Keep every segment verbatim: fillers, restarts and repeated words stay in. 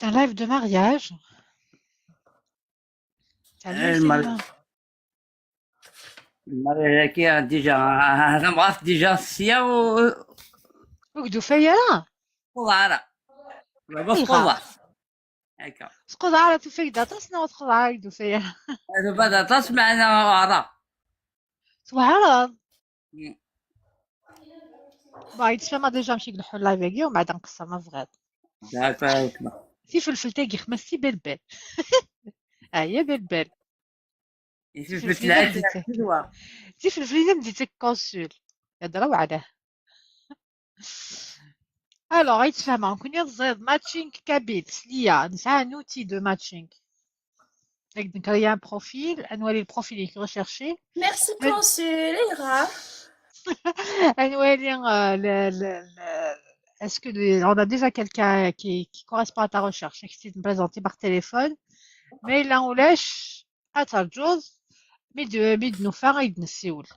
C'est un live de mariage. Salut, Salut, Marie. Marie, déjà, déjà, déjà, ur k-d-tufi ara? Ur k-d-tufi ara. Ur k-d-tufi ara. Ur k-d-tufi ara. Ur k-d-tufi ara. Tuba d aṭas, meɛna ara. Tweɛreḍ. Bon, yettfama déjà amek i ileḥḥu live-agi, u mbeɛd nqeṣṣer ma tebɣiḍ. D'accord. Tifelfelt-agi xmas si belbel. Aya belbel. Tifelfelt-agi xmas si belbel. Tifelfelt-agi xmas si belbel. Tifelfelt-agi xmas si belbel. Consul. Yadra weɛla. Alors, yettfama, nekkni ad ẓid matching kabyle, sliya, nesɛa un outil de matching. Ad nkreyyi un profil, ad nwali le profil i recherché. Merci, consul, ayɣer? Ad nwali, euh, le, le, le, est-ce que le, on a déjà quelqu'un qui, qui correspond à ta recherche? Ad k-t-id-nprezenti par téléphone. Ma yella ulac, ad terǧuḍ, mi d, mi d-nufa, ad d-nessiwel.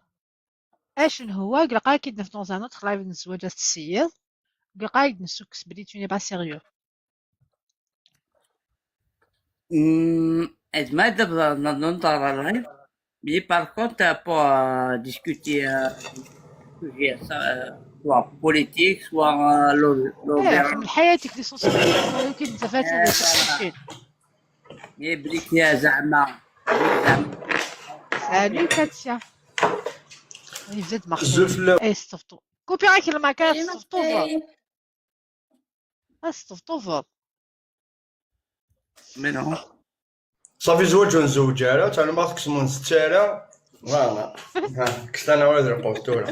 Acu n huwa, ilaq ad k-id-naf dans un autre live n zzwaǧ ad tessiyiḍ. Ilaq ad k-id-nessukkes belli tu n'es pas sérieux. Hmm, as-, ma d-, n-, n-, n-, live. Mais par contre, euh, pour, euh, discuter, euh, sujet, ça, euh, soit politique, soit, euh, lo-, lo-, eh, xdem ḥayatek, l'essentiel, ur k-id-naf ara. Eh, voilà. Mais belli ya زعما. Salut Katia. Yebda-d Maxime. Zul fell-awen. Eh, s-tebṭu. Kupiɣ-ak lmakayat, s-tebṭuḍ. Ad s-tebṭuḍ. Mais non. صافي زواج ونزوج على تعالى ما تكسمون ستارة. Voilà. ها، كستانا ولا درقوتورة.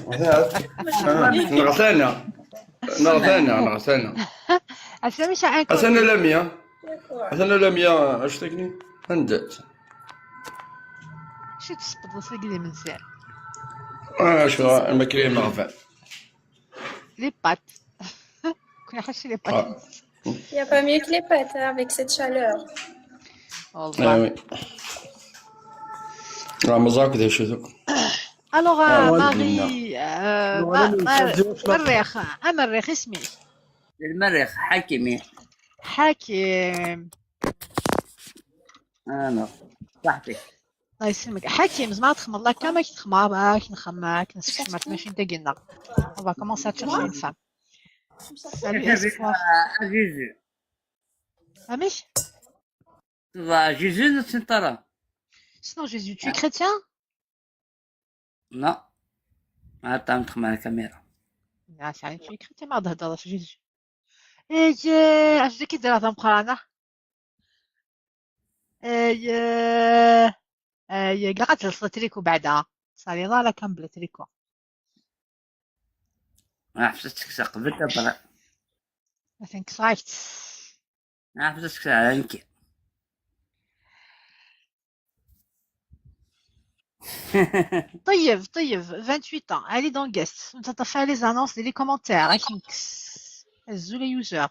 نغثانا. نغثانا، نغثانا. أسامي شعان. أسامي لميا. أسامي لميا، اش تكني؟ هندت. شو تسبط وصل قدي من ساعة؟ آه، شو المكريم مغفى. Les pâtes. كنا حاشي les pâtes. Il y a pas mieux que les pâtes, hein, avec cette chaleur. Ah oui. راه مزاك ذا شو ذوك. Alors, euh, Marie, euh, مريخ، آه، مريخ، اسمي. المريخ، حكيمي. حكيم. انا صحتك. الله يسلمك. حكيم، زعما تخمر لا كان ماشي تخمر، باش نخمك، نسمعك، ماشي انت قلنا. On va commencer à chercher une femme. Salut, Espoir. Jésus. Amich? Jésus, c'est pas là. Sinon, Jésus, tu es chrétien? Non. Attends, نخمم على الكاميرا. لا، شعري شي كريتي ما تهضر في جيجي. ايجي، اش ديك دير هذا مقرانه؟ ايجي. ايجي، لا غتلصق تريكو بعدا. صاري لا، لا كان بلا تريكو. ما عرفتش تكسى قبل تبرا. ما تنكسايت. ما عرفتش تكسى على يمكن. طيب، طيب، vingt-huit ans، علي دون غيست، انت طفى les annonces ديال les commentaires، راك نكس. الزول يوزر.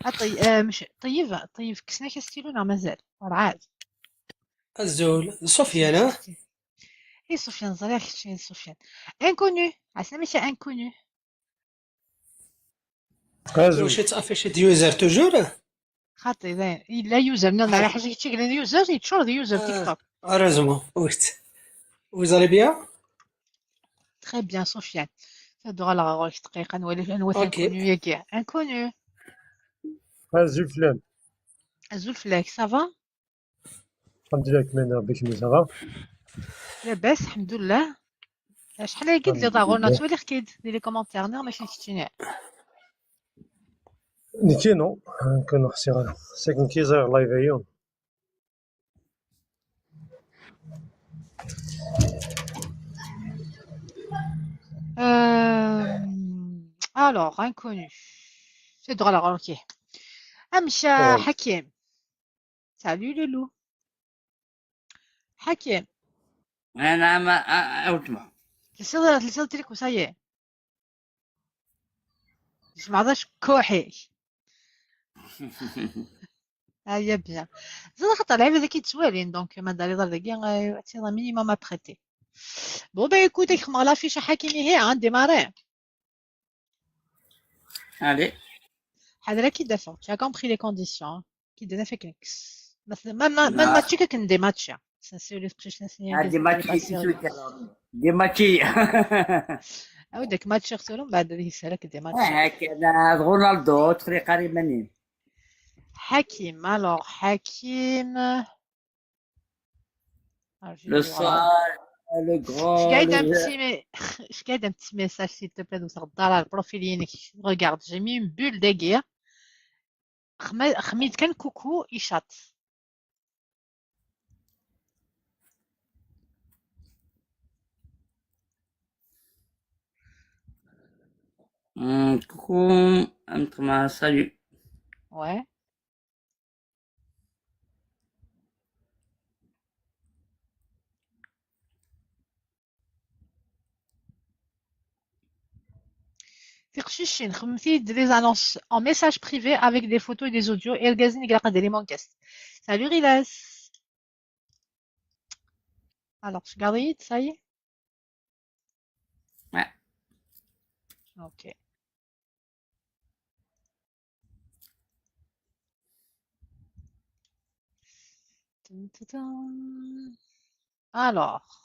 آه، طي-، آه، مش، طيب، طيب، كسنا كاستيلو، لا مازال، راه عاد. الزول، سفيان، ها؟ اي سفيان، زرير كتشين سفيان. Inconnu، عسنا ماشي inconnu. واش تافيشي دي يوزر توجور؟ خاطي، لا، لا يوزر، نو، لا، حاجة كي تيقول يوزر، يتشور دي يوزر تيك توك. Heureusement، ويت. Vous allez bien؟ Très bien، سفيان. تدور على غير دقيقة، نولي، نولي inconnu يا كاع. Inconnu. أزول فلاك. أزول فلاك، ça va؟ الحمد لله، كيما ربي كيما ça va؟ لاباس، الحمد لله. شحال هي قلت لي ضاغورنا، الحمد لله. تولي خكيد، دير لي كومونتير، نو، ماشي كتشيني. نتي نو، كنو حسي غير. ساكن كي زاير لايف أيون. Euh, alors, inconnu. C'est drôle, alors, ok. أمشى حكيم. Salut, Loulou. حكيم. أنا ما، أ-، أوتما. تلسل، تلسل تريكو، ça y est. جمع ذا شكوحي. هيا بيان. زاد خاطر العيب هذا كيتسوالين، donc ما داري دار داكي، آه، عطينا minimum à prêter. Bon, ben, écoute، يخمر لا فيش حكيمي هي، عندي ماري. Allez. Ḥader ad k-id-afeɣ. Tu as compris les conditions, hein. Ad k-id-afeɣ akken. Ma, ma, ma, ma match-ik akken des matchs, hein. Sensiw li teqcict n Sniya. Ah, des matchs, des matchs. Awi-d match tura, mbeɛd ad yeshel-ak des matchs. Ah, akken, ah, d Ronaldo, ttxelliq ara iman-im. Hakim, alors, Hakim. Ah, je vais voir. Le sale, le grand, je gagne un petit mé-, je gagne un petit message, s'il te plaît, donc ça redonne le profil, regarde, j'ai mis une bulle de guerre. Xma-, xmid kan coucou, ichat. Hmm, coucou, Amtrema, salut. Ouais. Tiqcicin, xedmemt-iyi-d des annonces en message privé avec des photos et des audios. Irgazen i ilaq ad d-ilimen en guest. Salut Rilas. Alors, tu gardes, ça y est ? Ouais. Ok. Tin, tin, tin. Alors.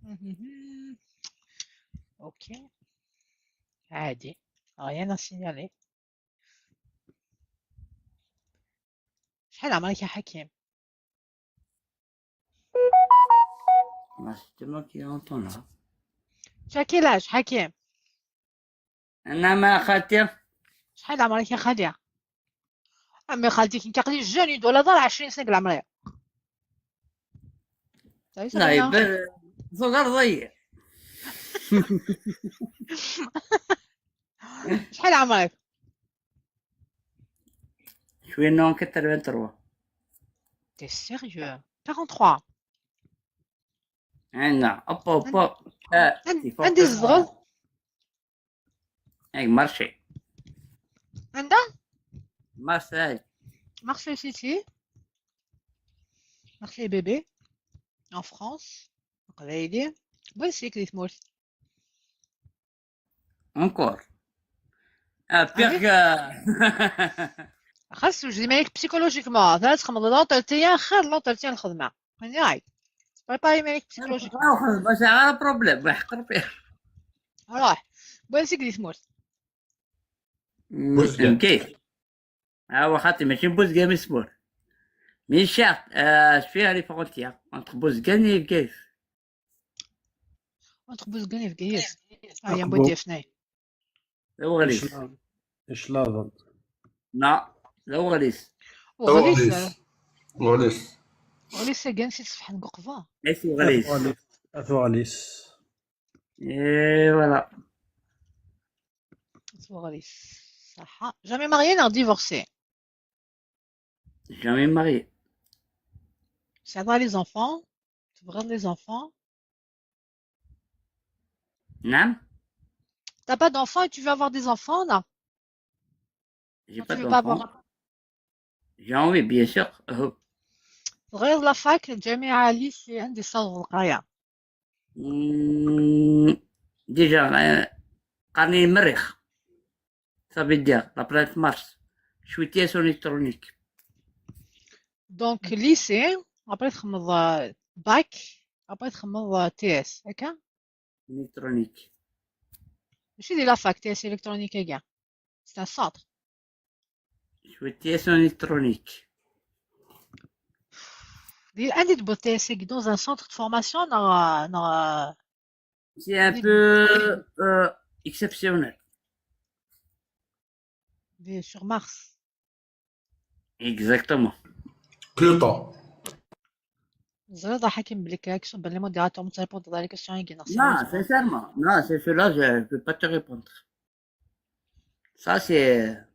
Mhm. Ok. عادي. Rien à signaler. شحال عمرك يا حكيم؟ ما شفت ما كي يونطون، ها؟ شا كيلاش حكيم؟ أنا ما خالتي. شحال عمرك يا خالتي؟ أمي خالتي كي كقلي جوني دولا دار عشرين سنة العمرية. لا، يبان صغار ضيع. شحال عمرك؟ شوية، non, quatre-vingt-trois. T'es sérieux ? Quarante-trois. عندنا، أوب، أوب، أوب. آه، عند-، c'est fort عندي que الصغر. هاي مارشي. عندها؟ مارسيل. مارسيل سيتي. مارسيل بيبي. En France. قبايلي. بلجيك دي تمورت. Encore. آه، pire que خاص توجدي مالك psychologiquement. ثلاث خمض l'entretien خير l'entretien الخدمة. هاي. بريباري مالك psychologiquement. باش على problème، ما يحقر فيه. روح. بلجيك دي تمورت. بوزقان. كيف؟ ها هو خاطي ماشي بوزقان، مي سمور. مي شاف، آه، شفيها les frontières entre بوزقان et بقايف؟ Entre بوزقان et بقايف. آه، يا مبودي فناي. لا وغليس. إيش لا-، إيش لا ظن؟ لا، لا وغليس. وغليس. وغليس. وغليس. وغليس كان سي صفحة نقوقفا. إيش وغليس؟ أثوغليس. أثوغليس. إيه، voilà. صغري. صح. Jamais marié, non, divorcé. Jamais marié. Ça va, les enfants ? Tu veux les enfants ? نعم. T'as pas d'enfants et tu veux avoir des enfants, là ? J'ai pas d'enfants. J'ai envie, bien sûr. غير la fac, الجامعة، lycée، عندي صوت القراية. مم، déjà، آه، قرني المريخ. Ça veut dire la planète Mars. شوية تي اس électronique. Donc, lycée, après تخمض، آه، bac, après تخمض، آه، تي اس، هكا؟ Électronique. ماشي دي la fac, تي اس électronique, هكا. C'est un centre. شوية تي اس électronique. دي عندي تبغى تي اس dans un centre de formation, non, non. C'est un peu, euh, exceptionnel. Sur Mars. Exactement. Pluton. زريضة حكيم بلي كاك شو بلي موديراتور متريبوند على كيسيون يجي ناس. Non, sincèrement. Non, c'est celui-là, je ne peux pas te répondre. Ça, c'est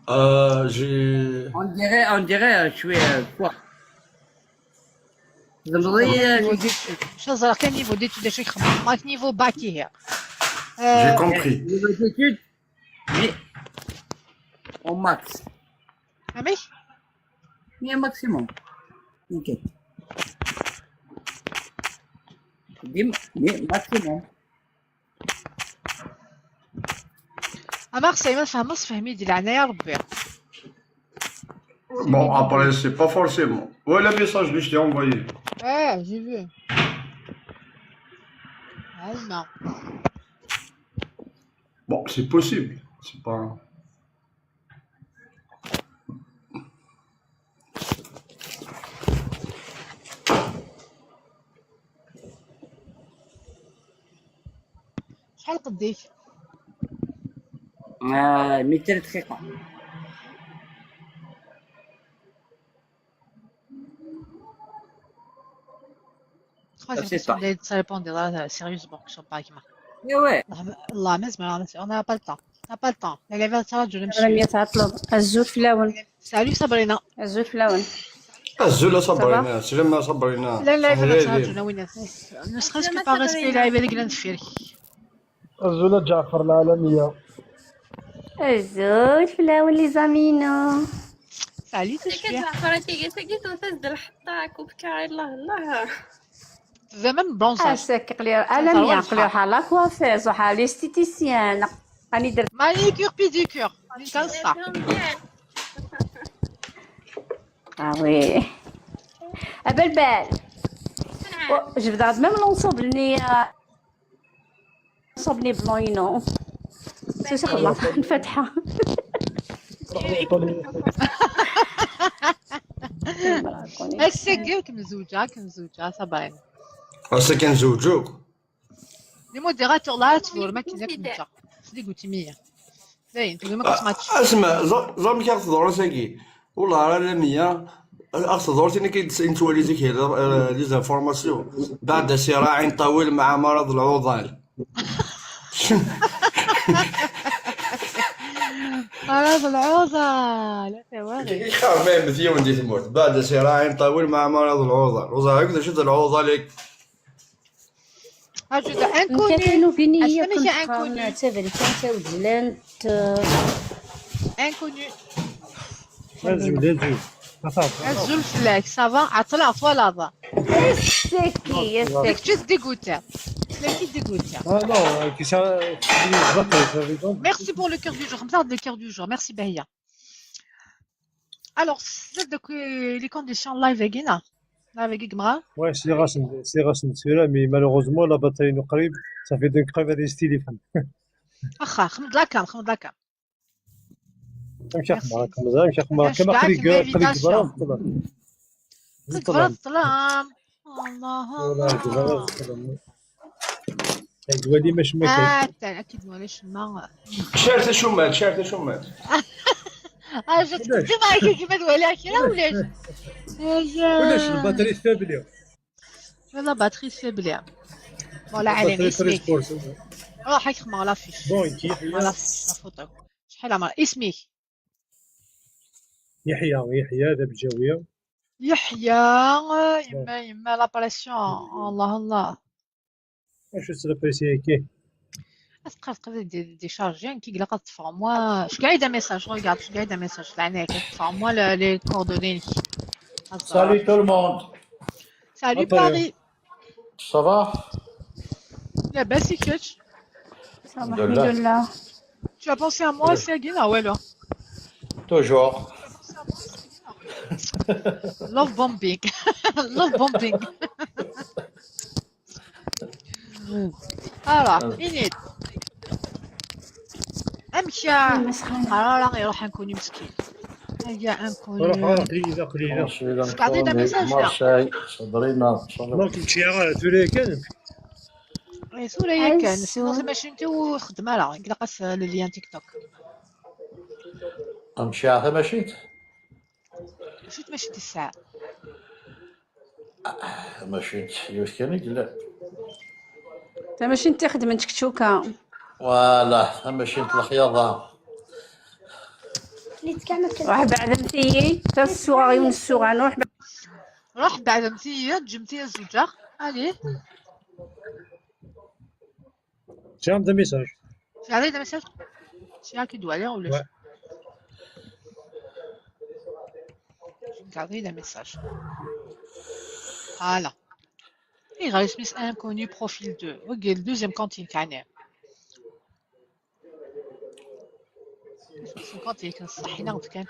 Euh, j'ai... On dirait, on dirait, euh, je suis, euh, quoi ? Vous voyez, euh, niveau d'études. شو زرا كان niveau d'études اش يخمم؟ ماك niveau bac هي. J'ai compris. Niveau d'études, mais au max. فهمتي؟ Mais maximum. Ok. ديما، ديما maximum. A Marseille, ma tfehmeḍ, sefhem-iyi-d, leɛnaya Rebbi. Bon, après, c'est pas forcément. Ouais, le message que je t'ai envoyé. Ouais, j'ai vu. Alma. Bon, c'est possible. C'est pas. شحال قديك؟ آه، ميتين دقيقة. Trois heures de soleil, ça répond de la sérieuse, bon, je sais pas, qui m'a. ايوا. الله ما زعما، on n'a pas le temps. On n'a pas le temps. La lèvre ça va durer. راني تعطلوا. الزول في الاول. Salut Sabrina. الزول في الاول. الزول صبرينا، سلام صبرينا. لا لا سهلة لا عليك. تعرف شنو وين. Ne serait-ce que par respect لعيبه اللي قلنا نفيرك. الزول جعفر العالمية. الزول في الاول les amis. Salut هذيك تشبيح. جعفر تيجي تيجي تنفذ د الحطة كوب كاعي الله الله. زمان بلونساج. اسك قليل انا ميا قليل حالا كوافيز وحال esthéticienne. راني درت Manicure pédicure. انت الصح. اه oui. ابلبال. جبد عاد même l'ensemble ني، l'ensemble ني بلون ينو. سي خلاص نفتحها. هسه كمزوجه كمزوجه صباين. هسه كنزوجوك. Les modérateurs là تفور ما كاين كمزوجه. سيدي قلتي مية. زين تقول ما كنت ماتش. اسمع، زعما كي تهضر ساكي. والله راه لا مية. اخ تهضر تينا كي نتوالي ديك هي les informations بعد صراع طويل مع مرض العضال. مرض العضال. لا تواغي. خاف ما مزيون دي تموت بعد صراع طويل مع مرض العضال. وزا هكذا شد العضال. هذا كانوا inconnu. فيني هي أسميك كنت inconnu. قاومة تبري كانت ودلان. Inconnu. أزول أزول. أزول فلاك ça va. عطلع فوالا. سكي يا سكي. Just dégoûté. Flaky dégoûté. Ah non, qui ça. Merci pour le cœur du jour. خمسة le cœur du jour. Merci بهية. Alors, c'est de que les conditions live again. Live again. Ouais, c'est racine, c'est racine, c'est là, mais malheureusement, la batterie nous arrive, ça fait donc travailler ce téléphone. اخا خمض لا كام خمض لا كام. امشي اخمر، امشي اخمر، كما قلت لك، قلت لك برا الظلام. قلت برا الظلام. الله. والله برا الظلام. هاد وادي ما شما كاين. اه تا اكيد ولا شما. شارت شمال، شارت شمال. اه جات قدام هكا كيما تولي كي ولا. ولاش الباتري فابلي. يلا باتري فابلي. ولا على اسمك. روحك خمار لا فيش. بون كي ولا فيش لا فوتو. شحال عمر اسمك؟ يحيى، يحيى ذا بجاوية. يحيى. يما يما لا بريسيون. الله الله. واش تسربريسي كي؟ اسقط قبل دي دي شارجي كي قلق تفهم موا اش قاعده ميساج روغارد اش قاعده ميساج تاع هناك تفهم موا لي كوردوني. Salut tout le monde. Salut Paris. Ça va? لاباس كيفاش؟ الحمد لله. Tu as pensé à moi, Sergina, ou alors? Toujours. Love bombing. Love bombing. Alors, Inid. امشي. قرارة يروح نكوني مسكين. هيا روح انكوني. روح قليلة قليلة. تعطينا ميساج لا. مارشاي صبرينا ان شاء الله. دونك انت يا غا تولي كان. إيه، سوريا كان سنو ماشي انت وخدمه راه قلقت لليان تيك توك. امشي عاد ماشي. شفت ماشي دي الساعه. ماشي يوسكني لا. تا ماشي انت خدمتك تشوكا. Voilà ماشي الخياضه. واحد بعد مثيي تا السوغ يون السوغ نروح. روح بعد مثيي جمتي الزوجه. الي. جام دو ميساج. شي علي دو ميساج. شي هاكي دوالي ولا شي. شي علي دو ميساج. Voilà. Ayɣer isem-is inconnu profil deux? Ok, le deuxième compte-ik, yeɛni. Isem-is le compte-ik n ṣṣeḥ, ini-aɣ-d kan.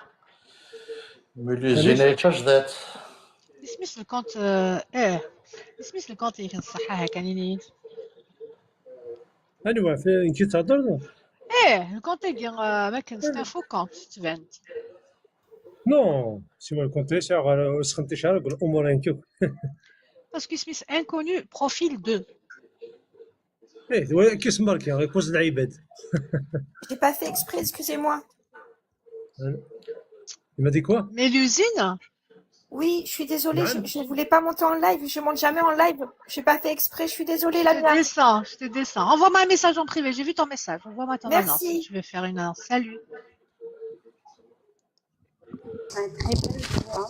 Muluzin ay tajdiṭ. Isem-is le compte, euh, eh, isem-is le compte-ik n ṣṣeḥ, aha kan ini-yi-d. Anwa, fi nekk i thedreḍ? Eh, le compte-agi, euh, ma kan, c'est un faux compte, tettban-d. Non, siwa le compte-agi sɛiɣ ur sxenticeɣ ara deg lumuṛ-agi akk. Parce que isem-is inconnu profil deux. Eh, d waya akk isem-agi, ikuẓ lɛibad. J'ai pas fait exprès, excusez-moi. Il m'a dit quoi? Muluzin? Oui, je suis désolée, je, Madame. Je ne voulais pas monter en live, je monte jamais en live. J'ai pas fait exprès, je suis désolée, Je te Lamia. descends, je te descends. Envoie-moi un message en privé, j'ai vu ton message. Envoie-moi ton annonce si Merci. Tu veux faire une annonce. Salut. Très belle voix.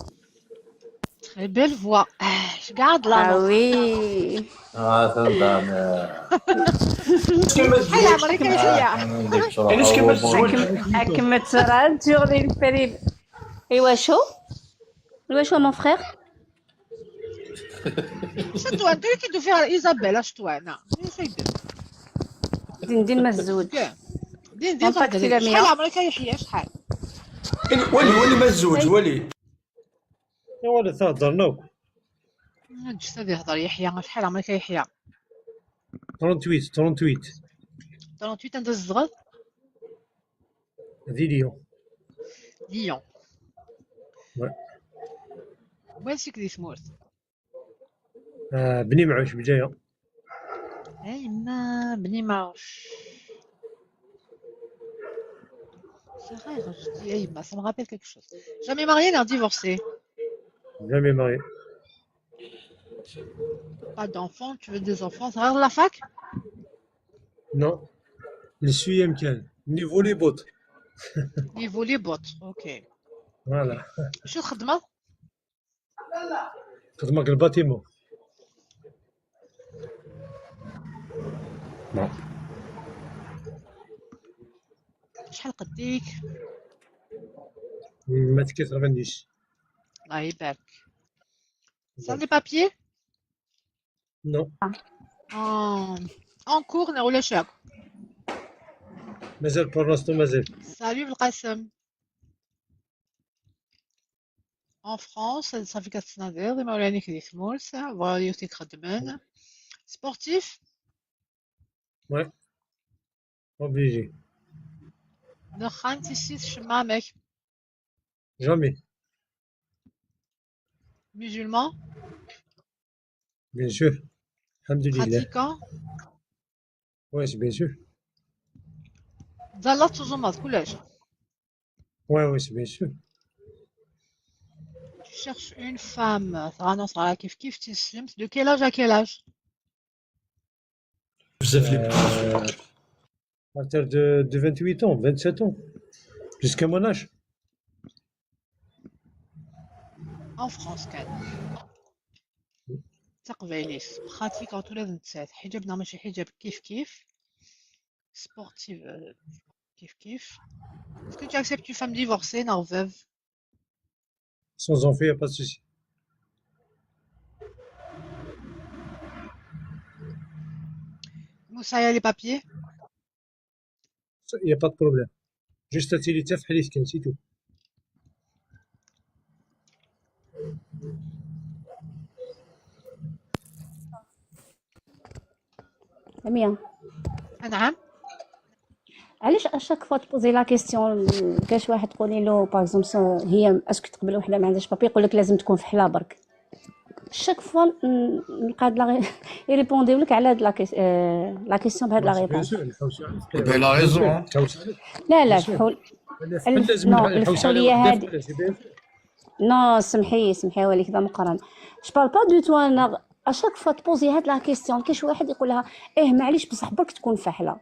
Très belle voix. Ah, je garde là. Ah oui. Ah, tandane. شحال عمرك يا يحيى؟ أكمل ترى تغني الكريم. ايوا شو؟ ايوا شو mon frère؟ شتو انت اللي كيدو فيها ايزابيل؟ شتو انا؟ دين دين ما الزوج. دين دين Contact تهضري. la شحال mia. عمرك يا يحيى؟ شحال؟ ولي ولي ما تزوج ولي؟ ايوا، لا تهضر نوك. هاد الجثه اللي يهضر يحيى، شحال عمرك يا يحيى؟ trente-huit، trente-huit. trente-huit، انت زغد؟ هذه ليون. ليون. Ouais. وين سيك دي ثمورت؟ آه، بني معوش بجايه. اي ما بني معوش. صغير جدي، اي ما ça me rappelle quelque chose. Jamais marié, non divorcé. Jamais marié. Pas d'enfant, tu veux des enfants? صغير la fac? Non. السيام كان niveau les bottes. Niveau les bottes, ok. Voilà. شو تخدمه؟ خدمة في الباتيمون. شحال قديك؟ ما تكثر ما عنديش. الله يبارك. صار les papiers؟ Non. En, en cours ولا شاك؟ مازال pour l'instant مازال. Salut القاسم. En France, صافي كتسنى دير ديما ولا نيك دي ثمورس، فوالا يوتي خدمن. Sportif؟ Ouais. Obligé. دخان تيسيس شمامك؟ Jamais. Musulman؟ Bien sûr. الحمد لله. Pratiquant؟ Oui, c'est bien sûr. زالات تزومات كلش؟ Oui, oui, c'est bien sûr. Tu cherches une femme, تغنى صغيرة كيف كيف تسلمت. De quel âge à quel âge؟ بزاف لي Euh, à partir de, de vingt-huit ans, vingt-sept ans. Jusqu'à mon âge. En France كان. تقبايليس. Pratiquant ولا نتسات. حجابنا ماشي حجاب كيف كيف. Sportive, euh, كيف كيف. Est-ce que tu acceptes une femme divorcée, non, veuve? Sans enfant, y a pas de souci. موسى، les papiers؟ Il y a pas de problème. Juste à تيلي تاف حليت كان c'est tout. لميا. نعم. علاش à chaque fois تبوزي la question كاش واحد تقولي له par exemple هي est-ce que تقبل وحده ما عندهاش papier يقول لك لازم تكون فحله برك؟ Chaque fois نلقى هاد لا يريبونديو لك على هاد la question بهاد la réponse. Il a raison. لا لا الفحول. لازم non الفحوليه هادي. Non سمحي سمحي وليك ذا مقرن. Je parle pas du tout انا. À chaque fois تبوزي هاد la question كاش واحد يقول لها ايه معليش بصح برك تكون فاحله.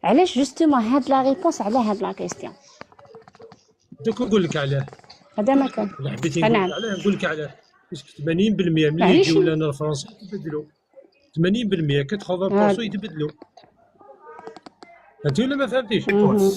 علاش justement هاد la réponse على هاد la question؟ دوك نقول لك علاه. هذا ما كان. لا حبيتي نعم. نقول لك علاه، نقول لك علاه. Parce que ثمانين بالمية من اللي معليش. يجيو لنا لفرنسا يتبدلوا. ثمانين بالمية quatre-vingts pour cent يتبدلوا. انت ولا ما فهمتيش؟ مهم.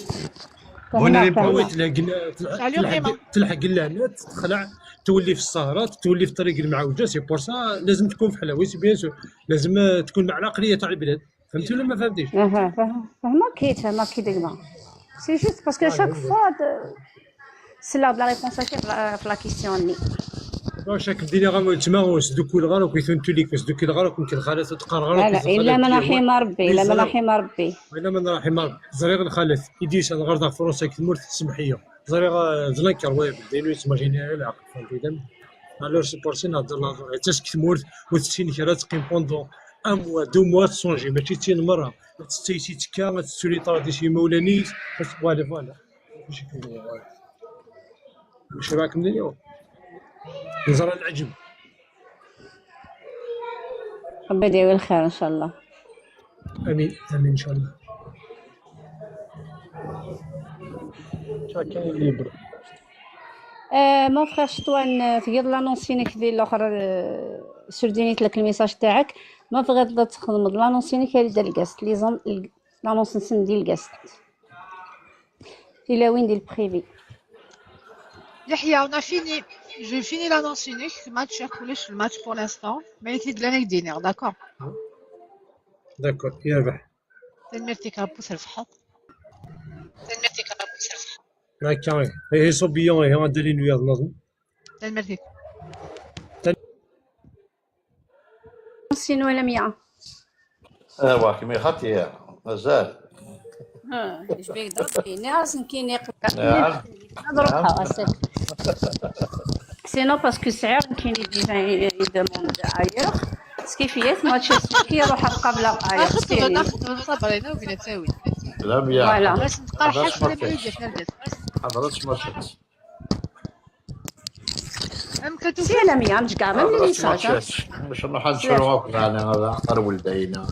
Bonne année pour vous. Telḥeq, telḥeq, telḥeq lehna, texleɛ, tewli fi ssahrat, tewli fi ṭṭriq lmeɛwja, c'est pour ça لازم تكون في حلاوي, c'est bien sûr. لازم تكون مع العقلية تاع البلاد. فهمتي ولا ما فهمتيش؟ اها، فاهم-، فهمك كي تفهمك كي ديما. C'est juste parce que chaque fois c'est là la réponse à la question ني. Bon, chaque ديني غا تما وسدوكو الغار وكيثون توليك وسدوكو الغار وكنت الغار تقار غار. لا لا، الا من رحم ربي، الا من رحم ربي. الا من رحم ربي. زريغ الخالد يديس الغار داغ فرنسا كثمورت سمحيه. زريغ زلنكر ويب دينو يسمى جينيرال العقل فهمتي دم. Alors c'est pour ça نهضر لا تسك ثمورت وتسين كرا تقيم pendant un mois, deux mois تسونجي ماشي تسين مره. تسيسي تكا تسولي طاردي شي مولانيس. Voilà, voilà. ماشي كندير. ماشي راك مليون. نزرع العجب. ربي يدير الخير ان شاء الله. امين، امين ان شاء الله. شاكين ليبر. آه، ما بغاش طوان تقدر لانونسينك ذي الاخر، آه، سرديني لك الميساج تاعك. ما بغيت تخدم لانونسينك هذه الكاست لي زون. لانونس نسندي الكاست. تلاوين ديال البريفي. يحيى، on a fini. Je finis l'annonce unique. الماتش ياك ولاش الماتش pour l'instant. ما يتيد لنا يدينير، d'accord. D'accord, يربح. تنميرتك ربو تربحض. تنميرتك ربو تربحض. هكا، ايه، ايه، صوبيون، ايه، غندير لي نويض نظن. تنميرتك. سينو لميا. ايوا كيما خاطي مازال. ها، اش بيك ضربتي؟ ناس نكيني قبل. نعم. نضربها، نعم. اسف. سينو باسكو سعير كاين اللي ديجا يدوموند ايوغ. سكيفيات ماتش سكي يروح قبل ايوغ. اخذت غدا، اخذت غدا صبرينا وبينا تاوي. لا بيا. فوالا. باش نتقرحش ولا ما يجي فردت. حضرت ماتشات. ام كتوفي. سي لميا مش كاع من لي ميساج. باش نروح نشرو هاك يعني هذا اخر ولدينا.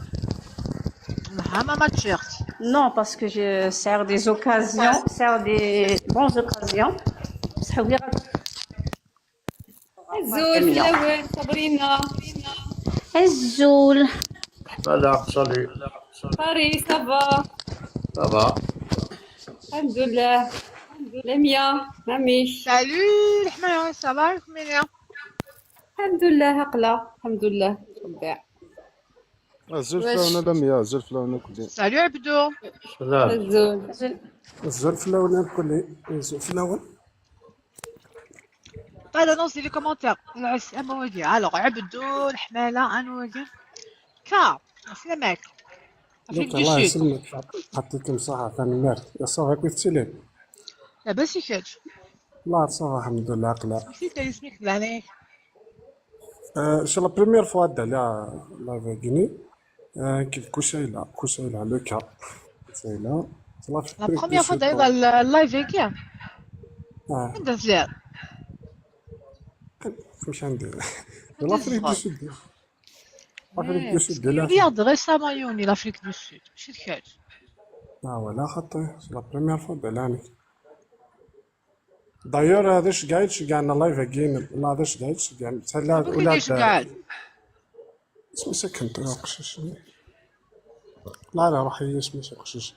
نهار ما ماتشيرت. Non, parce que je sers des occasions, sers des bonnes occasions. بصح وي غادي الزول في الاول صابرينا. الزول. Voilà, salut. Paris, ça va? Ça va. الحمد لله. الحمد لله ميا. ماميش. Salut الحماية، ça va؟ كمينيا. الحمد لله هقلة، الحمد لله. ربي. الزول فلاونا لميا، الزول فلاونا كلي. Salut عبدو. سلام. الزول. الزول فلاونا كلي، الزول فلاون. بعد نوصي لي كومونتير. العس اما ودي. الوغ عبدو الحمالة انوجه. كا. السلام عليكم. دوك الله يسلمك، عطيتهم صحة، تنميرت. يا صافي كنت تسلم. لاباس يكاش؟ لا صافي الحمد لله عقلة. نسيت اسمك عليك. آه، c'est la première fois هدا لا لا فيغيني. آه، كيف كوسيلا، كوسيلا لوكا. كوسيلا. La première fois داير اللايف هكا. اه. من دار زياد. مش عندي. لافريك دو سود. لافريك دو سود لا. رياض غير سامايوني لافريك دو سود ماشي الكاج. اه ولا خطي، c'est la première fois بلاني. دايور هذا شقايد شقعنا لايف اجين، لا هذا شقايد شقعنا تهلا ولا شقايد. اسمي سكنت يا قشيش. لا لا روح هي اسمي سي قشيش.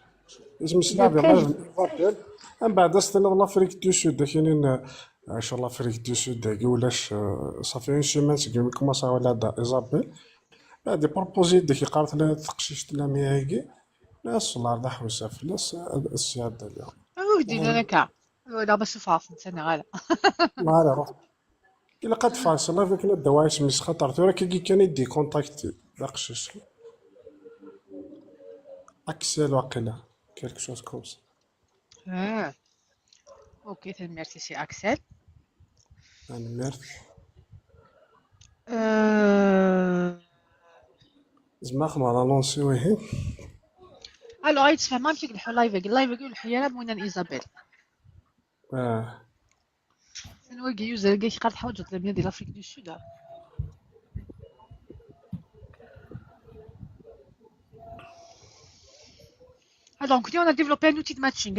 اسمي سي دافي الله يبارك. من بعد استنى لافريك دو سود كاينين. عايش لافريك دو سود داكي ولاش، آه، صافي اون سيمان سكي كومونسا ولا دا ايزابيل. هادي بروبوزي ديك قالت لها تقشيش تلا مياكي. لا السولار دا حوسه فلاس السياد اليوم. ودي انا كا. لا بس فاصل سنة غلا. ما لا روح. الا قد فاصل الله فيك ندوا اسمي خطر ثورة كي كان يدي كونتاكتي. دا قشيش. اكسل واقيلا. Quelque chose comme ça. اه. اوكي تنميرتي سي اكسل. تنميرت. آه. زعما خمر لانونسي وهي. الو غادي تفهم ما مشيك الحو لايف اللايف يقول الحيره مونا ايزابيل. اه. شنو يوزر كاع قاعد حوايج الطلبيه ديال لافريك دو سود. Ah, donc, on a développé un outil de matching.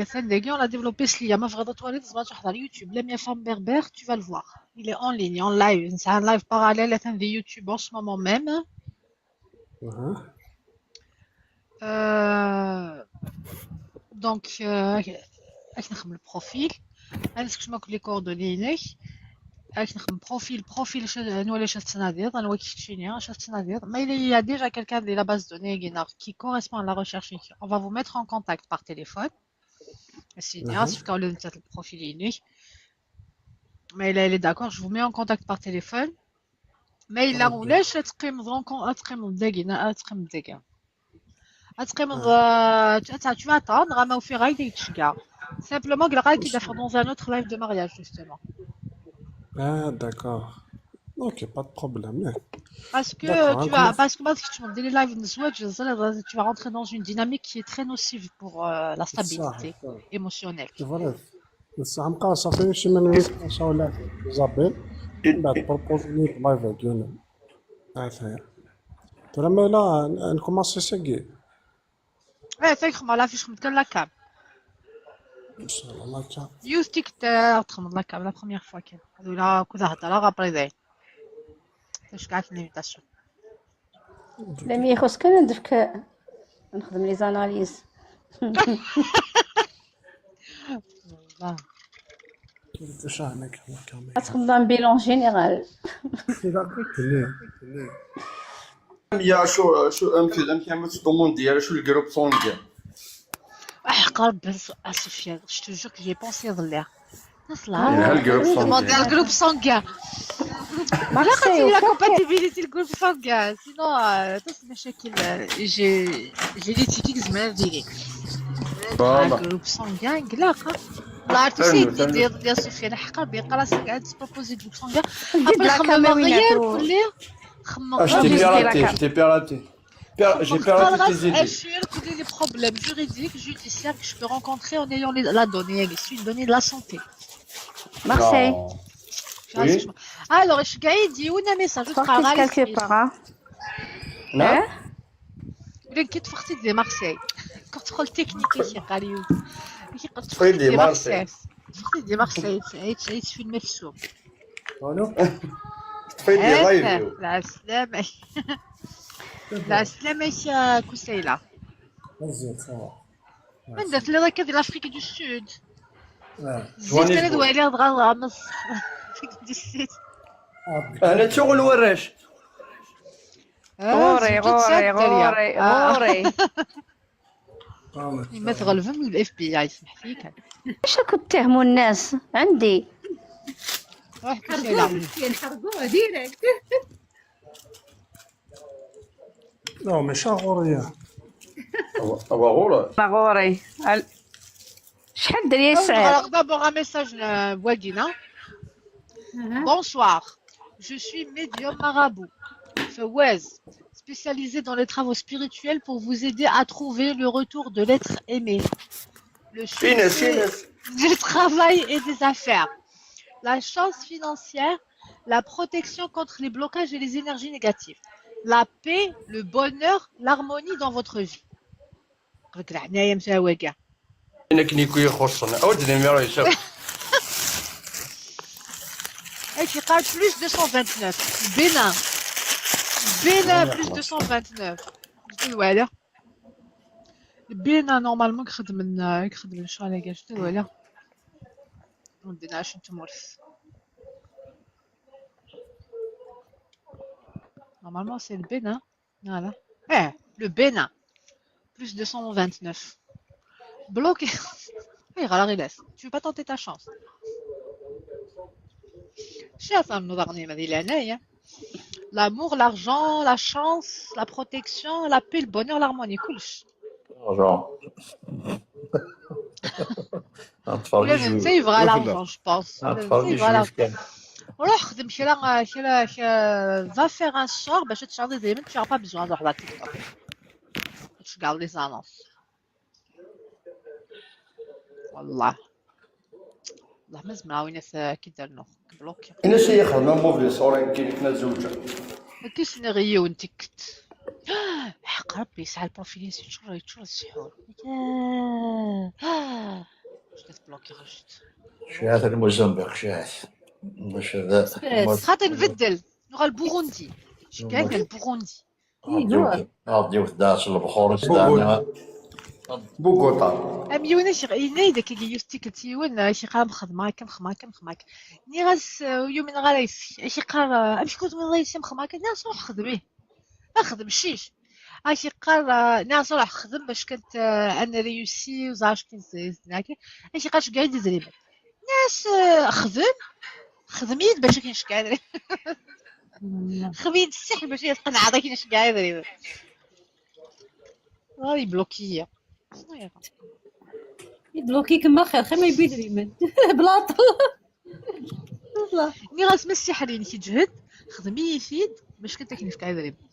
On a développé ce lien. Ma vraie étoile, c'est sur YouTube. Lamia Femme Berbère, tu vas le voir. Il est en ligne, en live. C'est un live parallèle à de YouTube en ce moment même. Euh, donc, euh, ad nexdem le profil, ad nsekcem akk les coordonnées-inek, ad nexdem profil, profil, acu, anwa acu tettnadiḍ, anwa keččini, acu tettnadiḍ. Ma yella il y a déjà quelqu'un de la base de données-agi neɣ qui correspond à la recherche-ik, on va vous mettre en contact par téléphone. Sidi, ad s-fkeɣ ula d nettat le profil-inek. Ma yella il est d'accord, je vous mets en contact par téléphone. Ma yella ulac, ad teqqimeḍ en con-, ad teqqimeḍ dagi, ad teqqimeḍ dagi. Ad teqqimeḍ, euh, tu, tu, tu attends, ma ufiɣ-ak ad k-id-ceggɛeɣ. Simplement, ilaq ad k-id-afeɣ dans un autre live de mariage, justement. Ah, d'accord. Ok, pas de problème. Parce que tu vas, parce que ma tkeččmeḍ di les lives n zzwaǧ, tu vas rentrer dans une dynamique qui est très nocive pour, euh, la stabilité émotionnelle. C'est vrai. بصح مقاصة فين شي من ويسكاسا ولا زابيل، من بعد بروبوزيني بلايف ديالنا. عافاك. ترى ما لا نكوماسي ساكي. ايه، تاي خمر لا فيش خمت كان لا كام. ان شاء الله لا كام. يوث تيك تا تخمر لا كام، la première fois كان. هذو لا كذا هضره غابري داين. تشكعت l'invitation. لا، مي يخص كان ندفك نخدم les analyses. والله. كيفاش راك هنا كامل؟ غتخدم bilan général. كيفاش راك هنا؟ يا شو شو امك امك يا مت دوموندي على شو الجروب سونغ؟ احقر بس سفيان، je te jure que j'y ai pensé ظليا. نصلها ها الجروب سونغ. دوموندي على الجروب سونغ. لا مارسيل خاطر la وكافي. compatibilité الجروب سونغ، sinon آه، تصل مشاكل. J'ai j'ai les tickets زمان ديري. فوالا. الجروب سونغ قلاقه. لا عرفتي حلو، سيدي حلو. ديال ديال سفيان حقا بيقرا سانغ عاد سبروبوزي جروب سونغ. جد ابري لا خمم كاميرا غير ويناتو. كلي خمم Ah, je t'ai Juste bien la raté, cam. Je t'ai bien raté. Per- J'ai bien raté tes idées. Assure que les problèmes juridiques, judiciaires que je peux rencontrer en ayant les- la donnée, c'est une donnée de la santé. مارسيل. Non. Alors, je gagne un message. Parti quelque part, hein. نعم. Hein? ولا كي تفختي دي مارسيل. كنت تقول تكنيك شي قال يوم. كي قلت تفختي دي تفختي دي مارسيل. مارسيل. تفختي دي مارسيل، تعيش تعيش في المكسوم. والو. تفختي دي لايف. العسلامة. العسلامة يا كسيلة. مزيان، صافا. من درت لي راكي في l'Afrique du Sud. اه. زيد انا دوالي هضره مص. Afrique du Sud. آه، انا تشغل وراش. آه، غوري، زوجة غوري، ساعة الدريا. غوري، آه. غوري. آه. ما تغلبهم ال FBI، سمح لي كان. اش راكم تتهموا الناس؟ عندي. روح كسيلة. نحرقوها ديريكت. لا، ماشي غورية. هو غورة. غوري. ال- شحال دريا يسعر؟ نقرا d'abord un message بواقينا. Bonsoir. Je suis médium marabout. Fawaz, spécialisé dans les travaux spirituels pour vous aider à trouver le retour de l'être aimé. Le Finesse, succès finesse. du travail et des affaires. La chance financière, la protection contre les blocages et les énergies négatives. La paix, le bonheur, l'harmonie dans votre vie. قلت لك العناية مساوية كاع. انا كنيكو يخصنا. اود نيميرو يشوف. ايش قال plus deux cent vingt-neuf. بينا. بينا plus deux cent vingt-neuf. شنو وعلى؟ بينا normalement يخدم من، يخدم من شهر كاع. شنو وعلى؟ ودينا شنو تمورث. Normalement c'est le Bénin. Voilà. Eh, le Bénin. Plus deux cent vingt-neuf. Bloqué. اي غلا غير لاس. Tu veux pas tenter ta chance. شاف من ضغني ما دي لهنايا. L'amour, l'argent, la chance, la protection, la paix, le bonheur, l'harmonie, كلش. L'argent. ولا انت يبغى l'argent, je pense. ولا انت يبغى l'argent. روح خدم كرا كرا كرا va faire un sort باش تشعلي دايما. Tu as pas besoin de la TikTok. تشقال les annonces. والله. والله ما زعما وين كي دار نو بلوكي. انا شي يخدم موفي صورين كي كنا زوجة. كيش نغيو نتكت. حق ربي يسعى البروفيل يسوي شو يتشرى السحور. ياه. شكت بلوكي خرجت. شيعات الموزمبيق، شيعات. مش هذا. خاطر نبدل. نغال بوغوندي. شكاك البوغوندي. غادي وث داس البخور استعنا. Bogota. Am yiwen ak-, yenna-yi-d akka yiwet tikkelt yiwen, ak-iqqar am xedmeɣ akka, am xedmeɣ akka, am xedmeɣ akka. Nniɣ-as, uh, ur yumineɣ ara yes-k. Ak-iqqar, uh, amek ur tumineḍ ara yes-i, am xedmeɣ akka? Nniɣ-as ruḥ xdem, ih. Xdem cic. Ak-iqqar, uh, nniɣ-as ruḥ xdem bac kan, uh, ad nreyusi, ur ẓriɣ acu kan. Ak-iqqar ceggeɛ-iyi-d idrimen. Nniɣ-as, uh, xdem, xdem-iyi-d bac akken ceggeɛ idrimen. Xdem-iyi-d sseḥ bac ad tqenɛeḍ akken ceggeɛ idrimen. Ah, yebloki-yi. Ssneɣ. Yebloki-kem axir, xir ma yewwi idrimen. Blaṭel. Voilà. Nniɣ-as ma ssiḥrin-k ǧhed, xdem-iyi-t-id, bac kan ad k-nefk idrimen.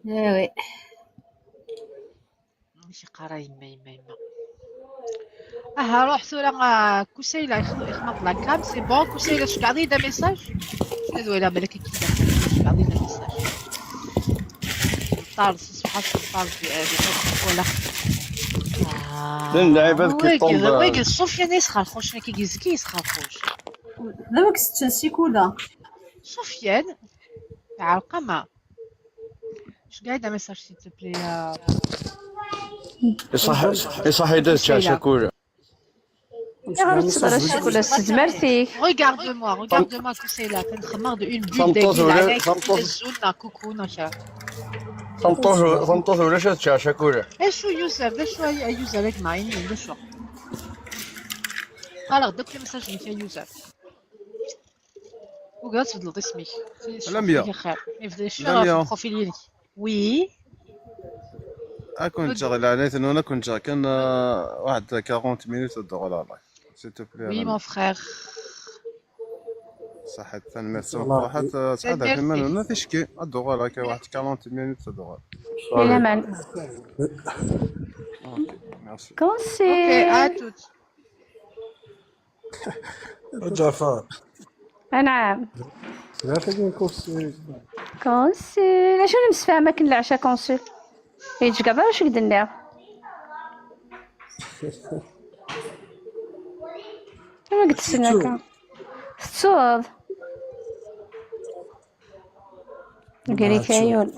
Ah oui. Amek iqqar a yemma, yemma, yemma. Aha, ruḥ tura, ah, Kusayla, ixleḍ la cam, c'est bon, Kusayla, tceggeḍ-iyi-d amessage? Ad waliɣ balak akka, tceggeḍ-iyi-d amessage. Nṭerz, ṣṣbeḥ-a nṭerz di, di, wala. D lɛibad qui Wagi, tombent. Wagi d Sofiane yesxerxucen, akka yezga yesxerxuc. D amek setten sikula. Sofiane, ɛerqama. Ceggeɛ-iyi-d amessage, s'il te plaît, ah. Iṣaḥ-, iṣaḥ-iyi-d ad ččeɣ cakula. Ayɣer ur tetteɣ ara ccikula s tezmert-ik? Regarde-moi, regarde-moi, Kusayla, kan xedmeɣ-, une bulle Tameṭṭut de vie, ula-, la, tameṭṭut- azul neɣ coucou neɣ kra. Tameṭṭut, tameṭṭut ulac ad teččeɣ cakula. Acu a user, d acu ay, a user, a gma, ini-yi-d acu. Qqareɣ-d akk les messages-nnek a user. Ugaɣ ad tbeddleḍ isem-ik. Lamia. Isem-ik axir. Yebda ccfer Lamia. ɣef profil-inek. Oui. Ad ken-ǧǧeɣ, leɛnayt-nwen, ad ken-ǧǧeɣ kan, euh, waḥed quarante minutes ad d-uɣaleɣ. S'il te plaît, Oui, Lamia. Mon frère. Ṣaḥit, tanemmirt s lqerḥat, euh, sɛadat iman-nwen, ticki ad d-uɣaleɣ akka waḥed quarante minutes ad d-uɣaleɣ. Laman. Ok, merci. Kunsi. Ok, à toutes. Ǧaɛfar. Anɛam. Tlata din kursi. Kunsi. D acu nemsefham akken leɛca kunsi? Yeǧgad ara acu i k-d-nniɣ. Ama deg tsen akka. Tettuḍ. Gri kayun.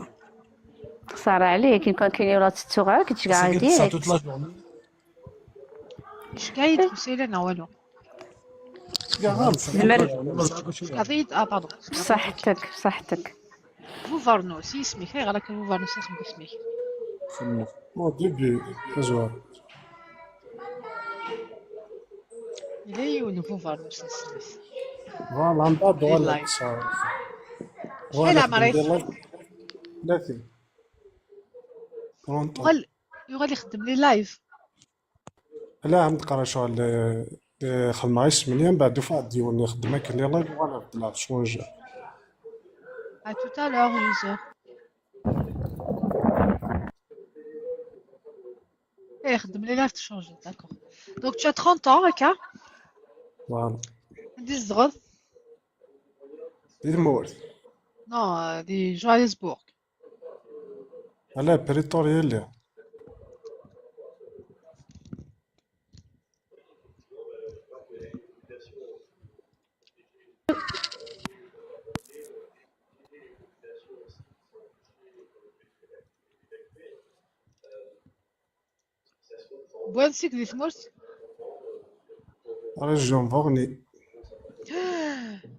Xsara ɛlik, in kan kini ur tettuɣ ara, k-ǧǧeɣ direct. Ceggeɛ-iyi-d Kusayla neɣ walu? Zmer. Ceggeɛ-iyi-d, ah, pardon. Bṣaḥtek, bṣaḥtek. Buvernus, i isem-ik, ayɣer akka Buvernus i txeddem isem-ik? Au début, azwar. Yella yiwen Buvernus n snat. Voilà, mbeɛd Di uɣaleɣ live. ttṣar. Acḥal ɛmer-ik? Tlata. Trente ans. Uɣal, yuɣal ixeddem les lives. Ala, am d-qqareɣ ccɣel, eh, eh, xedmeɣ i semneyya, mbeɛd ufiɣ-d yiwen ixeddem akken les lives, uɣaleɣ beddleɣ, cwanja. À tout à l'heure, user. Eh, ixeddem les lives, tchangeḍ, d'accord. Donc, tu as trente ans, akka? Voilà. Anda i tzedɣeḍ? Di tmurt. Non, euh, di Johannesburg. Ala, Pretoria lliɣ. N wansi-k di tmurt? Région Bogni.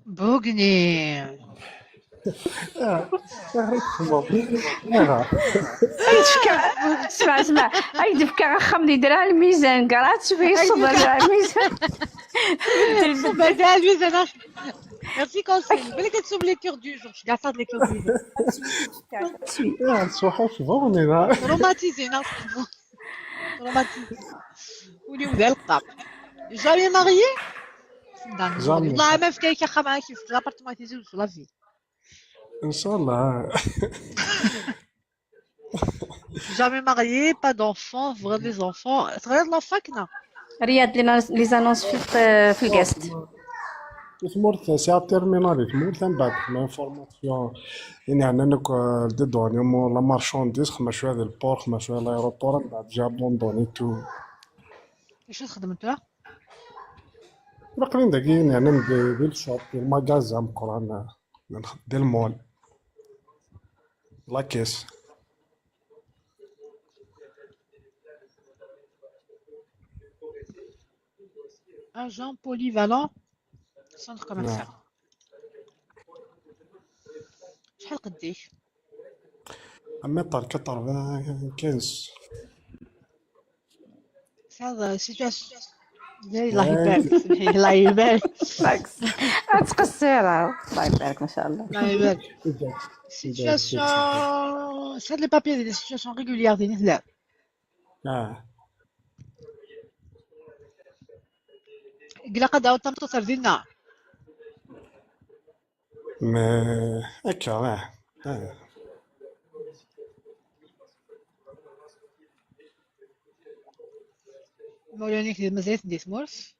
Bogni. Ay d-fkeɣ, smeɛ, smeɛ, ay d-fkeɣ axxam di Draɛ Lmizan, gratuit, ṣṣber Draɛ Lmizan. Ṣṣber Draɛ Lmizan, ah. Merci, Kansi. Balak ad tsum les cœurs du jour. Je garde ça de les cœurs du jour. Ah, ṣṣuḥ Bogni, neɣ? Traumatisé, non? Traumatisé. Ul-iw d aleqqaq. Jamais marié? Jamais. Wallah, ma fkayk axxam, ad k-yefk l'appartement, tizi, la vie. Inchallah. Jamais marié, pas d'enfant, vrai des enfants. Très la fac, non? Riyad, les, les annonces في, في القاست. Di tmurt, sɛiɣ terminal di tmurt, mbeɛd xedmeɣ formation, ini ɛnan akk, euh, des douanes, la marchandise, xedmeɣ cwiya di le port, xedmeɣ cwiya l'aéroport, mbeɛd j'ai abandonné tout. Acu txedmeḍ tura? Aql-in dagi, ini ɛnan di, di le shop, di le magasin ameqqran, euh, di le mall. La caisse. Agent polyvalent, centre commercial. شحال قديك؟ متر quatre-vingt-quinze. هذا situation. الله يبارك، سمحي، الله يبارك. بالعكس. تقصيرة. الله يبارك، ما شاء الله. الله يبارك. Situation. C'est les papiers des situations régulières ديال الهلال. اه. قلا قد عاود تمطو تردينا. ما هكا، اه. اه. مولانا كي مازال تدي تمورت.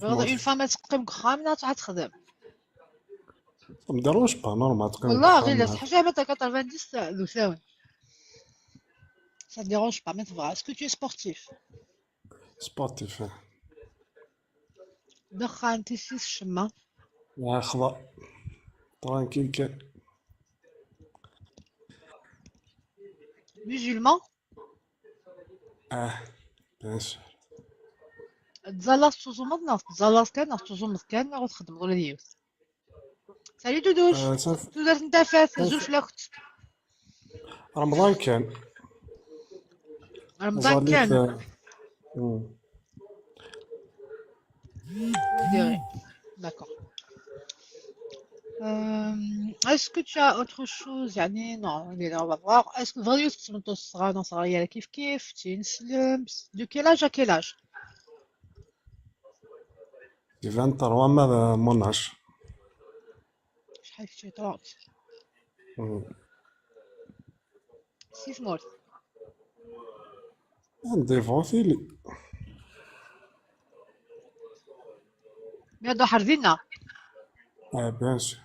هذا اون فام تقيم كخام لا تعاد تخدم. ما ديروش با نورمال تقيم والله كخام. غير لا تحوس ما تاكا ترفان ديس لو ثاون. Ça dérange pas, mais voilà. Est-ce que tu es sportif? سبورتيف، اه. دخان تيسيس الشمة. يا خضر. ترانكيل كان. Musulman. اه، بيان سور. تزالاص تزومض ناس تزالاص كان ناس تزومض كان ناس تخدم ولا ديوس. Salut Doudouche. آه، صافي. تودرت انت فات زوج فلاكت. رمضان كان. رمضان زاليت، كان. آه، مم. D'accord. Euh, est-ce que tu as autre chose يعني؟ Non, on est là, on va voir. Est-ce que vraiment تسمنتو الصغار نصغر يا كيف كيف تينسلم؟ De quel âge à quel âge؟ Vingt-trois ماذا منعش. شحال كنتي؟ Trente. مم. سيس مورت. عندي فوتيلي. Mais هادو حرزينا. اه، بيان سور.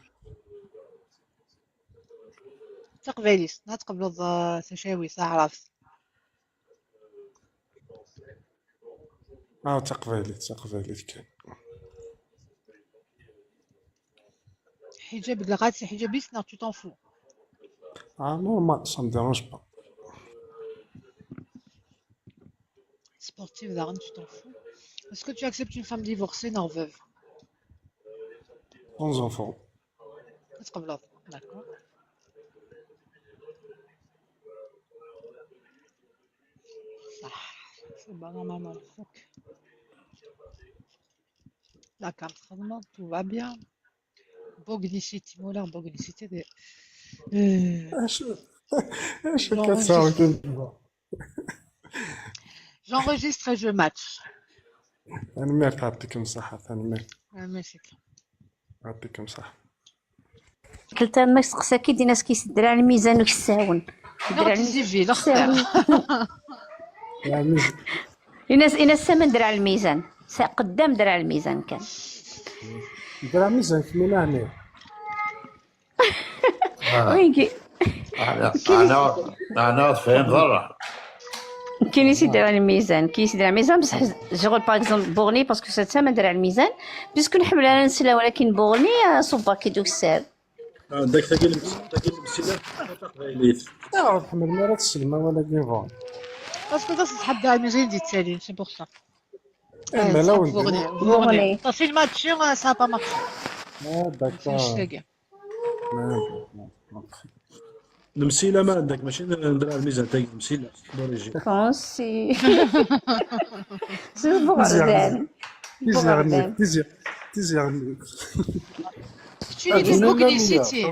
تقبايليس، ما تقبلض، آه، تشاوي، صح، عرفت. اه، تقبايلي، تقبايلي كان. حجاب، لا غاتسي حجاب يسنا، tu t'en fous. اه، نورمال، ça me dérange pas. Sportif, داغن، tu t'en fous. Est-ce que tu acceptes une femme divorcée, non, veuve? Sans enfant. تقبلض. D'accord. صح. C'est bon, normalement. Ok. La carte, tout va bien. Bognicity, ولا Bognicity دي. آه، اش اش J'enregistre. كتساوي كنت؟ J'enregistre et je match. انا ميرت، يعطيكم الصحة، انا ميرت. آه، ماشي. يعطيكم الصحة. كلتا ما سقساكي دينا سكيس درا الميزان وكساون. Non, تزيفي، لا. يعني، الناس الناس سمن درا الميزان. سا قدام درا الميزان كان. درا ميزان كمينا هنا. وينكي؟ انا انا فاهم ضرع. كاين اللي تيدير على الميزان، كاين اللي تيدير على الميزان، بصح جو باغ اكزومبل بوغني باسكو سا ما دير على الميزان، بيسكو نحمل انا نسلا، ولكن بوغني، آه، صبا كي دوك السعر. عندك تاكي المسيلة، تاكي المسيلة، تاكي تاكي. تعرف حمل ما راه تسلم ولا ديفون. Parce que ça, c'est حد الميزان دي تسالي، c'est pour ça. اما لو ندير. بوغني، بوغني. صافي الماتش، آه، ça va pas marcher. اه، فهمتش داكور. تلاقي. آه. المسيلة ما عندك، ماشي ندير على الميزان تاكي المسيلة دوريجين. كونسي. شوف بوغدان. تيزيغني، بوغدان. تيزيغ، تيزيغني. كتشيني ديك بوغني سيتي.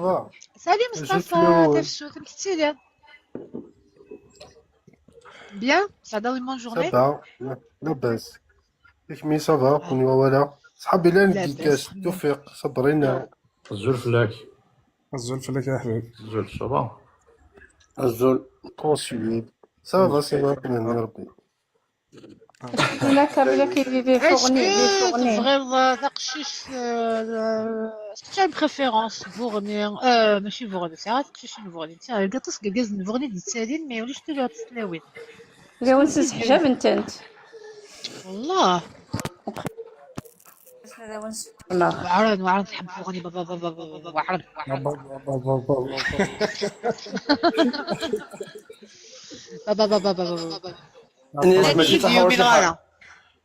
سالي مصطفى، الأول. تفسو تمكتيلي. Bien, ça donne une bonne journée. Ça va, لا- لاباس. ياك مي ça va، كوني ولا صحابي لا لاباس. نديكاش توفيق، صبرينا. الزول فلاك. الزول فلاك يا حبيبي. الزول صبا. الزول كونسيي. Ça va، ça va، كنا ربي. هناك بلا كيفي بي Est-ce فوغني، بي que فوغني. تبغيض تقشيش، آه، est-ce que tu as une préférence بوغني؟ آه، ماشي بوغني، سي عاد تقشيش بوغني. تي الكاطوس كاكاز بوغني دي تسالين، مي ولاش تلو تسلاوين. لو نسس حجاب انت انت. والله. هذا ونس. نار. وعرن، وعرن تحب بوغني، بابا، بابا، بابا، بابا، وعرن، وعرن. بابا، بابا، بابا، بابا. أنا هاد ماشي الفيديو تحاول من شي حاجة. غاية.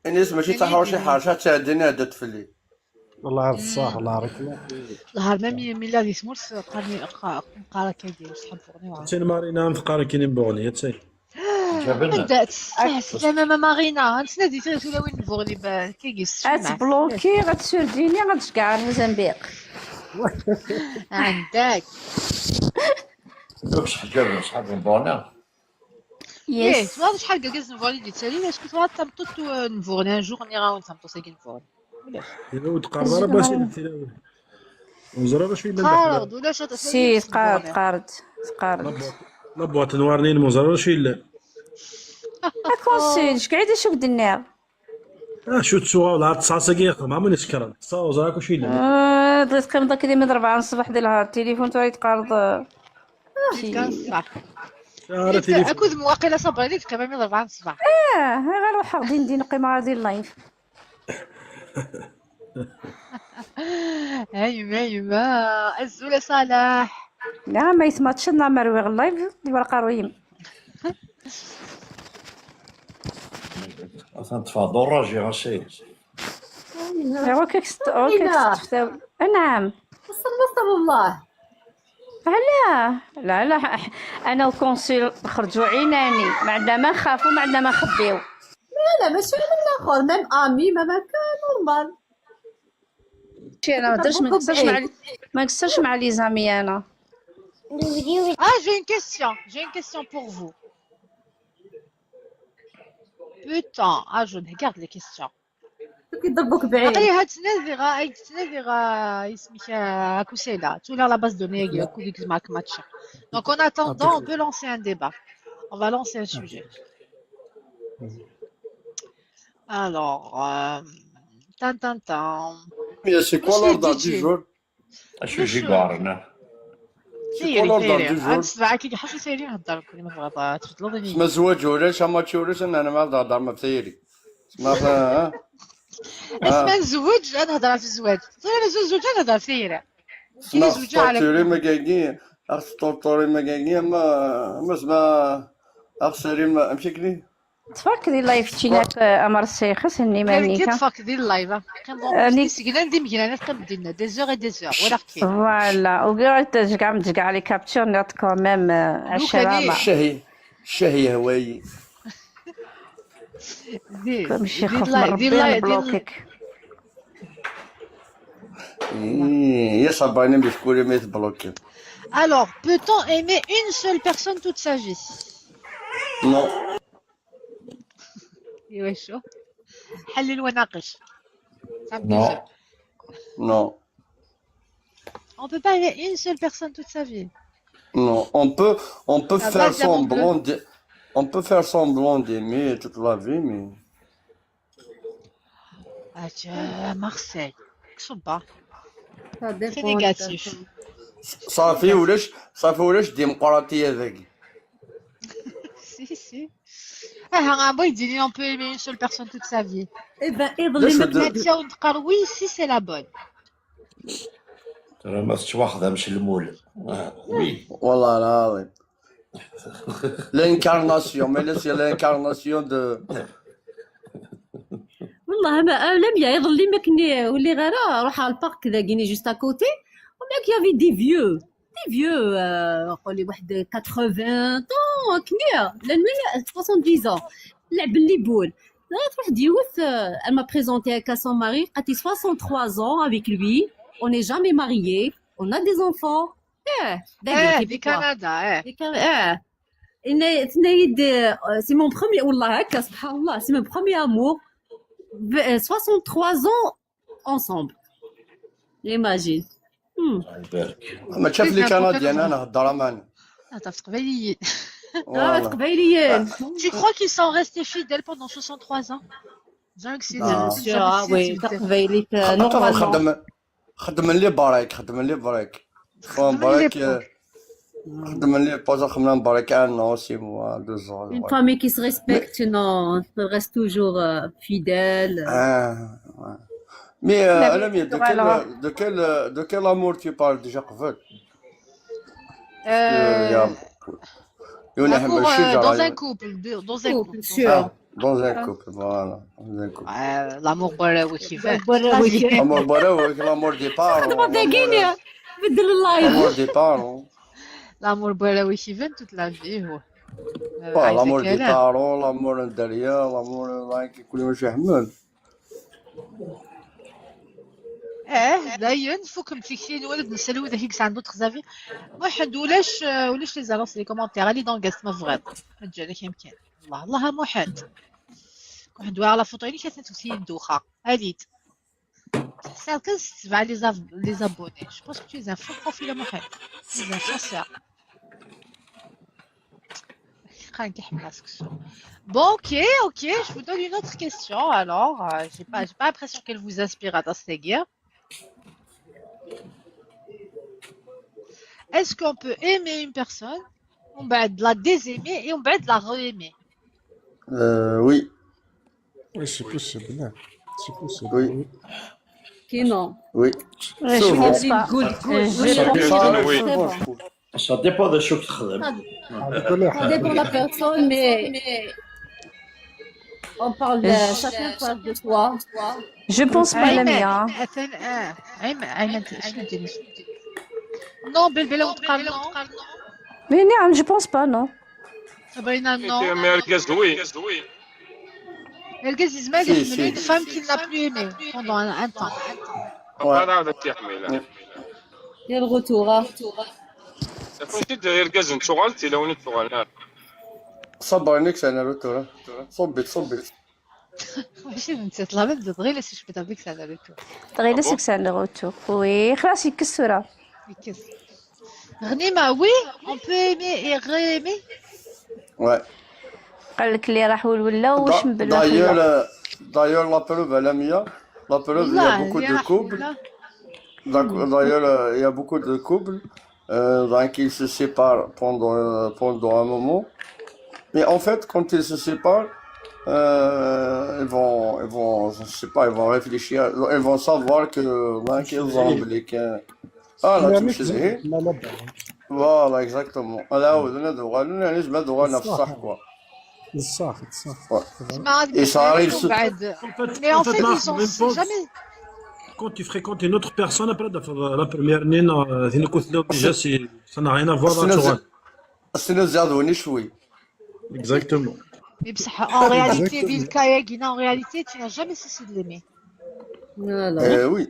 Ini-as mačči d taḥerci ḥerci, ad tɛeddi iɛedda-d fell-i. والله هذا الصح، الله يبارك لك. ظهر ما مي ميلا دي سمورس قالني قا قا كيدي صحاب فوقني وعا. تين مارينا متقارن كاينين بوغنية تين. جابلنا. عندها تسع سلامة ما مارينا، نتسنى دي تغير ولا وين نبوغني كيدي. غتبلوكي، غتسورديني، غتشكع الموزمبيق. عندك. دوك شحال جابلنا صحاب البونير. ايه يس. سوا شحال كاكاز نبوغني دي تسالي، اش كنت غاتا مطوط نبوغني ان جور ني غاون تمطوط كي نبوغني. إذا ود قرض راه باش يدير. وزرا باش يدير. قارض ولا شاط سي، تقارض، تقارض، تقارض. لا بواط نوار نين مزرا شي لا. اكونسيل، شكعيدة شو قد النار؟ اه، شو تسوى ولا تصاصا كي يخدم، ما نسكر. تصاصا وزرا كل شيء لا. آه، بغيت كنبدا كدي من ربعة الصباح ديال النهار، التليفون تاعي يتقارض. كان صح. شهر تليفون. اكو ذم واقيلا صبري لي كمان من ربعة الصباح. اه، غير روح غادي ندير نقيم غادي اللايف. ايما ايما. الزول صالح. لا، ما يتماتش، لا ما روي اللايف دي ورقه رويم. اصلا تفاضل راجي غشي. ايوا كيك ست اوكي ست. نعم. وصلنا، وصل الله. لا لا لا، انا الكونسيل خرجوا عيناني، ما عندنا ما نخافوا، ما عندنا ما نخبيو. لا لا، ماشي من الاخر، ميم امي ما كان نورمال. شي انا ما درتش، ما نقصرش مع لي، ما نقصرش مع لي زامي انا. Ah, j'ai une question. J'ai une question pour vous. Peut-on, ah, je regarde les questions. كيضربوك بعيد. عقلي هاد تنادي غا، هاد تنادي غا اسمك، آه، كوسيلا. تولي على باز دو نيغي، كوبيك معاك ماتش. Donc, en attendant, on peut lancer un débat. On va lancer un sujet. Alors, euh, tan, tan, tan. Mais c'est quoi Monsieur l'ordre D J. Du jour? اشو جي قارنا؟ C'est quoi l'ordre du jour? نسمع كي حاجه سيري نهضر كل ما بغا تفضلوا بني. ما زواج ولاش، ما تشي ولاش، انا انا ما نهضر ما في سيري. ما فا- ها؟ اسمع نزوج نهضر في الزواج، انا نزوج نهضر في سيري. كي ما نزوج على توري ما كاكي، اخ تورتوري ما كاكي، ما ما زعما اخ سيري ما مشي كلي. تفرك دي لايف تشينات امر السيخس هني كي مانيكا. تفك دي اللايف. آه، نيك- سيغنان دي مجنان تقم دينا دي زور اي دي زور ولا كي. فوالا، وكاع تشكع متشكع لي كابتشور نات كوميم. عشرة. الشهي، الشهي هواي. دي ماشي دي خوف من لا- دي ربي لا- دي نبلوكيك. إيه، يا صبريني بشكوري ما يتبلوكي. Alors, peut-on aimer une seule personne toute sa vie? Non. ايوا شو؟ حلل وناقش. Non. Non. On peut pas aimer une seule personne toute sa vie. Non. On peut, on peut Ah, faire bah, c'est mon semblant de, on peut faire semblant d'aimer toute la vie, mais Ah, tu, euh, Marseille. صبا. Ça Très dépend. Négatif. صافي ولاش، صافي ولاش ديمقراطية ذاك. Si, si. Ah, un boy dit on peut aimer une seule personne toute sa vie. Eh ben, يظل لي شو ما د- Nadia, on te dit oui, si c'est la bonne. راه ما تتواخذهمش المول. آه، oui. والله العظيم. L'incarnation, mais là c'est l'incarnation de والله ما آه، لم يظل لي ما كني ولي غير روح على البارك ذاكيني juste à côté. وماك يافي des vieux, des vieux, آه، قولي واحد quatre-vingts ans كني لانه soixante-dix ans. لعب لي بول. لا تروح ديوث. آه، elle m'a présenté à son mari, قالت لي soixante-trois ans avec lui, on n'est jamais mariés, on a des enfants. ايه ايه دي كندا ايه. ديك اه إن- تنايد. آه، c'est mon premier, والله هكا سبحان الله, c'est mon premier amour. ب- آه، soixante-trois ans ensemble. Imagine. Hmm. الله يبارك. ما شاف لي كنديان انا هضر معنا. هضر في تقبايليين. اه تقبايليين. Tu crois qu'ils sont restés fidèles pendant soixante-trois ans? Bien que c'est آه. Bien sûr, ah oui, تقبايليت آه، خاطر normalement. خدم، خدم لي بريك، خدم لي بريك. فون خدم لي بريك. خدم لي بوزا خدمنا بريك ان نو سي موا دو زون. Une famille qui se respecte, non, elle reste toujours euh, fidèle. اه. Mais euh, Alamia, de Voilà. quel, de quel, de quel amour tu parles déjà قبل؟ Euh, يا Yiwen iḥemmel L'amour, euh, ccejra, dans un yiwen. Couple, de- dans un Couple, couple. sûr. Ah, dans un couple, voilà. Dans un couple. Euh, l'amour n warraw i k-iban. Warraw i k-iban. L'amour n warraw, l'amour des parents, l'amour, Dagini, beddel live. L'amour des parents. L'amour n warraw i k-iban toute la vie. هو. L'amour des parents, l'amour n dderya, l'amour n, like, كل واحد يحمل. اه، دايما فكم تيكتين ولد نسال وذا هيك عنده تخزافي. واحد ولاش، ولاش لي زالونس لي كومونتير اللي دون غاست ما فغيت. ما تجي عليك يمكن. الله الله محال. واحد وعلى فوتو اللي كانت توسين دوخه هاديت. حساب كان سبعه لي زاب لي زابوني. جو بونس كو تي زان فو بروفيل محال. تي زان سانسير. كان كيحمل سكسو. Bon, ok, ok, je vous donne une autre question. Alors, euh, j'ai pas, j'ai pas l'impression qu'elle vous inspire à Tasteguir. Est-ce qu'on peut aimer une personne, on va la désaimer et on va la re-aimer? Euh, oui. Oui, c'est possible. Hein. C'est possible. Oui. Qui non. Oui. Je pense pas. Good, good. Je pense Ça pas. arrive Oui. souvent, je Ça dépend de ce que tu Ça dépend de la personne, mais on parle de chacun parle de soi. Je pense pas, Lamia. أثن... آه. عيم... عيم... شنو ديري؟ Non, بلبلة وتقال non. Mais non, je pense pas, non. صابرينا non. Mais argaz, oui. Argaz يزمر يحمل une femme qu'il n'a plus aimée pendant un, un temps. Voilà, هذا كيحمل. Il y a le retour. Hein. كنت داير argaz نتوغال تي لو نتوغال. صبرني كسانا روتورا. صبت، صبت. ماشي انت طلبت غير لا سيش بدا بيك ساعه ريتو. تغير سكسان لو روتور. Oui, خلاص يكسورا. يكس. غنيمه oui, on peut aimer et re-aimer. Ouais. قال لك اللي راح ولا واش من بلا D'ailleurs, euh, d'ailleurs, la preuve, Lamia, la preuve, il y a beaucoup de couples. D'ailleurs, euh, il y a beaucoup de couples, euh, donc, ils se séparent pendant, euh, pendant un moment. Mais en fait, quand ils se séparent, euh, ils vont, ils vont, je sais pas, ils vont réfléchir, ils vont savoir que, donc, ils ont oublié que, ah, là, tu sais, voilà, exactement. Alors, on a droit, on a droit, on a droit, quoi. صح، صح. Et ça arrive. Mais en fait, ils ont jamais. Quand tu fréquentes une autre personne, après la première année, déjà, ça n'a rien à voir. C'est nos ados, on est choués. Exactement. Mais en réalité, Vilka Yagina, en réalité, tu n'as jamais cessé de l'aimer. Voilà. Euh, oui.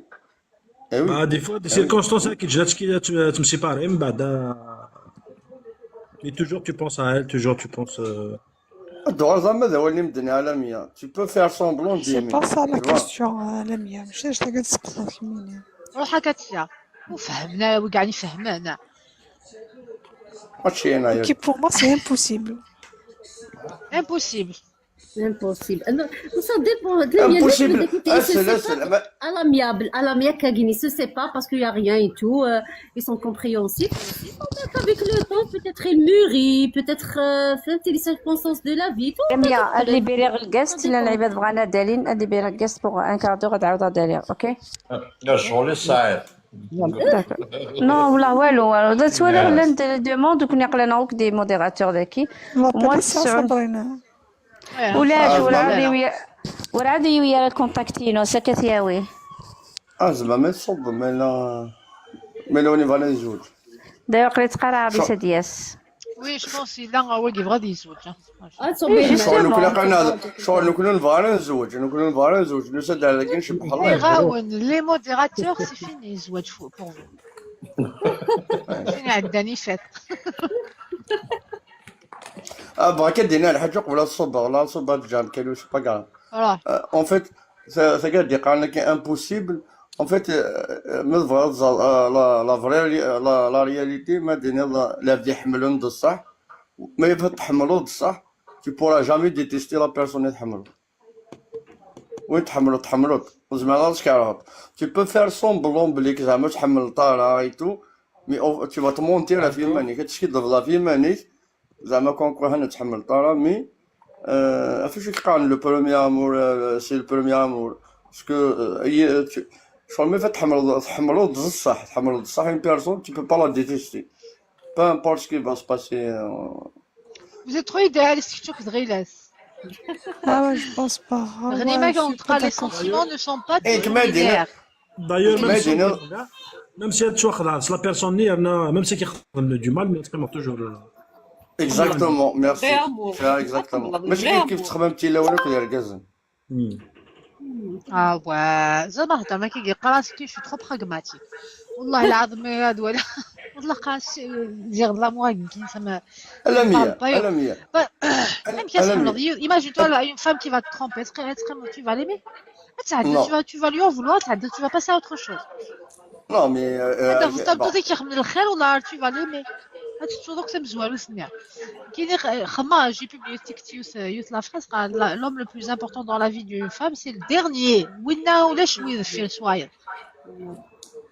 Eh oui. Bah, des fois, des circonstances qui te séparent, mais toujours tu penses à elle, toujours tu penses. Droit à madame Lamia. Tu peux faire semblant d'aimer. C'est pas ça la question, Lamia. ماشي هاد الشيء اللي كتسقسي فيني. روحها كتشا. وفهمنا وكاع فهمنا. ماشي انا. Qui pour moi c'est impossible. Impossible. Impossible. Alors, ça dépend. Impossible. À l'amiable. À l'amiable, كاين se sépare parce qu'il y a rien et tout. Euh, ils sont compréhensifs. Avec le temps, peut-être il mûrit, peut-être euh, fait les circonstances de la vie. Tout Lamia, اللي بيري غلقست لان العباد بغانا دالين، اللي بيري غلقست pour un quart d'heure غتعاود دالين. OK. لا شغل الساعات. Non, والله والو والو. That's why لان دي دوموند وكنا قلنا هوك des modérateurs ذاكي. Moi تسعود. ولاش وراه دي ويا وراه دي ويا كونتاكتينو سكت ياوي. اه زعما ما يصب مالا مالا وني فانا نزوج. داير قريت قرا عربي سدياس. Oui, je pense إلا هو كيبغى يزوج. شغل نكون قلنا شغل نكون نبغى نزوج، نكون نبغى نزوج، نسد على كي نشبح الله. يغاون les modérateurs, c'est fini الزواج pour vous. فين عندني فات. اه بغا كدينا الحاجه قبل الصبر، لا الصبر جام كانوا شي با كاع. En fait, ça ça قاعد يقال لك impossible. En fait, ما تبغى la vraie la réalité ما دينا لا بدي يحملون بصح. Mais تحملوا بصح. Tu pourras jamais détester la personne اللي تحملوا. وين تحملوا تحملوا زعما لا تكرهوا. Tu peux faire semblant بلي زعما تحمل طارا et tout. Mais tu vas te mentir في مانيك تشكي ضفلا في مانيك. زعما كون كون هنا تحمل طارا mais عرفتي شو كيقال le premier amour c'est le premier amour. Parce que شغل مي فات تحمل تحملوا بصح تحملوا بصح une personne tu peux pas la détester. Peu importe ce qui va se passer. Vous êtes trop idéaliste, kečč akked Ɣilas. Ah ouais, je pense pas. Ah Ɣnima, ouais, je quand suis tu pas les d'accord. Sentiments ne sont pas Eh, trop كما دينا. binaires. D'ailleurs, même كما si دينا. même si ad twaxeḍ la personne-nni, même si كيخدم du mal, mais تقيمو toujours. Exactement, merci. Vrai amour. Ah, exactement. Vrai ماشي كيف كيف amour. تخمم تي الاولى كي يركزن. Ah ouais, زعما هضر ما كيقرا، je suis trop pragmatique. والله العظيم هاد ولا والله قاس زير لا موا كي سما الاميه بايو. الاميه Même si elle se dit, imagine-toi là, une femme qui va te tromper, est-ce que tu vas l'aimer? Tu vas, tu vas lui en vouloir, tu vas passer à autre chose. Non, mais هذا هو الطبطة كيخمم الخير ولا tu vas l'aimer. هاد الشروط تمزوالو سنيا. كاين خما، j'ai publié تيكت يوث يوث la phrase قال: l'homme le plus important dans la vie d'une femme, c'est le dernier. وينا ولاش ويذ في السواير.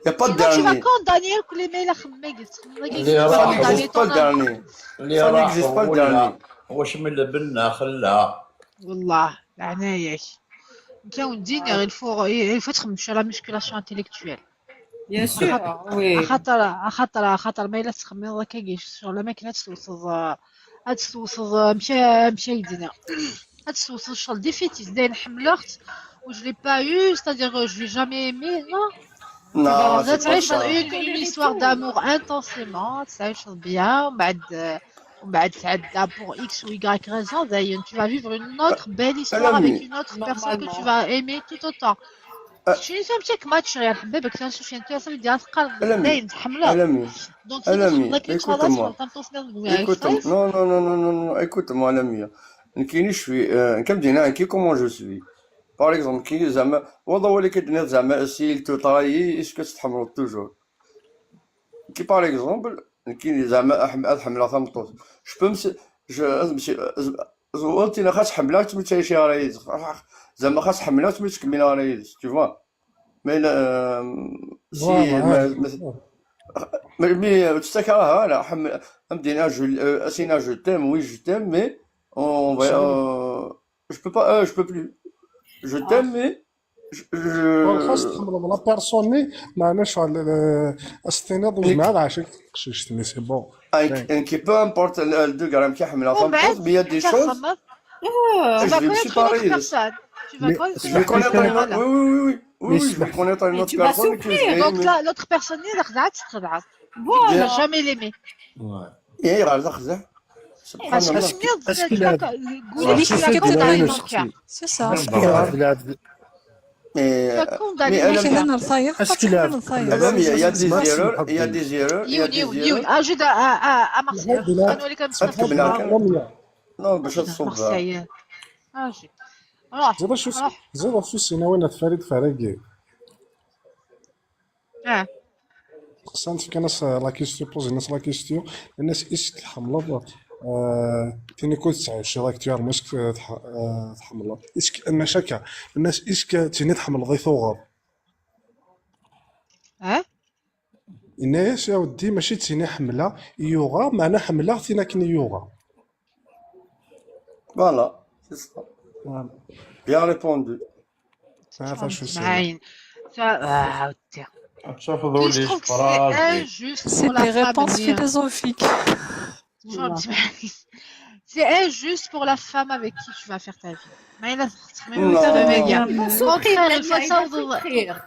Il n'y a pas de Sinon, tu vas dernier. Condamner كل ما الا خميت. اللي راح Ça n'existe pas le dernier. اللي Ça راح n'existe pas le ولا dernier. واش من البنة خلا. والله لعنايك. كاين دينير، il faut il faut تخمم sur la musculation intellectuelle. Bien sûr, oui. خاطر خاطر خاطر ما الا تخمم هكا كي sur la ماكينه توصل، هاد توصل مشى مشى يدنا. هاد توصل شغل ديفيتيس داين حملوخت و je l'ai pas eu, c'est-à-dire que je l'ai jamais aimé, non. Non, c'est pas تعيش ça. Une histoire d'amour intensément, تعيش bien ومن بعد ومن بعد تعدى pour X ou Y raison, داين tu vas vivre une autre belle histoire avec une autre personne que tu vas aimer tout autant. C'est une femme qui est mature يا حبيبك، كان سفيان تو صافي ديال القلب داين تحملها. Alamia. Donc Alamia, c'est écoute-moi. Écoute-moi. Non, non, non, non, non, non, écoute-moi, Alamia. كاين شوي، آه، كم دينا كي comment je suis. Par exemple كي زعما والله ولا كدنا زعما si tu trahis, est-ce que تحمل toujours. كي par exemple كي زعما أحم- أحمل ثمطوط. Je peux me je زوالتي خاص حملات ما تعيشي على يدك. زعما خاص حملات ما تكمل على يدك، tu vois. Mais لا، آم، si Voilà, ما ouais. ما mais تستكرهها لا حم أم دينا je euh, Asina, je t'aime, oui, je t'aime, mais on va euh, je peux pas, euh, je peux plus. Je t'aime, mais je, je- خاص تحمل la personne ني، معنا شغل، آه، استناد وجمع العشاء. قشيشتني c'est bon. Qui peu importe le deux grammes كي حملها ومن بعد فمطوط, mais il y a des كي choses تخمم que tu je vas vais me connaître une autre séparer. Personne. Tu vas Mais connaître Je une vais autre connaître personne. Une autre, oui, oui, oui, oui, oui, je vais connaître une autre personne que je vais Donc aimer. Là, l'autre personne اللي خدعت تخدعت. Tu vas Voilà. Jamais l'aimer. Ouais. ايه راه لا خزع. سبحان Parce que الله. سميت Est-ce qu'il a- قولي c'est لي ça كي que تدعي Brian donc. aussi. C'est ça. Est-ce qu'il a- il a- Mais Condamné. mais هنا Alamia, نصاير. Est-ce qu'il a- Alamia, il y a des erreurs, il y a des erreurs, il y a يوني des يوني erreurs. اجد امرسي هاد البلاد انا ولي كنت أفهم معاك. Alamia. Non, باش تصب. مرسي. اجي روح زيد شو روح. زيد شو سينا وين فريد فريقي. اه خصنا نسقي ناس la question, بوزي ناس la question. الناس est-ce que تحملض، آه، تيني كنت تعيش actuellement est-ce que تح- آه، تحملض est-ce que انا شاكا الناس est-ce que تيني تحملض ثوغر. اه الناس يا ودي ماشي تيني حمله يوغا، معنا حمله تينا كني يوغا. Voilà, c'est ça. Voilà. Bien répondu. عارفه شو سينا. معاين. ف- آه، عاودتي. تشوفوا لي Je trouve que c'est فراج. Injuste C'est pour la des femme. Réponses اللي- philosophiques. شنو تسمعي؟ C'est injuste pour la femme avec qui tu vas faire ta vie. ما الا تخمم Non. في Il va souffrir, Contraire, elle il faut va savoir- souffrir.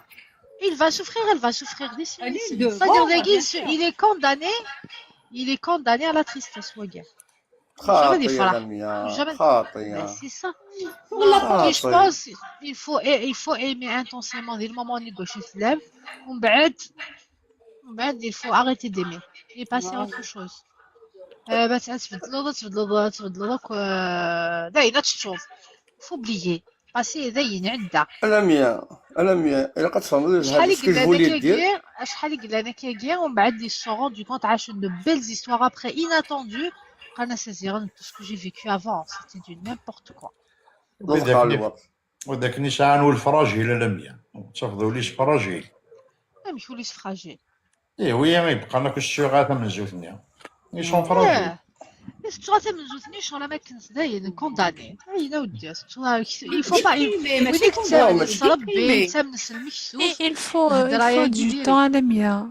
Il va souffrir, elle va souffrir d'ici. Elle est Ici. de C'est-à-dire, mort, il, bien se- sûr. Il est condamné. Il est condamné à la tristesse, وقع. خاطي دي يا فرح. لميا، Jamais. خاطي Mais يا. C'est ça. والله Donc, je خاطي. pense il faut, il faut aimer intensément dès le moment où on est gauche islam. ومن بعد ومن بعد il faut arrêter d'aimer et passer à autre chose. آه، بس تبدلوا تبدلوا تبدلوا دوك، آه، داينا تشوف. Faut oublier. Passer داين عدة. ألميا، ألميا، إلا قد فهمت شحال هذا ce que je قلنا voulais لك dire. كاع، شحال قلنا لك كاع، ومن بعد ils se sont rendu compte عاشوا de belles histoires après inattendues. قالنا c'est zéro tout ce que j'ai vécu avant, c'était du n'importe quoi. نطق على الوقت. وذاك نيشان والفراجيل لميا. تفضلوا ليش فراجيل؟ ما مشوليش fragile. ايه وي، يبقى لنا كل شيء غير من زوجنا. نيشان فراجيل. اه. بس تشوف من زوج نيشان ما كنت داين condamné. هاي لا ودي، تشوف il faut pas Mais ماشي وينك condamné. تسامن ماشي تربي condamné. تسامن المكسوف. Et il faut, il الهضرة faut يا du كبير. Temps, لميا.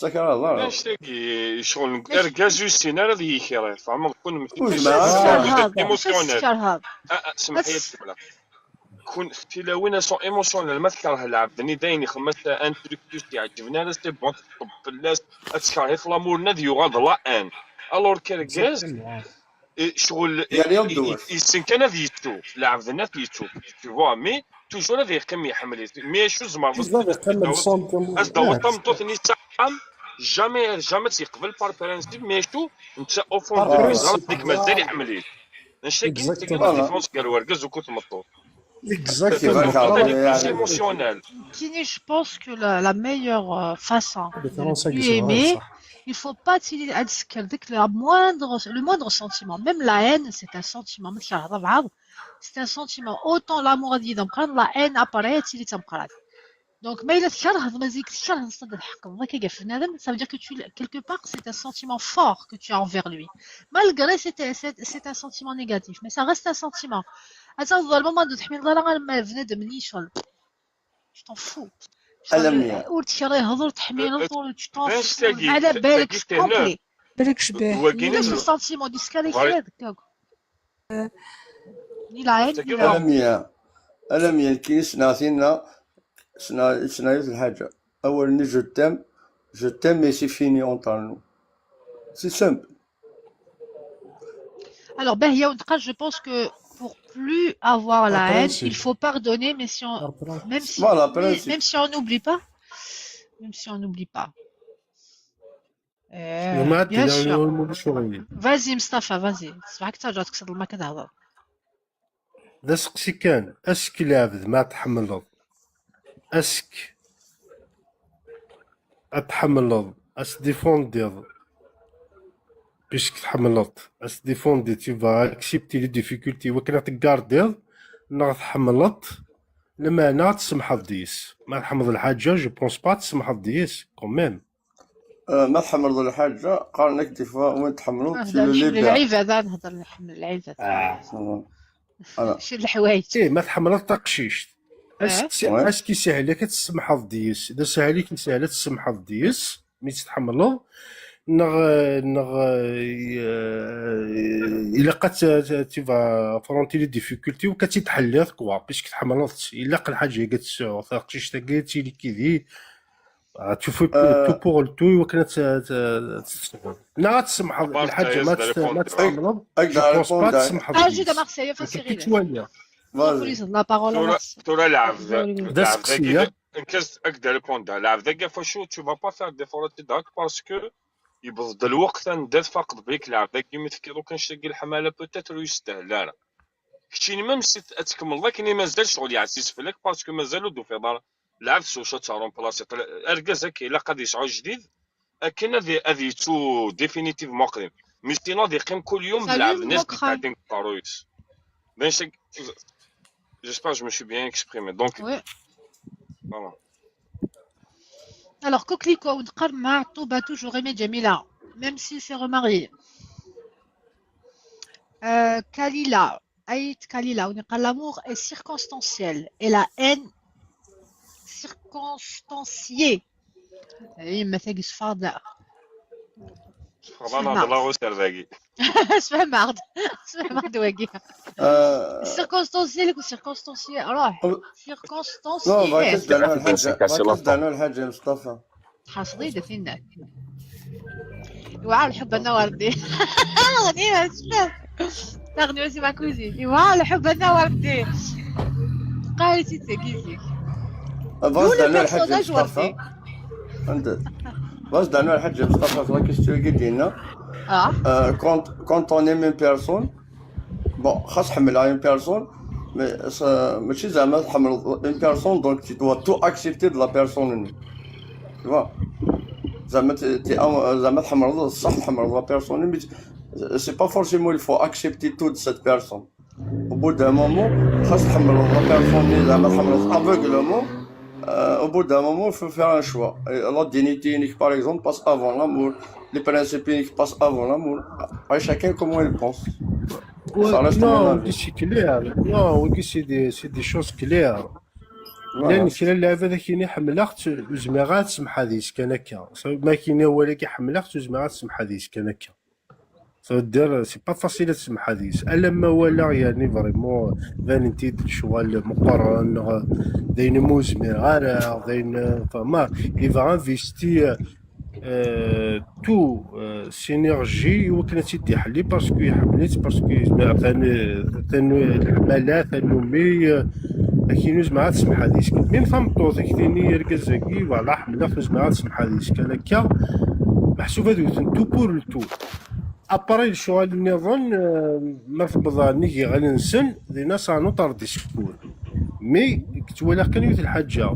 ttakraḍ ara. Annect-agi, ccɣel n argaz ur yessin ara ad yekrir, tfehmeḍ? Kunwi mačči d émotionnel. Ad teskerheḍ. Ah, ah, semmeḥ-iyi ad kemmleɣ. Kun, tilawin elles sont émotionnelles, ma tkerheḍ lɛebd-nni d ayen ixemmem-as un truc ur s-yeɛǧiben ara, c'est bon, teṭṭeb fell-as, ad tkerheḍ l'amour-nni ad yuɣal d la haine. Alors qu'argaz, eh, ccɣel, eh, yessen kan ad yettu, lɛebd-nni ad yettu, tu vois, mais toujours ad yeqqim iḥemmel-it. Mais acu tzemreḍ ad d-tawiḍ tameṭṭut-nni s axxam, jamais, jamais ad tt-yeqbel par principe, mais acu netta au fond de lui, ẓran belli mazal iḥemmel-it. Annect-agi, annect-agi la différence gar urgaz akked tmeṭṭut. Exactement. C'est émotionnel. Tini, je pense que la, la meilleure euh, façon de ne plus aimer, il faut pas tili ad tsker dès que le moindre, le moindre sentiment. Même la haine, c'est un sentiment. C'est un sentiment. Autant l'amour ad yili d ameqqran, la haine après tili d tameqqrant. Donc, ma yella tkerheḍ, mazal tkerheḍ, ad tḥekkmeḍ akka ɣef bnadem, ça veut dire que tu, quelque part, c'est un sentiment fort que tu as envers lui. Malgré c'est, c'est, c'est un sentiment négatif, mais ça reste un sentiment. Ad tafeḍ lemmer d ur tḥemmleḍ ara bnadem n icel. Tu t'en fous. Ur tekriheḍ, ur tḥemmleḍ, ur tu t'en fous. Ala balek complet. Balek cbiḥ. Nefs sentiment, disqualifié. Ni la haine, ni la... Alamya, alamya, nekkini ssneɣ tinna, ssneɣ, ssneɣ yiwet lḥaǧa. Awal-nni je t'aime, je t'aime et c'est fini entre nous. C'est simple. Alors, Bahia, je pense que pour plus avoir la haine, il faut pardonner, mais si on, même si, voilà, même si on n'oublie pas, même si on n'oublie pas. Euh, bien sûr. Vas-y, Mustapha, vas-y. سمعك ترجع تكسر الماء كتهضر. D aseqsi kan, est-ce que lɛebd ma tḥemmleḍ, est-ce que ad tḥemmleḍ, ad tdéfendiḍ, puisque tḥemmleḍ, ad tdéfendiḍ, tu vas accepter les difficultés, wakken ad tgardiḍ, neɣ tḥemmleḍ, lameɛna ad tsemḥeḍ deg-s. Ma tḥemmleḍ lḥaǧa, je pense pas ad tsemḥeḍ deg-s, quand même. Euh, ma tḥemmleḍ lḥaǧa, qqaren-ak des fois win tḥemmleḍ, tu le libères. Lɛibad, ad nehder, nḥemmel lɛibad. Voilà. Ci leḥwayeǧ. Eh, ma tḥemmleḍ taqcict, est-ce que, est-ce que yeshel-ak ad tsemḥeḍ deg-s? D ashel-ik yeshel ad tsemḥeḍ deg-s mi tt-tḥemmleḍ, neɣ, neɣ, euh, ilaq ad t-, tu vas affronter les difficultés, ou ad tt-id-tḥelliḍ, quoi, puisque tḥemmleḍ-tt, ilaq lḥaǧa-agi ad tt-sɛuḍ, taqcict-agi ad tili kidi. Ah, tu fais tout pour le tout, iwakken ad tt-, ad tt-, ad tt-tesɛuḍ. Neɣ ad tsemḥeḍ lḥaǧa ma tt-, ma tt-tḥemmleḍ, je pense pas ad tsemḥeḍ. Ajoute à Marseille, ur ttwaliɣ. Vas-y. La parole à Marseille. Tura lɛebd, d aseqsi, ya. Nekk ad k-d-répondre. Lɛebd-agi ɣef wacu, tu vas pas faire d'effort ad t-id-terreḍ parce que yewweḍ-d lweqt anda tfaqeḍ belli lɛebd-agi mi tefkiḍ akk annect-agi leḥmala, peut-être ur yestahel ara. Keččini, même si ad tkemmleḍ akken i mazal ccɣel yeɛziz fell-ak, parce que mazal ur d-tufiḍ ara lɛebd s wacu ad teremplaṣiḍ. Argaz akka ilaq ad yesɛu ajdid akken ad, ad yettu définitivement aqdim. Mais sinon ad yeqqim kul yum d lɛebd n as d-yettɛeddin deg uqerruy-is. D acu, j'espère que je me suis bien exprimé. Donc, voilà. Alors, Coquelicot, Mahtouba toujours aimé Jamila, même s'il s'est remarié. Euh, Kalila, Ait Kalila, on dit que l'amour est circonstanciel et la haine circonstanciée. Eh, mais c'est que je parle là. Vraiment, on a la recherche. Sfehmeɣ-d wagi. Circonstanciel ou circonstancié. Alors, circonstancié. Non, va كتدعنا الحاجة، va كتدعنا الحاجة مصطفى. حاصلي دفينا. يوعى الحب انا وردي. اغنية شباب. اغنية سي ماكوزي. يوعى الحب انا وردي. قايتي تاكيزي. بغيت نعمل حاجة مصطفى. عندك. بغيت نعمل حاجة مصطفى في la question اللي قلت لنا. اه. Quand, quand on aime une personne, bon, خاص حمل une personne, mais ماشي زعما تحمل une personne, donc tu dois tout accepter de la personne. Tu vois. زعما ت-، ت-، زعما تحمل الصح، تحمل la personne, mais c'est pas forcément il faut accepter tout de cette personne. Au bout d'un moment, خاص تحمل la personne, زعما تحمل aveuglément. Euh, au bout d'un moment, il faut faire un choix. Et la dignité, par exemple, passe avant l'amour. Les principes passent avant l'amour. Après, chacun comment il pense. Ça reste mon avis. Wagi c'est clair. Non, wagi c'est des, c'est des choses claires. Llan kra n lɛibad ad ak-yini ḥemmleɣ-tt, ur zmireɣ ad semḥeɣ deg-s kan akka. Ma ak-yini awal-agi ḥemmleɣ-tt, ur zmireɣ ad semḥeɣ deg-s kan akka. Ça veut dire, c'est pas facile ad semḥeɣ deg-s. Alamma walaɣ, yerni vraiment, banen-t-id lecɣal meqqren, neɣ d ayen umi ur zmireɣ ara, d ayen, enfin, il va investir, euh, tout, euh, synergie i wakken ad tt-id-iḥelli, parce que iḥemmel-itt, parce que yezmer atan, atan leḥmala, tannumi, euh, akin ur zmireɣ ad semḥeɣ deg-s kan. Même tameṭṭut, ak-tini argaz-agi, voilà, ḥemmleɣ-t, ur zmireɣ ad semḥeɣ deg-s kan akka. Meḥsub ad wten tout pour le tout. Après, lecɣal nniḍen, euh, ma tewweḍ nnig yiɣil-nsen, dinna c'est un autre discours. Mais ttwaliɣ kan yiwet lḥaǧa,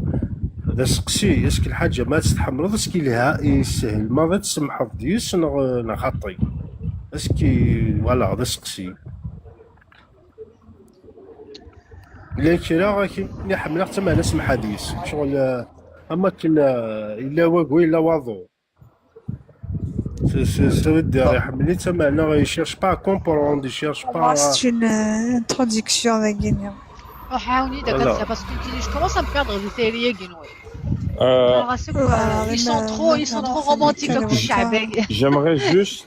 d aseqsi, est-ce que lḥaǧa ma ad tt-tḥemmleḍ, est-ce que yelha, yeshel maḍi ad tsemḥeḍ deg-s neɣ, neɣ xaṭi? Est-ce que, voilà, d aseqsi. Llan kra akken i ḥemmleɣ-tt, ameɛna semḥeɣ deg-s. Ccɣel, euh, am akken, euh, yella wagu, yella waḍu. C'est, c'est, ça veut dire, iḥemmel-itt, ameɛna il cherche pas à comprendre, il cherche pas. Moi, c'est une, euh, introduction dagi-nni. روح عاوني داك البلاصة، parce que je commence à me perdre في الثيري كينوي. Euh, ils sont trop, ils sont trop romantiques, donc je suis à... J'aimerais juste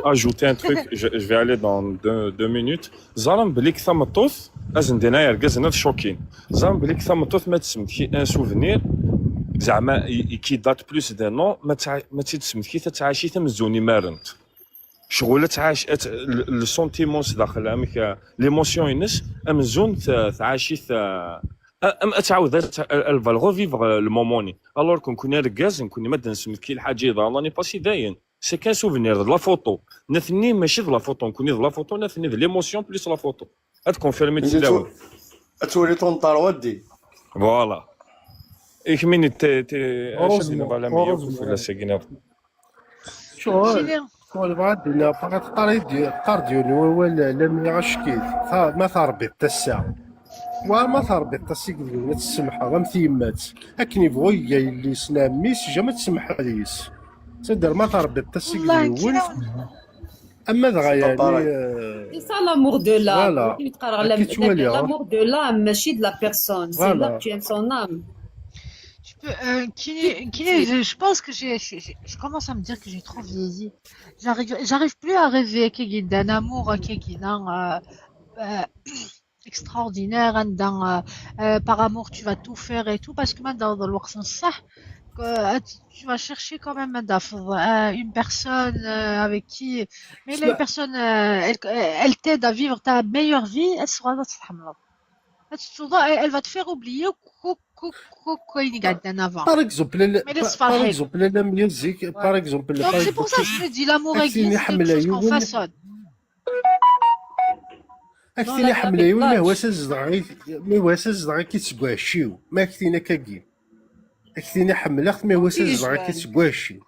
ajouter un truc. Je, je vais aller dans deux, deux minutes. Ẓran belli tameṭṭut, azen dinna yergazen ad choquin. Ẓran belli tameṭṭut ma tesmekti un souvenir, zeɛma i, i qui date plus d'un an, ma tɛa-, ma tt-id-tesmekti, ad tɛac-it amzun imarent. Ccɣel ad tɛac, ad t-, le, le sentiment s daxel, amek, euh, l'émotion-ines, amzun t-, tɛac-it, euh, a-, am-, ad tɛawed ad t-, elle va le revivre, euh, le moment-nni. Alors que nekkni argaz, nekkni ma d-nesmekti lḥaǧa yeḍran l'année passée, dayen. C'est qu'un souvenir, d la photo. Nitni mačči d la photo, nekkni d la photo, nitni d l'émotion plus la photo. Ad confirmer tilawin. Ad twali tonṭar waddi. Voilà. I kemmini te, te, acu ad d-nɣal am yakk fell-as agi niḍen. Ccɣel, ccɣel bɣa ad d-iniɣ, bɣa teqqar-d, teqqar-d yiwen wawal, Lamia, acek-it. Ta-, ma terbiḍ tasa. Wa ma terbiḍ tasa i yelwen, ad tsemḥeḍ am tyemmat. Akken yebɣu iga yelli-s neɣ mmi-s, jamais ad tsemḥeḍ deg-s. C'est-à-dire, ma terbiḍ tasa i yelwen, ama dɣa, yeɛni, euh, c'est ça l'amour de l'âme. Voilà. Akken i ttqaraɣ, l'amour de l'âme, mačči de la personne. C'est l'âme, tu aimes son âme. Je peux, euh, qui, qui, je, je pense que j'ai, j'ai, j'ai, je commence à me dire que j'ai trop vieilli. J'arrive, j'arrive plus à rêver, kagina, un amour, kagina, euh, euh, extraordinaire, hein, dans, euh, euh, par amour, tu vas tout faire et tout, parce que maintenant, dans le sens ça, que, euh, tu, tu vas chercher quand même, hein, euh, une personne, euh, avec qui, mais là, une personne, euh, elle, elle t'aide à vivre ta meilleure vie, elle sera là, elle, elle va te faire oublier كو-، كو-، كو-، كاين قاعد انا فا. Par exemple, la, mais par, par exemple, la, la musique, par exemple, donc par c'est pour ça que je me dis, l'amour existe, c'est quelque chose qu'on façonne. Ak-tini ḥemmleɣ yiwen, ma iwas ad zedɣeɣ, ma iwas ad zedɣeɣ ki seg uɛecciw. Ma ak-tini akkagi. Ak-tini ḥemmleɣ-t, ma iwas ad zedɣeɣ ki seg uɛecciw.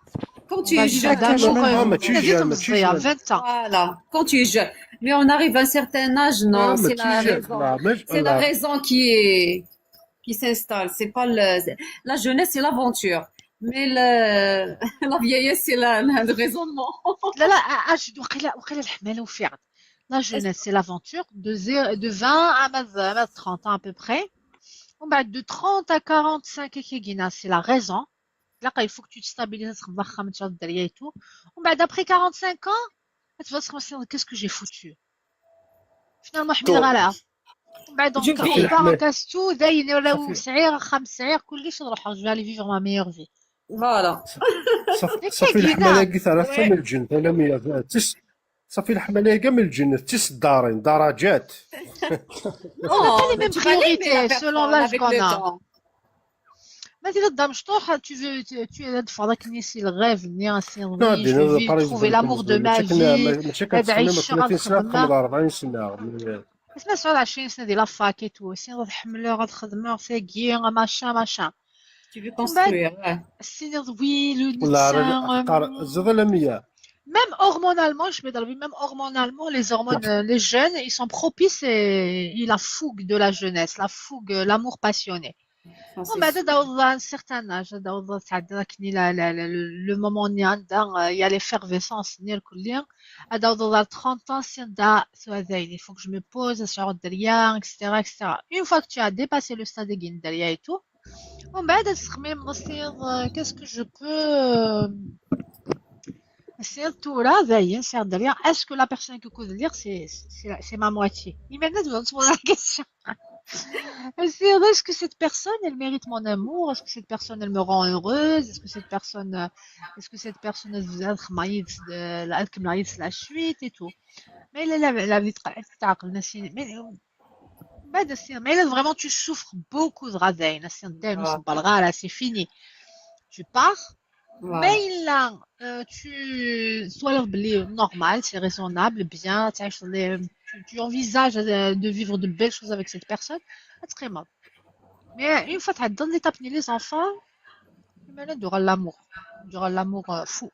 Quand tu es jeune. Ah, mačči jeune, mačči jeune. Voilà, quand tu es jeune. Mais on arrive à un certain âge, non, c'est la raison. C'est la raison qui est, qui s'installe. C'est pas le, la jeunesse, c'est l'aventure. Mais le, la vieillesse, c'est la, le raisonnement. لا، لا، اش وقيلا، وقيلا الحمالة وفي عاد. La jeunesse, c'est l'aventure. De zéro, de vingt à, à trente ans à peu près. ومن بعد de trente à quarante-cinq كيجينا, c'est la raison. لا، il faut que tu te stabilises, تخدم واخا من شهر الدريا et tout. ومن بعد après quarante-cinq ans, تبدا تخمم, qu'est-ce que j'ai foutu. Finalement حميد غالعة. ومن بعد donc كاستو داين راهو سعير، خام سعير، كلش نروح, je vais aller vivre ma meilleure vie. Voilà. صافي، صافي الحمالة قلت على فم الجن، انا مية. صافي الحمالة كاع من الجن، تصدارين درجات. Oh, même priorité selon l'âge qu'on a. ما دير الدار مشطوحة, tu veux, tu, tu es هاد الفضاك ني سي الغيف ني سي الغيف, je vais trouver l'amour de ma vie, هاد عيش شغل خدمة. أربعين سنة. اسمع, سؤال عشرين سنة ديال la fac et tout, سي غتحملو, غتخدمو, سي كي, ماشا, ماشا. Tu veux construire, ouais. السيني ضويل, زيد على مية. Même hormonalement, je vais dire, même hormonalement, les hormones, euh, les jeunes, ils sont propices et, et la fougue de la jeunesse, la fougue, euh, l'amour passionné. ومن بعد هذا والله سيغتان اج، هذا والله تعدى كني لا لا لا لو مومون ني عندها يا ليفيرفيسونس ني الكلي. هذا والله ثلاثين ans سين دا سوا زين. Il faut que je me pose sur الدريا اكسترا اكسترا. Une fois que tu as dépassé le stade ديال الدريا اي تو، ومن بعد تخمم نصير qu'est-ce que je peux نصير تورا زين سير دريا. Est-ce que la personne que كنت ليغ c'est c'est ma moitié؟ يمكن تبغى تسمع la question. Est-ce que cette personne, elle mérite mon amour? Est-ce que cette personne, elle me rend heureuse? Est-ce que cette personne, euh, est-ce que cette personne, elle vous a la suite et tout? Mais elle est la, la vie très, mais, mais là, vraiment, tu souffres beaucoup de radin. C'est fini. Tu pars. Mais là, euh, tu sois normal, c'est raisonnable, bien, tu, tu envisages euh, de vivre de belles choses avec cette personne. Mais une fois que tu as donné ta les enfants, il y aura l'amour. Il y aura l'amour euh, fou.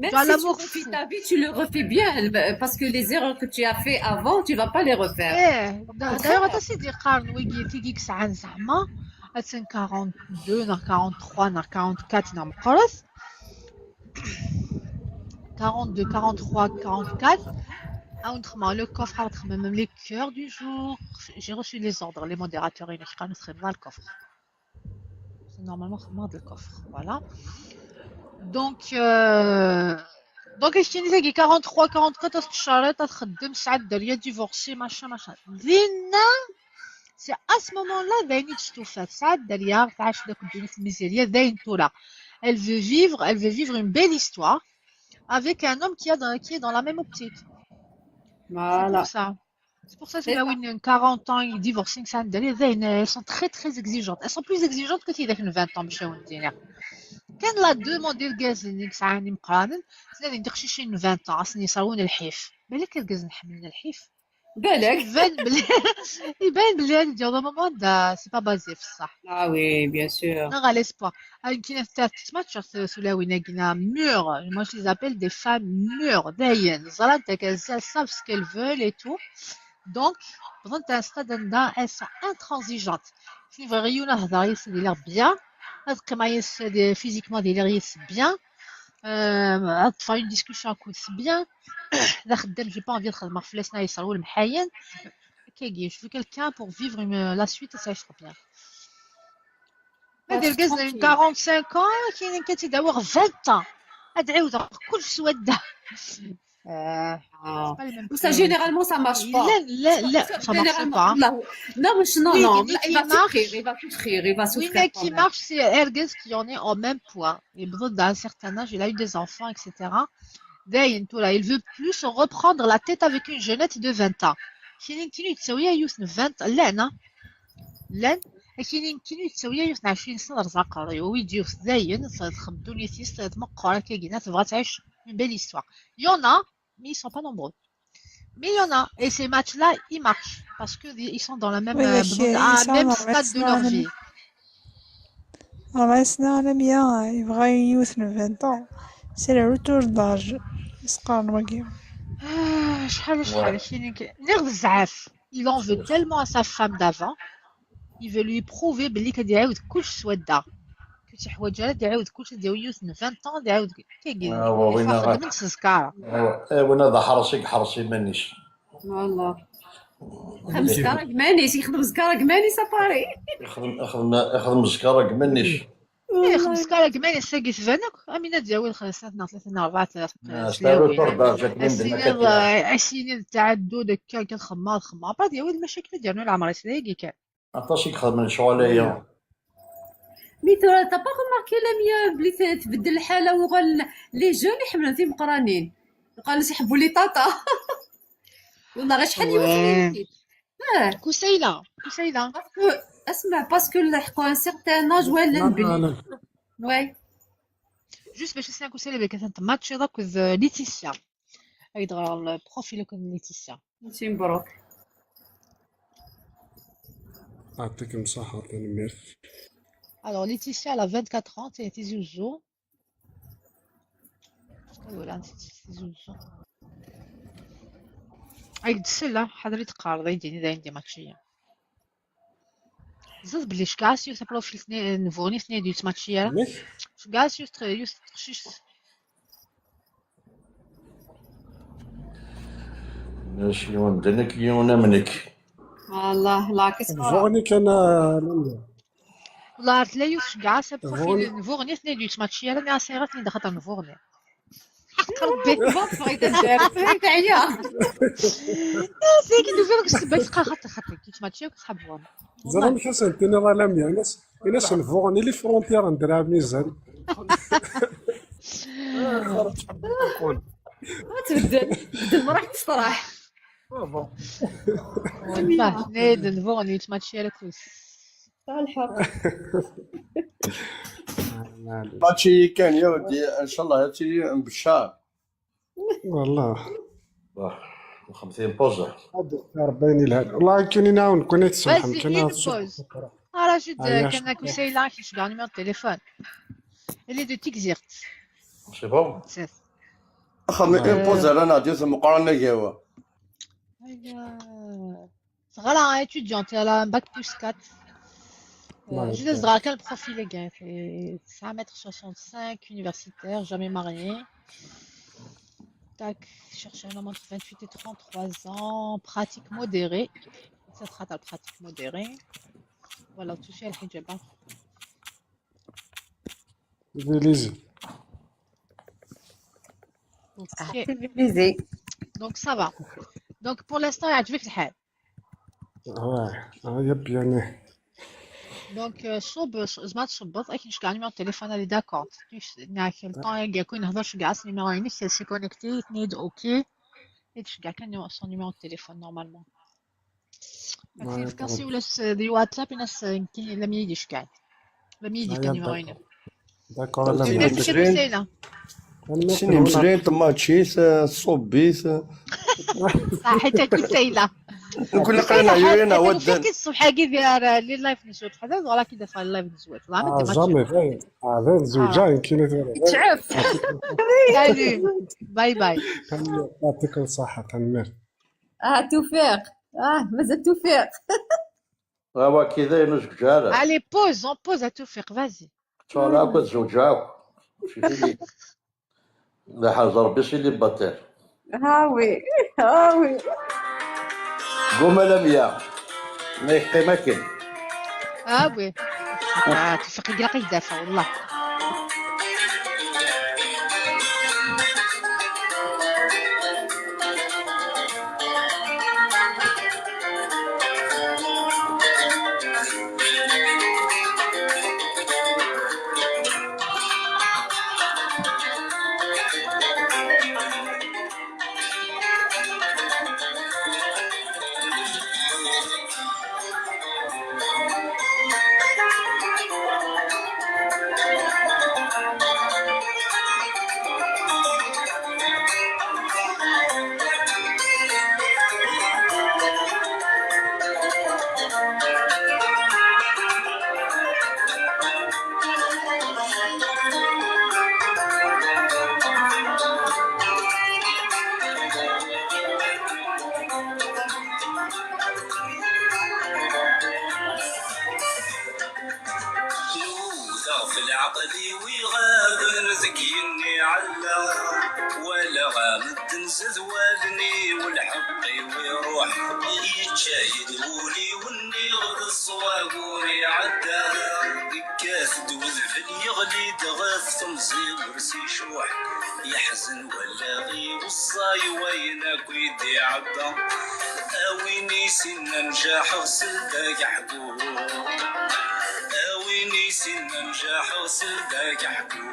Même si tu refais ta vie, tu le refais bien, parce que les erreurs que tu as fait avant, tu vas pas les refaire. ايه دايوغ حتى سيدي قارن ويجي تيجيك ساعه زعما اتسن quarante-deux نهار quarante-trois نهار quarante-quatre نهار مقرص quarante-deux quarante-trois quarante-quatre. Ah, on trouve le coffre, on trouve même les cœurs du jour. J'ai reçu les ordres, les modérateurs, ils nous dans le coffre. C'est normalement le coffre, voilà. Donc, euh, donc, je dis quarante-trois quarante-quatre, tu charrettes, tu as deux مساعد دريا divorcé, machin, machin. Lina, c'est à ce moment-là, داين تشتوفات ساعد دريا تعيش داك الدنيا في الميزيريا داين طولها. Elle veut vivre, elle veut vivre une belle histoire avec un homme qui, a dans, qui est dans la même optique. Voilà. C'est pour ça. C'est pour ça que là, oui, quarante ans, ils divorcent, ça, elles sont très, très exigeantes. Elles sont plus exigeantes que si elles ont vingt ans, je veux dire. كان لا دوموند ديال الكاز اللي كسعاني مقرانن سنادي ندير شي شي vingt ans سني صاون الحيف بالك الكاز نحملنا الحيف بالك يبان بلي يبان بلي هاد الجو ماما دا c'est pas basé في الصح. Ah oui, bien sûr. نغا l'espoir. هاي كاينه في الثالث ما تشوف سولاوي ناقينا mûr. Moi je les appelle des femmes mûres, داين زرانت كازال savent ce qu'elles veulent et tout. Donc, dans un stade, elles sont intransigeantes. C'est vrai, il y en a qui sont bien. هاد القيمه يس physiquement ديالي يس bien. هاد تفاي une discussion كويس bien. لا خدام j'ai pas envie نخدم في فلاسنا يصروا المحاين. كيجي je veux quelqu'un pour vivre la suite ça je bien. ما دير كازا une quarante-cinq ans كاينين كتداوغ vingt ans. هاد عاود كل سوده. Ça généralement ça marche pas. لا لا لا ça marche pas. Non mais non non, il va souffrir, il va souffrir, il va souffrir. Oui, mais qui marche, c'est ergez qui en est au même poids. Et بضد à un certain âge, il a eu des enfants, et cetera. داين تورا, il veut plus reprendre la tête avec une jeunette de vingt ans. كاينين كاينين يتساويها يوسف vingt ans. لا انا لان كاينين كاينين يتساويها يوسف عشرين سنه رزاق ويديو داين تخدم دونيتيس تمقر كاينات تبغى تعيش une belle histoire. Il y en a, mais ils sont pas nombreux. Mais il y en a. Et ces matchs-là, ils marchent. Parce qu'ils sont dans la même, Oui, euh, mais à ils sont même dans stade de leur vie. راه سنا على مية يبغى يوث من vingt ans. C'est le retour d'âge. يسقار نواقي. آه، شحال شحال كاينين كي- نير بزاف. Il en veut tellement à sa femme d'avant. Il veut lui prouver بلي كدي يعاود كلش سودا. كنتي حوايج راه دي يعاود كلش ديال يوث من vingt ans دي يعاود كيجي آه، وين يفرق غا- من تزكار. ايوا، ايوا، انا ذا حرصي حرصي مانيش. والله. خدم زكارة كمانيس، يخدم زكارة كمانيس اباري. يخدم يخدم يخدم زكارة كمانيش. ايه خمس كارا كمان يساقي في بالك. امينه دياوي خمسات ناس ثلاثه ناس اربعه ناس آه، سلاوي طردة جات من السنين دمك. السنين التعدد هكا كنخمم خمم بعد دياوي المشاكل ديالنا العمر يسلاقي كان. عطاش يخدم من شغل ايام. Mais tu t'as pas remarqué la mienne بلي تبدل الحاله وغال les jeunes يحملوا في مقرانين. قالوا يحبوا les tatas. والله غير شحال يوصل. اه كسيله كسيله. اسمع parce que لحقوا un certain âge ولا نبي. Ouais. Juste باش نسنا كسيله بك انت ماتشي داك ليتيسيا. هاي دغا البروفيل كان ليتيسيا. انت مبروك. يعطيكم الصحة تنميرت. Alors Laetitia elle a vingt-quatre ans, c'est Tizi Ouzou. ايوا لا نسيت Tizi Ouzou. هاي السله حضري تقارض يديني داين دي ماتشيه. Ẓid belli cegɛas yiwet apṛufil n Vuɣni, tnid yettmačči ara. Amek? Cegɛas yiwet tx-, yiwet teqcict. Ulac yiwen d nekk, yiwen am nekk. Allah, la question. Vuɣni kan, ah, Lamia. Wallah, tella yiwet cegɛas apṛufil Vuɣni. N Vuɣni, tnid yettmačči ara, nniɣ-as ayɣer tnid axaṭer n Vuɣni. Ḥaq Rebbi. Bon, teffeɣ-it ad d-terr. Teɛya. Seg nufiɣ deg ssebba teqqar xaṭi, xaṭi. Kif mačči akk ṣḥab wan. Ẓran Ḥasan, tiniḍ a Lamia, inas, inas nbuɣen i les frontières n Draɛ Mizan. Ma tbeddel, tbeddel, ma raḥ teṣraḥ. Ah, bon. Bah, ne, de nouveau, on est match à la course. Lḥeqq. Mačči kan, ya udi, ncallah ad tili mbeccar. Wallah. Bah, xemsin poza. Rebbi yelhan. Wallah, kan inawen, kan ad tsemḥem, vas-y, kan ad tsemḥem. Ah, rajoute, euh, Aya. Kan akussay-a, kif cegɛeɣ numéro de téléphone. Elle est de Tigzirt. C'est bon. C'est. Axxam, euh, impoza ara neɣ d yiwet meqqar anagawa. Aya. Teɣra, étudiante, elle a un bac plus quatre. Euh, je laisse drac le profil, les gars. C'est un mètre soixante-cinq, universitaire, jamais mariée. Tac, cherche un homme entre vingt-huit et trente-trois ans, pratique modérée. Ça sera ta pratique modérée. Voilà, tout fait, الحجاب. Civilisé. Ok. Ah, civilisé. Donc, ça va. Donc, pour l'instant, يعجبك الحال. Ouais, ah, yep, يعني. Donc, euh, صوب، زعما تصبط، أكيد شكون numéro de téléphone اللي d'accord. Tu sais, ناك le temps يلقى كون يهضر شكون numéro ينك، c'est connecté، يتنيد، ok. يتشجع كان son numéro de téléphone normalement. Ouais, نفكاسي ولا س-، دي واتساب، ينس يمكن لم يجيش كاع. لم يجي كان يبغينا. D'accord، لا، سيني لا. مزرين. سيني مزرين، طماطشيس، آه، صوبيس، آه. صح، حتى كي سيلا. نقول لك أنا عيوني أنا ودن. كي الصبح كي داير لي لايف نزول حدا، ولا كي دافع اللايف نزول. والله ما آه، تمشي. جامي، فاهم. آه، فاهم، زوجة، آه. يمكن يتعرف. تعرف. سالي. باي باي. تنمير. يعطيكم الصحة، تنمير. آه، توفيق. آه، مازال توفيق. راه كذا ينوزك جارة. Allez, pause, on pause à توفيق, vas-y. شو أنا كنت زوجاك؟ شوفي لي. لا حاجة، ربي شي اللي باتر. ها وي، ها وي. قوم لميا. ما يقيمك. Ah oui. Ah, توفيق يقلق يدافع والله. Nudaɣ f leɛqel-iw iɣaben deg yigenni ɛella, walaɣ medden zad wallen-iw, lḥeqq-iw iruḥ, yečča-yi-d wul-iw, nniɣ-d ṣṣwab ur iɛedda, yekkat-d wedfel yeɣli-d ɣef temẓi ur s-icuḥ, yeḥzen wallaɣ-iw, ẓẓay wayen akk i d-iɛedda. A win yessinen njaḥeɣ seld-ak ḥku. A win yessinen njaḥeɣ seld-ak ḥku.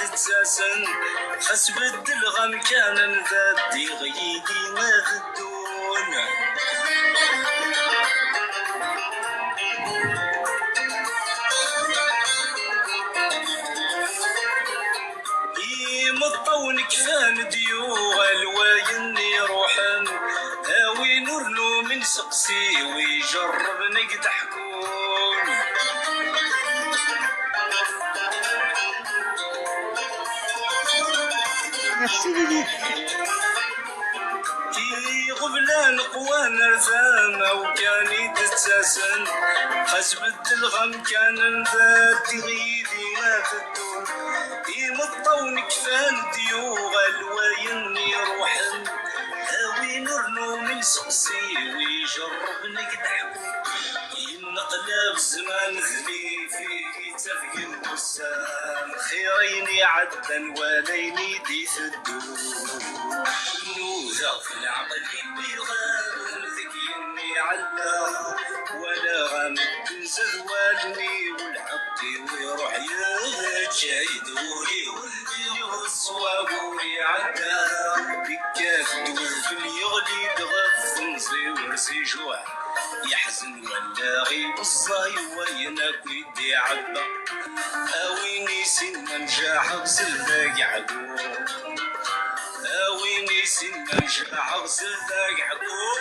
Ttasen, xas beddleɣ amkan, anda ddiɣ yid-i ad ddun. Imeṭṭawen kfan-d, yuɣal wayen iruḥen. A win ur numin, seqsi wi ijerrben ad k-d-ḥkun. Merci, Lili. Iɣeblan qwan ar tama-w kan i d-ttasen, xas beddleɣ amkan, anda ddiɣ yid-i ad ddun. Imeṭṭawen kfan-d, yuɣal wayen iruḥen. A win ur numin, seqsi wi ijerrben ad k-d-ḥkun. Yenneqlab zzman d lif i yettafgen wussan, xir ayen iɛeddan wala ayen i d-iteddun. Nudaɣ f leɛqel-iw iɣaben deg yenni ɛella, walaɣ amedden zad wallen-iw, lḥeqq-iw iruḥ yeǧǧa-yi-d ul-iw. Lliɣ s wagur iɛedda, yekkat-d wedfel, yeɣli-d ɣef temẓi-w s ijuḥ. Yeḥzen wallaɣ-iw, ẓẓay wayen akk i d-iɛebba. A win yessinen jaḥeɣ seld ageḥdur. A win yessinen jaḥeɣ seld ageḥdur.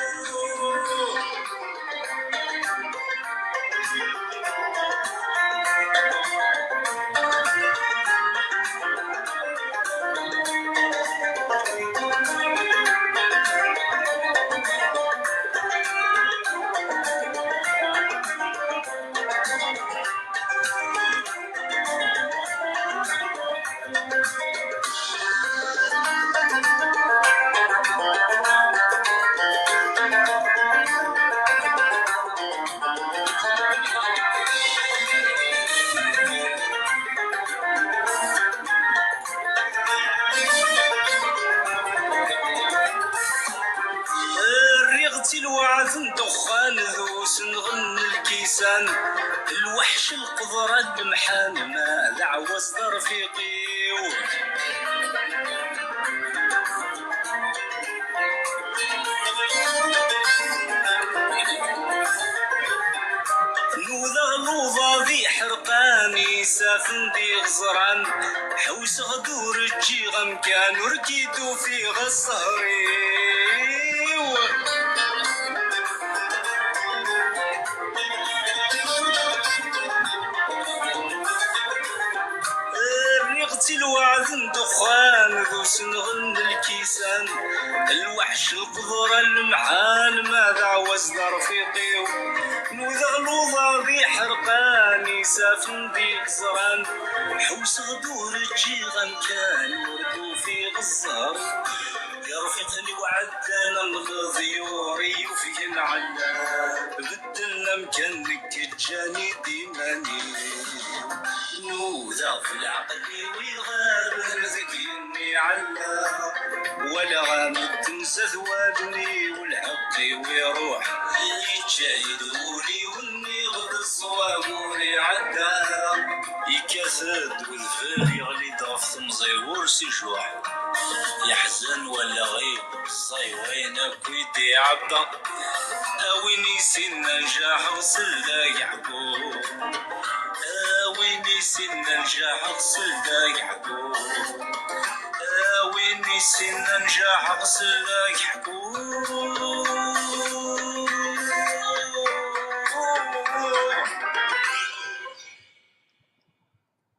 Rriɣ-tt i lweɛd n ddexxan d usenɣel n lkisan, lweḥc, lqeḍra, lemḥan, ma d aɛwaz d arfiq-iw. Nudaɣ luḍa d iḥerqan, isafen d iɣeẓran, ḥewseɣ-d ur ǧǧiɣ amkan, ur k-id-ufiɣ a ssehṛ-iw. Rriɣ-tt i lweɛd n ddexxan d usenɣel n lkisan, lweḥc, lqeḍra, lemḥan, ma d aɛwaz d arfiq-iw. Nudaɣ luḍa d iḥerqan, isafen d iɣeẓran, ḥewseɣ-d ur ǧǧiɣ amkan, ur d-ufiɣ zzher. Irfiqen-iw ɛeddan am leḍyur i yufgen ɛellan, bedden amkan, nekk ǧǧan-id iman-iw. Nudaɣ f leɛqel-iw iɣaben deg yenni ɛella, walaɣ amedden zad wallen-iw, lḥeqq-iw iruḥ, yeǧǧa-yi-d ul-iw, nniɣ-d ṣṣwab ur iɛedda. Yekkat-d wedfel, yeɣli-d ɣef temẓi-w ur s-ijuḥ. Yeḥzen wallaɣ-iw, ẓẓay wayen akk i d-iɛebba. A win yessinen jaḥeɣ seld ageḥdur. A win yessinen jaḥeɣ seld ageḥdur. A win yessinen jaḥeɣ seld ageḥdur.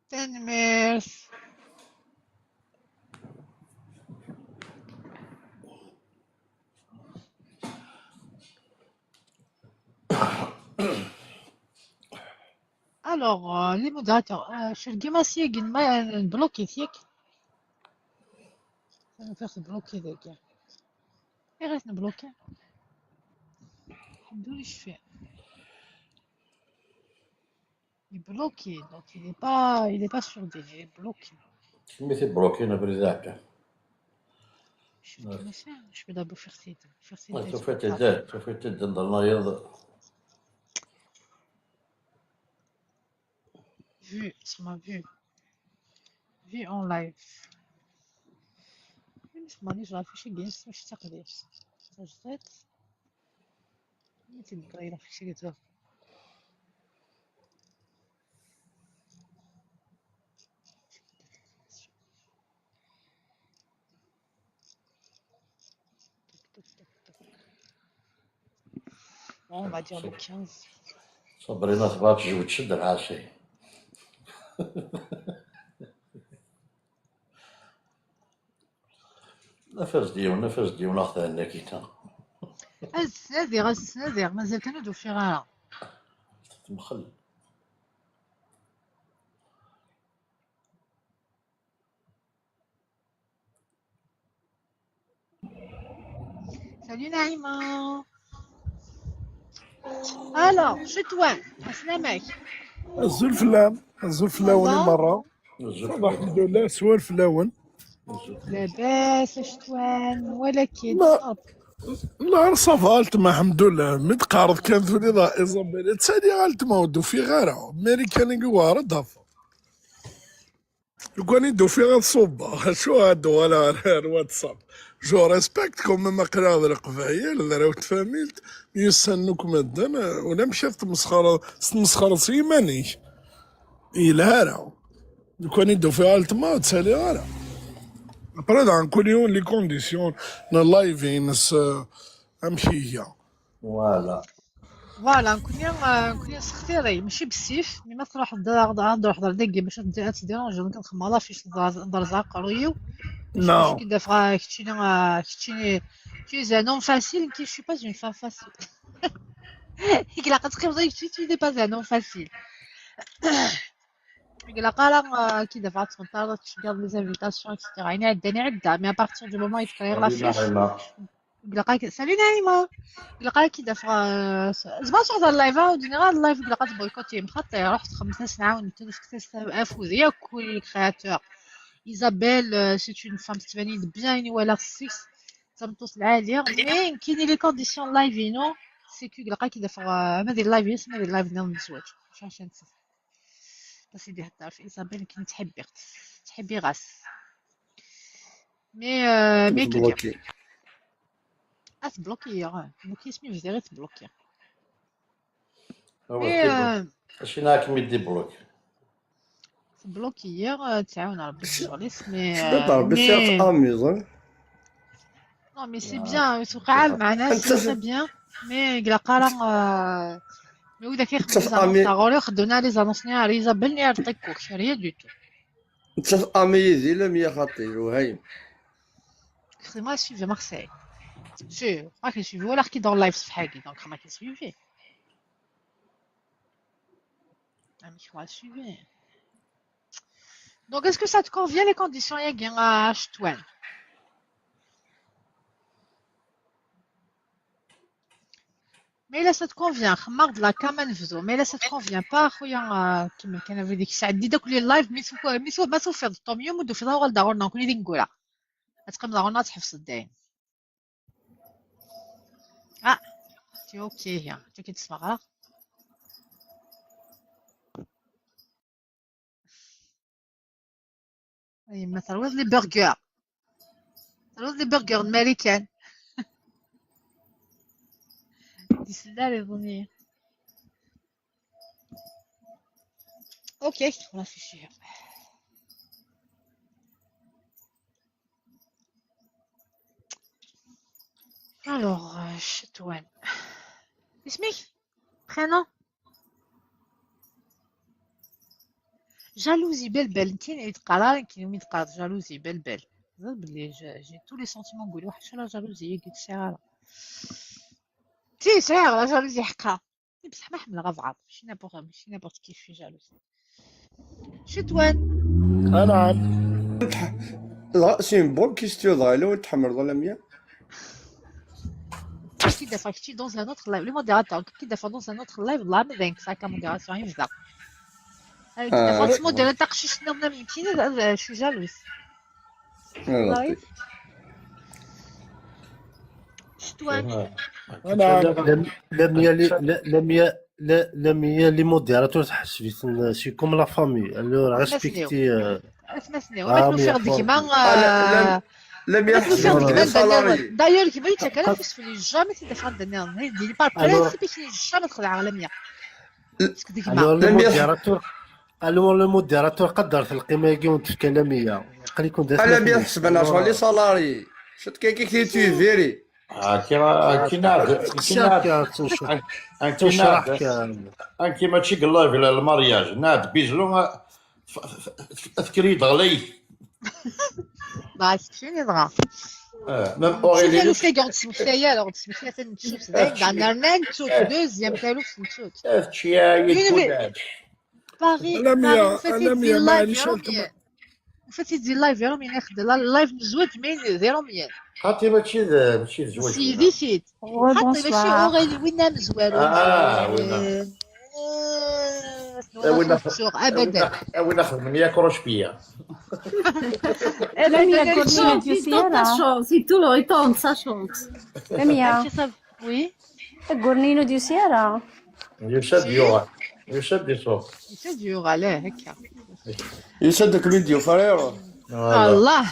Tanemmirt. Alors, euh, les modérateurs, euh, je suis le Guémassier Guinma, euh, bloqué, c'est que ça me fait bloquer, les gars. Il reste bloqué. D'où je fais. Il est bloqué, donc il n'est pas, il est pas sur des, il est bloqué. Kemmini bloqué, na brida akka. Je vais te le faire, je vais d'abord faire tes, faire tes tests. Tufiḍ-t-id, tufiḍ-t-id, nḍelnayeḍ. Vu, c'est ma vue. En live. Même si je vais afficher bien, je suis taqdist. Tajdiṭ. Mi tebda ila kečč i yettwafeɣ. Bon, on va dire le quinze. Sabrina tebɣa tjewǧ d lɛaci. Naf-as-d yiwen, naf-as-d yiwen, aɣ thenna kita. Ad snadiɣ, ad snadiɣ, mazal kan ur d-ufiɣ ara. Temxel. Salut Naïma. Alors, Cetwan, aslamak. Azul fell-am, azul fell-awen i merra. Ṣṣaba, alḥemdulillah, swal fell-awen. Labas, a Cetwan, walakin. Ma, ma ça va, alma, alḥemdulillah. Mi d-teqqareḍ kan tuli d Isabel, ttali alma ur d-ufiɣ ara. Marikan i yuɣar ad d-af. Lukan i d-ufiɣ ad ṣubbeɣ, acu ad d-uɣaleɣ ar, ar WhatsApp. Je respecte quand même aql-aɣ d Leqbayel, d arraw n tfamilt, myussanen akk medden, ulamek ad tmesxreḍ, s tmesxreḍ s yiman-ik. Yelha ara. Lukan i d-ufiɣ alma ur ttaliɣ ara. Après, daɣen, kul yiwen les conditions n live-ines, euh, amek iga. Voilà. Voilà, nekkni, euh, nekkni nessextir-it, mačči bessif, mais ma truḥeḍ ad, ad, ad truḥeḍ ar dagi bac ad, ad tdiranjeḍ, nekk ad xemmeɣ l'affiche, ad rẓeɣ aqerruy-iw. Non. Keččini, euh, keččini, tu es un homme facile, nekk je suis pas une femme facile. Ilaq ad teqqimeḍ, tu, tu n'es pas un homme facile. Ilaq ara, euh, ad k-id-afeɣ ad tfenṭareḍ, ad tceggeḍ les invitations, et cetera. Ayen iɛeddan iɛedda, mais à partir du moment i d-créer l'affiche, ilaq ad k-, salut Naïma. Ilaq ad k-id-afeɣ, euh, s-, zma ad truḥeḍ ar live, ah, ur d-nniɣ ara live, ilaq ad tboycottim, xaṭi, ruḥ txemmes-as, nɛawen, nefk-as afud yakk i les créateurs. Isabelle, euh, c'est une femme tettban-iyi-d bien, ayen i walaɣ seg-s, d tameṭṭut lɛali, mais nekkini les conditions n live-inu, c'est que ilaq ad k-id-afeɣ, euh, ama di live-is, ama di live-nniḍen n zzwaǧ. Mačči acu netta. Bas i d-ihedder ɣef Isabelle, nekkini ttḥibbiɣ-tt. Ttḥibbiɣ-as. Mais, euh, mais tbloki. Ad tbloki, ah. Tbloki, isem-is bdiɣ i tbloki. Ah ouais, mais, euh, acu-nni ad kem-id-ibloki? Tbloki-yi, euh, tɛawen Rebbi s ccɣel-is, mais, euh, mais Rebbi s amuẓ. Non, mais c'est bien, tewqeɛ lmeɛna, c'est très bien. Mais ilaq ara, euh, mais widak i xeddmen les annonces ɣur-i, xeddmen les annonces-nni ar Isabelle ni ar Ṭikkuk, rien du tout. Nettat ami yid-i, lamya xaṭi, lewhayem. Xdem-as suivi Marseille. Sûr, راك suivi, walaɣ-k-id en live ṣṣbeḥ-agi, donc راك suivi. Amek ara suivi. Donc, est-ce que ça te convient, les conditions-agi, a Cetwan? Mais là, ça te convient, xemmeɣ-d la cam ad nebdu. Mais là, ça te convient pas, a xuya, euh, kemmel kan abrid-ik, sɛeddi-d akk les lives, mi tu-, mi tu-, ma tufiḍ tant mieux, ma ur d-tufiḍ ara, uɣal-d ɣur-neɣ, nekkni d ineggura. Ad teqqimeḍ ɣur-neɣ, ad tḥebseḍ dayen. Ah, tu es ok, ya. Tu es ok, tesmeɣ. Ay, ma terwiḍ les burgers. Terwiḍ les burgers n Marikan. Di sellal iḍ-nni. Ok, on a fait cher. Alors, euh, Chetouane. Isem-ik? Prénom? Jalousie, belle, belle. Nekkini i d-qqareɣ, nekkini mi d-qqareɣ jalousie, belle, belle. Teẓriḍ belli j'ai, j'ai tous les sentiments deg wul-iw, ḥaca la jalousie, agi ur tt-sɛiɣ ara. Si, sɛiɣ la jalousie ḥeqqa. Bصح ما حمل غضب، ماشي n'importe، ماشي n'importe qui je suis jalouse. Chetouane. انعم. C'est une bonne question, dɣa ila ur tḥemmleḍ lamya. Qui défend qui dans un autre live, le modérateur, qui défend dans un autre live, là, mais dingue, ça, comme modération, il va. Qui défend ce modérateur, je suis jalouse. Chetouane. لم، لم يلد، لم، لم ي-، La, la, mais les modérateurs, c'est comme la famille. Alors, respectez. Atmaten-iw, ma k-nufiɣ d gma. Lemya, tḥesbeḍ-iyi salarié. D'ailleurs, gma yettak ara afus fell-i, jamais t-id-afeɣ anda nniḍen. Di par principe, jamais txedɛeɣ Lemya. Parce que d gma. Alors, les modérateurs, alors, les modérateurs, qadret lqima-agi ur d-tefka Lemya. Aql-iken d atmaten. Lemya tḥesben-aɣ les salariés. Chat kaki ki tu viri. Anki mačči deg live la lmaryaj, nɛad bizlu, tekker-iyi-d ɣlayt. Dɣa keččini dɣa. Même Aurélie. Taluft-agi ur d-tesmektay ara, ur d-tesmektay ara, ur d-tesmektay ara, taluft n ttut, deuxième taluft n ttut. Paris, Paris, ufat-id di live Romienne. Ufat-id di live Romienne, ixeddem live n zzwaǧ, mais d Romienne. Xaṭi mačči d, mačči d zzwaǧ. Seydi-t-id. Xaṭi mačči Aurélie, winna amezwaru. Ah, winna. Abadan. Win axedmen yak Rochpia. Lemya ur d-yusi ara. Lemya. Oui. Aggur-nni ur d-yusi ara. Yusa-d yuɣal. Yusa-d iṣuṛ. Yusa-d yuɣal, ah, akka. Yusa-d akken i d-yufa rriɣ. Allah.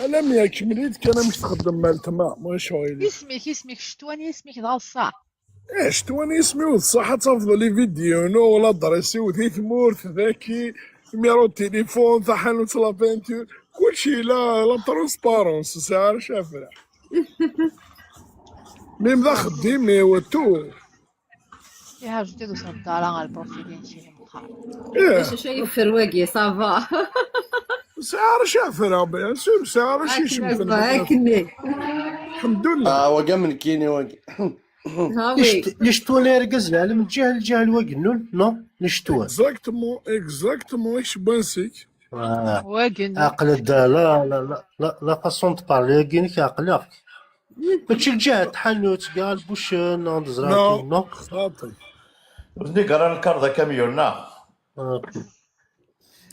Alammi akemmel-it kan amek txeddem maltma, ma ccɣel. Isem-ik, isem-ik ccetwa-nni, isem-ik d aḍsa. Eh, ccetwa-nni isem-iw d ṣṣeḥ, ad tafeḍ les vidéos-inu, l'adresse-iw di tmurt, daki, numéro de téléphone, taḥanut, la peinture, kulci la, la transparence, ur sɛiɣ ara acu ara friɣ. Même d axeddim-iw, tout. Ihi, ajoutez-d ur s-heddeṛ ara ɣer profil-nni, d acu i yeffer wagi, ça va. Sɛiɣ ara acu ara ffreɣ, bien sûr, sɛiɣ ara acu icemten. Akken-nni. Lḥemdullah. Ah, wagi am nekkini, wagi. Lectwa n yergazen, ɛlem, lǧiha, lǧiha n wagennun, non? Lectwa. Exactement, exactement, i k-cewwan sik. Wagi. Aql-d, la, la, la, la, la façon de parler-agi-inek, aql-aɣ. Mačči lǧiha n tḥanut, kra lbucen, neɣ d ẓrati, non? Xaṭi. Ur ten-igerra lkar d akamyun, neɣ?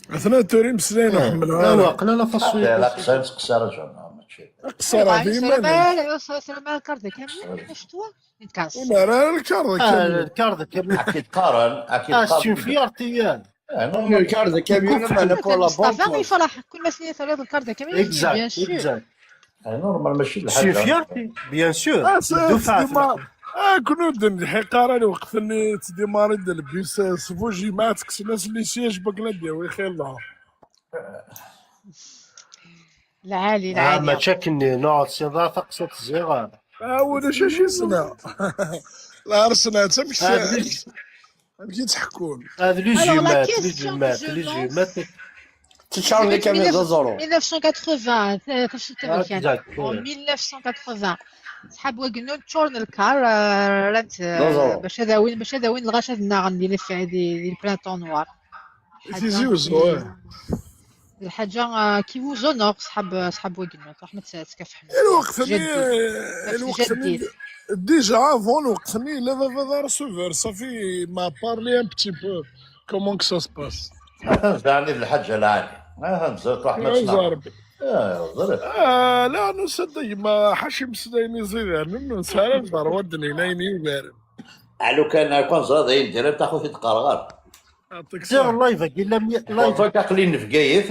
Atna tura imeslayen ur ḥemmleɣ ara. Waqila la façon. La qsar teqsar a Jana, mačči. Qsar di iman-is. Ur nara ara lkar d akamyun. Lkar d akamyun. Ak-id-qqaren, ak-id-qqaren. Ah, c'est une fierté, ya. Lkar d akamyun, meɛna pour la banque. Mustafa yefreḥ kul ma s-nniḍ terriḍ lkar d akamyun, bien sûr. Normal, mačči d lḥaǧa. C'est une fierté, bien sûr. Ah, c'est, c'est, ah, kunwi d nnḥiq ara lweqt-nni ttdimari-d lbis, s bu jmaɛ ttekksen-as les sièges bakken ad d-yawi xilla. Lɛali, lɛali. Mačči akken-nni, neɣ tessineḍ ara taqsiṭ ziɣ. Ah, ulac acu i ssneɣ. La rsnat, amek, amek i ttḥekkun? Ah, d les jumettes, les jumettes, les jumettes. Teččar les caméras d aẓru. Mille neuf cent quatre-vingts, tafsut taberkant. En mille neuf cent quatre-vingts. Ṣḥab wagennun ččuren lkar, rran-t bac ad awin, bac ad awin lɣaci ad nnaɣen di, di, di le printemps noir. Tizi Uzzu, eh. D lḥaǧa qui vous honore, ṣḥab, ṣḥab wagennun, ruḥ ma tkafḥem. Lweqt-nni, lweqt-nni, déjà avant lweqt-nni, yella baba d receveur, ça fait m'a parlé un petit peu comment que ça se passe. Atan zɛani d lḥaǧa lɛali. Atan zɛani, ruḥ ma ttnaɣ. Ah, la, nusa-d a gma, ḥaca imeslayen iẓidanen, ur nesɛi ara lberwa d-nini ayen yugaren. Alu kan, akken ẓriɣ d ayen diri, taxut i d-qqareɣ ara. Ziɣ live-agi la mi-, live. Ṭak aql-in Bgayet,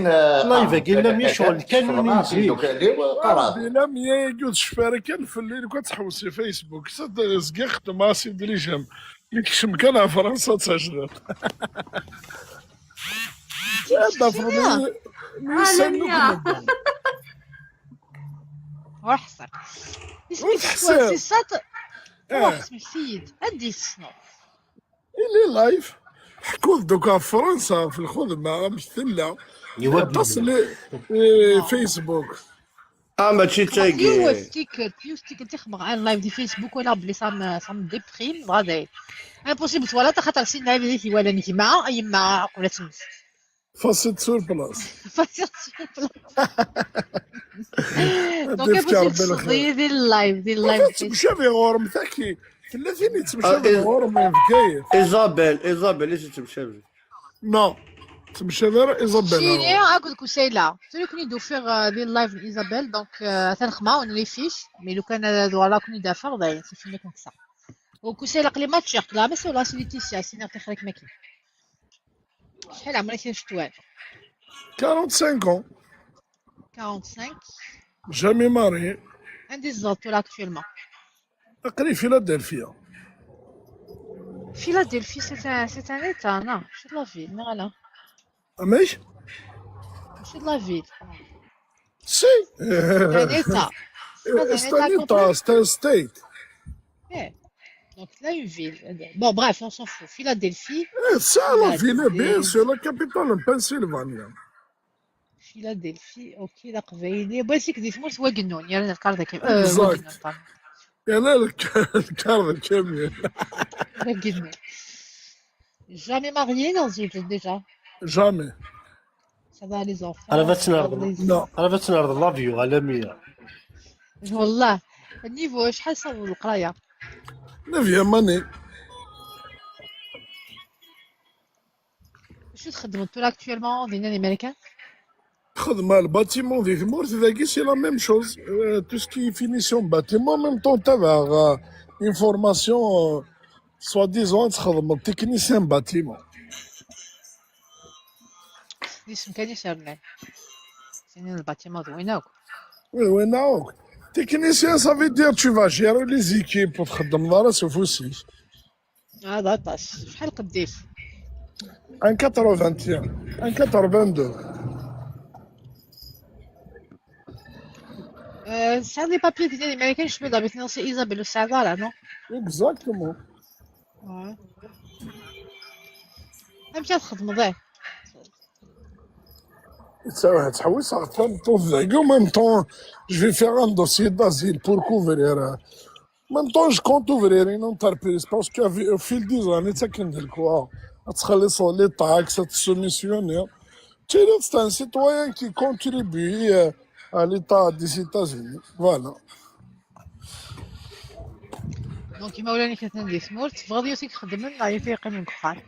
live-agi la mi ccɣel kan ur nizig. Di la mi-agi ur tecfi ara kan fell-i, lukan tḥewwes i Facebook. Zgiɣ xeddmeɣ-as i drijam. Mi kecem kan ɣer Fransa d tajdiṭ. Ad tafeḍ mi, mi yessan akk medden. Ur ḥṣiɣ. Isem-ik ccetwa-nni, ur ḥṣiɣ. Ur ḥṣiɣ. Ad d-yessneḍ. Ili live. Ḥku-d-d akk ɣef Fransa, ɣef lxedma, amek tella. Aṭas n Facebook. Ah, mačči d tagi. Yiwet tikkelt, yiwet tikkelt i xedmeɣ un live di Facebook, walaɣ belli ça me, ça me déprime, dɣa dayen. Impossible twalaḍ, axaṭer sin lɛibad i t-iwalan, gma, yemma, qbel ad temmut. Fassiḍ sur place. Fassiḍ sur place. Donc, impossible tessneḍ-iyi di live, di live. Temcabi ɣur-m taki. Tella tin yettemcabi ɣur-m di Bgayet. Isabel, Isabel i tettemcabi. Non, temcabi ara Isabel. Tili akked Kusayla. Tili ken-id-ufiɣ, euh, di live n Isabel, donc, euh, atan xedmeɣ-awen les fiches, mais lukan ad uɣaleɣ ad ken-id-afeɣ, dayen, c'est fini comme ça. وكوسي لقلي ما تشيق لا، ما سولا سي ليتيسيا، سي نعطي خيرك ماكي. شحال عمرك يا شتوان؟ quarante-cinq ans. quarante-cinq. Jamais marié. عندي الزلطول actuellement. aql-i Philadelphia. Philadelphie, c'est un, c'est un état, non? C'est la ville, non, là. Amek? C'est la ville. Si. C'est un état. C'est pas un C'est un état état, complet. C'est un state. Eh. Donc là, une ville. Bon, bref, on s'en fout. Philadelphie. Eh, c'est la ville, bien Philadelphie. Sûr, la capitale en Pennsylvanie. Philadelphie, ok, la Qbayli. Bon, c'est que des mots, c'est Wagnon, il y a le quart de Cam-, euh, Exact. Wagnon, pardon. Il y a le quart de camion. Wagnon. Jamais marié, non, j'ai déjà. Jamais. Ça va, les enfants. انا بغيت نعرض les- Non. انا بغيت نعرض لافيو على مية. والله. النيفو، شحال صار القرايه؟ Neuvième année. شو تخدموا انتو actuellement دينا les Américains؟ خدمة الباتيمون دي تمورت داكي c'est la même chose. Tout ce qui est finition bâtiment même temps تبع une formation soi-disant تخدم technicien bâtiment. ديش مكانيش هرنان. سيني الباتيمون زوينه. Oui, oui, non. Technicien, ça veut dire tu vas gérer les équipes pour تخدم دار سوفوسي. اه، داطاش. شحال قديش؟ Un quatre-vingt-un, un quatre-vingt-deux. آه، شحال لي بابي ديال الامريكان شبه ضربتني سي ايزابيل وسعدارة، نو؟ Exactement. آه. امتى تخدموا ضيع؟ تحوس en même temps, en même temps, je vais faire un dossier d'asile pour couvrir. En même temps, je compte ouvrir une entreprise parce qu'au fil des années, ça qui quoi. تخلص les taxes, تسوميسيوني. C'est un citoyen qui contribue euh, à l'État des États-Unis. Voilà. دونك كيما ولاني كتنان دي سمورت، تبغى ديوتي تخدم من لا يفيق من كحار.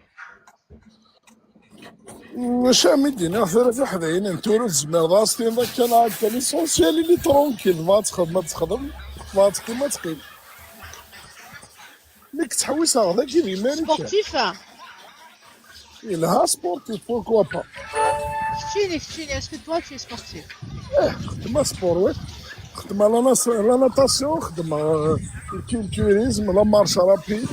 واش عمي دينا في في حداينا انت ولا تزمر راس تين ذاك كان عاد كان essentiel اللي tranquille ما تخدم ما تخدم ما تقيم ما تقيم. ليك تحوس هذا كي ديما ليك. سبورتيف؟ لها sportif, pourquoi pas. كتشيني، كتشيني، est-ce que toi tu es sportif؟ خدمة sport, oui. خدمة la natation, خدمة الكولتوريزم, la marche rapide.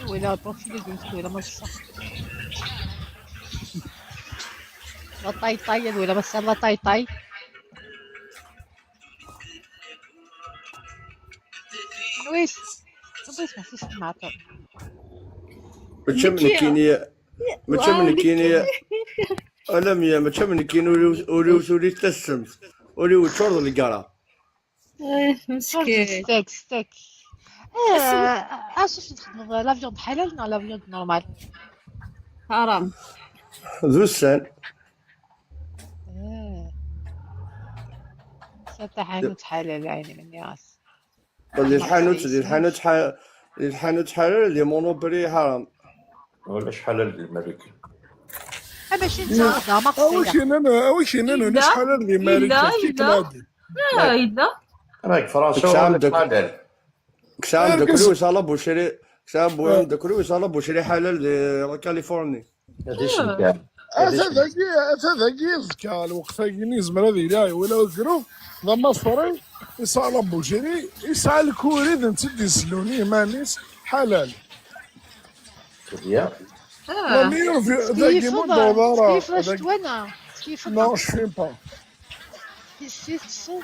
ولا بروفيلي دوز ولا ما صح. لا طاي طاي ولا ما صار لا طاي طاي. ويش؟ صبي اسمع، شو اسمع؟ ماشي من كينيا ماشي من كينيا انا ميا ماشي من كينيا ولي ولي تسمت ولي وتشرد القرا. مسكين. ستيك، ستيك. ايه، اش تخدم؟ لا فيوند حلال ولا لا فيوند نورمال؟ حرام. ذو السان. ايه. ستا حانوت حلال، عيني مني راس. اللي الحانوت اللي الحانوت حلال اللي مونوبري حرام. ولا شحال الملك؟ اما شي نتا ما اوي كاين انا اوي كاين انا ولا شحال اللي مالك كيك نادي. لا اذا. راك فرنسا ولا حلال؟ كسام دكروس على بوشري. كسام بوين دكروس على بوشري حلال دي كاليفورني. هذا شي كاع. هذا ذكي هذا ذكي يزكى الوقت هاكي يزمر هذه لا ولا كروب. ذا مصري يسعى بوشري يسعى الكوري ذا نتدي سلوني مانيس حلال. يا La meilleure vie, ذاكي مو دولار. كيف رشت وانا؟ كيف Non, je fume pas. كيف تصوم؟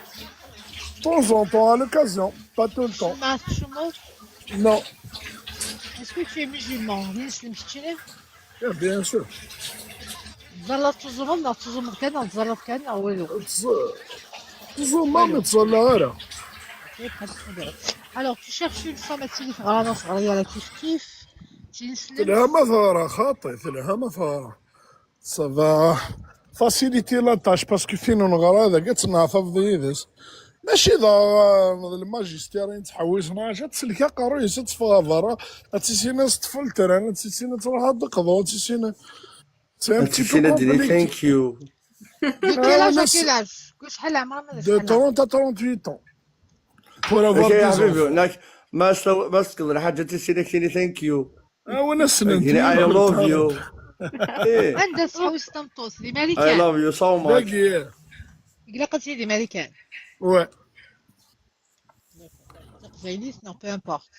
De temps en temps, à l'occasion, pas tout le temps. ما تشمر؟ Non. Est-ce que tu es musulman? Muslim, tu es? Yeah, bien sûr. تزلط تزوم، لا تزوم كان، تزلط كان، والو. تزوم ما متصلى غير. Alors, tu cherches une femme, tu dis, غرانة صغيرة كيف كيف. تنسلم. تلها ما ثغرة خاطي، تلها ما ثغرة. Ça va faciliter la tâche parce que فين نغرا هذا قد تنعطف ذيذس. ماشي ذا الماجستير نتحوس ما جات تسلك قروي ست فغا برا. تسيسينا ستفلتر انا تسيسينا تروح تقضو تسيسينا. C'est un petit peu تسينا ديري compliqué. Thank you. De quel âge à quel âge؟ قول شحال عمرها ماذا De شحال عمرها؟ trente à trente-huit ans. pour avoir Okay, يا des حبيبي، enfants. هناك ما است-، ما تقدر حاجة تسيني كثيني thank you. Ah, ونسنا Thank you. I love you. إيه. عنده تحوس تمطوس دي I ماريكان. Love you so much. باقي. يقلا قلت لي دي ماريكان. Ouais. تقبايليت، non, peu importe.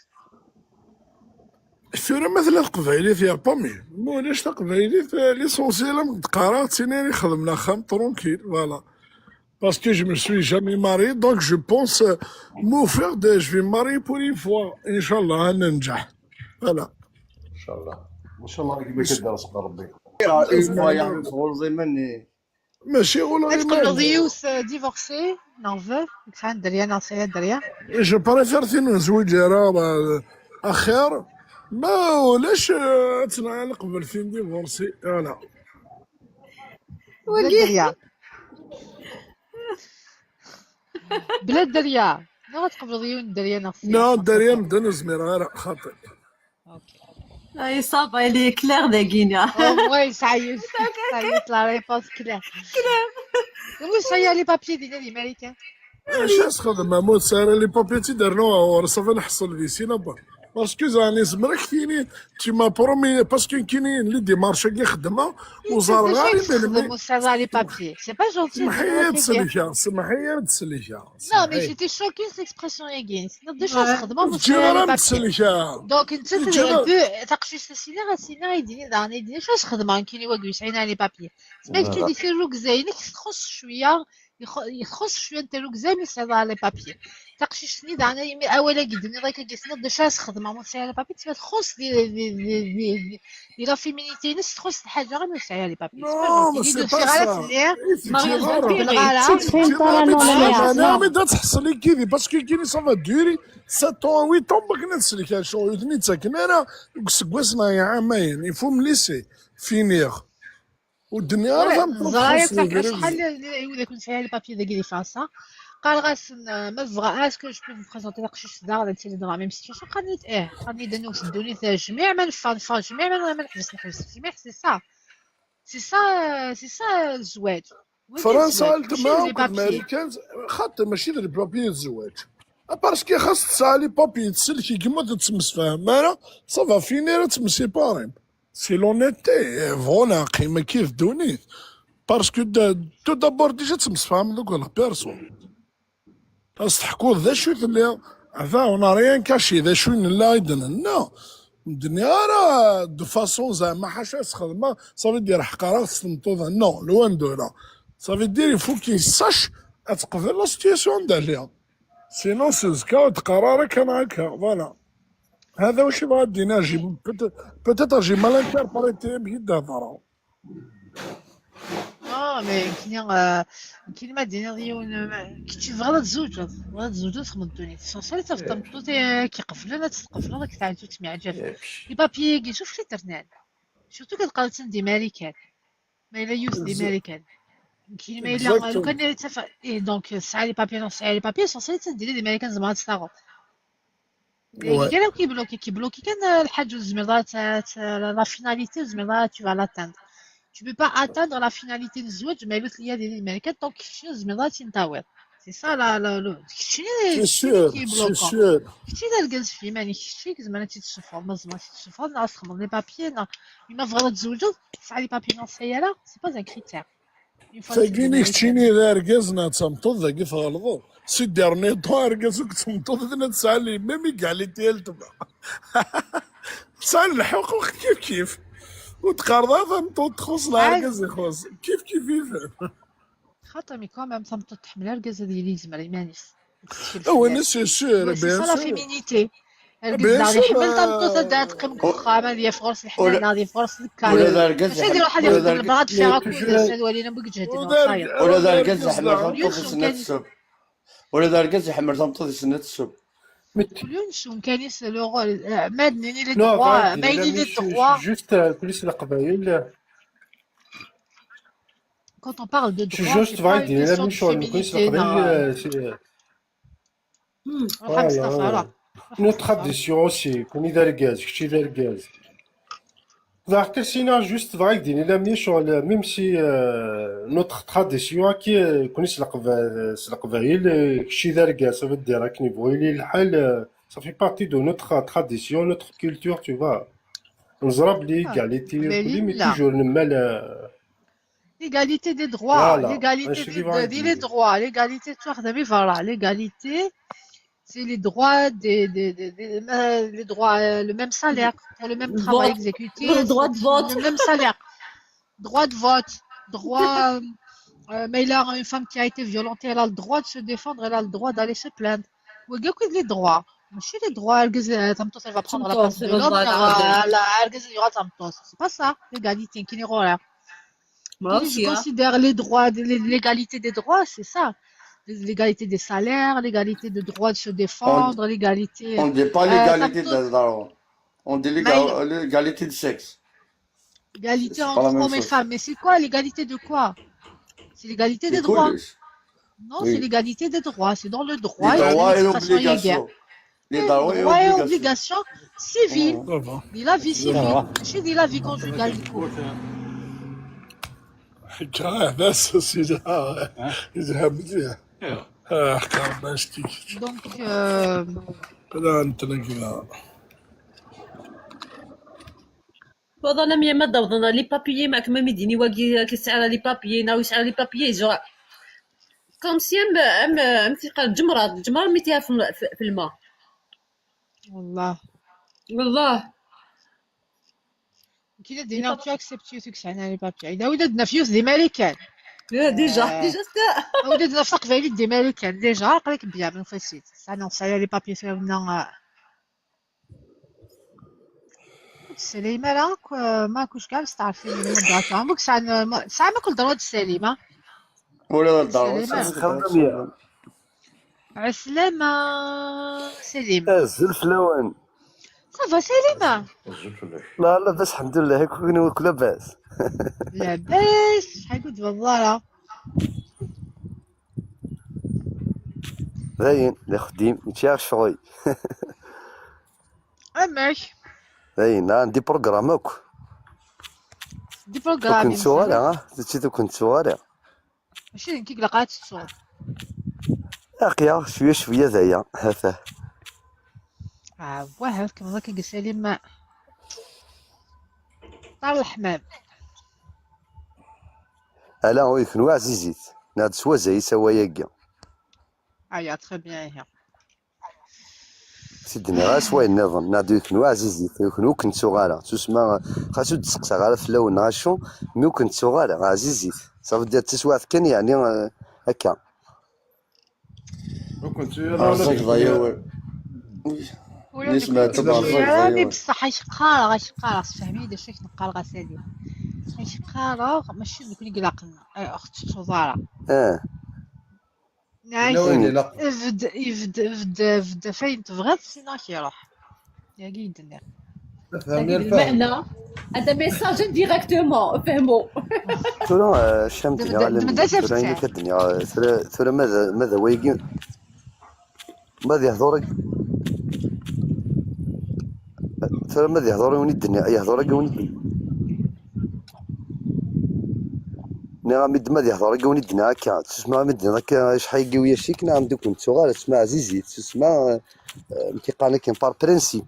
Tura ma tella teqbaylit ya Pami, ma ulac taqbaylit, l'essentiel am d-qqareɣ d tin ara ixedmen axxam tranquille, voilà. Parce que je me suis jamais marié, donc je pense euh, m'offrir de, je vais me marier pour une fois, Inch'Allah, ad nenǧeḥ. Voilà. ان شاء الله. ان شاء الله يجيب لك الدرس ربي. Une fois يا حبيبي تغلظي مني. ماشي ولا تقبلض يوث ديفورسي، non, veuve، كان دريا، non, سي دريا. Je préfère tin n zwiǧ ara, euh, axir. Ma ulac, euh, ad tt-nqbel tin divorcée, voilà. بلا دريا. بلا دريا. Non, تقبلض يون دريا، non, سي Non, derrière, medden ur zmireɣ ara, xaṭi. اوكي. اي صافا، لي كلير داكينا. وي، سعيد. سعيد، la réponse claire. كلير. وي، سعيد، les papiers دينا دي ماريكان. اش اسخدم؟ ما موت ساهل، les papiers تيدرنو، صافي نحصل في سينا با. Parce que زاني زمرك تيني، tu m'as promis، parce que كاينين les démarches كي خدمه، وزار غاري تخدم وسعيد، les papiers. C'est pas gentil. سمحي يا تسلكه، سمحي يا تسلكه. Non, mais j'étais choquée cette expression ياكي. نضيش خدمه تجي راه متسلكه. Donc انت تقشيش سينا غا سينا يديني داني يديني شاش خدمه كيني واقف يسعينا les papiers. سمعت كي ديك الركزه، الا كنت تخص شويه، يخ-، يخص شويه انت الركزه، مي سي على les papiers. تقشيشني دعنا يمي اولا قدني ضايك قيسنا بدا شاش خدمه، مو سي على les papiers، تسمى تخص دي، دي، دي، دي، دي، دي la féminité، نس تخص الحاجه غير مو سي على les papiers. Non, mais c'est pas ça. غير ماريا بالغلط. زبيري. انا ما دا تحصلي كيدي، parce que كيني ça va durer sept ans, huit ans، باك نتسلك شغل يدني تاكن انا. سكواسنا يا عامين، il faut me laisser finir. والدنيا راه زرايا تاع شحال، اذا كنت فيها les papiers داك اللي فاسا، قال غاسن ما تبغى، est-ce que je peux vous présenter تقشيش دار، هذا تيلي دار même situation؟ قالت ايه، قالت لي دنوس الدنيا تاع جميع ما نفا، نفا جميع ما، ما نحبس، نحبس جميع، c'est ça. C'est ça، c'est ça الزواج. فرنسا تما ماريكان، خاطر ماشي دير les papiers الزواج. Parce que خاص تسعى les papiers، تسلكي كيما تتمسفهم، مالا ça va finir تمسيباري. C'est l'honnêteté، voilà، قيمة كيف دونيت. Parce que tout d'abord déjà تمسفهم دوك la personne. تستحقوا ذا شو تلي، هذا on a rien caché، ذا شو نلا يدنا. الدنيا راه de façon زعما حاشا تخدمها، ça veut dire حقا راه تستمطوض، non، loin de là. Ça veut dire il faut qu'il sache تقبل la situation داليا. Sinon c'est زكا تقرار كان هكا، voilà. هذا واش يبغى دينا جي، peut-être j'ai mal interprété بيد هضره. اه، مي كاين، آه، كاين ما دينا ديون، ما-، كي تبغى لا تزوج، تبغى تزوج تخمم الدنيا. سونسال تفضل تمطوط كيقفلوا، لا تتقفلوا، راك تعالجوا تميع جاف. لي بابيي كي شوف لي ترنان. Surtout كتقال تندي ماريكان. ما الا يوز دي ماريكان. كاين ما الا لو كان يتفق، ايه، donc سعى les papiers، سعى les papiers، سونسال تنديري دي ماريكان زعما تسلاغو. كان كيبلوكي، كيبلوكي كان الحاجة زعما ت-، ت-، la finalité زعما tu vas l'atteindre. Tu peux pas atteindre la finalité الزواج ما يبث ليا ديال الملكة، donc كيفاش زعما تنتاوي. C'est ça la، la، la، كيفاش c'est sûr، c'est sûr. كيفاش لا الجاز في ماني كيفاش زعما تيتشفر، ما زعما تيتشفر، لا تخمم les papiers، لا. ما بغا تزوجو، سعى les papiers، نو، سيارة، c'est pas un critère. تاكيني كتشيني ذا اركاز نا تمطض ذاك تغلظو. سيدي رنيطو اركاز وك تمطض ذنا تسالي ميمي كاع لي تيال تبع. تسال الحقوق كيف كيف. وتقرضا تمطض تخص لا اركاز يخص كيف كيف يفهم. خاطر مي كون ميم تمطض تحمل اركاز هذه اللي يزمر يمانيس. هو نسي سور بيان سور. فيمينيتي. الجزائر حمل تمطوطة دات قم كخا ما دي فرص الحنان دي فرص الكاري. ولا دار كاز ماشي دير واحد يقول لك بغات فيها كل سنة ولينا بوك جهدنا وصايا. ولا دار كاز يحمل تمطوط يسنى تسب. ولا دار كاز يحمل تمطوط يسنى تسب. كل يوم شو كان يسألوا غول، آه، ما دنيني لي دغوا، ما يدي لي دغوا. Juste كل سنة قبايل. Quand on parle de C'est droit, juste vrai, دينا ميشون كل سنة قبايل. روح مصطفى، روح. Une autre tradition aussi، كوني دار كاز، كشي دار كاز. Ẓer Christina, juste bɣiɣ ad d-iniɣ la même chose, même si euh, notre tradition, qui euh, connaît le Leqbayel, euh, le Leqbayel, euh, kečč d argaz, ça veut dire akken yebɣu yili lḥal, euh, ça fait partie de notre tradition, notre culture, tu vois. Neẓra belli égalité, mais toujours le même. L'égalité des droits, l'égalité des, des, des droits, l'égalité, tu vois, voilà, l'égalité, c'est les droits des, des, des, des, euh, les droits, euh, le même salaire pour le même travail exécuté, le droit de vote, le même salaire, droit de vote, droit, euh, euh, mais là, une femme qui a été violentée, elle a le droit de se défendre, elle a le droit d'aller se plaindre. وكاع les droits, ماشي les droits, elle va prendre la place de l'homme, c'est pas ça, l'égalité, qui n'est rien. Moi aussi, je considère les droits, l'égalité des droits, c'est ça. L'égalité des salaires, l'égalité de droit de se défendre, l'égalité. On ne dit pas l'égalité des droits. On dit l'égalité de sexe. Égalité entre hommes et femmes. Mais c'est quoi l'égalité de quoi? C'est l'égalité des droits. Non, c'est l'égalité des droits. C'est dans le droit. Les droits et l'obligation. Les droits et obligations civiles. De la vie civile. J'ai de la vie conjugale, du coup. حكا بس سيدي. يذهب مزيان. حكا باش تيجي. Donc, euh, لا نتنقل. Tuḍa lamya ma d-awḍen les papiers, ma kma mi d-ini wagi, ki tesɛa les papiers, neɣ yesɛa les papiers, genre, comme si am, am, am tiqal ǧemra, ǧemra mi tiha fi, fi, fi lma. والله. والله. كي دينا tu acceptes tu sɛan les papiers. إذا ولا دنا فيوس دي ماريكان. Déjà, déjà, c'est ولا دنا في تقبايلي دي ماريكان. Déjà, قريك bien من فاسيت. Ça non, ça les papiers فينا. تسليم راه. ما كنتش كاع مستعرفين المدة. عمرك ساعة، ساعة ما كل ضرورة تسليم. ولا ضرورة. عسلامة سليم. أزول فلاون. صافا سليمة. لا، لاباس الحمد لله، كون واك لاباس؟ لاباس، شحال كنت بزارة. باين، لا خديم، ماشي غير الشغل. أماك. باين، عندي بروغرام أكو. دي بروغرام. كنت صغيرة، ها؟ درتي كنت صغيرة. ماشي انت قلقات الصوت. اقيا شويه شويه دايا هذا. اه واه كما كي سليم. طار الحمام. الا هو يكون عزيزيت ناد سوا زي سوايا كيا. ايا تري بيان هي. سيدنا غاس وين نظن نادو يكون عزيزيت يكون كنت صغيره تسمى. خاصو تسقسى غير في الاول ناشو. مي كنت صغيره عزيزيت. صافي ديال التسويات كان يعني هكا. وكنت يا لا ولا ولا نسمع تبع راني بصح اش قارا اش قارا فهمي دا شيك نقال غسالي. اش قارا ماشي دوك اللي قلقنا اي اخت الشوزاره. اه نعيش يفد يفد يفد يفد فين تبغات سينا كيروح. يا قيدنا. فهمي المعنى. هذا ميساج ديريكتومون فهموا. ثورة شام دنيا غالي ثورة كدنيا ثورة ماذا ماذا ويقين. ما ذي هضورك. ثورة ما ذي هضوري وني الدنيا يهضورك وني الدنيا. نعم يد ما ذي هضورك وني الدنيا هكا تسمع من الدنيا هكا شحال يقوي شيك نعم دوك نتسوغال تسمع عزيزي تسمع. كيقال لك بار برينسيب.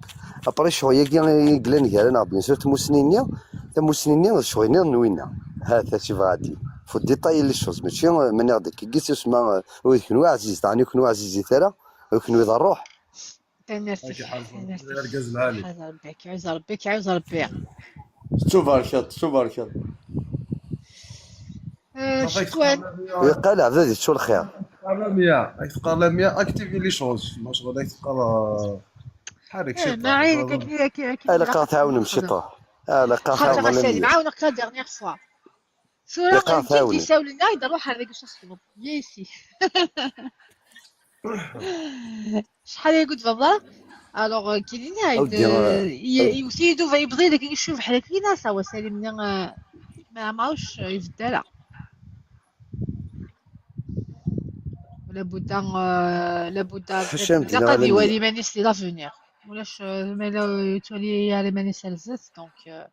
ابري شغل ياكي يقلان كارا نعم بيان سور تموسنيني. تموسنيني شغل نوينا. ها تا شي غادي. فو ديتاي لي شوز ماشي ماني غادي كي قيس يسمع. ويكون عزيز تعني يكون عزيزي ثرى. ويكون ذا الروح. تنرفي الارقاز العالي. عز ربي كيعز ربي كيعز ربي. تبارك الله تبارك الله. آه، شكوان. ويقال عباد يتشو الخير. تقرا مية راك تقرا مية اكتيفي لي شوز ما شغل راك تقرا. حرك شي ما عينك كي كي كي الا قا تعاون مشي طوح. الا قا حاجه تعاون غسالي معاونا كلا ديرنيير فوا. صورة كنتي كيساولنا يضروا حرك واش الصوت ياسي. شحال هي قلت بابا؟ الوغ كاينين هايد يوسيدو فيبضي داك يشوف بحال كاينه سوا سالي من ما معاوش يفدالها. لابد لابد حشام لا قد يوالي مانيس لي لافونيغ ولاش مالا يتولي على مانيس الزيت دونك.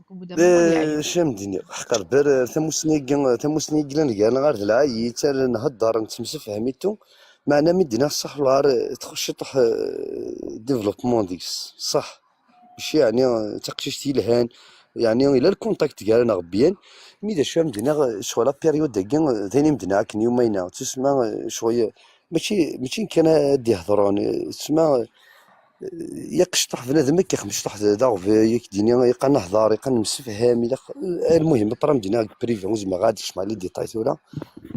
Acu am d-iniɣ, ḥqer ber tamusni-agi, tamusni-agi llan gar-neɣ ar d lɛayi, nettar nhedder, nettemsefham i tout, meɛna mi d-iniɣ ṣṣeḥ lɛar txuṣ ciṭuḥ, eh, développement deg-s, ṣṣeḥ. Mačči yeɛni d taqcict yelhan, yeɛni yella lkuntakti gar-aneɣ byan, mi d acu am d-iniɣ, ccɣel la période-agi d ayen i m-d-iniɣ akken yumayna, tusma, eh, ccɣel, mačči, mačči kan ad d-ihedṛen, eh, tusma, eh, yaqciṭuḥ bnadem akka, xmecṭuḥ d, d aɣbel, yak d-ini, yeqqar nehḍer, yeqqar nemsefham, ilaq, eh, lmuhim, après am d-iniɣ deg privé, ur zmireɣ ad d-kecmeɣ les détails tura,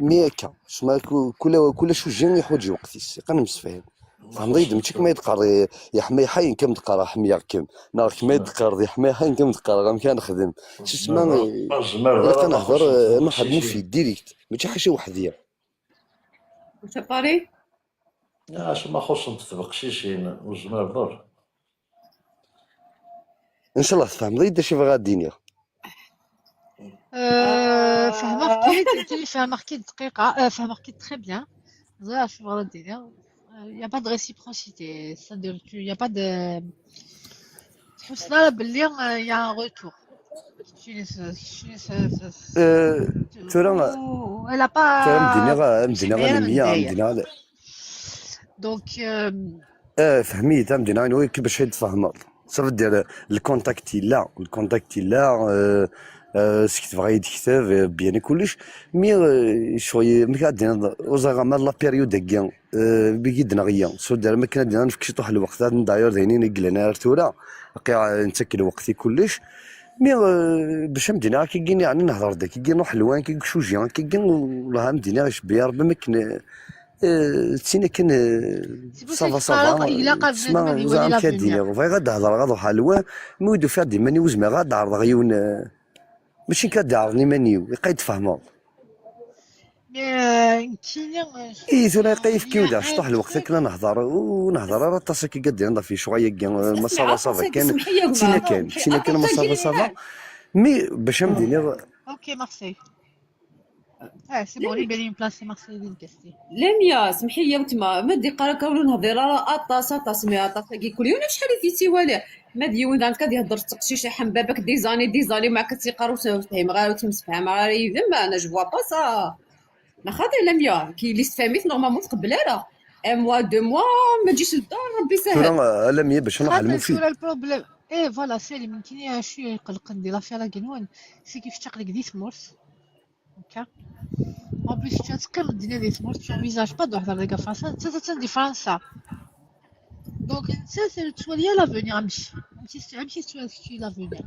mi akka, tusma ku-, kula, kula cuji iḥwaǧ lweqt-is, yeqqar nemsefham. Tfehmeḍ-iyi-d, mačči kemm ay d-teqqareḍ, eh, yeḥma yeḥayen, kemm d-qqareɣ ḥemmleɣ-kem, neɣ kemm ay d-teqqareḍ yeḥma yeḥayen, kemm d-qqareɣ amek ara nexdem. Tusma, eh, ilaq ad nehder, eh, ad nehder, eh, ma ḥed nufid direct, mačči ḥaca weḥd-i. Acu ma xuṣṣent tbeqcicin, ur zmireḍ ara. Ncallah tfehmeḍ-iyi-d acu i bɣiɣ ad d-iniɣ. Euh, fehmeɣ-k-id, fehmeɣ-k-id dqiqa, euh, fehmeɣ-k-id très bien. Ẓriɣ acu tebɣiḍ ad d-tiniḍ. Euh, y a pas de réciprocité, c'est-à-dire, tu, y a pas de, tḥusseḍ ara belli, euh, y a un retour. Keččini s-, keččini s-, s-, s-, Euh, tura, ou elle a pas, tura am d-iniɣ, am d-iniɣ, anemmiya, am d-iniɣ. Donc, euh, Eh, fhem-iyi-d, am d-iniɣ, anwa akka bac ad tfehmeḍ. Ça veut dire, le contact yella, le contact yella, euh, euh, skektbeɣ-iyi-d ktab, euh, bien i kullec, mais, euh, ccɣel, amek ad d-tiniḍ, ur ẓriɣ ama la période-agi, euh, mi d-neɣ ya, ça veut dire, akken ad d-iniɣ, nefk ciṭuḥ lweqt, ad n-, d'ailleurs, d ayen i yellan ar tura, aqi-, euh, nettak lweqt i kullec, mais, euh, bac am d-iniɣ, akkagi, yeɛni nehder-d, akkagi, nruḥ lwan, akkagi, cuji, akkagi, wellah, am d-iniɣ, icebbi Rebbi, akken, euh, Eh, d tin akken, eh, ça va, ça va. Ssma, ur ẓriɣ amek ad d-iniɣ. Bɣiɣ ad d-hedreɣ, ad ruḥeɣ lwan, mi ur d-ufiɣ d iman-iw, ur zmireɣ ad d-ɛerḍeɣ yiwen, eh, mačči nekk ad d-ɛerḍen iman-iw, ilaq ad tfehmeḍ. Eh, tura ilaq ad yefk yiwen daɣ ciṭuḥ lweqt akken ad nehder, ur nehder ara aṭas akka, ad d-iniḍ ɣef lecɣal-agi, eh, ma ça va, ça va kan, d tin kan, d tin kan, ma ça va, ça va. Mi bac am d-iniɣ. Ah, c'est bon, libérez une place, c'est Marseille, Ville Castille. Lamia, semḥ-iyi a weltma, ma d-iqqar akka ur nehdir ara aṭas, aṭas, mais aṭas-agi kul yiwen acḥal i t-yettwali. Ma d yiwen daɣen ad yehder s teqcict, iḥem baba-k des années, des années, ma akka tt-yeqqar ur s-, ur fhimeɣ ara, ur ttemsefhameɣ ara yid-m, ana je vois pas ça. Neɣ xaṭi Lamia, ki yelli-s tfehmit, normalement tqebbel ara. Un mois, deux mois, ma ǧis ddar, Rebbi sahel. Tura, a Lamia, bac ad nruḥ lmufid. Tura le problème. Eh, voilà, Salim, nekkini acu iqelqen di l'affaire-agi-nwen, c'est que kečč aql-ik di tmurt. Ok. En plus, tu as teqqimeḍ dinna di tmurt, tu envisages pas de ruḥeḍ ar dagi Fransa, nettat attan di Fransa. Donc, nettat tettwali l'avenir, amek, amek i s-, amek i tettwali kečč l'avenir.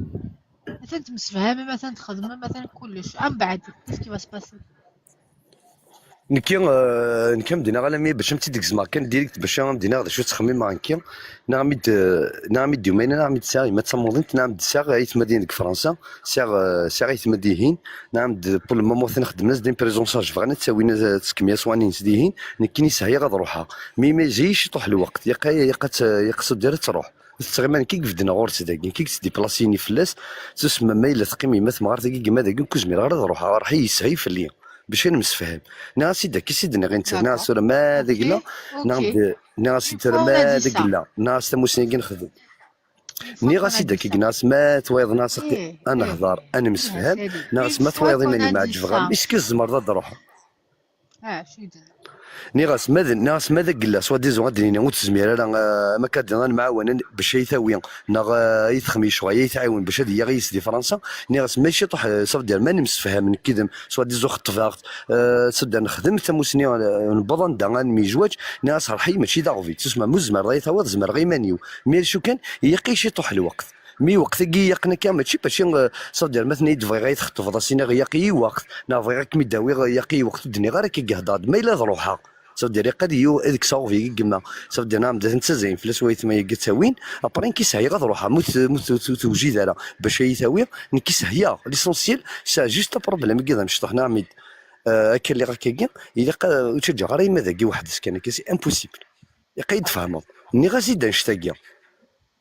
Atan temsefhamem, atan txedmem, atan kullec. Ambeɛd, qu'est-ce qui va se passer? Nekki, euh, nekki am d-iniɣ alami bac am tt-id-gezmeɣ kan direct bac am d-iniɣ d acu ttxemmimeɣ nekki. Neɣ mi d-, neɣ mi d-yumayna, neɣ mi d-sɛiɣ yemma d tamuḍint, neɣ mi d-sɛiɣ aytmaden deg Fransa, sɛiɣ, euh, sɛiɣ aytma dihin, neɣ mi d-, pour le moment atan xeddmen-as-d une prise en charge, bɣan ad tt-awin, ad tt-kemmel aṣwan-ines dihin, nekkini sɛiɣ ad ruḥeɣ. Mi, mi zzi ciṭuḥ lweqt, yaq-, yaq-, yaq-, ça veut dire ad truḥ. Tettɣima nekk i ibedden ɣur-s dagi, nekk i yettdiplasin fell-as, tusma ma yella teqqim yemma temɣart-agi, yemma dagi, ur zmireɣ ara ad ruḥeɣ, ruḥ-iyi yeshel fell-i. Bac ad nemsefham. Nniɣ-as-id akka i s-d-nniɣ i netta. Nniɣ-as tura ma d agella, nniɣ-d, nniɣ-as-d tura ma d agella, nniɣ-as tamusni-agi nexdem. Nniɣ-as-id akka, nniɣ-as ma twayeḍ, nniɣ-as ad nehder, ad nemsefham, nniɣ-as ma twayeḍ iman-im ɛeǧbeɣ-am, est-ce que tzemreḍ ad d-truḥeḍ? Ah, acu i d-nniɣ? Nniɣ-as ma d, nniɣ-as ma d agella, soi-disant ad d-nini ur tezmir ara, ah, ma akka ad nemɛawan bac ay tawi, neɣ, ah, ay texmi ccɣel, ay tɛiwen bac ad yaɣ yis di Fransa. Nniɣ-as ma ciṭuḥ, ah, ça veut dire ma nemsefham nekk yid-m, soi-disant xeṭbeɣ-t, ah, ça veut dire nexdem tamusni, ah, newweḍ anda ad nemyezwaǧ. Nniɣ-as rḥi mačči d aɣbel, tusma ma ur tzemreḍ ay tawiḍ, zemreɣ iman-iw. Mi acu kan, yaqi ciṭuḥ lweqt. Mi lweqt-agi yaqen akka, mačči, mačči, eh, ça veut dire, ma tenna-yi-d bɣiɣ ad yi-txeṭbeḍ, ad s-iniɣ yaqi i lweqt, neɣ bɣiɣ ad kem-id-awiɣ yaqi i lweqt, ur d-nniɣ ara akka, i ihedder-d, ma yella ad ruḥeɣ. Ça veut dire, iqad-iyi ad kkseɣ aɣbel-agi n yemma. Ça veut dire, nɛam, d ad ten-ttazayen fell-as waytma-agi ad t-awin, après nekk i sɛiɣ ad ruḥeɣ, ma ur t-, ma ur t-, ur t-, tewjid ara bac ad yi-tawi, nekk i sɛiɣ. L'essentiel, c'est juste problème-agi d amecṭuḥ, nɛam, eh, akka lliɣ akkagi, ilaq, eh, ur ttaǧǧaɣ ara yemma dagi weḥd-s kan, akka, c'est impossible. Ilaq ad yi-d-tfehmeḍ. Nniɣ-as-id annect-agi.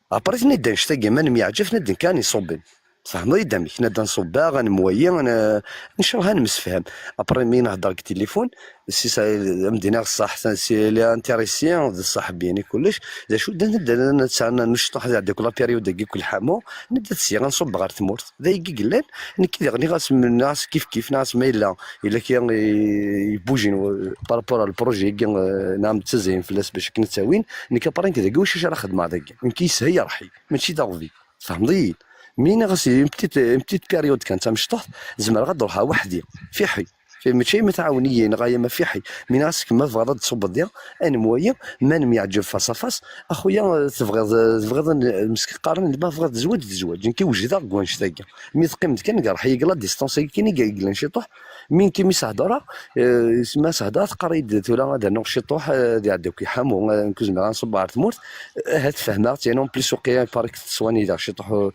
Après, tenna-d annect-agi, ma nemyeɛǧab, tenna-d nekk ara iṣubben. Tfehmeḍ-iyi-d amek? Nadi ad nṣubbeɣ, ad nemwayi, ad n-, ncreḥ, ad nemsefham. Après, mi nehder deg tilifun, si sa-, am d-iniɣ ṣṣeḥ, si les intéressés, d ṣṣeḥ bien i kullec. D acu, d, d, d, netta, n-, ncuṭṭeḥ ad iɛeddi akk la période-agi akk lḥamu, nadi sya ad nṣubb ɣer tmurt. D ayagi i yellan, nekk diɣ nniɣ-as, nniɣ-as kif kif, nniɣ-as ma yella, yella kra i, i bougin, euh, par rapport à le projet-agi, euh, nɛam ttazzalen fell-as bac akken ad t-awin, nekk après nekk dagi, wacu ara xedmeɣ dagi? Nekk yeshel yerḥi, mačči d aɣbel. Tfehmeḍ-iyi? Mi nniɣ-as une petite, une petite période kan d tamecṭuḥt, zemreɣ ad d-ruḥeɣ weḥd-i, fiḥi. Fi-, mačči ma tɛawen-iyi neɣ ay ama fiḥi. Mi nniɣ-as, ma tebɣiḍ ad d-tṣubbeḍ diɣ, ad nemwayi, ma nemyeɛǧeb face à face, a xuya, tebɣiḍ, tebɣiḍ n-, meskin qqaren, ma tebɣiḍ zzwaǧ, d zzwaǧ. Nekk wejdeɣ deg wannect-agi. Mi teqqimeḍ kan, gerḥ-iyi la distance-agi kan i yellan ciṭuḥ. Mi nekk mi s-hedreɣ, eh, ma s-hedreɣ teqqar-iyi-d tura ad rnuɣ ciṭuḥ, eh, ad iɛeddi akk lḥamu, eh, nekk ur zmireɣ ad nṣubb ɣer tmurt. Eh, ahat fehmeɣ-tt, yani en plus uqiya, il paraît que tettwani daɣ ciṭuḥ, eh,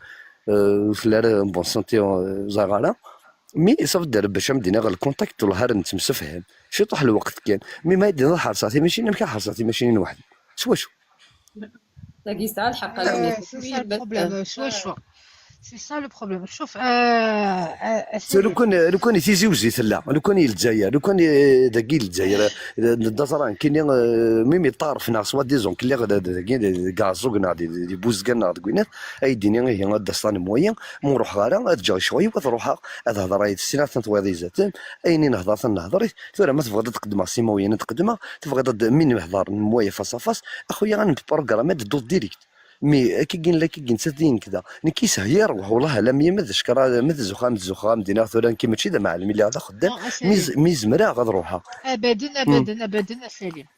eh, ur telli ara en bonne santé, eh, ẓriɣ ara. Mi safi d bac am d-iniɣ le contact, wellah ara nettemsefham. Ciṭuḥ lweqt kan. Mi ma d-iniɣ ḥerṣeɣ timacinin, amek ara ḥerṣeɣ timacinin weḥd-i? S wacu? Tagi yesɛa lḥeqq, a Lamia. C'est ça le problème, s wacu? C'est ça le problème. شوف, euh, euh, Lukan, lukan i Tizi Wezzu tella, lukan i Lezzayer, lukan i, dagi Lezzayer, d, d, d aẓra nekkini, euh, mi mi ṭṭaref neɣ soi-disant kelli d, d, dagi, d, deg Ɛeẓẓug neɣ di, di, di Buzgan neɣ deg winat, ay d-ini ihi ad d-aseḍ ad nemwayi, ma ur ruḥeɣ ara, ad ǧǧeɣ ccɣel-iw, ad ruḥeɣ, ad hedreɣ yid-s, sin ad ten-twiḍ izaten, ayen i nehder ad ten-nehder, tura ma tebɣiḍ ad qeddmeɣ s imawlan ad qeddmeɣ, tebɣiḍ ad, mi nemhedar nemwayi face à face, a xuya ad nprogrammer ad dduḍ direct. Mi akkagi nella akkagi nettat d nekk da. Nekk yeshel-iyi rrwaḥ, wellah a Lamia, ma d ccekra, ma d zzux-am, d zzux-am, d-iniɣ tura nekki mačči d amɛellem, lliɣ d axeddam, mi z-, mi zemreɣ ad ruḥeɣ. Abaden, abaden, abaden, a Salim.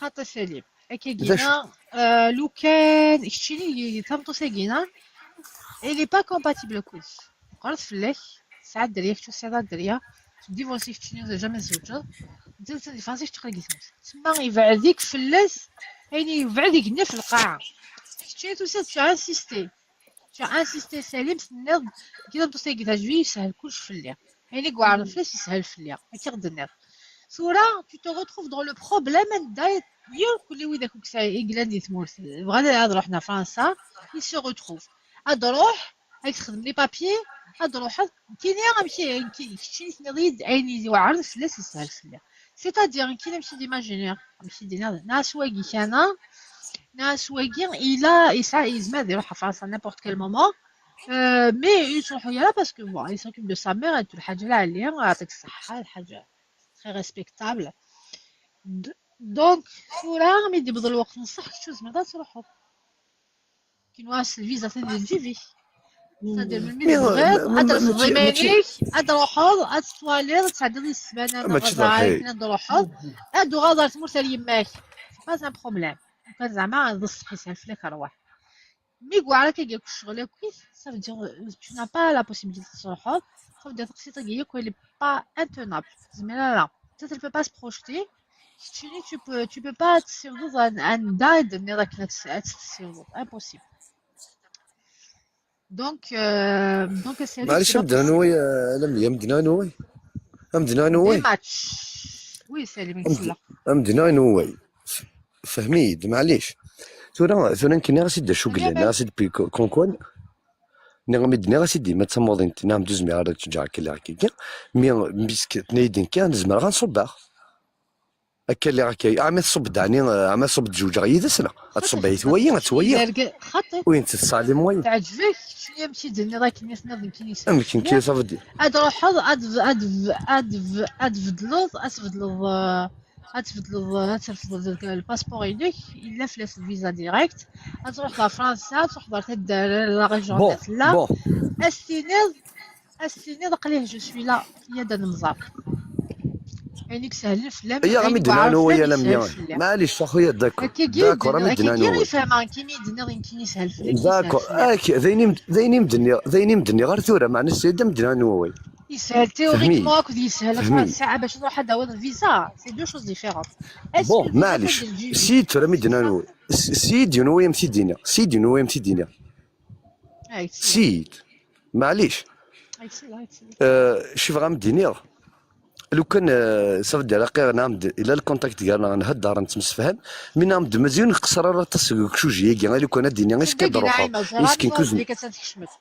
Xaṭi a Salim. Akkagina, euh, lukan, keččini, tameṭṭut-agina, elle est pas compatible akked-k. Meqqret fell-ak, tesɛa dderya, kečč ur tesɛiḍ ara dderya, tdivorsi keččini, ur jamais tzewǧeḍ, nettat d tadivorsi, kečč teqqel deg tmurt. Tsemma yebɛed-ik fell-as, ayen yebɛed igenni ɣef lqaɛa. Keččini tusiḍ, tu as insisté. Tu as insisté, Salim, tenniḍ, kra n tusa-agi teɛǧeb-iyi, yeshel kullec fell-i. Ayen i iweɛren fell-as, yeshel fell-i. Akka i ɣ-d-tenniḍ. Tura, tu te retrouves dans le problème, anda yakk wid akk i yellan di tmurt, bɣan ad ruḥen ɣer Fransa, ils se retrouvent. Ad ruḥ, ad texdem les papiers, ad ruḥeḍ, nekkini amek i, keččini tenniḍ-iyi-d ayen i iweɛren fell-as yeshel fell-i. C'est-à-dire, nekkini amek i d-imaginiɣ, amek i d-iniɣ, neɣ s wagi kan, neɣ s wagi, ila, yesɛa, yezmer ad iruḥ ɣer Fransa n'importe quel moment, euh, mais ur yettruḥu ara parce que, bon, il s'occupe de sa mère, et lḥaǧa lɛali, yeɛṭik ṣṣeḥḥa, lḥaǧa très respectable. D-, donc, tura, mi d-yewweḍ lweqt n ṣṣeḥ, kečč ur tezmireḍ ad truḥeḍ. Kenwi s lviza tagi d lǧib-ik. C'est-à-dire, melmi tebɣiḍ, ad terfdeḍ iman-ik, ad truḥeḍ, ad tettwaliḍ, ad tesɛeddiḍ yis ssmana neɣ ẓẓay, ad truḥeḍ, ad tuɣaleḍ ɣer tmurt n yemma-k. C'est pas un problème. Lukan zeɛma d ṣṣeḥ yeshel fell-ak, rwaḥ. Mi yuɛer akka akk ccɣel akkit, ça veut dire, euh, tu n'as pas la possibilité ad truḥeḍ, ça veut dire taqsiṭ-agi akk, elle est pas intenable. Ur tezmir ara. Nettat, elle peut pas se projeter. Keččini, tu peux, tu peux pas ad tessiwḍeḍ an-, anda i d-tenniḍ akken ad tt-, ad tt-tessiwḍeḍ. Impossible. Donc, euh, donc, c'est Maɛlic, am d-nnan way, a Lamia, am d-nnan way. Am d-nnan way. Des matchs. Oui, Salim, Am d-nnan way. Fhem-iyi-d, maɛlic. Tura, tura nekk nniɣ-as-id d acu yellan, nniɣ-as-id puis co-, comme quoi, nniɣ-am-id, nniɣ-as-id dima d tamuḍint, nniɣ-am d ur zmireɣ ara ad tt-ǧǧeɣ akka, akka, akka. Mi, misk, tenna-yi-d nekk, nezmer ad nṣubbeɣ. Akka lliɣ akka, ɛni tṣubb-d, ɛni, ɛni tṣubb-d zewǧeɣ yid-s, neɣ? Ad tṣubb ay twayi, ad twayi. Xaṭi. Wi n-tesseɛlim wayi. Teɛǧeb-ak, keččini amek i d-tenniḍ akken i tenniḍ nekkini s-, Amek nekk i tafeḍ? Ad ruḥeḍ, ad, ad, ad, ad tbeddleḍ, ad tbeddleḍ, euh, ad tbeddleḍ, ad trefdeḍ lpaspuṛ-inek, yella fell-as lviza direct, ad truḥeḍ ɣer Fransa, ad truḥeḍ ɣer taddart, la région Bon, anda tella, bon. ad s-tiniḍ, ad s-tiniḍ, aql-i je suis là, ya-d ad nemẓer. Ayen i isehlen fell-am, Aya, ayen am i i d-nnan iweɛren way, fell-am, a Lamia. yeshel fell-am. Maɛlic, saxi, d'accord. Akkagi i D'accord, am i d-nniɣ, d-nnan akkagi way. I fehmeɣ nekkini i d-tenniḍ, nekkini yeshel fell-ak, yeshel D'accord. fell-am. Ak, d ayen i m-, d ayen i m-d-nniɣ, d ayen i m-d-nniɣ ar tura, meɛna ssid am d-nnan way. Yeshel théoriquement akked yeshel ssaɛa bac ad truḥ ad d-tawiḍ lviza, c'est deux choses différentes. Est-ce Bon, que lviza maɛlic. d lǧib? Ssid tura mi d-nnan way. S-, ssid, you know, am t-id-iniɣ. Ssid, you know, am t-id-iniɣ. Ah, excellent. Ssid. Maɛlic. Excellent, excellent. Euh, cci bɣiɣ ad m-d-iniɣ. Lukan, euh, ça veut dire, aqi-, nɛam-d, ila lkuntakti gar-aneɣ, nhedder, nettemsefham, mi nɛam-d mazal ur nqeṣṣer ara aṭas deg uqcuj-agi, a lukan ad d-iniɣ, est-ce que ad d-ruḥeḍ, est-ce que n-, Naɛima, ẓriɣ ad tkecmeḍ.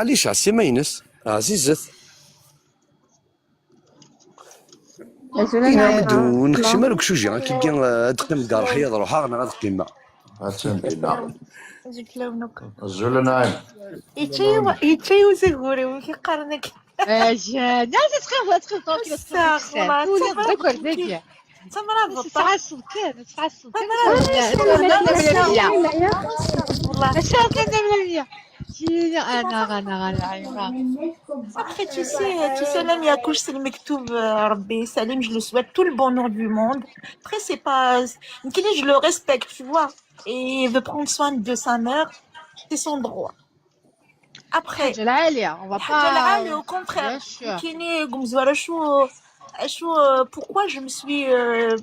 Ɛlic, ɛsimaynes, ɛzizet. Azul a Ina Naɛima. Ur nekcim ara deg ucuji, akka ad qqim deg ṛṛeḥya ad ruḥeɣ neɣ ad qqimeɣ. Attan dinna. Azul fell-awen akk. Azul a Naɛima. Yečča-yi, yečča-yi uzagur-iw, amek i qqaren akka? Azul. La, la, txil, la, txil, txil, txil, Ass-a, txil. Ula d akk ar dagi. Tamrabeḍt. Tesɛa ṣṣeḍ kan, tesɛa ṣṣeḍ kan. Tamrabeḍt. Ass-a, ass-a, ass-a. Ass-a, ass-a, ass-a. Ass-a, ass-a, ass-a. Anaɣ, anaɣ, anaɣ. Après, tu sais, tu sais, même il y a kullec s lmektub, euh, Rabbi Salim, je le souhaite tout le bonheur du monde. Après, c'est pas, nekkini, je le respecte, tu vois. Et il veut prendre soin de sa mère, c'est son droit. Après, الحاجة العالية، on va pas. الحاجة العالية، au contraire. Bien sûr. Nekkini, deg umezwaru, acu, acu, euh, pourquoi je me suis, euh,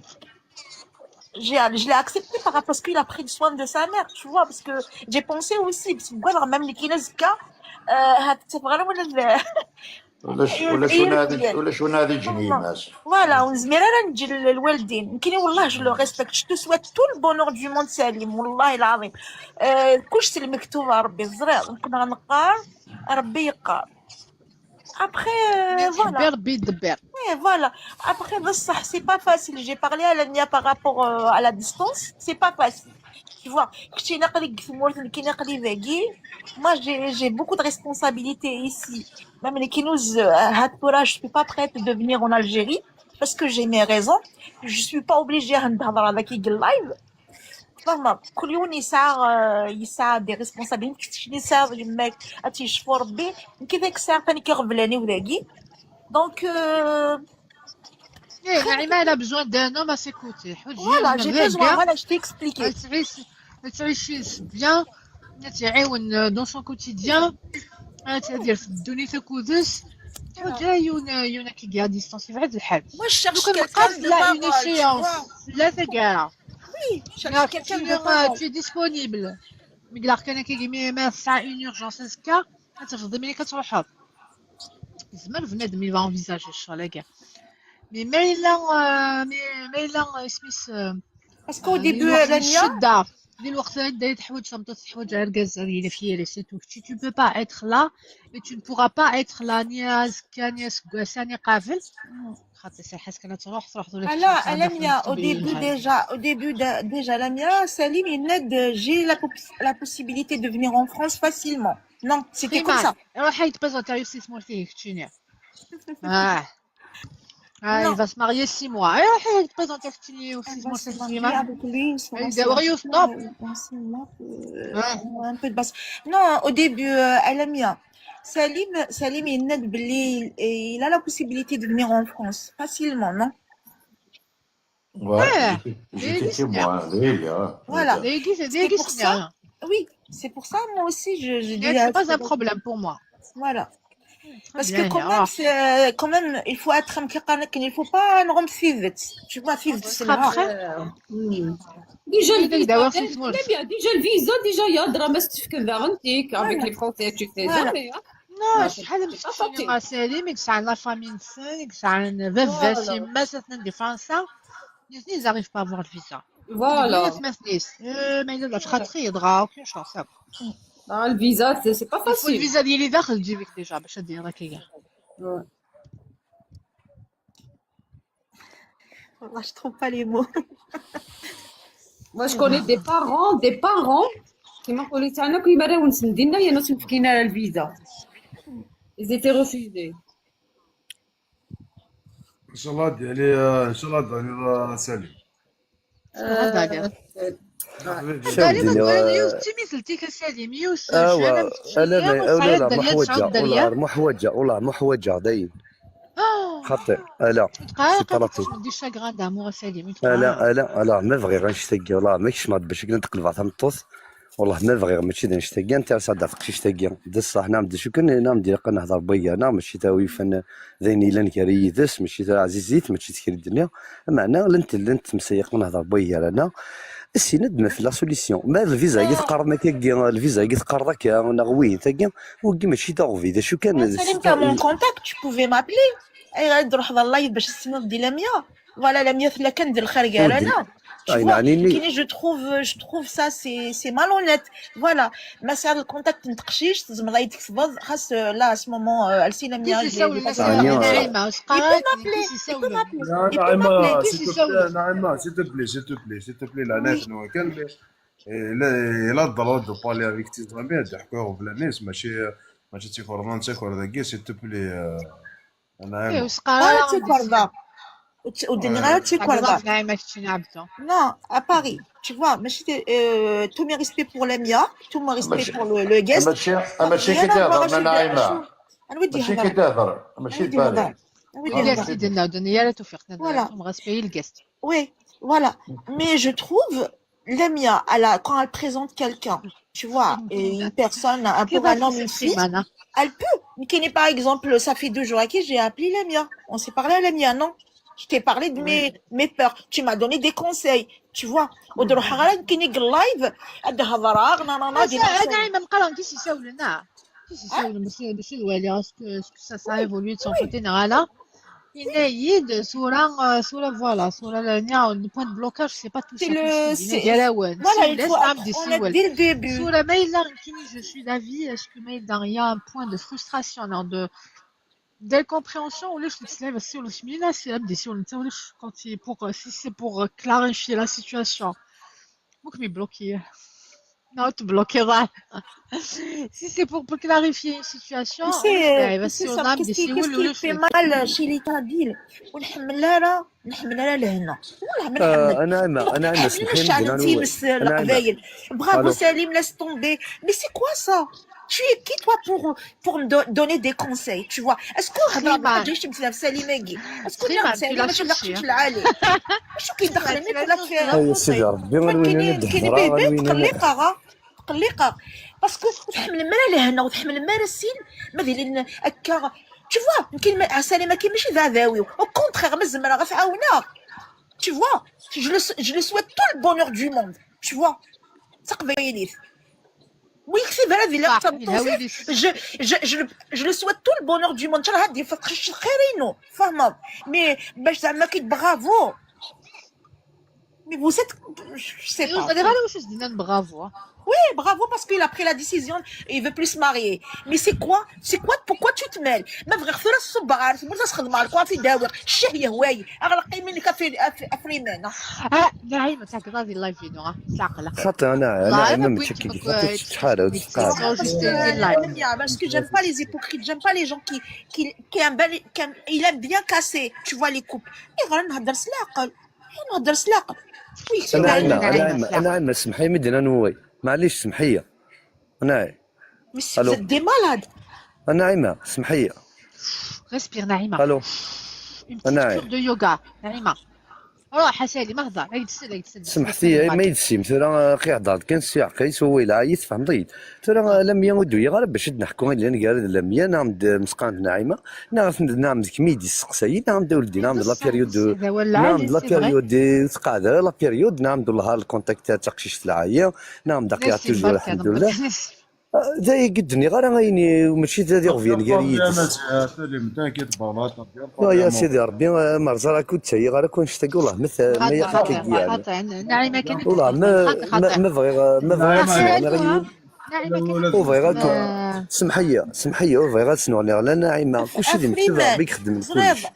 j'ai, je l'ai accepté par rapport parce qu'il a pris soin de sa mère, tu vois, parce que j'ai pensé aussi, parce que voilà, même les kinés, euh, هاد السفرة ولا ال-، ulac, ulac win ad, ulac win ad iǧǧen yemma-s. Voilà, ur nezmir ara ad neǧǧ l-, lwaldin. Nekkini, والله, je le respecte. Je te souhaite tout le bonheur du monde, Salim. والله العظيم. Euh, kullec s lmektub, Rabbi, ẓriɣ. Nekk neɣ neqqar, Rabbi yeqqar. Après, euh, voilà. Rebbi, Rebbi yeddebber. Oui, voilà. Après, بصح, c'est pas facile. J'ai parlé à Lamia par rapport, euh, à la distance. C'est pas facile. Tu vois, kečč aql-ik deg tmurt, nekk aql-i dagi. Moi, j'ai, j'ai beaucoup de responsabilités ici. Même les kinous, euh, هاد tura, je suis pas prête de venir en Algérie parce que j'ai mes raisons. Je suis pas obligée à نهضر avec le live. Vraiment, كل يوم يسعى, euh, يسعى des responsabilités. Kečč يسعى يماك, ad t-yecfu Rebbi. Nekk d akessar, tani ki ɣeblan-iw dagi. Donc, euh, Eh, Naïma, elle a besoin d'un homme à ses côtés. Voilà, j'ai besoin, voilà, je t'ai expliqué. Elle تعيش, elle تعيش bien, elle تعاون dans son quotidien. Elle تدير في الدنيا تاكودس. حاجة يونا، يونا كي à distance، يبعد الحال. Moi, je cherche quelqu'un de ma, une échéance. لا ثقارة. Oui, je cherche quelqu'un de ma. Tu es disponible. Mais là, كان كي ما ساعة une urgence هكا، تفضل ملي كتروحوا. زعما بنادم il va envisager الشغل كاع. Mais ما إلا، آه، mais ما إلا، آه، سميت، آه، parce qu'au début, Lamia, الشدة. ديال الوقت هذا داير حوايج صامتة، حوايج عرقاز، هذه هي فيها les c'est tout. Tu, tu peux pas être là et tu ne pourras pas être là ni أزكى، ni أسكواسا، ni قابل. خاطر سي حاس كانت تروح، تروح ولا لا، Lamia, au début déjà, au début déjà, Lamia, Salim, il aide, j'ai la, la possibilité de venir en France facilement. Non, c'était comme ça. روح يتبازا تاع يوسف مورتيه كتشينيا. اه. Ah, il va se marier six mois. ايوا روح يتبازا تاع كتشينيا يوسف مورتيه. Elle va se marier avec lui, ils sont ensemble. Un peu de base. Non, au début, euh, Lamia, Salim, Salim, il a la possibilité de venir en France facilement, non ? Ouais, voilà. C'est pour ça. Oui, c'est pour ça, moi aussi, je, je dis. C'est pas un problème pour moi. Voilà. Parce que quand même, c'est, euh, quand même, il faut être un petit canard, il faut pas un homme civet. Tu vois, civet, c'est le rare. Déjà, le visa, déjà, déjà, il y a drame, c'est que avec les Français, tu sais jamais, hein. Non, شحال من شخص سالي ميك سان لا فامي نسان، ميك سان باباس، يماس، اثنين دي فرنسا. Ils arrivent pas à avoir le visa. Voilà. ما إلا خاطري يضغى، aucune chance. Le visa, c'est pas facile. Le visa ديالي داخل جيبك déjà باش دير هكايا. والله, je trouve pas les mots. Moi, je connais des parents, des parents كيما نقولي تاعنا كي مرا ونسندينا يا ناس مفكينا على الفيزا. Ils étaient refusés. ان شاء الله ديالي، ان شاء الله داني سالي. داني يوسف تيميزلتي كسالي ميوسف. ايوا، انا لا، محوجه والله، محوجه والله، محوجه داين. خاطر الا تقرا دي شاغران دامور سالي. الا الا الا ما بغي غنشتاقي والله، ما كاينش ما باش كنا تقلب على تمطوس. والله ما بغيغ ماشي د نشتاقي، نتا سعدا تقشيشتاقي. د الصح نعم، د شكون نعم، دير قنهضر بويا، نعم، ماشي تاوي فن ذين إلا نكري يدس، ماشي تا عزيزيت، ماشي تكري الدنيا. معنا لنت، لنت مسيق نهضر بويا لنا. السيناد ما في la solution. ما الفيزا يتقرض، ما كي الفيزا يتقرض كا نغوي تاقي، وكي ماشي تاغوفي، دا شو كان سليم، t'as mon contact, tu pouvais m'appeler. اي غادي نروح ذا اللايف باش تسمع دي لاميا. Voilà, لاميا ثلا كان دير الخير كاع رانا. Tu vois, je trouve, je trouve ça, c'est, c'est malhonnête. Voilà. Ma c'est le contact n teqcict, tzemreḍ ad yi-d-teksbeḍ, xas, euh, là, à ce moment, euh, Alcina Mia, il peut m'appeler, il peut m'appeler, il peut m'appeler. Naïma, s'il te plaît, Naïma, s'il te plaît, s'il te plaît, s'il te plaît, là, il a le droit de parler avec tes amis, d'accord, mais c'est, mais c'est, s'il te plaît, euh, Ur tt-qqar ara d tikerḍa. Ur d-nniɣ ara d tikerḍa. Non, à Paris, tu vois, mačči, euh, tout mon respect pour Lamia, tout mon respect pour le, le guest. Mačči, mačči akka i d-ihder Naïma. Anwa i d-ihder? Mačči akka i d-ihder. Mačči d Paris. Voilà. Oui, voilà. Mais je trouve, Lamia, elle a, quand elle présente quelqu'un, tu vois, une personne, un, pour un homme, une fille, elle peut. Mais par exemple, ça fait deux jours que j'ai appelé Lamia. On s'est parlé à Lamia, non ? Je t'ai parlé de mes, mes peurs. Tu m'as donné des conseils. Tu vois. ودروح غير كاين live هاد هضره نانا نانا دي نانا. Est-ce que ça a évolué de son côté, Nara ? Yenna-yi-d tura, tura, voilà, tura, le point de blocage, c'est pas tout ça. Voilà, il faut apprendre dès le début. Tura ma yella nekkini, je suis d'avis, est-ce que ma yella il y a un point de frustration, non, de d'incompréhension, ulac, ur ttlaɛib, si ulac mina, si abdi, si ulac, quand il, pour, si c'est pour clarifier la situation. Donc, mais bloqué. Non, tu bloqué, voilà. Si c'est pour, pour clarifier une situation, c'est, c'est ça. Qu'est-ce qui, qu'est-ce qui fait mal chez les Kabyles ? ونحمل لها، نحمل لها لهنا. والله ما نحمل. انا عمى، انا عمى، اسمحي لي، انا نتيمس القبايل. Bravo Salim, laisse tomber. Mais c'est quoi ça ? Tu es qui toi pour, pour me donner des conseils, tu vois ? Est-ce que هضره ما جايش مثلا في سليمه كي؟ Est-ce que سليمه ماشي لا خشيت العالي؟ شو كيدخل لك ولا في؟ يا سيدي ربي، كاين كاين بيبي تقليقه، تقليقه. Parce que تحمل مرا لهنا وتحمل مرا السين، ما دايرين هكا. Tu vois, كاين سليمه كي ماشي ذا ذاوي، au contraire ما زمرها غتعاونها. Tu vois, je le, je le souhaite tout le bonheur du monde. Tu vois, تقبيليت. Oui, c'est vrai, je, je, je, je le souhaite tout le bonheur du monde. ان شاء الله هادي فتخش خيرينو، فاهمه؟ Mais باش زعما كي bravo. Mais vous êtes, je sais pas. Bravo. Oui, bravo parce qu'il a pris la décision, il veut plus se marier. Mais c'est quoi ? C'est quoi ? Pourquoi tu te mêles ? ما بغيغ ثورة الصبغ عارف مرتا تخدم على الكوافي داوي الشهية هواي اغلق يمينك في افريمان. اه نعيمة تاع قضاضي الله يفيدو اه تعقل. خاطر انا انا ما متشكي شحال parce que j'aime pas les hypocrites, j'aime pas les gens qui qui qui aiment bien casser, tu vois, les couples. غير نهضر سلاقل. نهضر سلاقل. انا عمى، انا عمى، انا عمى، سمحي مدينة نوي، معليش سمحية. انا مش زدي مالاد. انا عمى، سمحية. Respire نعيمة. الو. Une petite cure de yoga نعيمة. روح اسالي ما هضر، هاي تسال، هاي تسال. سمحتي، ما يدسيم، ثورة كي هضرت كان سي عقيس هو يلعيط فهمتي. ثورة لمية ودوية غير باش نحكوا غير لان قال لمية نعم مسقان نعيمة. نعرف نعم كميدي السقسايي نعم دولدي نعم لا بيريود. نعم لا بيريود تقعد لا بيريود نعم دولها الكونتاكت تاع تقشيش العاية. نعم دقيقة توجور الحمد لله. زي قدني غير غيني وماشي زاد يغفي نقاري. يا سيدي ربي، مرزا راه كنت سيء غير كون شتا والله مثل ما يخليك. نعيمة كان والله ما ما بغي ما بغي. وبغي غير سمحية سمحية وبغي غير سنوني على نعيمة كلشي اللي مكتوب ربي يخدم كلش.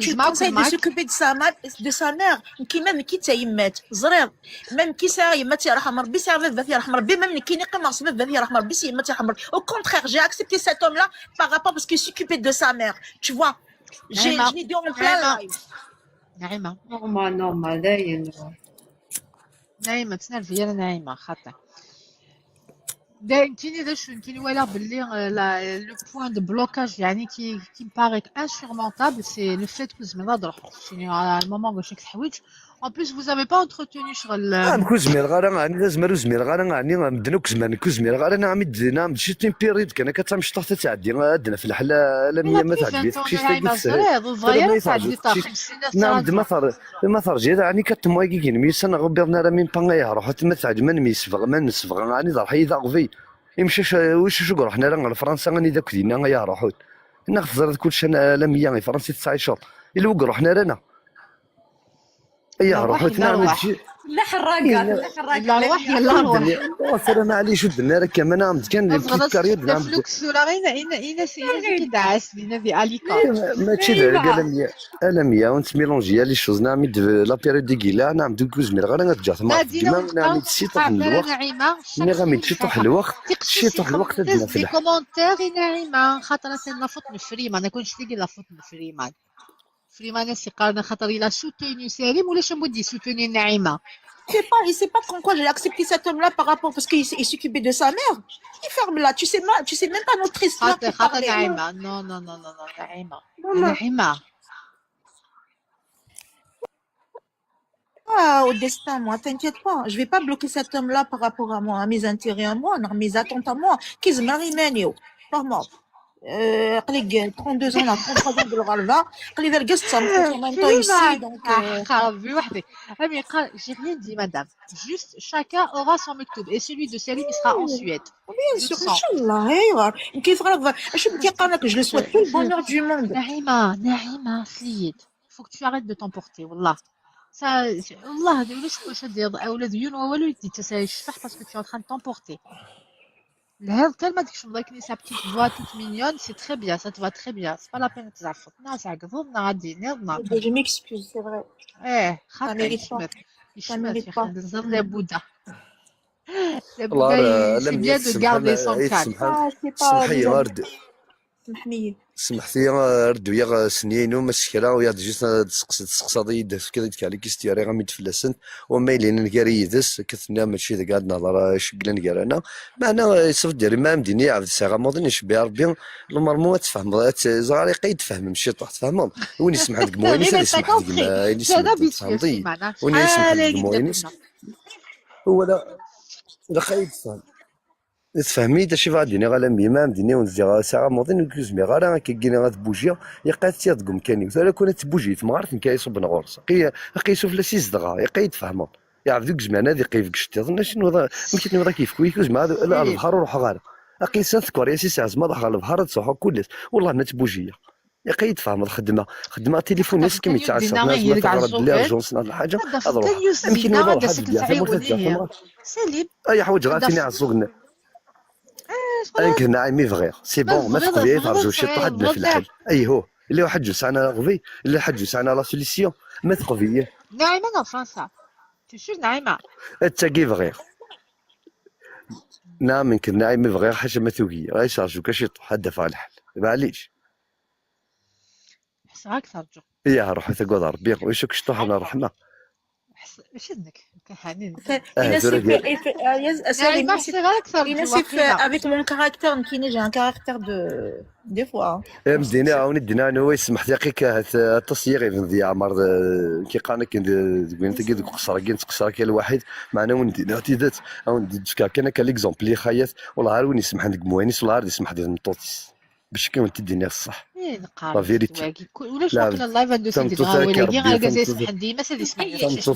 Tu te conseilles de s'occuper de sa mère, de sa mère, كيما مكي تيمات زرير. Même كي ساعة يمات يرحم ربي، ساعة بابا يرحم ربي، même كي نقيم راس بابا يرحم ربي، سي يمات يرحم ربي. Au contraire, j'ai accepté cet homme-là par rapport parce qu'il s'occupait de sa mère. Tu vois, j'ai, je l'ai dit en plein live. نعيمة. Normal, normal, داين. نعيمة تنرفي يا نعيمة خاطر. داين تيني ذا شو كي نوالا باللي le point de blocage يعني كي كي مبارك insurmontable c'est le fait que زعما تروح شنو على المومون باش تحويج. En plus, vous avez pas entretenu شغل. آه، كون زمير غير غاني، لا زمر وزمير غير غاني، مدن كون زمر كون زمير غير انا عمي دينا مشيت تيم بيريد كان كتمشطح تتعدي، آه، عندنا في الحل، آه، لا مية ما تعدي تقشيش تاكي تسعي. نعم، ما ثر ما ثر جيت يعني كتموايكي كين ميسا نغبرنا راه مين بان يهرح ما تعد من ميسفغ من نسفغ يعني ضرحي ذا غبي. يمشي واش شو رحنا راه فرنسا غني ذاك دينا يا روحوت. ناخذ زرد كل شيء لا مية فرنسا تسعي شوط. الا وقع رحنا رانا. ايا روح وتنام تجي. Tella ḥerraga, tella ḥerraga. Illa rwaḥ, illa rwaḥ. Ɣef ara maɛlic ur d-nni ara kamana, am d-kan les petites carrières, nɛam. Flux tura ina ina ina si ina si ki dɛas dina di alika. Mačči d arga alamya, alamya ur nettmilanji ya les choses, nɛam, i d la période i yella, nɛam, deg ur zmireɣ ara ad ǧǧeɣ tamart dima, nɛam, i d ciṭuḥ n lweqt. Nniɣ-am-id ciṭuḥ lweqt, ciṭuḥ lweqt ad d-naf lḥal. Commentaire i Naɛima, xaṭer atan la faute n Friman, akk annect-agi la faute n Friman. Friman as-iqqaren axaṭer il a soutenu Salim, ulac am wid d-yessutuni Naɛima. C'est pas, il sait pas comme quoi j'ai accepté cet homme-là par rapport parce qu'il s- il s'occupait de sa mère. Il ferme là, tu sais, ma- tu sais même pas notre histoire. Xaṭer, xaṭer Naɛima. Non, non, non, non, non, Naɛima. Naɛima. Ah, au destin, moi, t'inquiète pas. Je vais pas bloquer cet homme-là par rapport à moi, à mes intérêts à moi, à mes attentes à moi. Qui se marie, Manio. Pas moi. Euh, قليق trente-deux ans, là, trente-trois ans de l'Oralva. قليق القصة, en même temps, ici, donc, euh, خرب بوحدي. أمي قال, j'ai rien dit, madame. Juste, chacun aura son مكتوب. Et celui de Salim, il sera en Suède. Bien sûr, إن شاء الله, أيوة. كيف غير, شو بدي قال لك, je le souhaite tout le bonheur du monde. نعيمة, نعيمة, سيد. Faut que tu arrêtes de t'emporter, والله. Ça, والله هذا ولا شكون شاد يض- ولا ديون ولا والو يدي تساي الشفح parce que tu es en train de t'emporter. الهض كان ما ديكش والله كني sa petite voix toute mignonne, c'est très bien, ça te va très bien, c'est pas la peine تزعفط. نا ساعة قضوض نا غادي نيض نا. Je m'excuse, c'est vrai. ايه, خاطر يشمت, يشمت يا خالد زر لي بودا. والله راه c'est bien de garder son calme. سمح لي غير سمحني. سمحتي غير دويا سنينو ما سكرا ويا جيت تسقسد تسقساض يد كذا كالي كيستياري غامي تفلسنت. وما يلين نقاري يدس كثنا ماشي ذا قاعد نهضر شقلن قرانا. معنا يصف ديري ما مديني عبد السلام ماضي نشبي ربي. لمرمو تفهم زغاري قيد تفهم مشي طاح تفهم. وين يسمح ديك موين يسمح ديك ما يسمح ديك تفهمضي. وين يسمح ديك موين. هو لا لا قيد تفهم. تفهمي دا شي غادي ني غالا ميما مديني ونزي غا ساعه موضين كوزمي غارا كيكيني غا تبوجيا. يقات تيض قمكاني وثلا كون تبوجي تمغارت نكاي صب نغورس قي قي سفلا سيز دغا يقي تفهمه. يعرف ذوك زمان هذه قيف قشتي ظن شنو ذا ممكن نوضا كيف كوي كوزما هذا البحر وروح غارا. اقي سنذكر يا سي ساز ما ظهر البحر تصحو كلش والله ما تبوجيا. يقي تفهم الخدمه خدمه تليفون يسكم يتعسى ناس ما تعرض لي ارجونس ولا حاجه. اضرب يمكن يضرب حد سليم. اي حوايج غاتيني عزوغنا. انك نعيمي بغيغ سي بون ما تقضي ترجو شي طاح عندنا في الحل. اي هو اللي واحد جوج ساعه انا غبي اللي واحد جوج ساعه انا لا سوليسيون. ما تقضي نعيمه انا فرنسا. تشوف نعيمه. اتاكي بغيغ. نعم يمكن نعيمي بغيغ حاجه ما توقي غير شارجو كاش يطيح هاد دفع الحل. معليش. حسها اكثر جو. ايه روح تقول ربي ويشك شطوح انا رحمه. ماشي هذاك كهانين. Avec mon caractère, j'ai un caractère de des fois. مدينة عاوني دينا انا هو يسمح لي كي كانت التصيير ابن ذي عمر كي قال لك تقول انت كي قصر كي تقصر كي الواحد. معنا وين دينا تيدت او نديك كان كان ليكزومبل لي خايات. والله غير وين يسمح لك موينيس والله غير يسمح لك نطوطيس. باش كون تديني الصح. ايه نقارن لا فيريتي. ولا شو لا، كنا اللايف عنده سيدي تنطو دغا ولا كي غير سي سمح دي ما سيدي سمح لي. تنطو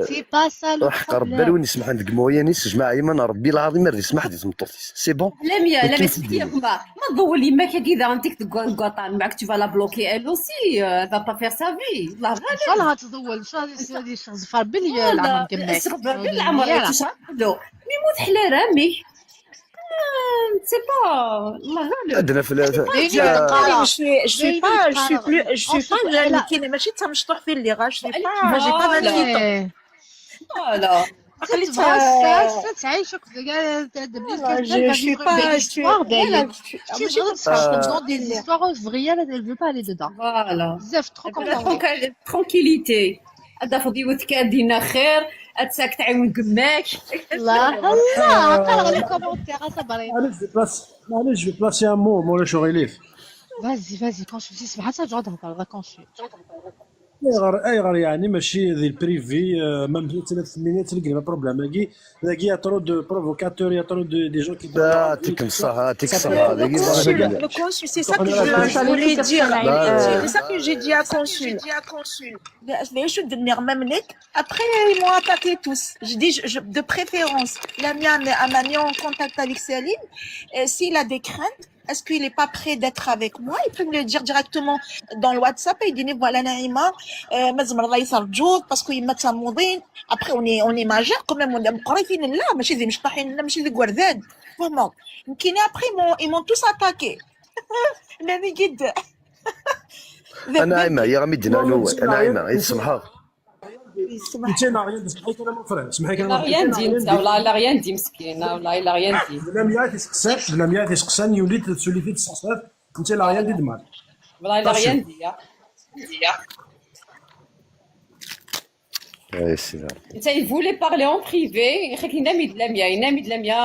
سي با سا لو روح قرب بروبليم. بالو نسمح عندك مويا نسجمع ايمن ربي العظيم ما سمح دي تنطو سي بون. لا ميا لا ميا سيدي ما ما تضول يماك كي اذا انت تقول قطع معك tu vas la bloquer elle aussi. Elle va pas faire sa vie, الله غالب. ان شاء الله تضول ان شاء الله هذه شغل زفار بالي العمر كماك. شغل بالعمر تشرب له. مي موت حلال رامي. C'est pas, الله غالب. عندنا في ال- Je suis, je suis pas, je suis plus, je suis pas jeune, كاين ماشي تمشطوح في اللي غا, je suis pas, j'ai pas vingt-huit ans. Voilà. تعيشك. Je suis pas, je suis, voilà, je suis, voilà, je suis, des histoires vraies, elle veut pas aller dedans. Voilà. بزاف trop. Tranquillité. هذا فضيوتك دينا خير. اتساك تعاون قماك. الله الله قرا لي كومونتير اصبري. معليش بلاص معليش بلاص يا مو مولا شو غيليف. Vas-y vas-y quand je suis سمعت تقعد هضر كونسول. ايغر ايغر يعني ماشي ذي البريفي. ما مثلا في المينيت تلقى بروبليم هاكي. هاكي يا ترو دو بروفوكاتور يا ترو دو دي جون كي يعطيك الصحة يعطيك الصحة. Le consul, c'est ça que je voulais dire. C'est ça que j'ai dit à consul. Après, ils m'ont attaqué tous. Je dis, je, je, de préférence, la mienne, elle m'a mis en contact avec Salim. Et s'il a des craintes, Est-ce qu'il est pas prêt d'être avec moi? Il peut me le dire directement dans le WhatsApp et dire, voilà, Naïma, euh, ma tzemreḍ ad yi-terǧuḍ, parce que yemma d tamuḍin. Après, on est, on est majeur quand même, on est meqqrit i nella, mačči d imecṭaḥ i nella, mačči d igerdan. Vraiment. Nekkini, après, ils m'ont, ils m'ont tous attaqué. Nnan-iyi-d. Anɛima, ya ɣ-mi d-nnan uwal. Anɛima, i tsemḥeḍ? Netta la rien dit, semḥ-ik a mon frère, semḥ-ik a La mon rien dit, netta, والله la rien dit, مسكين, والله la rien dit. D Lamia i t-iseqsan, d Lamia i t-iseqsan, yuli-d, tuli-t-id tseqsat, netta la rien dit mal. والله la rien dit, ya. Ay, sidi Ṛebbi. Netta, il voulait parler en privé, ياخي كاين نمي د Lamia, نمي د Lamia,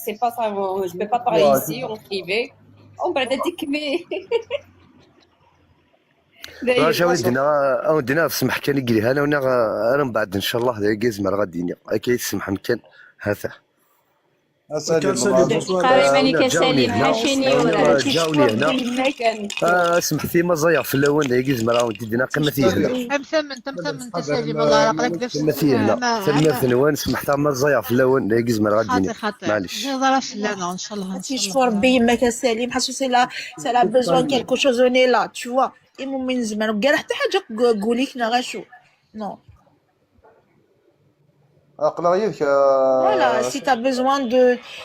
c'est pas ça, je peux pas parler ici en privé. ومن بعد هذيك mais Rac, a wen-d-iniɣ, a wen-d-iniɣ, semḥ kan i yelhan, a wen-iniɣ, ar mbeɛd, ncallah, d ayagi i zemreɣ ad d-iniɣ. Akka i tsemḥem kan, ha-t-a. A Salim, Salim, Allah. bonsoir. Qarim Ah, anika ǧawni Salim, hna, ḥaca-nni ur ah, ǧawni hna. Ah, semḥet-iyi ma ẓẓayeɣ fell-awen, d ayagi i zemreɣ a wen-d-iniɣ, qqimet-iyi hna. Am tament, am tament a Salim, Allah ɣer aql-ak d Qqimet-iyi hna. Tanemmirt-nwen, semḥet-iyi ma ẓẓayeɣ fell-awen, d ayagi i zemreɣ ad d-iniɣ. Xaṭi, xaṭi. Maɛlic. Ẓer ẓer fell-aneɣ, ncallah, Ad yecfu Rebbi yemma-k a Salim, ḥasu c'est la, c'est la besoin de quelque chose, on est là, tu vois. Imumin zemmer, gar ḥetta ḥaǧa deg wul-ik neɣ acu. Non. Aql-aɣ yid-k. Voilà, si t'as besoin de,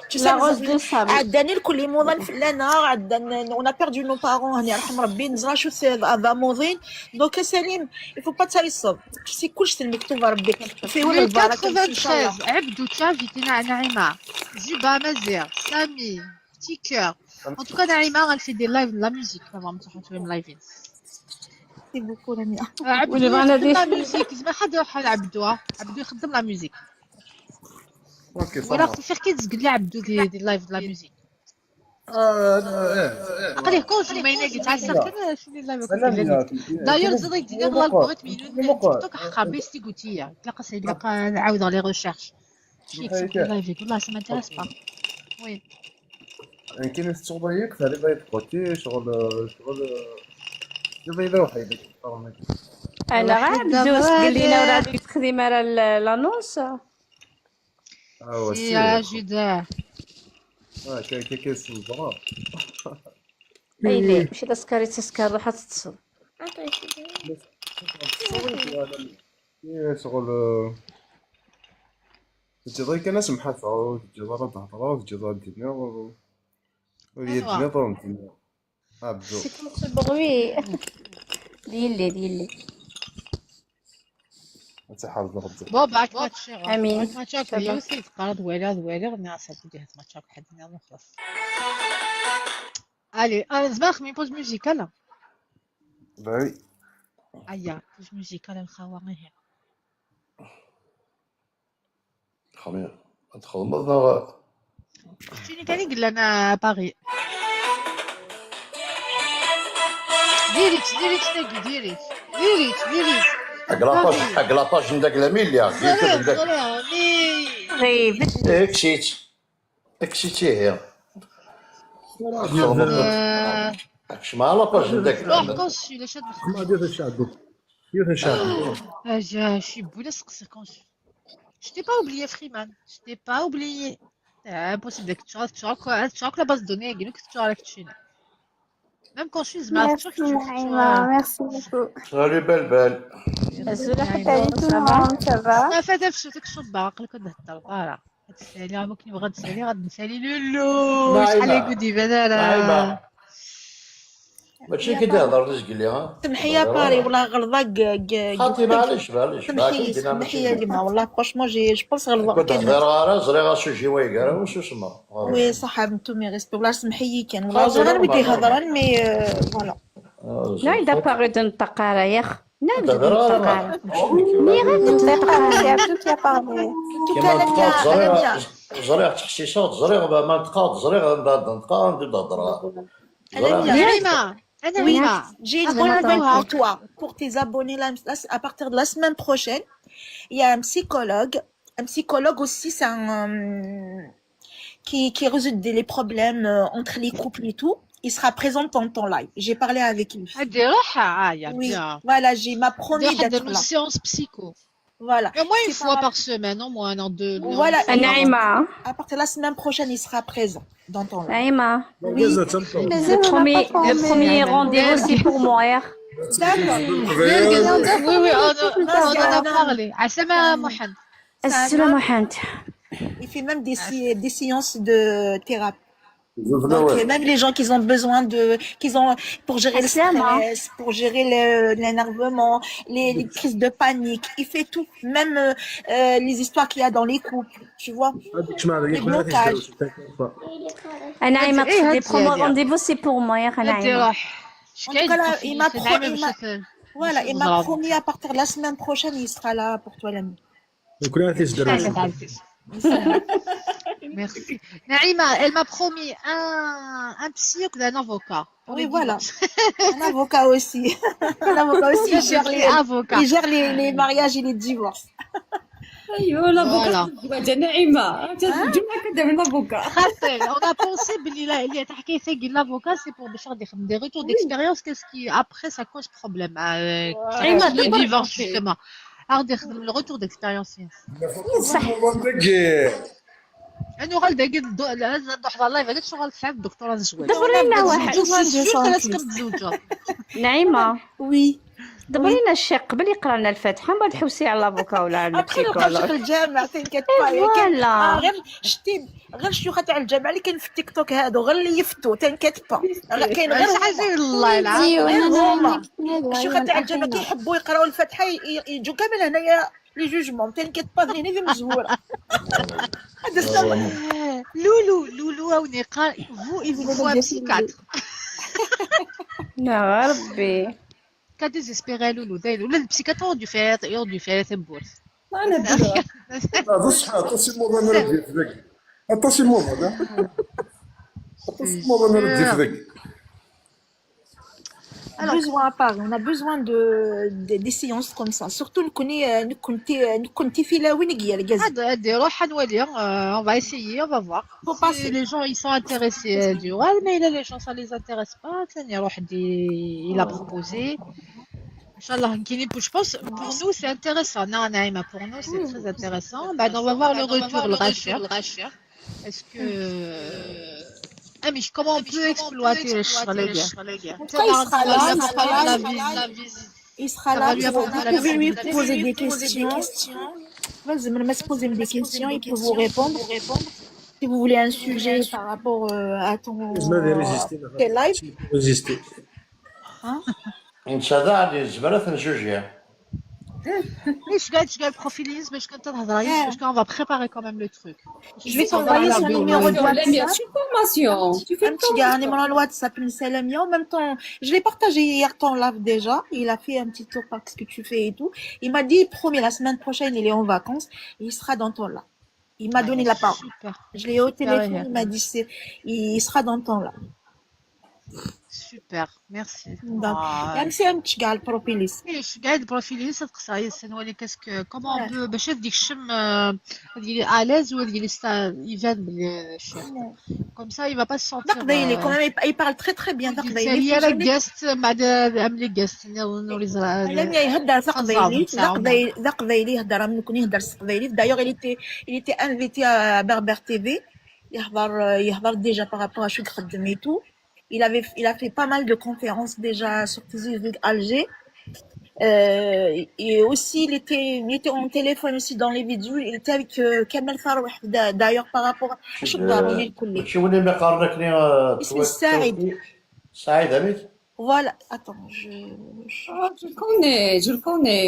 tu sais, La rose de Sam. Ɛeddan lkul imuḍan fell-aneɣ, ɛeddan, on a perdu nos parents, هني يرحم ربي, neẓra acu c'est d amuḍin. Donc a Salim, il faut pas tayseḍ. Tu sais, kullec d lmektub Rebbi. Fi wal Le lbaraka, ncallah. Quatre-vingt-treize, Abdou, tu as invité Na-, Naïma, Juba, Mazir, Sami, Petit Cœur. En tout cas, Naïma, elle fait des lives de la musique. Vraiment, tu fais live. Merci beaucoup, Lamia. Abdou, ونبغى ندير la musique. زعما حد يروح على عبدو، ها؟ عبدو يخدم la musique. Ok, ça ولا marche. خصو فيك كي تزقد لي عبدو des, des lives de la musique. آه، آه، آه. عقلي كونجو ما يناقي تاع السخن شنو لا ما كنت سلام لازم. يا داير زيد يدينا غلط بغيت مليون تيك توك حقا بيستي قوتيا. لا قصي لا نعاود على les recherches. شي كتبت لايفي والله ça m'intéresse pas. وين؟ يمكن السعودية كثر يبغى يتقوتي شغل، شغل يبغى يلوح يديك. انا غير عبدو قال لينا ولا غادي تخدم على l'annonce. اه سي يا سي جداه. اه كاين كاين كاين الصبرة. اي لا ماشي تسكري تسكر روحها تتصل. ايه شغل آه، تجي ضيك انا سمحت او تجي ضرب هضره تجي ضرب الدنيا و- وهي الدنيا ضرب الدنيا. عبدو C'est contre le bruit. ديلي ديلي. انت حافظ غدا. بون باك ماتشي غا. امين. باك ماتشي غا. يوسف قرض ولا ولا غني عصا تديها ماتشي غا حد نعم خلاص. الي انا زعما خمي بوز ميوزيكال. باي. ايا بوز ميوزيكال الخاوه غير هنا. خمير. تخدمض نغ. شنو كان يقول لنا باغي؟ ديريت ديريت تاكي ديريت ديريت ديريت. اكلاطاج اكلاطاج نداك لاميليا زرير زرير مي. غيبت. اكسيت اكسيت ايه. آه، اكش ما لاباج نداك روح كونسي لا شاد. ما دير الشعب. دير الشعب. اجا شي بولا سقسي كونسي. Je t'ai pas oublié, Freeman. Je t'ai pas oublié. آه، impossible داك تشارك تشارك تشارك لا باز دوني قالك تشارك تشينا. Même quand je suis زعما Merci تشارك تشارك Naïma, merci beaucoup. سالي بلبل. الزول حتى Salut tout le monde, ça va? صافي هذا في شفتك شوف باقي كنت نهضر طارا. هاد السالي راه كي بغا تسالي غاد نسالي لولو شحال نعيمة. يقول ديما لا لا. نعيمة. ماشي كي تهضر رزق لي ها. سمحي يا باري، والله غلطة ق- ق- خاطي قلت لك. معليش معليش سمحي معليش. سمحي يا جماعة، والله franchement j'ai je pense غلطة كنت كان. هضر غا راه زريغ سوجي ويقرا وشو سما. Oui صح، انتم respect، والله سمحي كان، والله خاطي زغر مي normal. تيهضران مي آه، voilà. لا اذا باغي نتقارا ياخ. لا تهضر نتقارا. C'est Abdou qui a parlé. انتو كيما كان نطقات لميا زريغ لميا. زريغ تحشيشات زريغ ما نطقات زريغ نبدا نطقا نبدا نهضر. لميا. نعيمة انا Oui, نعيمة. j'ai une bonne nouvelle pour toi, pour tes abonnés. La- la- à partir de la semaine prochaine, il y a un psychologue. Un psychologue aussi, c'est un euh, qui, qui résout des- les problèmes euh, entre les couples et tout. Il sera présent dans ton live. J'ai parlé avec lui. هادي روحها اه يا Oui, بيان. Voilà, j'ai m'a promis ندير واحد d'être là. Séance psycho. Voilà. Au moins une fois par semaine, au moins, non, deux. Voilà. Naïma. À partir de la semaine prochaine, il sera présent dans ton live. Naïma. Oui. Le premier, le premier rendez-vous, c'est pour moi. D'accord. Oui, oui, on, a- on en a parlé. عسلامة محمد. السلام عليكم. Il fait même des, sé- des séances de thérapie. Donc, euh, même les gens qui ont besoin de, qui ont, pour gérer le Asma. Stress, pour gérer le- l'énervement, les, les crises de panique, il fait tout. Même euh, euh, les histoires qu'il y a dans les couples, tu vois. هذيك شمال، Les هذيك ما blocages. تقدرش، تاكل. أنا عايمة إيه، les هاتي premiers هادي. Rendez-vous, c'est pour moi يا هاتي نعيمة. روح. En tout cas, là, il m'a pro- il m'a- voilà, il m'a promis à partir de la semaine prochaine, il sera là pour toi, l'ami. وكل هذه تدرس. Merci. Naïma, elle m'a promis un, un psy et un avocat. Oui, voilà. Un avocat aussi. Un avocat aussi, il gère les, Avocat. Il gère les, les mariages et les divorces. ايوا لافوكا Voilà. تزوج نعيمه، تزوج ما كدير لافوكا. خاطر on a pensé بلي لا، اللي تحكي ثقي l'avocat c'est pour باش غادي يخدم des retours d'expérience, qu'est-ce qui après ça cause problème, euh, نعيمه le divorce justement. غادي يخدم le retour d'expérience. صح. انه غير داك الدو- لا، لا، نحضر لايف هذاك شغل فهم الدكتوره الزواج. دبري لنا واحد. Je suis sûre que تكون متزوجه. نعيمة. Oui. دبري لنا الشيخ قبل يقرا لنا الفاتحة، من بعد حوسي على لافوكا ولا على ابخي نلقى البسيكولوج. شيخ الجامع، تنكت با. كاين Voilà. آه، غير شتي، غير شيوخة تاع الجامع اللي كاين في التيك توك هادو، غير اللي يفتوا، تنكت با. كاين غير اش حاجه والله العظيم. غير هما. الشيوخة تاع الجامع كيحبوا يقراوا الفاتحة، ي- ي- يجوا كامل هنايا les jugements، تنكت با، هنا في مزوره. هذا السبب. Loulou, Loulou, on est vous, il vous faut un psychiatre. يا ربي. Qu'a désespéré Loulou, داير ولا le psychiatre يدير فيها، يدير فيها تبورت. انا دابا لا، بصح، عطاسي الموضوع انا رديت ذاك. عطاسي الموضوع، لا. عطاسي الموضوع انا رديت ذاك. Besoin à Paris, on a besoin de, de des séances comme ça. Surtout نكوني نكونتي نكونتي في لا وين يا الجاز. هاد هاد يروح نولي، euh, on va essayer, on va voir. Faut Si passer. les gens ils sont intéressés, euh, du ouais, mais là les gens ça les intéresse pas, ثاني يروح دي il a proposé. ان شاء الله نكيني. Je pense pour nous c'est intéressant. Non, Naïma, pour nous c'est très intéressant. Bah, on va voir le retour, الغاشية. Est-ce que امش comment on peut exploiter الشغل هذا؟ En tout cas, il sera là, il sera là, il sera là. Il sera là, vous pouvez lui poser des questions. لازم ما تبوزي des questions, il peut vous répondre. Si vous voulez un sujet par rapport euh, à ton ما دير ريزيستي، tes lives, ريزيستي. نتشادى على الزبالة نجوجيا. ايش قاعد ايش قاعد profil ينزل باش كنت تهضر عليه؟ Parce qu'on va préparer quand même le truc. Je vais t'envoyer son numéro de لا، mais WhatsApp. c'est une formation. Tu fais Un petit gars, numéro de WhatsApp, Salamia, ou même ton. Je l'ai partagé hier ton live déjà. Il a fait un petit tour par ce que tu fais et tout. Il m'a dit, promis, la semaine prochaine, il est en vacances. Il sera dans ton live. Il m'a donné la parole. Super. Je l'ai eu au téléphone, il m'a dit, c'est, il sera dans ton live. Super, merci. Donc, يعني c'est un petit gars, le profil. ايش قاعد profil ينزل تقصى يسنولي؟ Qu'est-ce que comment on peut باش هاد ديك الشم آه، هاد اللي à l'aise وهاد اللي ستا يبان بلي شي. Comme ça il va pas se sentir. تقبايلي، quand même, il parle très très bien تقبايلي. هي لا guest مع ام لي guest نولي زرا. لم يهدر تقبايلي، تقبايلي، تقبايلي يهدر، من كون يهدر تقبايلي. D'ailleurs, il était, il était invité à Berbère T V. يهضر، يهضر déjà par rapport à شو يخدم et tout. Il avait, il a fait pas mal de conférences déjà sur Tizi Ouzou, Alger. Euh, et aussi, il était, il était en téléphone aussi dans les vidéos. Il était avec euh, Kamel Farouk, d'a- d'ailleurs, par rapport à شو داروا لي الكل. شو اللي ما قال لك لي، آه، اسمي سعيد. سعيد عميد؟ Voilà, attends, je, je- Ah, je le connais, je le connais.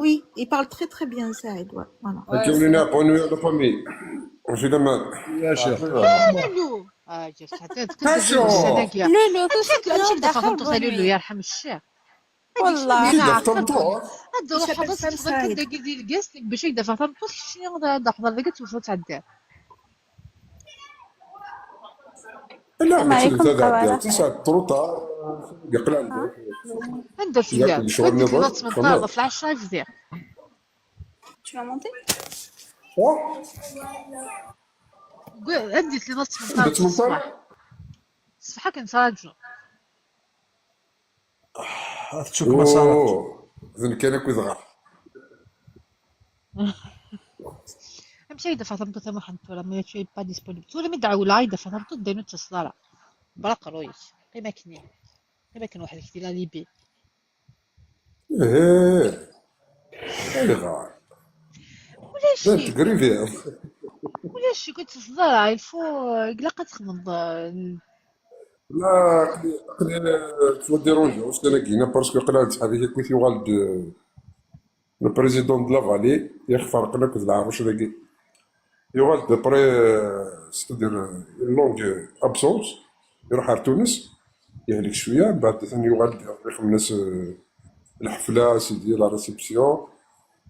Oui, il parle très très bien, Saïd. Ouais, voilà. جاوني نعرفوا انا ويا la famille. ماشي دابا. يا شيخ. لولو. اه جبت حتى شو؟ هذاك يا لولو، كيفاش كنت تكون دخلت دخل لولو يرحم الشيخ. والله. كي دخلت الدور. هاد الروح حفظت تفكر داك ديال الكاس باش يدافع تنطوش شنو هذا حضر ديك توجو تعدى. لا، السلام عليكم، ماشي طبعا. تسعة trop tard. يقلع عندك. ندير في ياك اللعب. شغل وديك نظر، نص من خلاص. طلع في العشرة جزير. Tu vas monter ? وا؟ وديك نص من طلع بدات من طلع؟ الصباح. الصباح كنت راجع. هتشوف مسارات. اوه، اذن كان كوي دغا. Amek ay d-afeɣ tameṭṭut a Muḥend tura, ma mačči pas disponible? Tura mi d-ɛewleɣ ay d-afeɣ tameṭṭut, dayen ur d-tettaseḍ ara. Bra qerruy-ik. Qqim akkenni. Qqim akken weḥd-k di la Libye. Ih, ayɣer? Ulac-ik. Tegribiḍ. Ulac-ik, ur d-tettaseḍ ara. Il faut, euh, ilaq ad txedmeḍ, euh, La, aql-i aql-i ttwadirujiɣ ussan-agi-ina, parce que aql-i ttḥerrik akkit, yuɣal-d le président de la vallée, ixferqen akked lɛerruc dagi. Yuɣal-d après, euh, c'est-à-dire, euh, une longue absence, iruḥ ar Tunes, yehlek cwiya, mbeɛd atan yuɣal-d, ixemmem-as, euh, lḥefla, sidi, la réception,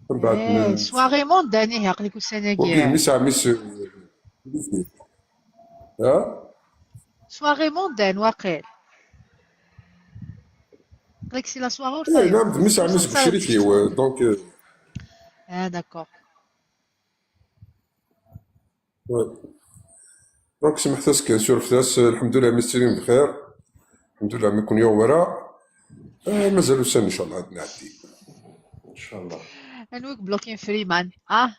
mbeɛd Eh, soirée mondaine, ihi, aql-ik ussan-agi. Wagi, mmi-s ɛemmi-s, euh, ha? Soirée mondaine, waqil. Aql-ik si la soirée ur Eh, tayeḍ. naam, d mmi-s ɛemmi-s deg ucrik-iw, euh, donc, euh, Ah, d'accord. ouais. Donc, semḥet-as kan, surfet-as, lḥemdullah, mi tettilim bxir. Lḥemdullah, mi ken-yuɣ wara. Eh, mazal ussan, inchallah, ad nɛeddi. Inchallah. Anwa i yeblokin Freeman? Ah,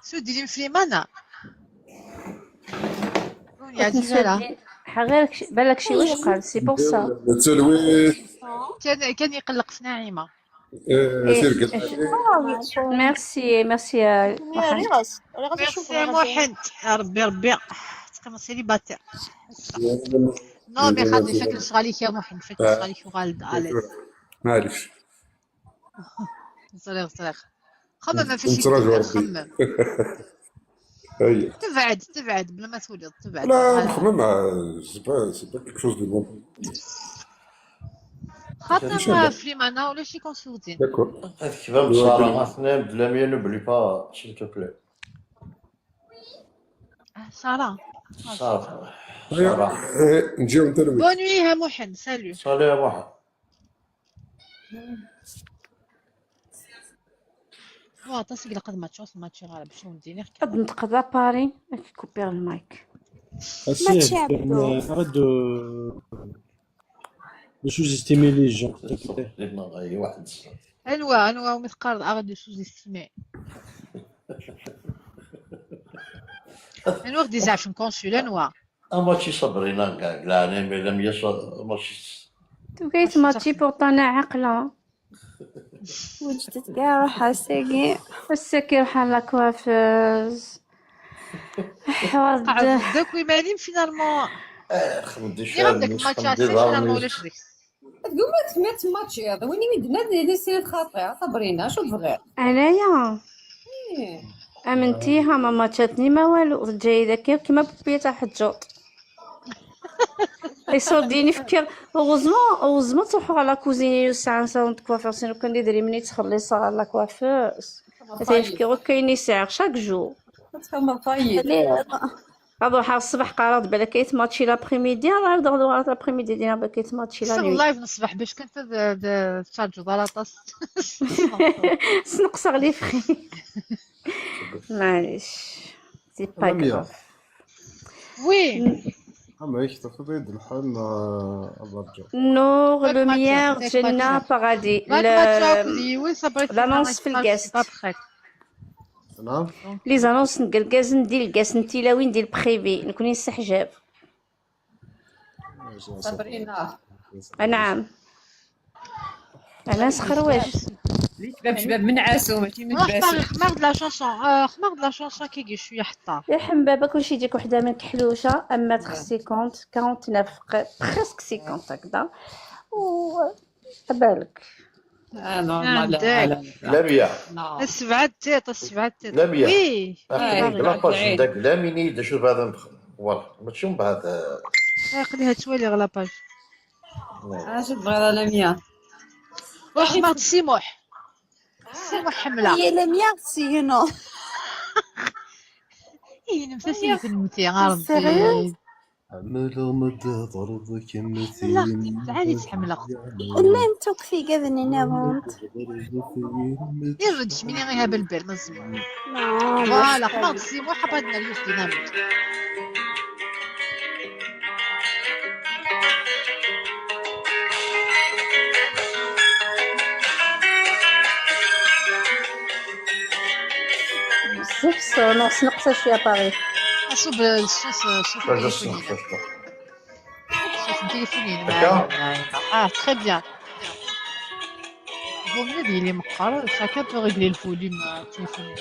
suddilim Freeman, ah. Ur yeɛjib ara. Ḥaɣ ɣir kc-, balak ci wacqal, c'est pour ça. Talwit. Kan, kan iqelleq f Naɛima. Eh, tirga. Merci, merci, euh, Mohamed. Merci a Muḥend. A Rebbi, Rebbi. Teqqimeḍ célibataire. Non, mais xaṭi, fakken ccɣal-ik a Muḥend, fakken ccɣal-ik, uɣal-d, allez. معليش. Ẓriɣ, ẓriɣ. Xemmem ɣef wacu نتراجع تقدر ربي. تخمم. هيا. تبعد، تبعد، بلا ما تولي، تبعد. لا، نخمم مع، c'est pas, c'est pas quelque chose de bon. خاطر في معنى ولا شي كونسلتين. D'accord. هذيك كذا بصراحة، اثنين بلا ما n'oublie pas, s'il te plaît. آه، سارة. صافي. هيا. صراحة. إيه، نجيو نترمي. Bonne nuit يا محن، salut. Salut يا محن. واه، تصير لقد ما تشوف، ما تشي غالب، شنو ندير؟ قد نتقضى باري، كوبير المايك. ماشي عبدو. غدو باش يزيستيمي لي جون. ديما غير واحد. انوا، انوا مثقال غادي sous-estimer. انوا غادي يزعف نكونسول، انوا. اما شي صبرينا كاع، كاع، انا ما لم يصل، ماشي. تبغي تماتشي بورطان عقلة. وجدت كاع روحها ساقي. السكر بحال لاكوافوز. حوار قعد داك ويمانين finalement. آه، خمدي يا رب داك الماتش عسير finalement ولا شريك. تقول ما تسمع تماتشيض، وين يمدنا لي سير خاطر صبرينا، شو تبغي؟ انايا إيه. امنتيها ما ماتشاتني ما والو، جاي داك كيما بوبيتا حجوط. يصديني فكر. اوغوزمون، اوغوزمون تروحوا على كوزيني يوسع ان صالون دو كوافور، سينو كان يدري مني تخلي صار لا كوافور. تيفكر كاين يسعر شاك جو. تفهم طيب. هضر حار الصباح قررت بالك كيت ماتشي لابريميدي، راه دور دور لابريميدي دينا بالك كيت ماتشي لا شغل نوي. لايف نصبح باش كنت د-، د-، تشارجو ضلاطاس. سنقصر لي فخي. معليش. سي با لميا. غراف. وي. عمرك تفضي الحال مع الرجاء. نور هاك ماتشات، لوميير هاك جنة ماتشات. بارادي. هاك ماتشات كودي، وي صبري لانونس في الكاست. بابخيك. نعم. لي زانونس نقلقازن دي الكاس نتيلاوين دي البخيفي نكوني نستحجاب. صبرينا. نعم. انا سخروش. ليك باب شباب من عاسو ماشي من روح باسو. باغي خمار د لا شونسون، آه، خمار د لا شونسون كيجي شويه حطار. يا حم بابا كلشي يجيك وحده من كحلوشه، اما تخصي كونت كونت نفق بريسك سيكونت هكذا. و بالك. آه، نورمال. عندك. لميا. نو. السبعه تيط، السبعه تيط. لميا. وي. أخي، آه، لاباج آه. داك لاميني دا شوف هذا مخ-، والله ماشي من بعد، آه، خليها توالي غ لاباج. آه، شو تبغي لا ميا؟ روح ما تسيموح. سيموح حمله. هي لميا سينو. اي نمساسي في المتي غا ربي. سيريوز؟ عملوا مد ضرب كم لا، تعالي تحملق. لا، انتو كفي قاعدين ينامون. يرد شميني غير بالبال ما نسمع. لا، فوالا، خلاص سيموح حبات نريوس ديناميك. Sneqs-iyi a Paris. Aṣub, euh, ṣṣut, euh, ṣṣut n téléphone-inem. Ṣṣut n téléphone-inem. Ah, très bien. Vaut mieux d yili meqqar, chacun peut régler le volume, euh, de téléphone.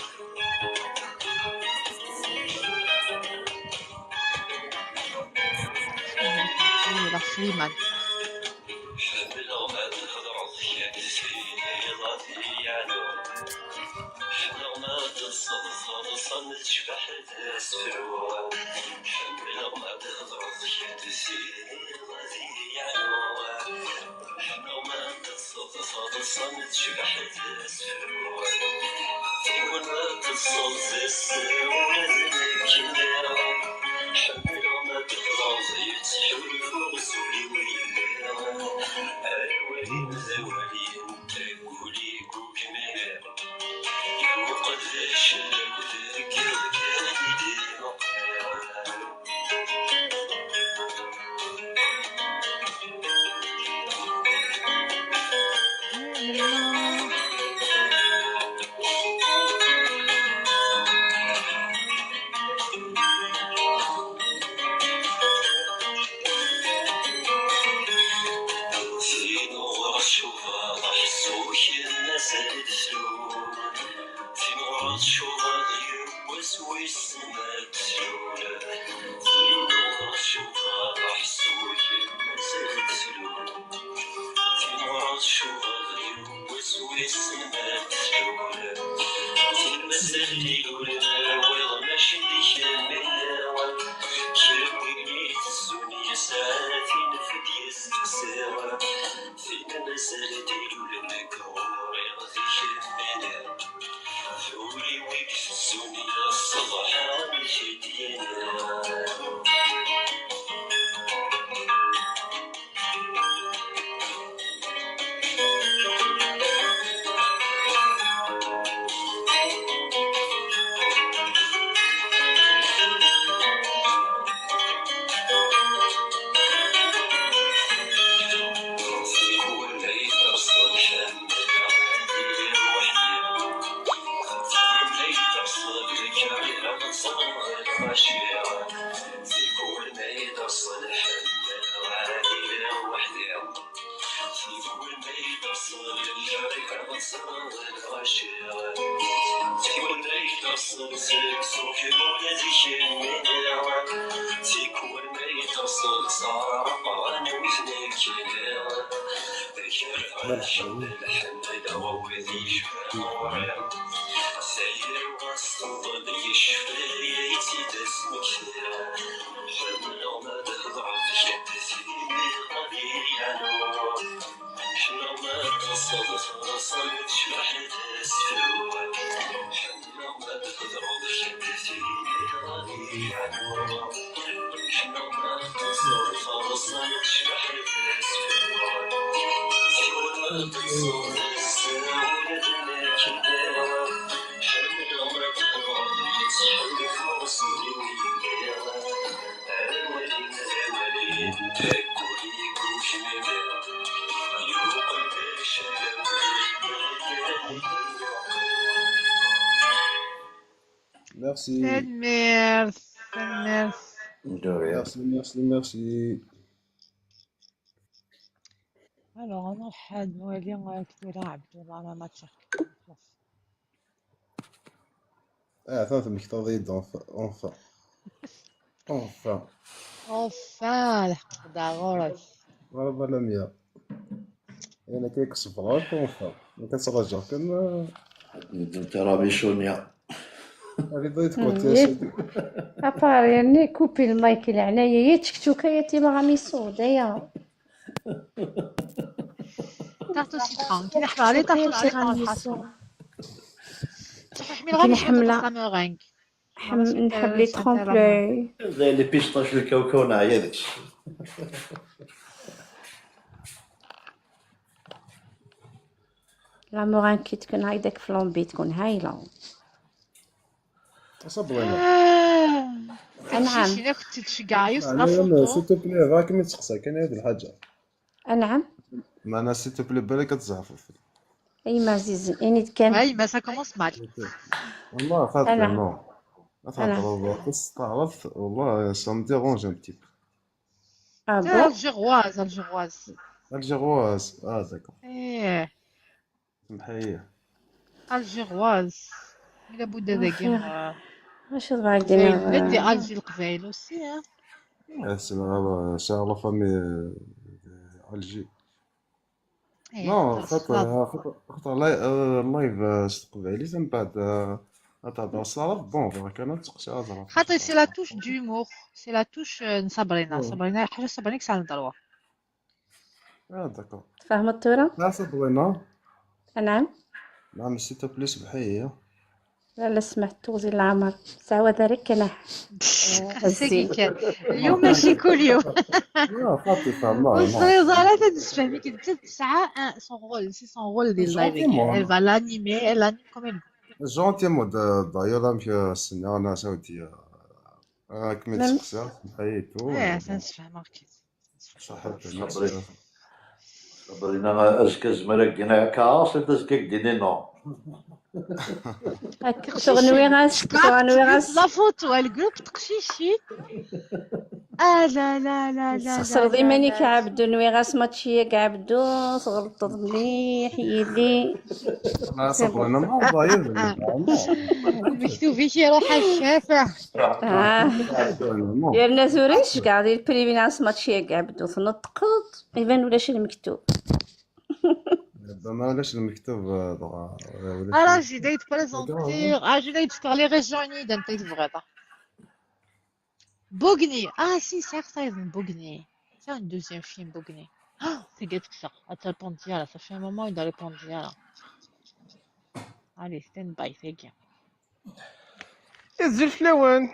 Voilà, Slimane. Merci. Tanemmirt, tanemmirt. De rien. Merci, merci, merci. Alors, on a le حال نولي كثيرة عبد الله ما تشارك. Ah, ata temmektaḍ-iyi-d, enfin, enfin. Enfin. Enfin, lḥeqq d ɣur-k. Bravo, Lamia. Yana kay ksebɣeɣ-k, enfin. Nekk ad ttṛaǧuɣ kan, ah. Ad neddem tirabicunyaḍ. Arriba-yi tkuṭi. Apar yani, kupi lmayk, leɛnaya-yi, ttektuka ya tiramisu, d aya. Tarte au citron. كي نحمل عليه tarte au citron. صحيح، مي الغالي نحملها. La meringue. نحب les trompe-l'œil. زي les pistaches، الكاوكاو، نعيا داكشي. La meringue كي تكون هاي داك flambé تكون هايلة. اصبرينا. انعم. شي كنت تشجع يوسف. انا يوم سيتو بلي راك متسقسى كان هاد الحاجه. انعم. معنا سيتو بلي بالك تزعفف. اي ما عزيز، اني كان. اي ما ça commence mal. والله خاطر. انعم. Ma tɛeṭṭleḍ ɣef tseṭṭaɛt, والله ça me dérange un petit peu. Ah T'es bon? Algéroise, Algéroise. Algéroise, ah d'accord. Eh, Semḥ-iyi. Algéroise. Mais la Bouddha dagi. Maci ḍbeɛ dina. Nadi Alger Leqbayel aussi, hein. C'est la famille euh, d'Alger. Eh, Non, خلاص، خاطر خلاص. خاطر خاطر لاي- آه، اللايف آه، s teqbaylit من بعد آه، ad tehder s taɛrabt, bon, برك انا نسقسي هضره. خاطر c'est la touche d'humour. C'est la touche euh, Sabrina. Sabrina, حاجة Sabrina كسان دروا. Ah d'accord. تفهمت ثورة؟ لا Sabrina. نعم. نعم s'il te plaît سمحي لي. لا لا سمعت توزي العمر. ساوى ذلك كان. C'est كان. اليوم ماشي كل يوم. لا خاطي فهمنا. وصغير زعما تنسفهمك انت تسعة آه، son rôle, c'est son rôle ديال اللايف. Gentiment. Elle va l'animer, elle anime comme elle veut. Gentiment d'ailleurs امك السنة انا ساودي. راك ما تسقسي سمحي تو. ايه تنسفهم راك. صحيت. Sabrina, azekka zemreɣ ad gneɣ kaas, ad azekka gdini non. هكا تغنوي غاس تغنوي غاس. La photo, le groupe تقشيشي. Ah là là là là. تخسر ذي ماني كعبدو نوي غاس ماتشيه كعبدو. تغلطض مليح يلي. لا Sabrina ما ضاير. مكتوب فيك يروح الشافع. اه يا الناس وريش كاع دير بريمي ناس ماتشيه كعبدو تنطقض. يبان ولاش المكتوب. ربما علاش المكتوب آه، دغا ولا شي. راجي دايت بريزونتي راجي دايت فكر لي ريجيون يدا نتي تبغيض. بوغني اه سي ساغ سايز من بوغني. C'est un deuxième film بوغني. اه تقدر تكسر اتريبوندي يلا صافي ماما يدا ريبوندي يلا. Allez stand by تاكي. Azul fell-awen.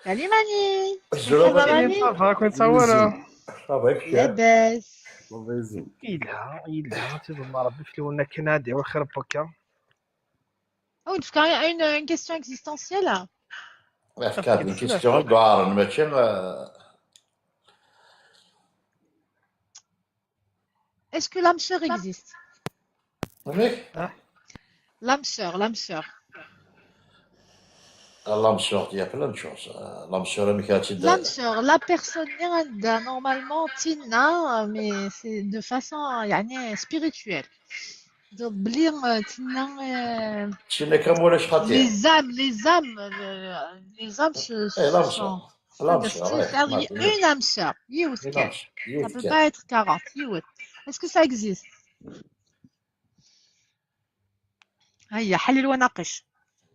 Salut Mani. Azul a Mani. Ça va, كنت صورة. Ça va, كيف؟ لاباس. الله يزيد. إلا إلا تبارك ربي في لونا كنادي وخير بكا. Oh, une, une, une question existentielle. Parce que une question, ماشي Est-ce que l'âme sœur existe? Oui. L'âme sœur, l'âme sœur. L'âme sœur, il y a plein de choses. Euh, L'âme sœur, amek ad tt-id- L'âme sœur, la personne اللي عندها normalement تينا, mais c'est de façon يعني spirituelle. Donc بلي euh, تينا euh, تينا كم ولا شحال les âmes, les âmes, euh, les âmes se, Eh, l'âme sont sœur. L'âme sœur, ouais, c'est-à-dire ouais, une âme sœur, yiwet Une كان. âme sœur. Ça peut pas être quarante, yiwet. Est-ce que ça existe? هيا حلل وناقش.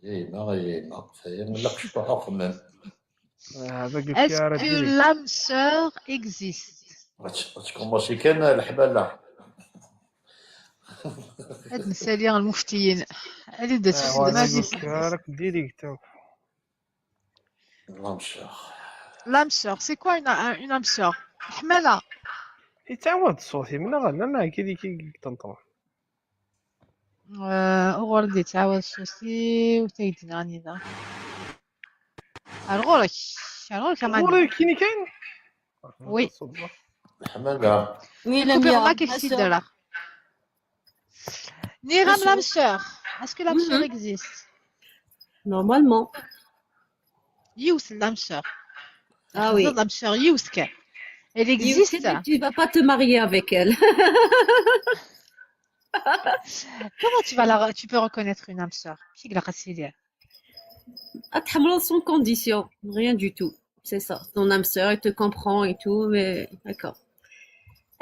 اي ما اي ما فهي من لك شطوح اخمم. هذا قلت Est-ce يا que ربي. L'âme sœur existe? تكومونسي كان الحباله. هاد نسالي المفتيين. هادي درت آه، في وأنا الدماغ. قلت لك ديريكت. L'âme sœur. L'âme sœur, c'est quoi une, une âme sœur? حمالة. يتعاود صوتي من غنى ما كي كي طنطون. آه، أغردي تعاود صوتي وتيدنا نينا. الغورك، الغورك كمان. غوري كيني كاين؟ Oui. الحماله. Oui, la كوبي mienne, هما ma كيف sœur. سيدرا. نيرام l'âme sœur. Est-ce que l'âme sœur Mhm. existe? Normalement. يوث l'âme sœur. Ah oui. L'âme sœur يوث كان. Elle You existe. can- Tu vas pas te marier avec elle. Comment tu vas la, tu peux reconnaître une âme sœur? كي قلقت سيدي. تحمل sans condition, rien du tout. C'est ça. Ton âme sœur, elle te comprend et tout, mais d'accord.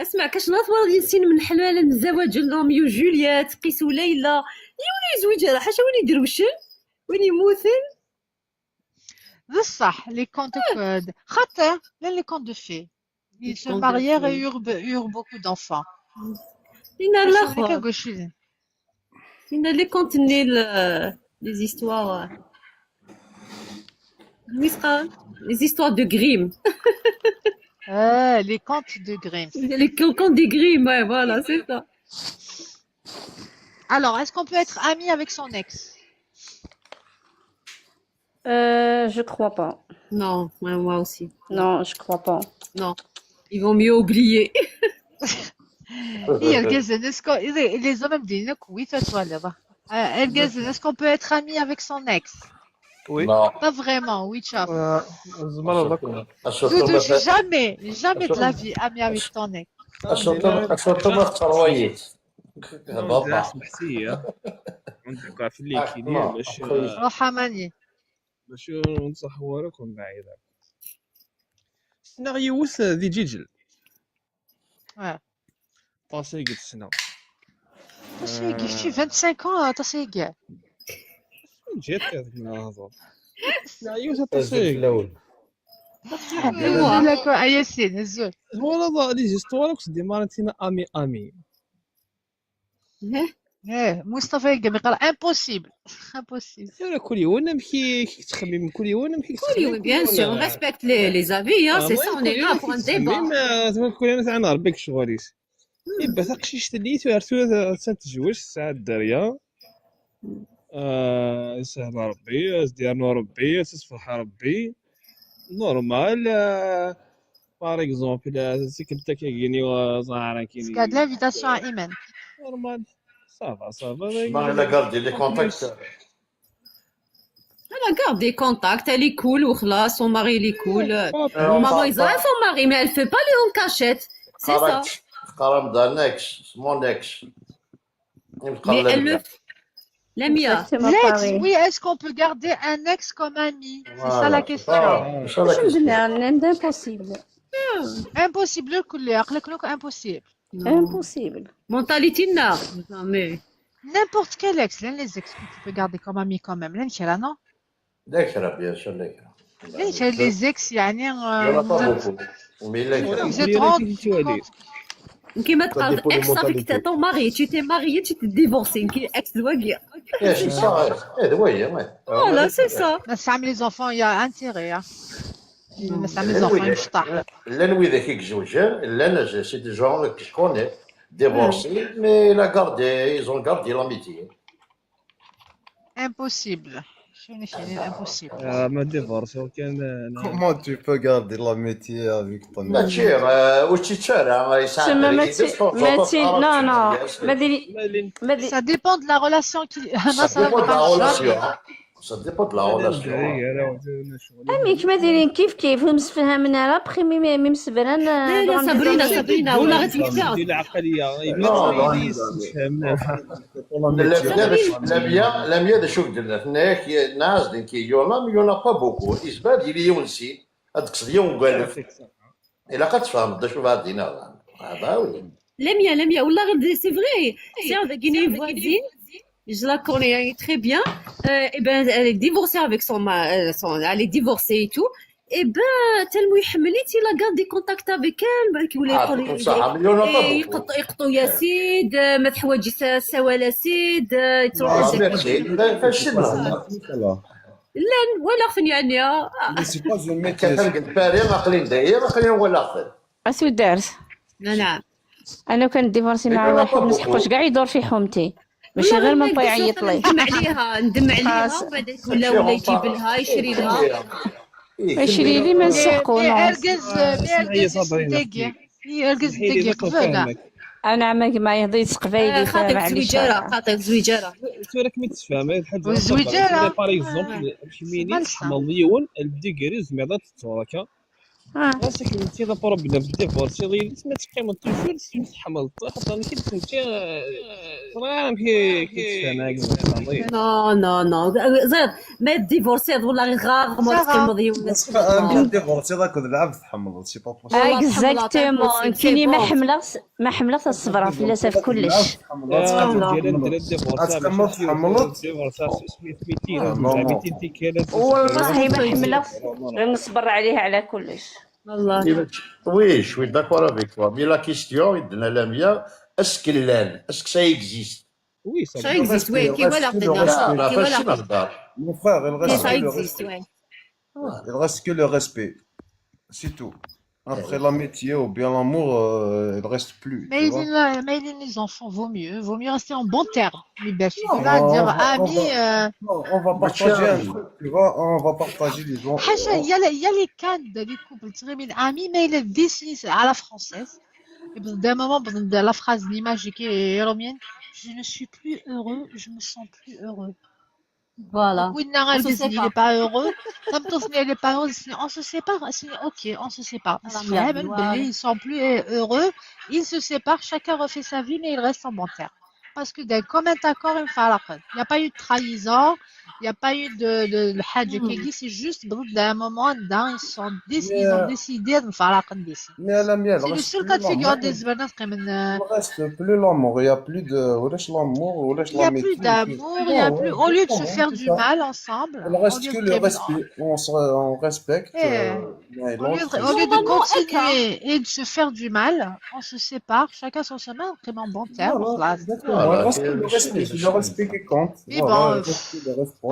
اسمع كاش ناس ورا ينسين من حلال الزواج روميو جولييت قيس وليلى. يولي يزوج راه حاشا وين يدروشن وين يموتن. بصح les contes de خاطر لا les contes de fées. Ils se Contes de marièrent et fées. Eurent, eurent beaucoup d'enfants. هنا واش الاخر هكا قلت لي؟ هنا les contes ني les histoires. ويسقا les histoires de Grimm. آه، les contes de Grimm. Les contes de Grimm, ouais, voilà, c'est ça. Alors, est-ce qu'on peut être ami avec son ex? Euh, je crois pas. Non, ouais, moi aussi. Non, je crois pas. Non. Il vaut mieux oublier. هي الجزء نسكو les hommes دينا كويت ولا با. الجزء est-ce qu'on peut être ami avec son ex? Oui. Non. Pas vraiment, oui, tu as. Euh, زعما هذاك. Surtout Doudou, ma jamais, jamais de la vie ami avec ton ex. Surtout ma tettṛwayiḍ. Non, Baba. c'est محسية. عندك في اللي كيني Ah, باش non, après, روح اماني. باش نصح وراكم بعيدة. سنا يوث ذي جيجل. Ouais. طاسي قد سنا. T'as fait, j'ai vingt-cinq ans, t'as fait. جات كذا من الهضر. سنا يوث طاسي. الأول. D'accord, ah, Yacine, الزول. Voilà, les histoires كنت ديما رانتينا امي امي. ايه، مصطفى يقام يقرا impossible. Impossible. سير كل يوم نمشي كي تخمم، كل يوم نمشي كل يوم، bien sûr, on respecte les, les avis, hein, c'est ça, on est là pour un débat. زعما كل يوم تاع نهار بك شغاليس. يبقى تقشيش تلي تو ارتو سانت جوج ساعه الداريه. آه، يسهل ربي، يديرنا ربي، تصفح ربي. Normal. آه، par exemple، آه، سكنتك يجيني وزهرة كيني. قاعد l'invitation à Iman. Normal. Ça va, ça va. ما لا garder les contacts. Elle garde des contacts, elle est cool, وخلاص, son mari il est cool. Normalement, ils ont son mari, mais elle fait pas les en cachette. C'est ça. قرام d'un ex, mon ex. Mais elle le. Lamia. L'ex, oui, est-ce qu'on peut garder un ex comme ami ? C'est ça la question. الحمد لله، impossible. Impossible, كل عقلك لك impossible. Impossible. Mentalité, non. Jamais. N'importe quel ex, لان les ex que tu peux garder comme ami quand même, لان كرا, non ? لا كرا, bien sûr, لا كرا. لان كرا les ex, يعني, Il y en a pas beaucoup. Mais لا كرا. Vous êtes rendu compte. كيما تقال ex, صافي, كي ton mari, tu t'es marié, tu t'es divorcé, كي ex دواقي. ايه, c'est ça, ايه, ايه, دوايا, ايه. Voilà, c'est ça. بس عامل les enfants, il y a intérêt, hein. بس عامل les enfants, يمشطح. لان ويدك يتزوجن, لان c'est des gens que je connais, divorcés, mais il a gardé, ils ont gardé l'amitié. Impossible. شنو شنو impossible. آه, ما ديفورسي كان. Comment tu peux garder l'amitié avec ton ماشي, آه, وش تشارع, يساعد تسمى عليك, ماشي, بس فوق ماشي, زوج non, أراضي, non. bien sûr. ما ديري, ما ديري. Ça dépend de la relation qui. Ça dépend de la relation, hein. Ça dépend de la relation. امي كيما دايرين كيف كيف, ومسفهمنا راه بخي مي مي مسبران. لا, لا, صابرينا, صابرينا, ولا غادي تكتب. العقليه. Non, non, فهمنا. Lamia, Lamia, Lamia, d acu i d-tenna? Tenna-yak, nas din ki yona, mais il y en a pas beaucoup. Isbad, il y en a aussi. Ad tekkseḍ yiwen n walef. Ilaq ad tfehmeḍ d acu baɛdin. Ah, bah oui. Lamia, Lamia, والله غير c'est vrai. C'est vrai, dagini voisine, je la connais, hein, très bien. Euh, eh ben, elle est divorcée avec son ma-, euh, son, elle est divorcée et tout. Eh ben, tellement يحملت, il a gardé contact avec elle, كيولي Ah, يقول comme ça, ah, mais il y en a pas beaucoup. يقط-, يقطو يا سيد, ما تحوجي س-, سوال يا سيد, تروح Ah, merci. Ben, فاش تسمع. لان ولا خفني يعني. Mais c'est pas un métier. كان تلقى الفارغ, عقلين داير, عقلين ولا خفن. اش دارت؟ نعم. انا كان ديفورسي مع واحد, ما نسحقوش كاع يدور في حومتي. ماشي غير من با يعيط لي. ندم عليها, ندم عليها, خلاص. وبعدين ولا, ولا يجيب لها, يشري لها. يشري لي, ما نسحقو, Mais non. ارجز, mais ارجز دقيقة. هي ارجز دقيقة قبل. انا عمك ما يهضر يتسقفايلي, خاطيك معليش. زويجارة, خاطيك زويجارة. سورك ميت تفهم هاد الحاجه. والزويجارة. Par exemple, كيميني تحمل يون الديكري زعما تتوركا. اه, راسك انت لا بروبليم ديفورسي, غير ما تقيم توجور تحمل, حتى انا كنت انت صغير, كي كي تفهم هاك زعما. Non, non, non. زير, ما ديفورسي والله غير غار ما تقيم ضيون. انت ديفورسي راك تلعب تحمل, c'est pas possible. Exactement. كيني ما حملت, ما حملت الصبر في لسه في كلش. تقمر تحملت. والله ما حملت, غير نصبر عليها على كلش. والله. Oui, je suis d'accord avec toi. Mais la question, est de Lamia, est-ce qu'il l'a, est-ce que ça existe? Oui, ça Ça existe, oui, كي ولا Ah, bah, كي ولا فاش نهضر. Mon frère, il reste ça que le existe, respect. Ouais. Il reste que le respect. C'est tout. Après l'amitié ou bien l'amour, euh, il reste plus. Mais il, mais il, les enfants, vaut mieux, vaut mieux rester en bon terme. Mais ben, je peux pas dire ami. Non, on va partager un truc, tu vois, on va partager les gens. Il y a les, il y a les cas de les couples, tu sais, mais ami, mais il est décidé à la française. Et puis, d'un moment, la phrase, l'image qui est romienne, je ne suis plus heureux, je me sens plus heureux. Voilà. Winna argaz-nni, il est pas heureux. Tameṭṭut-nni, elle est pas heureuse. On se sépare. C'est OK, on se sépare. Ils sont plus heureux. Ils se séparent. Chacun refait sa vie, mais ils restent en bon terme. Parce que d'un commun accord, il n'y a pas eu de trahison. Il n'y a pas eu de, de, de حاجة كي c'est juste, au bout d'un moment, ils sont déc- ils ont décidé de faire la condition. Mais à l'amiable, C'est le seul cas de figure des زبنات. Il reste plus l'amour, il n'y a plus de ولاش l'amour, ولاش Il n'y a plus d'amour, il n'y a plus. Au lieu de se faire du mal ensemble, il reste que le respect, on, se, on respecte. Au lieu, au lieu de continuer et de se faire du mal, on se sépare, chacun son chemin, on prend en bon terme. Voilà, exactement. Le respect, le respect, c'est le respect qui compte. Mais bon,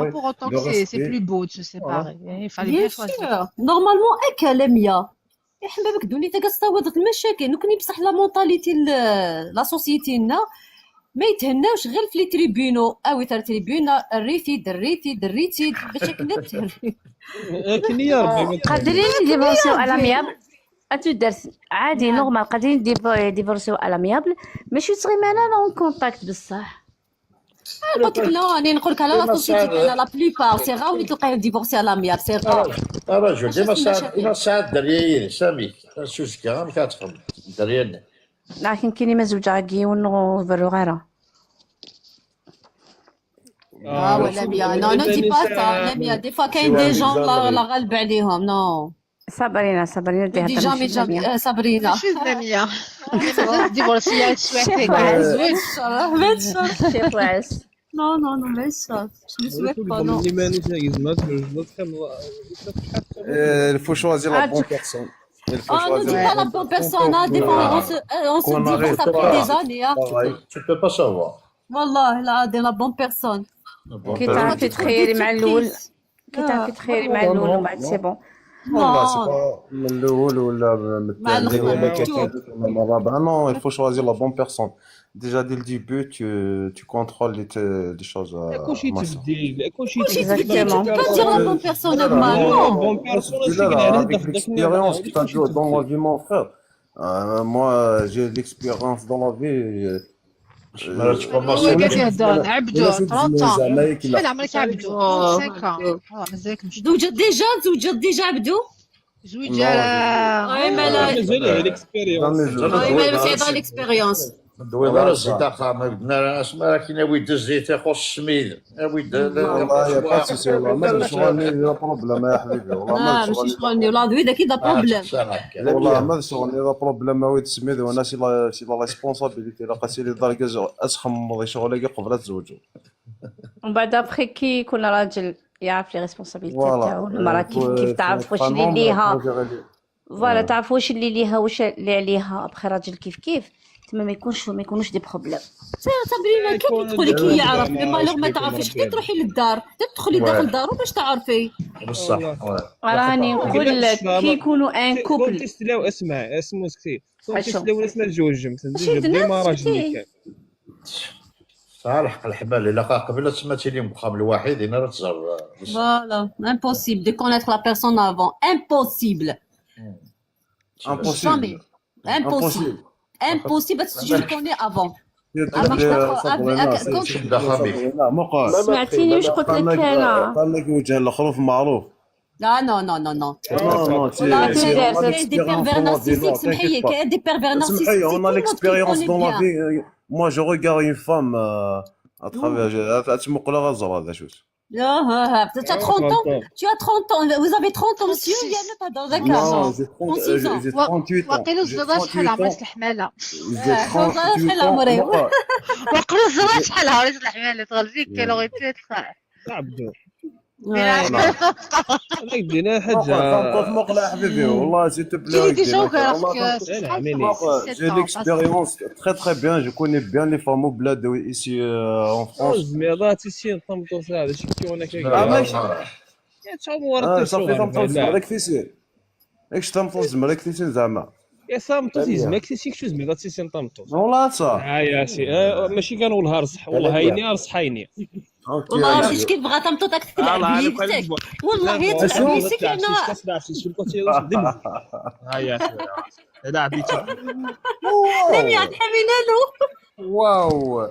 pas pour autant que c'est plus beau de se séparer. Il fallait bien choisir. Normalement, هكا لميا. يا حبابك دوني تاكا تصاوض المشاكل نكني بصح la mentalité la société لنا ما يتهناوش غير في les tribunaux. اوي تاع tribunal ريتي دريتي دريتي باش كنا كني يا ربي قادرين يديفورسيو à l'amiable. اتو درت عادي normal قادرين يديفورسيو à l'amiable. ماشي تغي معنا en contact بصح. قلت لك لا، راني نقول لك على la société تاعنا la plupart c'est rare وين تلقايه divorcé à l'amiable, c'est rare. الرجل ديما ساعد ديما ساعد دريين سامي سوسكا ما كتفهم دريين. لكن كاين ما زوج عاقيون وبرو غيره. اه ولا بيا non, ne dis pas ça. لا بيا des fois كاين des gens الله غالب عليهم. Non. صابرينا صابرينا ديها ديجا مي جا صابرينا. ماشي زلميه. ديفورسيات شويه. بعد الشر. شي واعس. Non, non, non, mais ça, je ne souhaite pas, non. Il faut choisir la bonne personne. Ah, ne dis pas la bonne personne, hein, des fois on se, on se divorce après des années. Hein. Tu peux pas savoir. والله العظيم la bonne personne. كي تعرفي تخيري مع الاول. كي تعرفي تخيري مع الاول ومن بعد c'est bon. والله c'est pas من الاول ولا من الثاني ولا من الرابع. Non, il faut choisir la bonne personne. Déjà dès le début, tu, tu contrôles les, les choses. كلشي تبديل، كلشي تبديل. Tu peux dire la bonne personne, normal. Avec l'expérience que tu as dans la vie, mon frère. Euh, moi, j'ai l'expérience dans la vie. عبدو، عبدو، trente ans. شحال عمرك عبدو؟ trente-cinq ans. مازالك مش زوجت déjà، زوجت déjà عبدو. زوج على اي مالا مازال l'expérience. اي مالا سي dans l'expérience. دوينا الزيت اخر ما بدنا اسمع كاين ويد الزيت يخص السميد ويد. والله يا باسيسي والله ما شغلني لا بروبليم يا حبيبي والله ما ماشي شغلني والله دويد اكيد لا بروبليم. والله ما شغلني لا بروبليم ويد السميد وانا سي لا سي لا ريسبونسابيليتي لا قاسي لي دار كاز اسخم شغل قبل تزوجوا. ومن بعد ابخي كي يكون راجل يعرف les responsabilités تاعو المراه كيف كيف تعرف واش اللي ليها. Voilà تعرف واش اللي ليها واش اللي عليها ابخي راجل كيف كيف. تما ما يكونش ما يكونوش des problèmes. صابرينا كي تقولي كي يعرف mais alors ما تعرفيش حتى تروحي للدار حتى تدخلي داخل دارو باش تعرفي. بصح راني نقول لك كي يكونوا un couple. تستلاو اسمع اسمو سكتي. تستلاو اسمع الجوج جمت ديما راجل اللي كان. صالح الحبال الا قبل تسمى تيلي مقام الواحد هنا راه تزر. Voilà, impossible de connaître la personne avant. Impossible. Impossible. Impossible. Impossible. Tu le connais avant. سمعتيني واش قلت لك انا؟ قال لك وجه الخروف معروف. لا non non non non. Non non. Des pervers narcissiques, سمحي لي, des pervers narcissiques. On a l'expérience dans la vie. Moi, je regarde une femme à travers. تمقلها غزر هذا شو. Tu as trente ans, tu as trente ans, vous avez trente ans, monsieur, il y a pas dans un cas. Non, j'ai trente, j'ai trente-huit ans. واقيلا الزواج شحال عمرك الحماله؟ J'ai trente-huit ans. شحال عمري؟ واقيلا الزواج شحال عمرك الحماله تغلبي كي لو غيتي. عبدو. هذاك دينا حاجه. تمقلها حبيبي والله s'il te plaît. Déjà J'ai l'expérience très très bien, je connais bien les femmes au bled ici en France. زميضات ici en France هذا شي كي هناك. صافي تمطوز مراك تيسير. ياك شتا مطوز مراك تيسير زعما؟ يا سا مطوز يزمك تيسير شو زميضات تيسير طمطوز. والله صح. ها يا سي ماشي كنقولها رصح والله هيني رصح هيني. والله شي كيف بغات تمطوط داك تلعب بيه بزاف. والله هي تلعب بيه سكينه. ها يا اخي لا عبيتي. لم يرحمنا له. واو.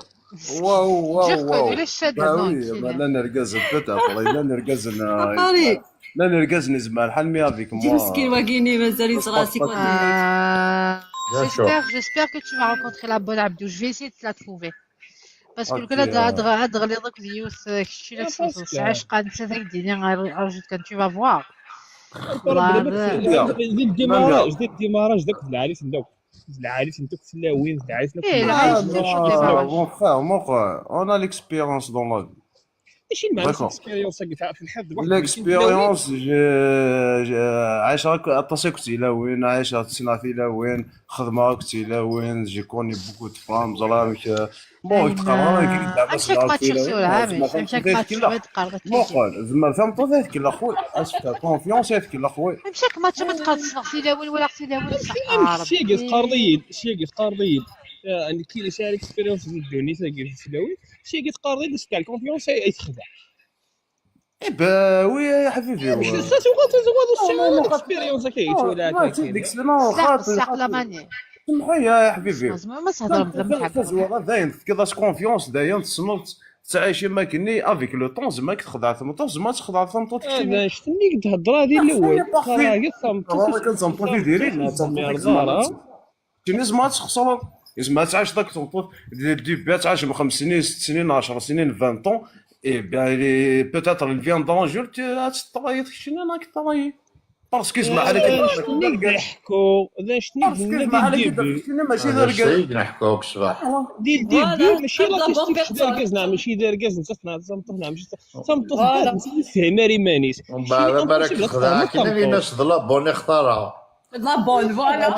Waw, waw, Ǧǧiɣ-ken waw. ulac cad Bah non oui, kini. Llan irgazen peut-être, llan irgazen, euh, Aqari. Llan irgazen yezmer lḥal mi avec Ǧǧi moi. Meskin wagini mazal yeẓra si quoi. Euh, D'accord. J'espère, j'espère que tu vas rencontrer la bonne Abdou. Je vais essayer de te la trouver. Parce que Ok, le gars euh, a de rire avec Vius, euh, kečč la Ah, tessneḍ parce que- sɛic qan netta tagdini arjut kan tu vas voir. Problème, Voilà. c'est- Bien. Dès le démarrage, dès le démarrage, ذاك العريس ندوك. العريس ندوك في اللاوين، العريس ندوك ايه في العريس اللاوين. ندوك في اللاوين. Mon frère, mon frère, on a l'expérience dans la vie. ماشي مع D'accord. L'expérience هكا في الحفظ واحد الويكيند في اللاوين. L'expérience, j'ai, j'ai, عايشة هكا، عطاسي كنت إلى وين، عايشة تصنع في إلى وين، خدمة كنت إلى وين، j'ai connu beaucoup de femmes، زعما مش، bon، أي يتقرا ما- لك زعما امشاك ما تشوف سي ولا عامل، امشاك ما تشوف ما تقرا مقل، زعما فهمت هذاك الاخوي، اش confiance هذاك الاخوي. امشاك ما تشوف ما تقرا تصنع في لاوين ولا في لاوين. شي قد قارضين، شي قد قارضين. يعني كاين شي اكسبيريونس ديال الدوني تاع في اللاوين، شي قد قارضين باش تاع الكونفيونس يتخدع. اي با وي يا حبيبي. سا سوغا سوغا اكسبيريونس كاين ولا ديك السنه ساق ساق لا ماني. سمحوا يا حبيبي. زعما ما تهضر بلا ما تحب. زعما داين تفكر لاش confiance داين تصنت تعيشي ما كني avec le temps زعما كتخدع ثمطوف زعما تخدع ثمطوف انا شتني تهضر هذه الاول. راه هي هو كان تنطوف يديري ما تنطوف زعما كني زعما تخسر. زعما تعيش داك تنطوف ديبي تعيش من خمس سنين ست سنين عشر سنين vingt ans. اي بيان peut-être il viendra un jour تطري تخشيني انا كطري. Parce que زعما عليك شتني نضحكوا، انا شتني Parce que زعما عليك ديبي. كتخشيني ماشي هذا دارك. نحكوك صباح. دي Voilà، ديبي ماشي هاد لا la bonne تيستيك personne. داركز نعم ماشي داركز نصف نهار تنطوف نعم ماشي تنطوف Voilà. فهم ريمانيس. ومن بعد بالك تخدعك النبي الناس د la bonne اختارها. La bonne, voilà.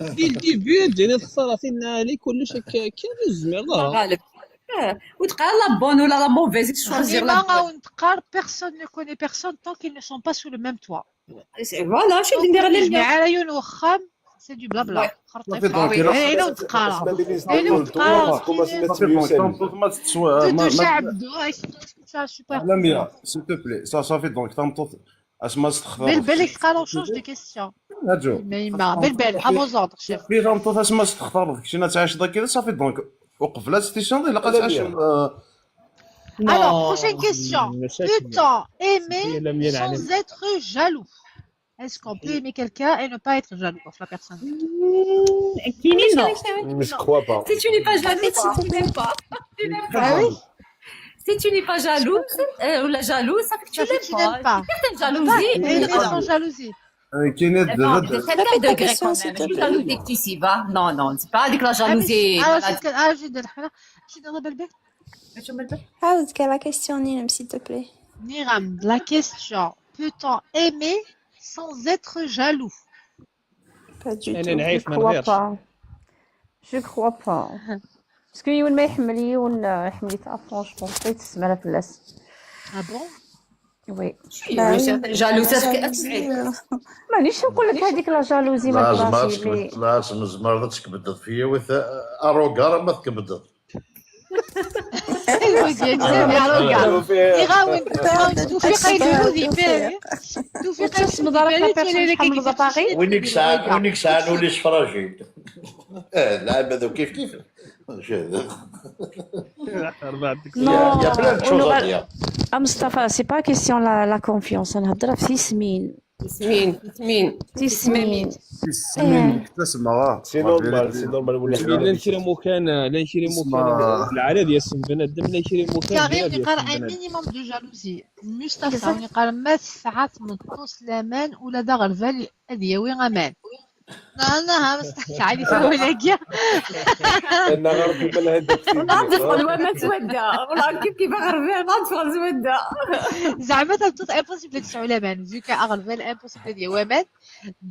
دي الديبي جاني الخساره فينا علي كلش كامل الزمير ظهر. غالب. آه، وتقال la bonne ولا la mauvaise، تشوازيغ la ديما bonne. راهو نتقار personne ne connaît personne tant qu'ils ne sont pas sous le même toit. Voilà، شي دير غير تجمع الماء. على يون وخام c'est du blabla. Ouais. خرطيش. صافي، donc، إلا عينو نتقارا. عينو نتقارا. تمطوط ما تسوى. تجعب دو ايش تسمع سوبر. لميا s'il te plaît ça صافي donc تمطوط. اسمع استخدم. بالبالك تقارا وشوش دي كيستيون. هاجو. ما يما بالبال ابو زوردر شيف. في تمطوط اسمع استخدم كشينا تعيش ذاك كذا صافي donc. وقفلات ستيشن الا قتعيش. Alors, prochaine question. Peut-on aimer sans être jaloux? Est-ce qu'on peut aimer quelqu'un et ne pas être jaloux de la personne? كاينين Je crois pas. Si tu n'es pas jaloux, tu n'aimes pas. Tu n'aimes pas. Si tu n'es pas jaloux, euh, ou la jalouse, ça fait que tu Ça fait que l'aimes tu l'aimes pas. pas. Certaines Pas jalousies. Aimer sans jalousie. كاين هاد Attends, الدرجة. certains degrés question, quand s'il même. te Je suis plaît. jaloux dès que tu y vas. Non, non, c'est pas avec la jalousie. Ah, Voilà. c'est que- ah, je suis dans la- je suis dans la belle bête. عاود كاع la question نيرام s'il te plaît. Niram, la question. Peut-on aimer sans être jaloux? Pas du أنا tout. نعيف Je من crois غيرش. Pas. Je crois pas. Parce que يون ما يحمل يون يحمل يتعرف franchement بقيت تسمع في الناس. Ah bon? Oui. Oui, certaines jalouses, ça fait que Jalousie, euh, مانيش نقول لك هذيك la jalousie ما لازم تبغاش تكبد، mais لازم زمرض تكبد فيا وث اروغار ما تكبد. ايوا ديال جميع الوقع. يغاون يغاون توفيق يديرو دي بيري. توفيق وتصمد راك la personne تحمل l'appareil. وينك ساعة وينك ساعة نولي شفراجي. اه العباد كيف كيف. Non, يا بلاد on شو aura- غادي. Ah, Mustafa, c'est pas question la, la confiance, نهضر في تسمين. تسمين، تسمين. تسمين. السمين تسمى. C'est normal, c'est normal ولا لا نكرمو كان لا نكرمو كان العرب يا سم بنادم لا نكرمو كان كريم يقال un minimum de jalousie. مصطفى يقال ما تسعة من طوس لامان ولا دا غربال هذه ياوي امان. انا ها مستحيل عليك ولا كيا. انا غربي من هذاك نعرف الوان ما تودى. والله كيف كيف غربي نعرف الوان تودى. زعما تنطوط impossible تسعو لامان vu que اغربال impossible ديال وامان.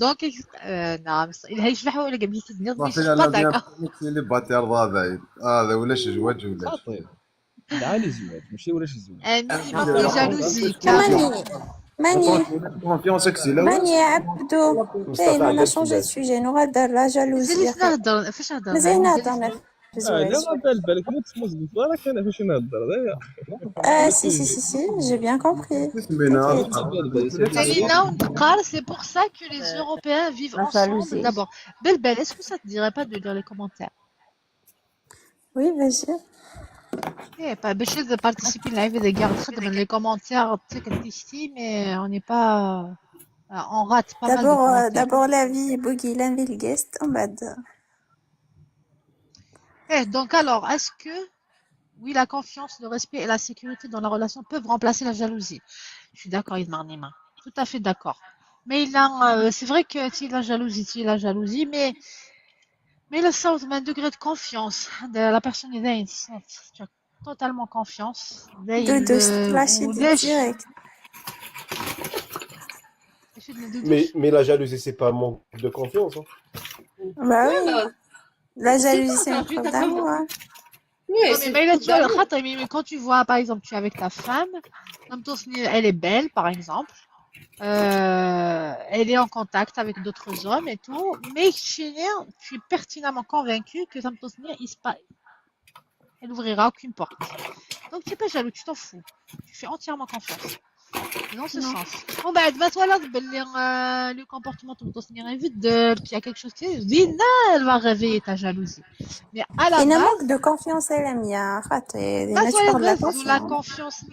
Donc euh, نعم. الهي شبح ولا قبل تدني صافي انا بيان سيليباتير ضا بعيد هذا ولا شي زواج ولا شي. خاطي. دعا لي زواج ماشي ولا شي زواج. Un minimum de jalousie. ماني ماني كونفيونس اكسي لا ماني يا عبدو. كاين on a changé de sujet. نو غادر la jalousie. مازال نهضر فاش هضر مازال نهضر. لا ما بال بالك مو تسمو زبط راك انا فاش نهضر دابا. Ah si si si si, j'ai bien compris. Selina, on parle, c'est pour ça que les Européens vivent ensemble d'abord. Belbel, est-ce que ça te dirait pas de lire les commentaires? Oui, vas-y. Eh, pas besoin de participer live de garde de les commentaires, tu sais, que ici, mais on n'est pas, euh, on rate pas mal de D'abord, euh, commentaires. D'abord la vie, Bougilan, ville guest, en bas de... Eh, donc alors, est-ce que, oui, la confiance, le respect et la sécurité dans la relation peuvent remplacer la jalousie? Je suis d'accord, Idmarnima. Tout à fait d'accord. Mais il a, euh, c'est vrai que si la jalousie, si la jalousie, mais, mais le sens un degré de confiance de la personne est là, tu as totalement confiance. Doudou, je te lâche direct. Mais, mais la jalousie, c'est pas un manque de confiance. Hein. Bah oui. La jalousie, c'est une preuve d'amour. Hein. Oui, mais, mais, tu vois, mais quand tu vois, par exemple, tu es avec ta femme, elle est belle, par exemple, euh, elle est en contact avec d'autres hommes et tout, mais tu es pertinemment convaincu que elle n'ouvrira aucune porte. Donc, tu n'es pas jaloux, tu t'en fous. Tu fais entièrement confiance. Dans ce sens. Bon, bah, elle va toi là, le comportement de ton vide, puis il y a quelque chose qui dit, non, elle va réveiller ta jalousie. Mais à la base, manque de confiance, elle aime bien. La confiance,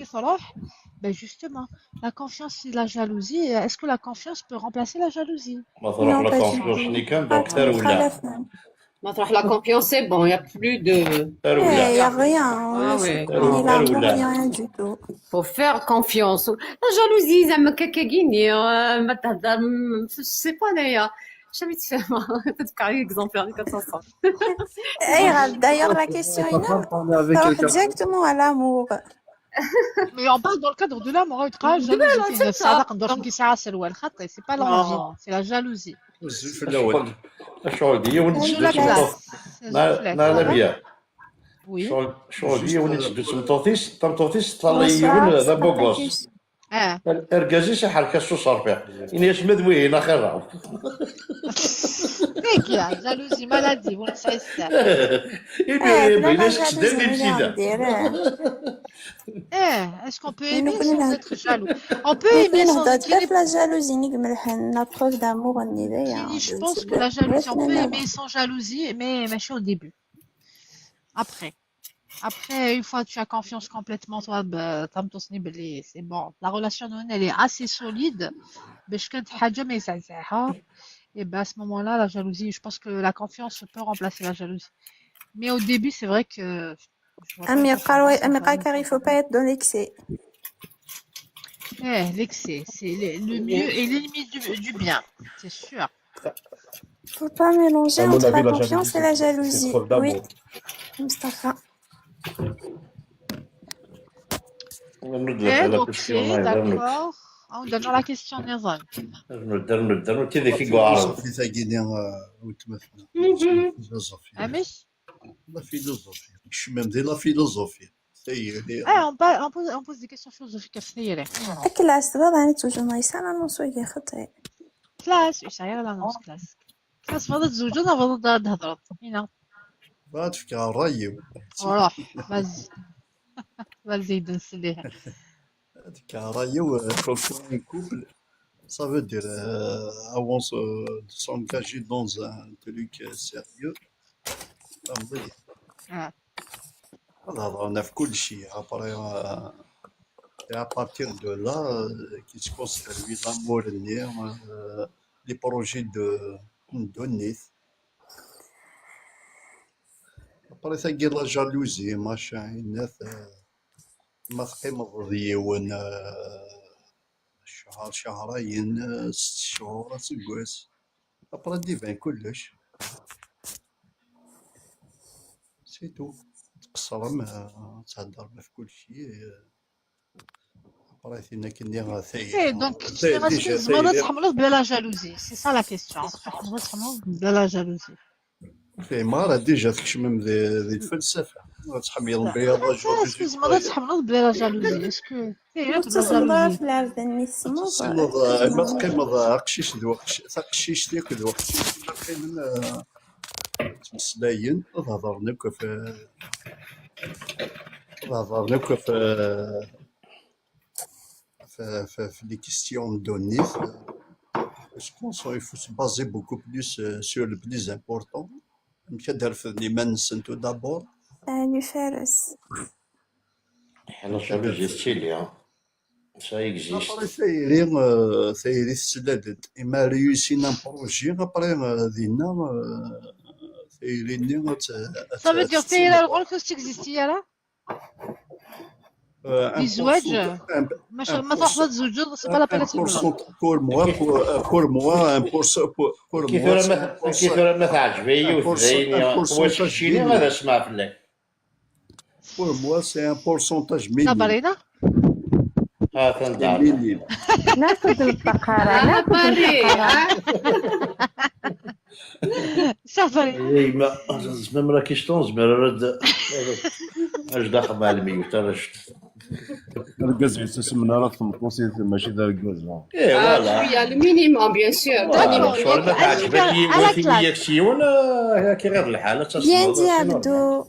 ben justement, la confiance et la jalousie, est-ce que la confiance peut remplacer la jalousie? Non, pas du tout. Ma تروح la confiance, c'est bon, il n'y a plus de... Il n'y a rien. Il n'y a rien du tout. Faut faire confiance. La jalousie, زعما كاكاكيني، ما تهضر، c'est pas d'ailleurs. شنو تفهم؟ تذكر لي exemple هذيك تصور. D'ailleurs, la question est directement à l'amour. Mais on parle dans le cadre de l'amour, c'est pas l'envie, c'est la jalousie. شغل دي يونس لا لا بيا شغل دي يونس دوت مطوطيس طمطوطيس طلع يون ذا بوغوس. Argaz-is iḥerk-as s uṣerfiq. Ini-as ma d wihin axir-a. Jalousie, maladie, vous ne savez ça. Eh, est-ce qu'on peut aimer sans être jaloux? On peut aimer sans être la jalousie, la preuve d'amour. Je pense que la jalousie, on peut aimer sans jalousie, mais, mais au début. Après. Après, une fois que tu as confiance complètement, toi, c'est bon. La relation, elle est assez solide. Et ben, à ce moment-là, la jalousie, je pense que la confiance peut remplacer la jalousie. Mais au début, c'est vrai que أمي قالوا، أمي قال كان il faut pas être dans l'excès. Eh, l'excès, c'est le, le mieux et l'ennemi du, du bien, c'est sûr. Faut pas mélanger entre la confiance et la jalousie. Oui, Mustapha. Eh, donc, d'accord. On donne la question, Nézan. نبدا نبدا نبدا كذا كي قاعد. فيلوزوفي تاعي، وتمثل فيلوزوفي. عمش؟ La philosophie. Je suis même de la philosophie. Eh, on, on, pose, on pose des questions philosophiques à ce niveau. Classe, تبغى أنا تزوج ما يسال أنا نصو يا خطي. Classe, إيش هي la classe. Classe, تبغى تزوج أنا بغض هاد هضرة. هنا. بغا تفكر رايو. روح، vas-y. Vas-y, donne-le. تفكر رايو، quand un couple, ça veut dire euh, avant euh, de s'engager dans un truc euh, sérieux. هذا هضرنا في كل شيء. Après, euh, et à partir de là, euh, qui se construit l'amour, euh, les projets de, de nit. Après, ça y est, la jalousie, machin, euh, ما تقيمض ضيون شهر شهرين ست شهور اسقواس. Après يبان كلش. C'est tout. تقصر ما تهدر في كل شيء. Après هنا كني غا Eh, donc, تزمر تحملض بلا la jalousie. C'est ça la question. تزمر تحملض بلا la jalousie. فهمها راه déjà تكشمم ذي الفلسفه. تحمل بيا la jalousie. تزمر تحملض بلا la jalousie. Est-ce que تزمر في العرض نسمو ما تقيمض قشيش ذو تقشيش ذيك ذو تمسلاين تهضر نك في تهضر نك في في les questions de nit. Je pense qu'il faut se baser beaucoup plus euh, sur le plus important. مشى دار في لي مان سنتو d'abord. Ɛni Fares? La jalousie tettili, hein. Ça existe. Après, tayri, euh, tayri tesla-d. Ima réussin un projet, après, euh, dinna, euh, tayri-nni ad t- ad Ça veut t- dire ad tayri ar tesla. ɣur-k ur tettexist ara? Euh, un Di zzwaǧ? pourcent- un- Ma un ch- ma pourcent- truḥeḍ ad tzewǧeḍ, c'est pas la peine un ad temmleḍ. Pourcent- pour moi, pour, euh, pour moi, un pourcent, pour, pour Kif moi, tura c'est ma un kif pourcent- tura ma teɛǧeb-iyi un yiwet pourcent- dayen un wa pourcentage tcini minime. Ad asmeɣ fell-ak. Pour moi, c'est un pourcentage minime. Sabrina? Atan C'est daɣ. Minime. ناخذ الفقرة، ناخذ Paris, الفقرة. hein? Sabrina. Oui, ma même la question, nezmer ara d-, ad d-axem ɛelmi tarajt. Argaz yettasmen ara tmeṭṭut-is, mačči d argaz. Eh, Ah, voilà. Oui, il y a le minimum, bien sûr. Voilà, D'accord. شغل ما Donc, تعجبك à la يوتي claque. ياك سيون، آه، ياك غير الحالة Bien dit, Abdou.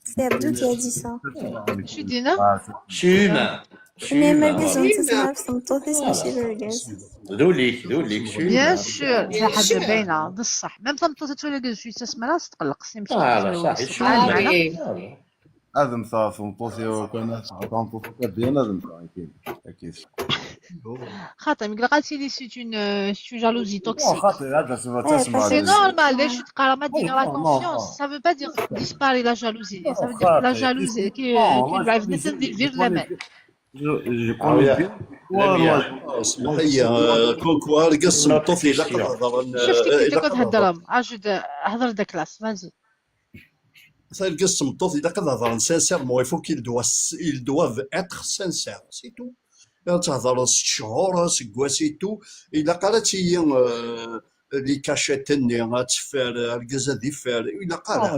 C'est Abdou qui a dit ça. شو دينا؟ شيما. Mais ma شيما. raison, ça se marche, ça me tente, ça me fait le gaz. ذوليك، ذوليك، شيما. Bien sûr. Bien حاجة sûr. باينة بصح. Même تمطوط تولي كاش شوية تسمى لا تقلق، سي مشي. آه، لا، صحيح. سبحان الله. Oui. Ad mmteɣ ɣef tmeṭṭut-iw kan, ad tmeṭṭut akka bien, ad mmteɣ, akid. خاطر يقول لك c'est une, euh, c'est une jalousie Non, toxique. خاطر هذا سبب Ouais, تسمع parce que C'est هذا. normal, là, je te parle, Non, la non, conscience. non. Ça veut pas dire disparaît la jalousie. Ça veut dire que la خاطر. jalousie, qui, Non, qui moi, va je, venir je, de je vivre la connais même. bien. Je, je Ah, connais oui, bien. oui, bien. اسمح لي، آه، كوكو، ارقص مطوط الا قد هضرن، شفتك آه، كنت الا قد هضرن. تهضرهم. اجد هضر داك لاس، vas-y. تلقى السمطوط الا قد هضرن sincèrement, il faut qu'ils doivent, ils doivent être sincères, c'est tout. الا تهضر ست شهور، اسكواس et tout, الا قالت هي، آه، لي كاشيت ني غتفار، ارقز هذه فار، الا قالها.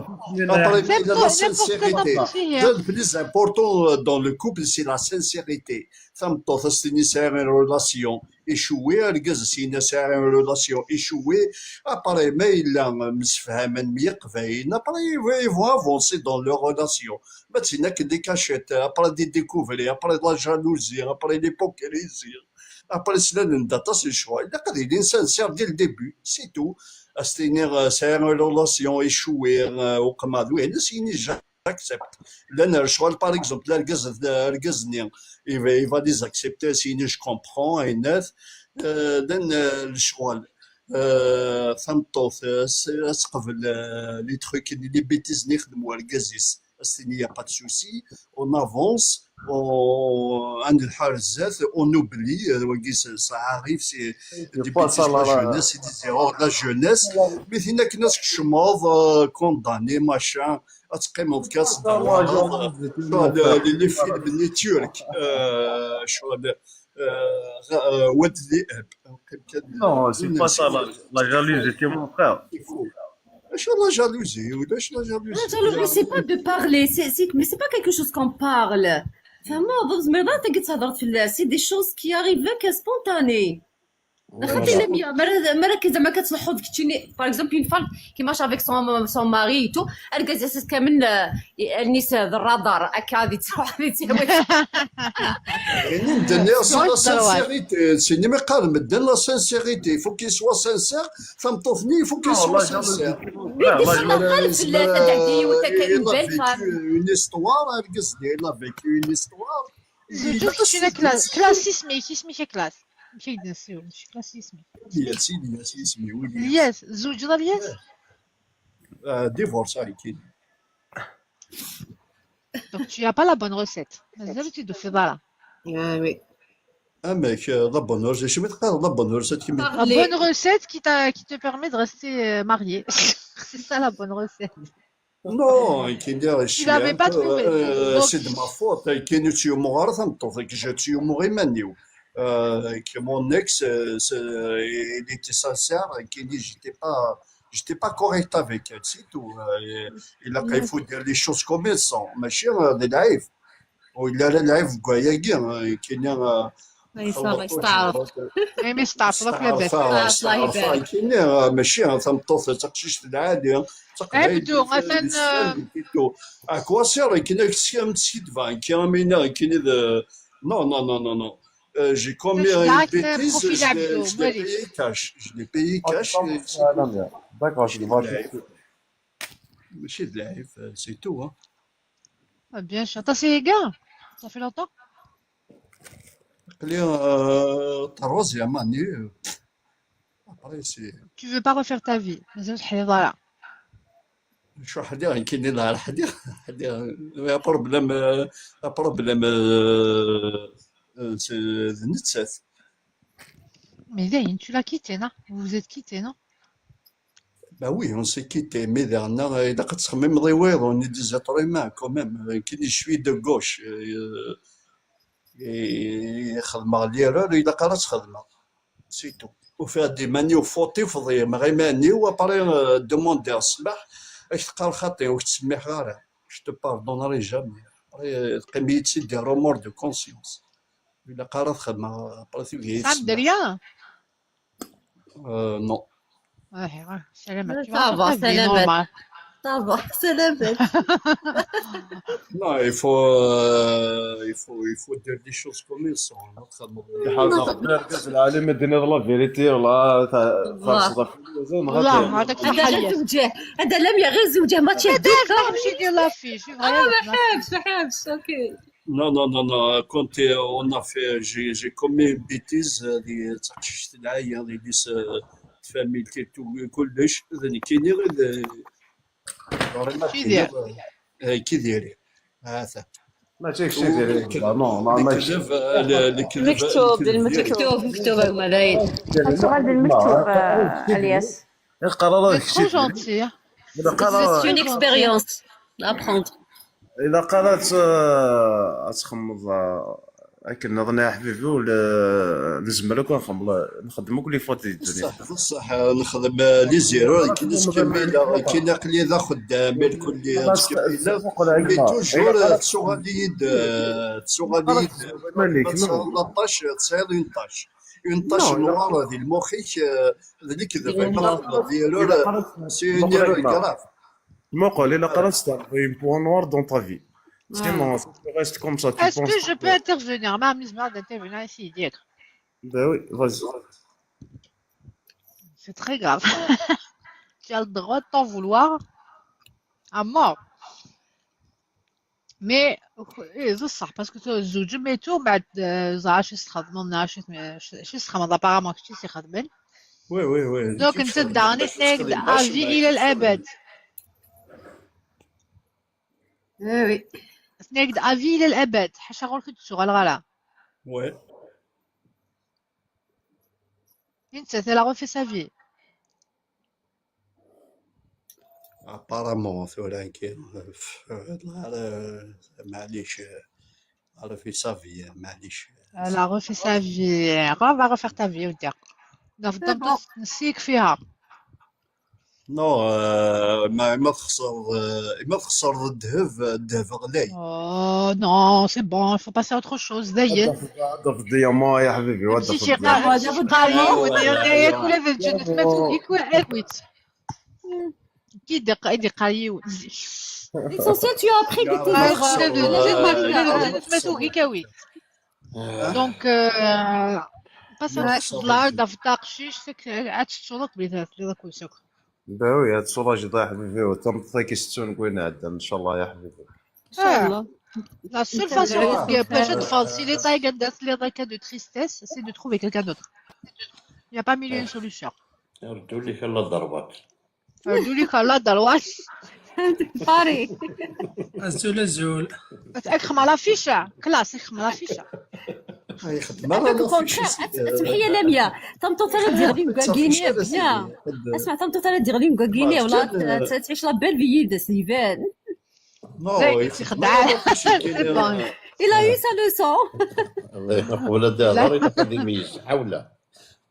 Après, il y a la sincérité. Le plus important dans le couple, c'est la sincérité. Tameṭṭut as-tini sɛiɣ une relation échouée, argaz as-yini sɛiɣ une relation échouée. Après, ma yella msefhamen, myeqbayen, après, ils vont, ils vont avancer dans leur relation. Ma d tin akken des cachettes, après des découvrés, après de la jalousie, après l'hypocrisie. Après, slan-d aṭas n lecɣal. Ilaq ad ilin sincères dès le début, c'est tout. As-tiniḍ, euh, sɛiɣ une relation échouée, euh, uqmar d wihin, as-yini j'accepte. Llan lecɣal, par exemple, argaz, argaz-nni, il va, il va les accepter, as-yini je comprends, ayennat. Euh, llan, euh, lecɣal, euh, tameṭṭut, euh, as-, as-teqbel, euh, les trucs, les bêtises-nni ixdem urgaz-is. As-tini, y a pas de souci, on avance, on, ad nelḥu ar zdat, on oublie, euh, wagi, ça, ça arrive, c'est des bêtises de la jeunesse, c'est des erreurs de la jeunesse. Mais tin akken ad tkecmeḍ, euh, condamné, machin, ad teqqimeḍ kan, ad teddreḍ, شغل, euh, les, les films-nni turcs, euh, شغل, euh, غ-, euh, Wad Diab. Non, c'est pas ça, la, la jalousie, c'est mon frère. Acu la jalousie, ulac la jalousie. La jalousie, c'est pas de parler, c'est, c'est, mais c'est pas quelque chose qu'on parle. Vraiment, mais là, c'est des choses qui arrivent que spontanées. خاطر لا ميا مرة مرة كي زعما كتلحظ كتشيني par exemple une femme qui marche avec son son mari et tout, argaz-is كامل, euh, الناس هذا الرادار هكا غادي تروح غادي تسوي. يعني ندير c'est la sincérité, c'est نمي قال مدن la sincérité, il faut qu'il soit sincère. Tameṭṭut-nni, il faut qu'il soit sincère. Mais des fois, la femme, la, la, la, la, Une histoire, argaz-nni, il a vécu une histoire. زوجوز شي كلاس كلاس اسمي كي اسمي كي كلاس ماشي كلاس اسمي يا سيدي، يا سيدي، اسمي وليد. الياس زوج الياس. آه، divorce هاي كاين. Donc tu as pas la bonne recette. مازال تدو في دارا. Ah oui. امك، آه، la bonne recette، شنو تقال la bonne recette كيما؟ La bonne recette qui t'a qui te permet de rester, euh, marié. C'est ça la bonne recette. Non, كاين اللي Il avait pas trouvé. euh, Donc c'est de ma faute. كاين تيومو غير تنطوط، كي جا تيومو غير مانيو. Euh, que mon ex, euh, c'est- il était sincère, كاين اللي j'étais pas, j'étais pas correct avec elle, c'est tout. Euh, il a, il faut dire les choses comme elles sont. ماشي، آه، d lɛib. ولا لا lɛib كاع ياكي، آه، كاين، آه، يستعرف. مي مستعرف لاباس. استعرفها، استعرفها. كاين، آه، ماشي، آه، تمطوط، تقشيش العالي، تقبايل، عبدو، مثلًا، آه، اكوا سير، كاين كسيام تسيدفا، كاين مينا، كاين ذا. Non, non, non, non, non. Euh, j'ai commis une bêtise, je l'ai, je l'ai payé cash. Je l'ai payé cash. D'accord, je vois. ماشي d lɛib, c'est tout, hein. Ah, bien sûr. T'as ces gars? Ça fait longtemps? Aql-i euh, troisième année. Après, c'est Tu veux pas refaire ta vie? Mazal tḥeḍ ara. شو حدير كاين لا حدير حدير. Un problème, euh, un problème, euh, euh, c'est de نتسات. Mais dayen, tu l'as quitté, non? Vous vous êtes quitté, non? Bah oui, on s'est quitté, mais dernier, il a quand même réouvert, on est des êtres humains quand même. Euh, كي je suis de gauche, euh, et خدمة l'erreur, il a quand même خدمة. C'est tout. وفي هاد les manières فوتي فضي مغيماني وابري دوموندي الصباح اش تقال خاطي وتسمح غير. Je te pardonnerai jamais. Après, تقيم يتسي des remords de conscience. Il a quand même خدمة. Après, tu Ça me dit rien. Euh, non. Ouais, ouais, سلامات. Tu Ça vas va, faire ta vie سلامات. normale. Ça va, سلامات. Non, il faut, euh, il faut, il faut dire les choses comme elles sont. حاجة غير كاس العالم الدنيا la vérité ولا تاع والله. صدف. والله هذاك هذا غير صحيح. زوجه، هذا لم يغير زوجه، ما تشهدوك. راح نمشي ندير l'affiche. اه، ما حابش، ما حابش. اوكي. Non, non, non, non. Quand euh, on a fait, j'ai j'ai commis une bêtise, euh, دي تقششت العيا دي ديس فاميلتي كلش ذنكيني غير كي داير؟ كي داير. هذا ماشي كشي ديال non non ماشي الكذب، آه، الكذب، مكتوب، المكتوب، مكتوب هما باين. السؤال ديال المكتوب، آه، الياس. يقرا C'est trop gentil. الا قرا C'est une expérience à prendre. الا قرات آه، تخمض آه، هاك نظن يا حبيبي ولا لازم لك نخمض نخدمو كل فوا تجي الدنيا. بصح بصح نخدم les erreurs كي نسكمل كي نقلي ذا خدام الكل تسكمل. Mais toujours تسوغاليد تسوغاليد مالك ثلاطاش تصير une tache une tache noire دي المخيك. هذا اللي كذب l'erreur c'est une erreur grave. المقول الا قرات c'est un point noir dans ta vie. Sinon, si tu restes comme ça, tu Est-ce que penses je peux intervenir? ما عندي زعما d'intervenir ici, dire. Ben oui, vas-y. C'est très grave. Tu as le droit de t'en vouloir à mort. Mais ايه، c'est ça, parce que تزوج ميتو بعد آه، زعما شي سخدمون شي شي سخدمون apparemment كنتي سي خدمين. Oui, oui, oui. Donc انت داني تنيك à vie الى الابد. ايه وي. تنيك à vie الى الابد حاشا غير كنت شغل غلا. Ouais. انت تلا غير في sa vie. Apparemment ثورا كاين في هاد النهار، معليش، عارف في sa vie، معليش. Elle a refait sa vie. غير va refaire ta vie ودي. نفضل نسيك فيها. Non, euh, ما ما تخسر، آه، ما تخسر الذهب، الذهب غلاي. Oh non, c'est bon, il faut passer à autre chose. داين. هذا في الديامون يا حبيبي، وهذا ماشي في شي الديامون. قهوة، ماشي قهوة، ودير لي كل هذا الجنة ما توقي كل اكويت. كي دق ايدي قايو. L'essentiel, tu as appris que tes آه، erreurs. لا، لا، لا، لا، ما توقي كاوي. Donc, euh, passer à autre chose. لا، دافع تاقشيش، سك عاد تشوضك بلي ثلاث لي كل سكر. Ben oui, هاد الصورة جديدة يا حبيبي، وتم تاكي ستون كوين عندنا ان شاء الله يا حبيبي. ان شاء الله. La seule façon باش تفاصيلي طايقة دات لي ضايقة de tristesse, c'est de trouver quelqu'un d'autre. Il n'y a pas mille et une solutions. ردوا لك الله ضربات. ردوا لك الله ضربات. باري. Azul, azul. اخمر l'affiche. خلاص، اخمر l'affiche. هاي خدمة هذاك لا الكونتر، اسمحي يا لميا، تنطو ثلاث ديغ لي مكاكيني. اسمع، تنطو ثلاث ديغ لي مكاكيني ولا تعيش la belle vie داس يبان. Non, خدعة. Il a eu sa leçon. الله يقبل الدار، يقدم يزحى ولا؟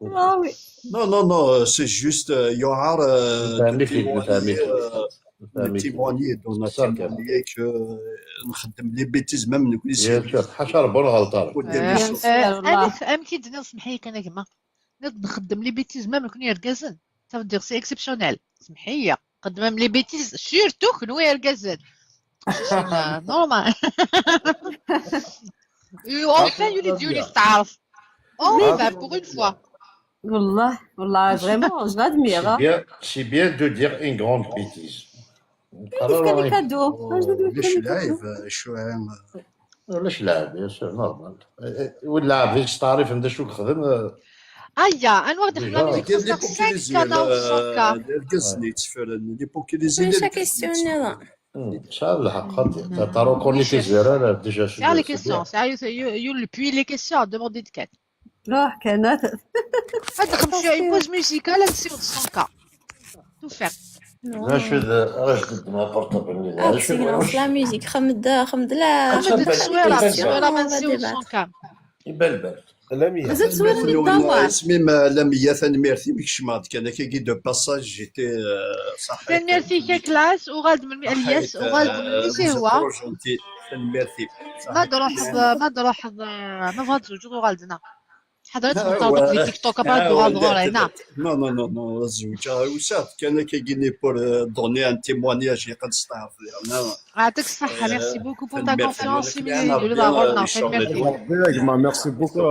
Ah oui. Non, non, non, c'est juste, euh, يعار, euh, فهمني فيك، témoigner, فهمني فيك. euh, فهمني فيك. témoigner, on a صار كان. Témoigner que, euh, نخدم les bêtises même نكون Bien sûr، حاشا ربي نغلط أنا. ودير les choses. آه، انا فهمت كي دنيا سمحي كان كما نخدم les bêtises même نكون يركزن. Ça veut dire c'est exceptionnel. سمحي لي. قد même les bêtises surtout كنوا يركزن. Normal. Enfin يولي ديولي تعرف. Oh, bah, pour une fois. والله، والله vraiment, je l'admire. C'est bien, c'est bien de dire une grande bêtise. Yefka les cadeaux. Ulac lɛib, acu. Ulac lɛib, bien sûr, normal. Win lɛib yesteɛrifen d acu yexdem. Aya, anwa i ɣ-d-ixedmen la musique? Déjà. Cinq K neɣ cent K? Argaz-nni yetteffren, l'hypocrisie. Ulac akestyun nniḍen. Tesɛiḍ lḥeqq, xaṭi. T'as reconnu Tiziri, déjà. Sɛiɣ les questions, sɛiɣ, you, you, you, puis les questions, demandez-d kan. Ruḥ kan, ad nxemmem cwiya une pause musicale, ad nsiweḍ cent K. Tufiḍ. D acu d, ara s-d-ddem aportabl-nni? Ah, d acu, c'est la musique, xemmed, xemmed la, xemmed tteswira, tteswira ma nsiweḍ cent K. Ibalbal. Lamia. Mazal tteswira di ddamar. Isem-im, Lamia, tanemmirt-im, kecmeɣ-d kan akkagi de passage, j'étais, euh, صحيت. Tanemmirt-ik a Klass, uɣal-d melmi, Alyas, uɣal-d melmi s ihwa. Trop gentil, tanemmirt-im. Ma d-ruḥeḍ, ma d-ruḥeḍ, ma bɣiḍ ad tzewǧeḍ, uɣal-d, neɣ? Ḥader ad tmeṭṭaḍ akk di TikTok, ma d-tuɣaleḍ ɣur-i, neɣ? Non, non, non, non, ad zewǧeɣ, usiɣ-d kan akkagi-nni pour, euh, donner un témoignage, yeqqen steɛref diɣen. Yeɛṭik ṣṣeḥḥa, merci beaucoup pour ta confiance, imi d-tluleḍ ɣur-neɣ, tanemmirt-ik. Merci beaucoup.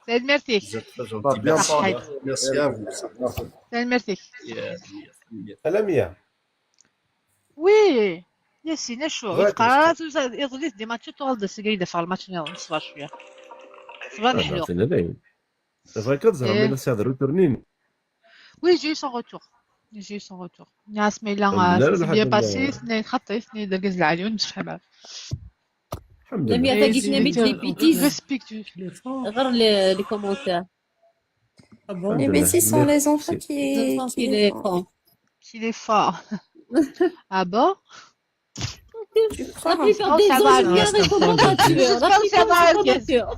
Tanemmirt-ik. Ṣaḥḥit. Merci à vous. Tanemmirt-ik. Lamia. Oui, Yasin, acu? Ur teqqar ara tusa iḍelli teddi match, tuɣal-d ass-agi ad d-afeɣ lmatch niḍen, ṣṣber cwiya. Ṣṣber neḥlu. Bɣiɣ ad ẓreɣ ma yella tesɛiḍ retour-nni. Oui, j'ai eu son retour. J'ai eu son retour. Nniɣ-as ma yella, euh, c'est bien passé, tenna-yi xaṭi, tenna-yi d argaz lɛali, ur nemsefham ara. Lamia, tagi tenna-yi des bêtises. Respectueux. Ɣer les, les commentaires. Ah bon? Les bêtises sont les enfants qui, qui les font. Qu'il est fort. Ah bon? Tu crois? La plupart des gens qui répondent pas sûr. La plupart sont pas sûrs.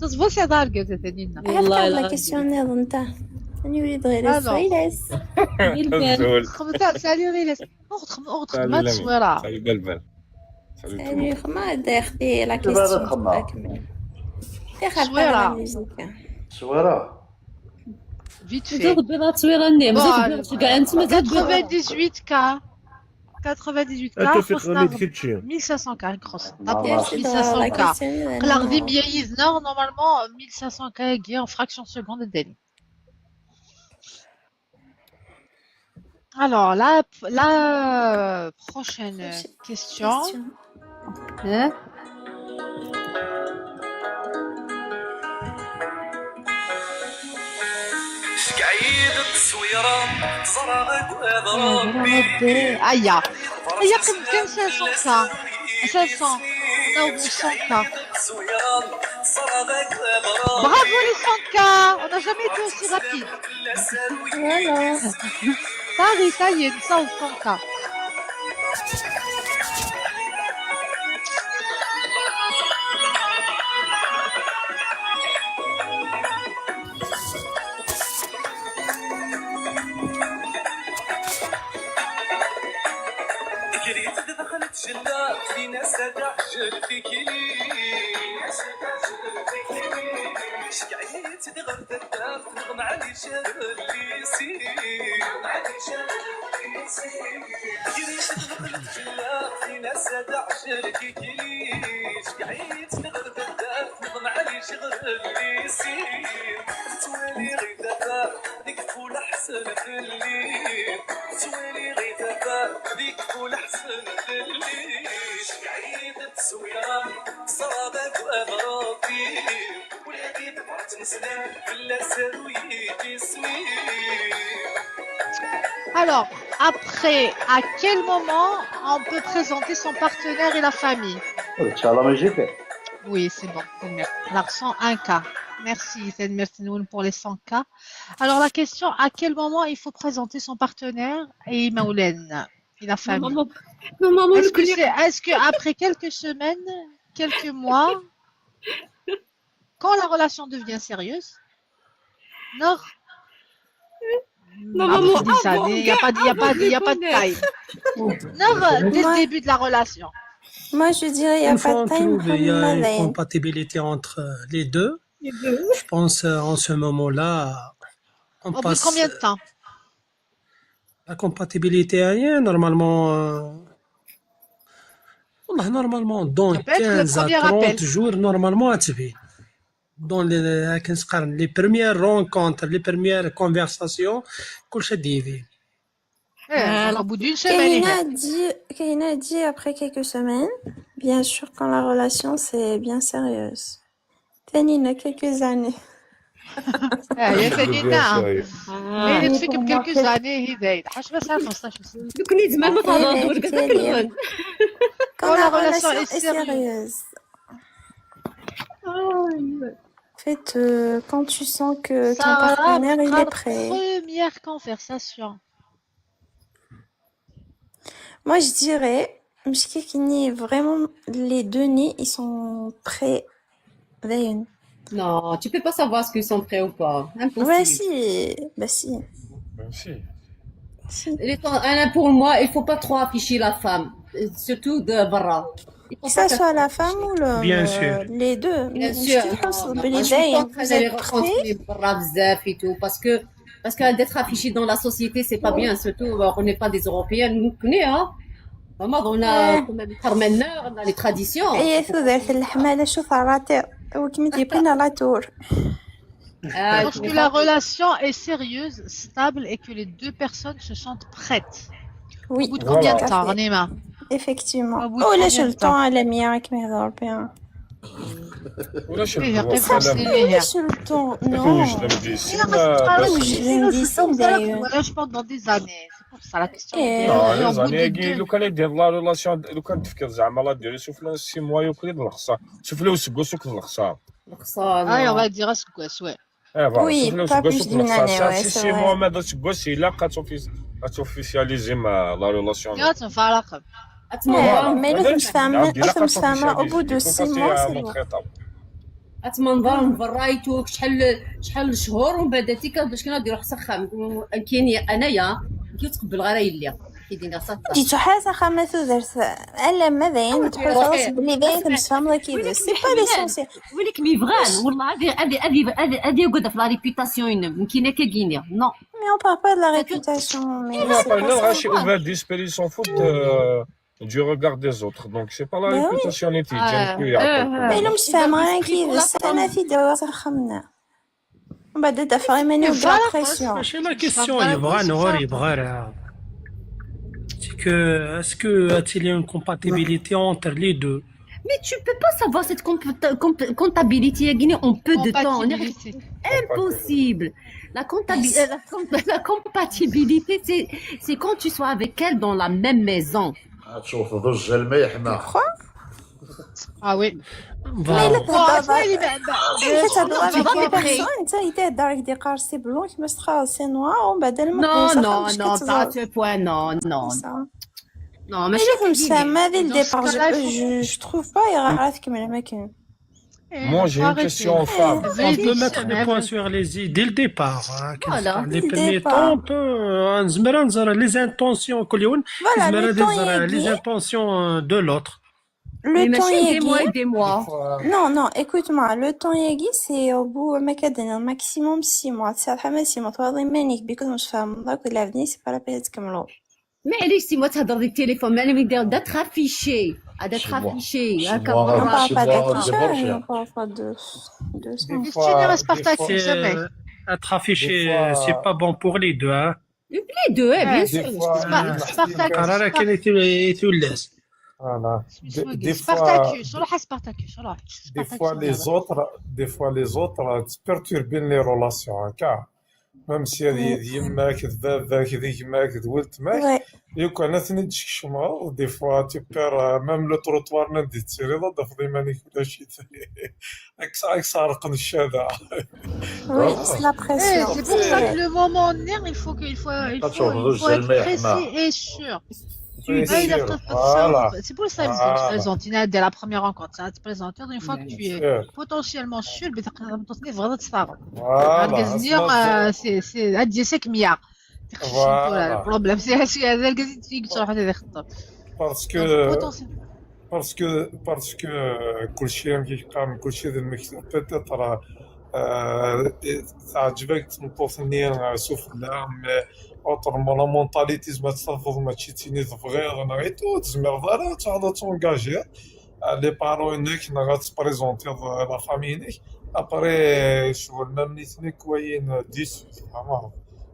تصبر شي ضارقة تانينا. والله la question نظن تاع. أنا يولي دغير السويلس. خمسة سالي غير. أخت خم-، أخت خدمة تصويرة. سالي بلبل. سالي خما داخلي la question. تاع كمل. تاع خدمة la musique. تصويرة. Vite fait. مازال تبغي تصويرة النية، مازال تبغي تشجع، أنت مازال تبغي. Quatre-vingt-dix-huit K. Quatre-vingt-dix-huit K، خصنا mille cinq cents K، خصنا. D'abord mille cinq cents K. قلق ذي مية يذنا، normalement mille cinq cents K يجي en fraction de seconde الدنيا. Alors, la, la prochaine question. Hein? Aya. Aya, qim kan cinq cents K. Cinq cents. Naw cent K. Bravo les cent K. On n'a jamais été aussi rapide. Voilà. Paris, ça y est, nous sommes cent K. Jella, Tina, Sada, Jel, Fikili. Cegɛit-d ɣer taddart, neɣ maɛlic, ɣellisi. Jella, Tina, Sada, Jel, Fikili. Cegɛit-d ɣer taddart, neɣ maɛlic, ɣellisi. Tettwali ɣer tafat, deg tfulaḥ ḥsen fell-i. Tettwali ɣer tafat, deg tfulaḥ ḥsen fell-i. Cegɛit-d tteswira, ṣṣraba deg uɣrab-iw. Ula di tebrat neslan, fell-as aru-yi-d isem-iw. Alors, après, à quel moment on peut présenter son partenaire et la famille? C'est la musique. Oui, c'est bon. Tanemmirt. Alors, cent un K. Merci, tanemmirt-nwen pour les cent K. Alors, la question, à quel moment il faut présenter son partenaire et imawlan, et la famille? Normalement, normalement, est-ce que c'est, est-ce que après quelques semaines, quelques mois, quand la relation devient sérieuse, non? Normalement, après des années, il y a pas de, il y a pas de, il y a pas de time. Non, dès le début de la relation. Moi, je dirais, il y a pas de time. Une fois on trouve, il y a une compatibilité entre, euh, les deux. Je pense, euh, en ce moment-là, on passe. Au bout de combien de temps? La compatibilité, hein, normalement, euh, والله, normalement, dans quinze à trente jours, normalement, ça peut être le premier appel. Dans les, كنسقر les premières rencontres, les premières conversations, كلشي يبين. Eh, au bout d'une semaine. Kaina dit, Kaina dit après quelques semaines, bien sûr, quand la relation c'est bien sérieuse. Tanina, quelques années. Ah, il y a Tanina. Mais il est depuis quelques années, il est. Je sais pas, ça, ça, je sais. دوك نيت زعما ما تهضر دور كذا. Quand la relation est sérieuse. En fait, euh, quand tu sens que ton partenaire il est prêt. Première conversation. Moi, je dirais, مشكيكني, vraiment, les deux nés, ils sont prêts. Dayen. Non, tu peux pas savoir ce qu'ils sont prêts ou pas. Impossible. Ouais, si. Bah, si. Même si. Si. Les temps- أنا, pour moi, il faut pas trop afficher la femme, surtout de برا. Que ça soit la femme ou l'homme, Bien euh, sûr. Les deux. Bien Mais sûr. je pense Moi, que je suis les pas deux, en train vous d'aller êtes prêts. Rencontrer برا بزاف et tout, parce que parce que d'être affiché dans la société, c'est pas bien. Surtout, euh, on n'est pas des Européens, nous, on est, hein. Vraiment, on a Ouais. quand même, on a les traditions. Et tout ça, c'est le حمالة, شوف, راتي. وكمي تيبين على طول. Ah, Parce que la relation est sérieuse, stable et que les deux personnes se sentent prêtes. Oui. Au bout de combien de Tout à temps, fait. Rima ? Effectivement. Au bout de Oh, là, combien j'ai de le temps temps ? À la mienne avec mes Européens. ولا شي إيه، الدواء يعطيك سلام. الصحة. Sur le temps, توجد non. لمديسين لا، ما تقدرش توجد تسير لمديسين وتوصل داير. ولا je pense dans des années. C'est pour ça la question. إيه. لا، Au bout زعما de يجي deux. لو كان يدير لا ريلاسيون، لو كان تفكر زعما لا ديري سوف لا سي موا يوكل الخساره، سوف لو سكو سوك الخساره. الخسارة. Ah, on va dire à ce que ouais. ايه فوالا، Oui, سوف لو pas سكو plus سوك d'une année, الخساره. ouais, سي c'est سي vrai. موا ما درت سكو سي لا قاتوفيسياليزي ما لا ريلاسيون. يا تنفع رقم. أتمنى. Mais لو تمسفهم، لو تمسفهم, au bout de six mois, c'est bon. اتمنظر مبرايتوك شحال شحال شهور ومن بعد تيكا باش كنا نديرو حتى خام كيني انايا. كي تقبل غير يلي كيدينا صافي. ديتو حاجة خامة تودرت. ألا ما داين تحس بلي داين تمسفهم كي c'est pas l'essentiel. ولك ميفغان والله هذه هذه هذه هذه هذه يقعد في la réputation يمكن كاكينيا. Non. Mais on parle pas de la réputation, mais لا c'est pas لا ça. شي اوفر ديسبيري سون فوت دو ريغار دي زوتر، دونك سي با لا Bah oui. ريبوتاسيون اللي تيجي آه. كوي يعطيك. Mais لو مسفهم غير كي السنة في دوا تخمنا. ومن بعد دفع يماني ولا بريسيون. ماشي لا كيسيون يبغى نهار يبغى راه. C'est que, est-ce que a-t-il une compatibilité entre les deux ? Mais tu peux pas savoir cette comp- comp- comptabilité, Guinée, en peu de temps. Impossible. La, compa- euh, la, comp- la compatibilité, c'est, c'est quand tu sois avec elle dans la même maison. تشوف ضج الميحمة. Ah oui. Mais le كتهضر avec des personnes، انت يتهضر لك دي قارسي بلون كيما ستخا سي نوار ومن بعد Non, non, non, pas à ce point, non, non. Non, mais شوف مسام هذه le départ, je trouve pas يغا تكمل ما كاين. Moi, j'ai une question aux femmes. On peut mettre des points sur les i dès le départ. Hein, Voilà. Les premiers temps, on peut نزمر نزرع les intentions كل يوم. Voilà, نزمر le temps نزرع les يجي. Intentions de l'autre. Le temps ماشي des mois يجي. et des mois. Non, non, écoute-moi, le temps يجي, c'est au bout ما كدنا maximum six mois, c'est حما six mois, تواضي مانيك بيكون مش فاهم الله كل عبدني, c'est pas la peine تكملوا. Mais allez, six mois تهضر ديك التليفون, mais أنا من دار d'être affiché, d'être affiché. On parle pas d'être affiché, on parle pas de, de ça. Tu ne restes pas ta cul, jamais. Être affiché, c'est pas bon pour les deux, hein. Les deux, bien sûr. راه كاين يتولس. Voilà. Des fois, des fois, les autres, des fois, les autres, tu perturbes les relations, hein, car même si هذه يماك, باباك, gma-k, ولتماك, يوكان اثنين تشكشمها, des fois, tu perds, euh, même le trottoir, نادي تسيري, لا تفضي مانيك ولا شيء. اكس اكس عرق الشارع. Oui, c'est la pression. C'est pour ça que le moment donné, il faut que, il faut, il faut, il faut être précis et sûr. C'est pour ça que je présente. Il a dès la première rencontre, ça te présente. Une fois que tu es potentiellement sûr, mais ça présente aussi vraiment de ça. C'est, c'est, c'est le problème. C'est, c'est, c'est, Parce que, parce que, parce que, euh, كلشي كيما كيقال, كلشي ذا المكتوب, peut-être, euh, تعجبك تنطوط نيا سفلى, mais autrement, la mentalité, زعما تفضل, ماشي تيني تبغيض, انا غير تو تزمر ضرا تعالى تونجاجي. Les parents انك نغا تبريزونتي la famille انك. Après, شغل ما منيتني كوين ديسو, زعما.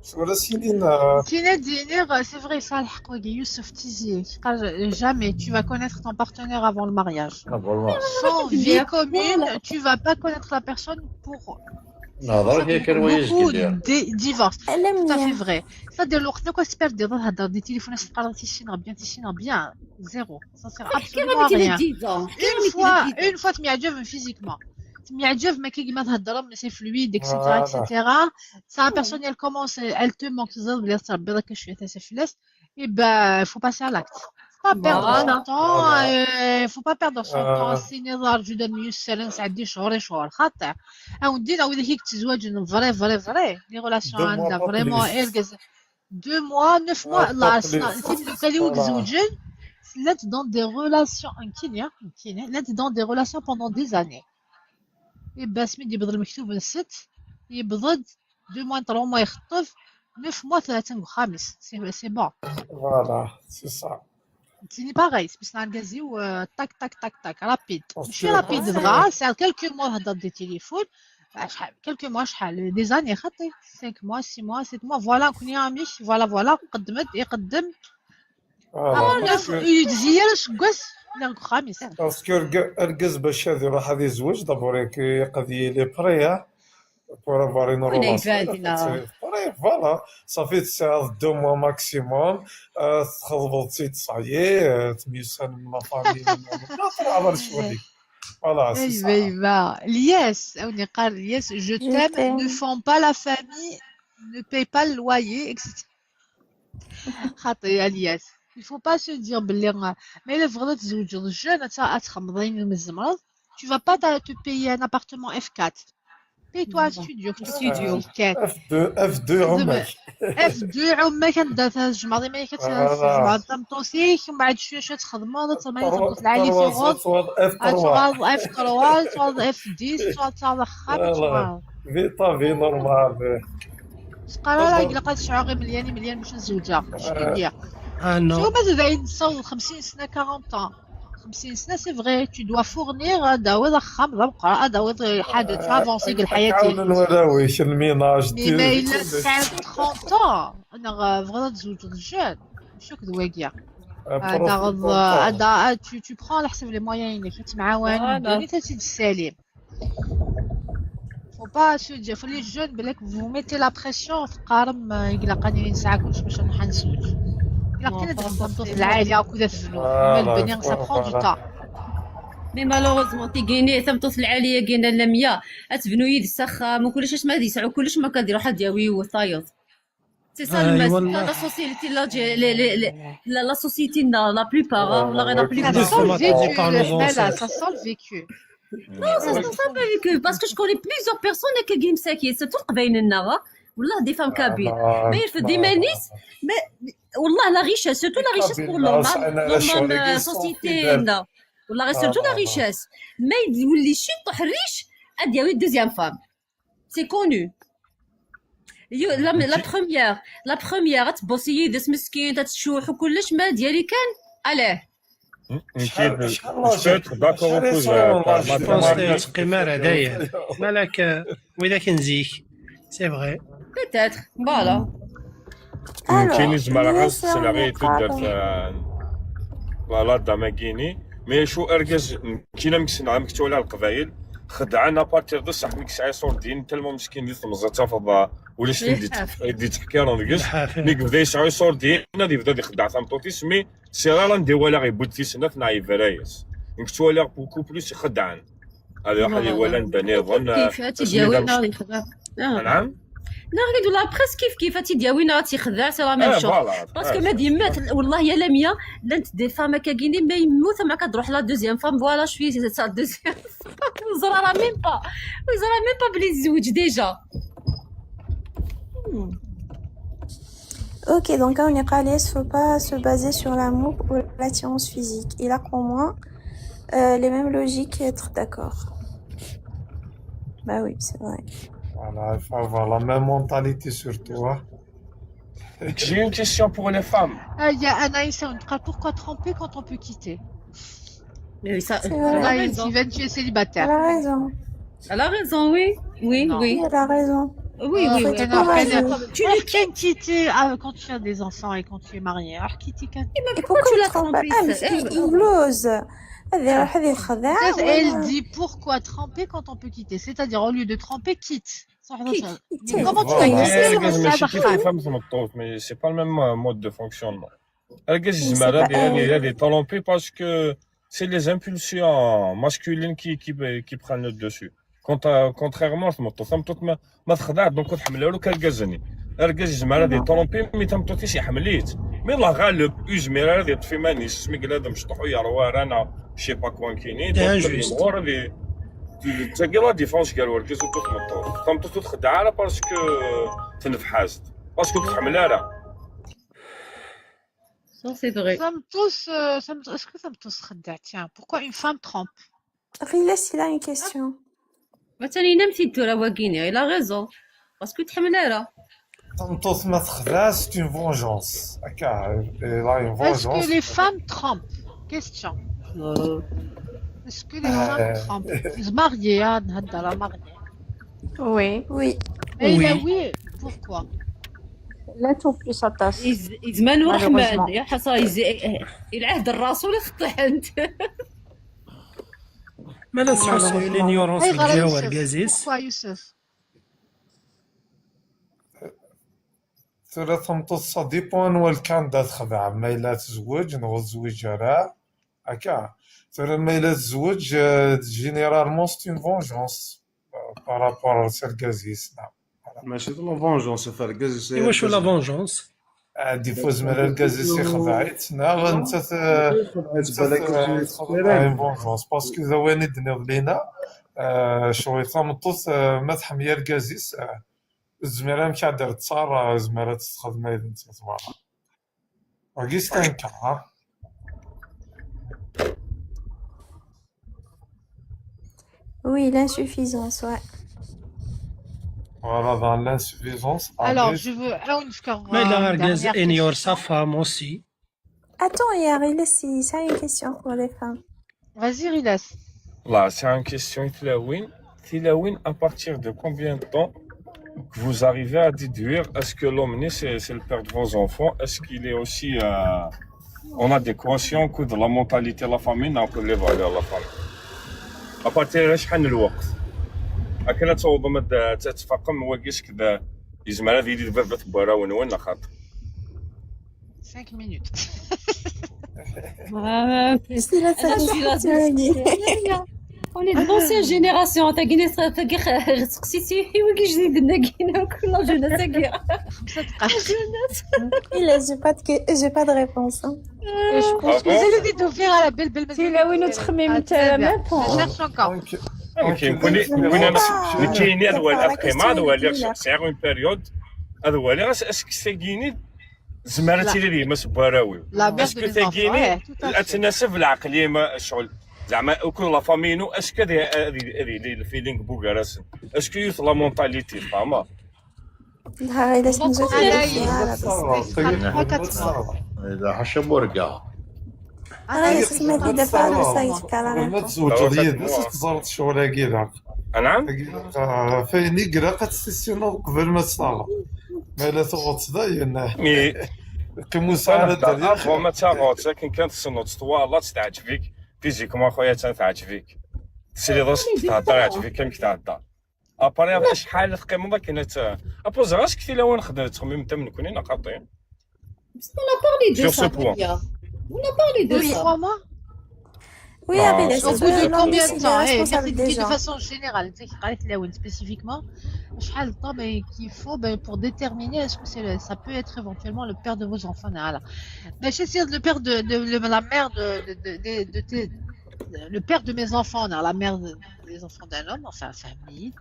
Tura sinin, euh, Tina d-iniɣ, c'est vrai, ça, lḥeqq wagi, Youssef Tizi, jamais tu vas connaître ton partenaire avant le mariage. Ah, vraiment. Sans vie commune, tu vas pas connaître la personne pour Nehḍer yakan wa beaucoup yezgel. De divorces. Tout à fait Lemya. Vrai. C'est-à-dire, le temps que tu perds des temps, des téléphones, c'est pas si bien, si bien. Zéro. Ça sert absolument à rien. Une fois, une fois, tu m'as physiquement. Tu m'as mais qui m'a mais c'est fluide, et cetera, et cetera. Ça, la personne, elle commence, elle te manque, ça veut dire, ça veut dire que je suis assez flash. Eh ben, faut passer à l'acte. Faut pas perdre son temps, euh, faut pas perdre son temps. C'est une erreur, je donne mieux, c'est un, ça dit, je serai, je serai, خاطر. On dit, là, oui, هيك تزوج, vrai, vrai, vrai. Les relations, Deux mois, عندها pas vraiment, plus. ارجز. Deux mois, neuf mois, Ah, لا, pas plus. c'est le cas où Voilà. تزوجن. Là, dans des relations, un كينيا, un كينيا, là, dans des relations pendant des années. Et ben, سميت يبدل المكتوب الست, يبدل deux mois, trois mois, يخطف, neuf mois, ثلاثة وخامس. C'est, c'est bon. Voilà, c'est ça. C'est pareil, c'est un gazou, euh, tac, tac, tac, tac, rapide. Parce Je suis que- rapide, parce que- grave, c'est quelques mois, هضر des téléphones. شحال, quelques mois, شحال, des années, خاطي. Cinq mois, six mois, sept mois, voilà, كوني عميش, voilà, voilà, قدمت, يقدم. Voilà, parce que- يتزير شكوس, لا, خامس. Parce que argaz, argaz باش هذا يروح هذا يزوج, d'abord يك-, يقضي les prêts, hein, pour avoir une وين relation. يبان هنا؟ C'est prêt, voilà. صافي تسعة, deux mois maximum. آه، تخطبوا, c'est, ça y est, آه، تميسان من la famille, من, من, ما تروح على شوالي. Voilà, c'est ça. ايوا ايوا الياس, او نقار الياس, je t'aime, t'aime. Ne font pas la famille, ne paye pas le loyer, et cetera. خاطي الياس, il faut pas se dire بلي, mais الا بغيت تزوج jeune, اتخمضين من الزمرض, tu vas pas te payer un appartement F quatre. Paye-toi un studio, Studio. F deux, F deux عمك. F deux عمك, انت تجمع ما يكتجمع تمطوسيك, ومن بعد شويه شويه تخدموا, تما Trois, تمطوس العالي trois, تغوض. trois, F trois. تعوض F trois, تعوض F dix, تعوض خامس, Voilà. Vie ta vie normale. تقرا راه الا قد شعور غير مليان مليان باش نزوجها. شنو هي؟ Ah non. شوف, ما تبين تصور خمسين سنه, quarante ans, خمسين سنه, c'est vrai, tu dois fournir, هذا هو الخام, هذا بقرا, هذا هو حاجه تافونسي كاع حياتي. تعاون نوراويش الميناج Mais ما الا تسعة trente ans, انا بغيت تزوج الجاد. شوك دواقيا. هذا غض, هذا, tu, tu prends على حسب les moyens اللي كتمعاون, Voilà. دوني تاتي السليم. Faut pas se dire, faut les jeunes, بلاك vous mettez la pression, تقارم, يقلق اني نسعى كلش باش نروح نسوج. يقلق كاين هذاك الضغط العالي, هاكو ذا الذنوب. Voilà, البني, ça prend du voilà. temps. Mais malheureusement, تيجيني ثمطوس العالية كاينة لمية, اتبنوا يد السخام وكلش, اش ما يديسعوا كلش, ما كديروا حد ياوي وطايط. C'est ça آه، le masque. والله. La société, la, la, la, la, la société, la, la plupart, hein, la, la Ouais, plupart. Ça sent le Justement, vécu, par nos là, là, ancêtres. Ça sent le vécu. Non, ça sent pas vécu, parce que je connais plusieurs personnes qui gagnent ça, qui, surtout قبايلنا, والله, des femmes kabyles. Ah, Mais il faut des manis, mais والله, la richesse, surtout la richesse pour l'homme, hein. L'homme, euh, société, لا. والله, surtout la richesse. Mais يولي شي طيح riche, غادي ياوي deuxième femme. C'est connu. يو- la, la première, la première, تبوسي يدس مسكين, تتشوح وكلش, ما ديالي كان. Allez. شحال, شحال Je peux être d'accord ou pas, شحال par Je pense que تقيم راه داير. بالك, آه، وإذا كان زيك. C'est vrai. Peut-être, voilà. يمكن Alors, يزمر غير yes, السيناريو on est يتدار pas في لا لا داماكيني. Mais شو ارجز, كاينه مكسنا مكتوله على القبايل, خدعان ابارتيغ دو صح ميك سعي صور دين تلمو مسكين دي تمزه تفضا ولاش إيه. دي تف- دي تفكير ونقص. الحافظ. ميك بدا يسعي صور دين غادي يبدا يخدع ثام طوتيس, mais c'est rare ندير ولا غيبود في سنه في نايف فرايس. مكتوله بوكو بلوس خدعان. هذا واحد Voilà. يولى نبني ظن. كيف هاتي دياوينا يخدع. آه. نعم. لا, غير ولا presque كيف كيف هاتي دياوينا غادي يخدع, c'est la même آه، chose. Voilà. Parce que ما ديما, والله يا لميا, لانت des femmes كاكيني ما يموت ما كتروح la deuxième femme, voilà, شويه c'est ça deuxième femme. وزرا راه même pas, وزرا même pas بلي تزوج déjà. Ok, donc on est pas à l'aise, faut pas se baser sur l'amour ou l'attirance physique. Il a pour moi euh, les mêmes logiques, être d'accord. Bah oui, c'est vrai. Voilà, il faut avoir la même mentalité surtout, hein. J'ai une question pour les femmes. آه، يا انايس, ونتقال, pourquoi tromper quand on peut quitter? Mais ça, C'est elle a vrai. Anaïs, raison. Steven, tu es Elle célibataire. a raison. Elle a raison, oui. Oui, Non. oui. Oui, elle a raison. Oui, oui, oui. Tu ne quittes, euh, quand tu as des enfants et quand tu es marié. Alors, quitter quelqu'un. Et pourquoi tu l'as trompé? Ah, mais il blouse. هذا واحد يخدع. Elle dit pourquoi tromper quand on peut quitter. C'est-à-dire, au lieu de tromper, quitte. Quitte. Mais comment tu vas quitter? Mais c'est pas le même mode de fonctionnement. Argaz yezmer ad itrompé parce que c'est les impulsions masculines qui, qui, qui prennent le dessus. Contrairement à tmeṭṭut, tmeṭṭut ma, ma texdeɛ, donc ur tḥemmel ara akk argaz-nni. Argaz yezmer ad itrompé, mi tameṭṭut-is iḥemmel-itt. Mi Allah ɣaleb, ur yezmir ara ad yeṭṭef iman-is, asmi yella d amecṭuḥ ur yeṛwa ara, neɣ je sais pas quoi, nekkini. Donc, tagi la différence gar urgaz akked tmeṭṭut. Tameṭṭut ur txeddeɛ ara parce que tenfeḥ-as-d. Parce que ur tḥemmel ara. Ça, c'est vrai. Tameṭṭut, euh, tameṭṭut, est-ce que tameṭṭut txeddeɛ? Tiens, pourquoi une femme trompe? Ɣilas, il a une question. Attends, il a raison. Parce que tḥemmel ara. Tameṭṭut ma texdeɛ, c'est une vengeance. Akka, elle a une vengeance. Est-ce que les femmes trompent? Question. Est-ce que les femmes trompent? Mariées, hein, la mariée. Oui. Oui. Et là, oui. Pourquoi? Là, tout plus attache. Ils, ils malheureusement. يا حسرة، ils, العهد الرسول خطيحنت. مالا تحس l'ignorance ديال ورقازيس؟ Pourquoi, Youssef? Tura tameṭṭut, ça dépend anwa lkanda txedɛem, ma yella tezweǧ neɣ ur tezwiǧ ara. Akka. Tura ma yella tezweǧ, euh, généralement c'est une vengeance, euh, par rapport à argaz-is. Mačči d la vengeance ɣef argaz-is. Iwacu la vengeance? Ah, des fois, zemreɣ argaz-is ixdeɛ-itt, neɣ nettat, euh, une vengeance. Parce que d ayen i d-tenniḍ, Lina, euh, cwiṭ tameṭṭut, euh, ma tḥemmel argaz-is, euh, tezmer amek ad d-tettaṛ, euh, tezmer ad tt-texdem ayen n tebɣa. Wagi c'est un cas, hein. Oui, l'insuffisance, ouais. Voilà, dans l'insuffisance. Alors, je veux, ah, une fois, Mais la argaz ignore sa femme aussi. Attends, il y a Ghilès, c'est une question pour les femmes. Vas-y, Ghilès. Là, c'est une question, Tilawin. Tilawin, à partir de combien de temps que vous arrivez à déduire, est-ce que l'homme, c'est, c'est le père de vos enfants, est-ce qu'il est aussi, euh, en adéquation avec la mentalité de la famille, donc les valeurs de la famille? À partir de شحال من الوقت؟ Akken ad tawḍem ad, ad tfaqem wagi s kda yezmer ad yili d baba n warraw-nwen neɣ xaṭi. Cinq minutes. On est de l'ancienne génération. تاكيني تاكي سقسيتي وكي جديد ناكينا كل جنة تاكي. خمسة دقائق. Il a, j'ai pas de, que- j'ai pas de réponse, hein. Je pense que c'est l'idée d'ouvrir à la belle belle. Tilawin ur ttxemmimemt ara même pas. Je cherche encore. Nekkini ad waliɣ ad qqimeɣ ad waliɣ sɛiɣ une période ad waliɣ est-ce que tagini tezmer ad tili d yemma-s n warraw-iw? Est-ce que tagini ad tnaseb lɛeqliya, ma ccɣel zeɛma akked la famille-inu, est-ce que ad ad yili le feeling bugar-asen? Est-ce que yiwet la mentalité, tfehmeḍ? لا، إلا سميتو لا، حاشا بورقا. أنا اسمي دابا أنا سايت كلام. ما تزوجوا ديال الناس تزرط شغل هكذا. نعم. فين يقرا قد تستنى قبل ما تصلى. ما لا تغوت داين. مي قيموا ساعه. ما تغوت، لكن كانت السنه تطوى الله تستعجبك. فيزيكمون خويا تنتعجبك. تسري راسك تهضر، يعجبك كان كتهضر. اباري هذا شحال تقيمض كاينه؟ ابوز راسك تي لو نخدم تخميم انت من كونين خاطين. On a parlé de ça. On a parlé de ça. Oui, au bout de combien de temps, de façon générale, spécifiquement, شحال de temps, ben, qu'il faut, ben, pour déterminer est-ce que c'est le- ça peut être éventuellement le père de vos enfants, là. Ben, j'essaie de le père de, de- le- la mère de, de, de- de- de tes- le père de mes enfants, là, la mère de- des enfants d'un homme, enfin, famille.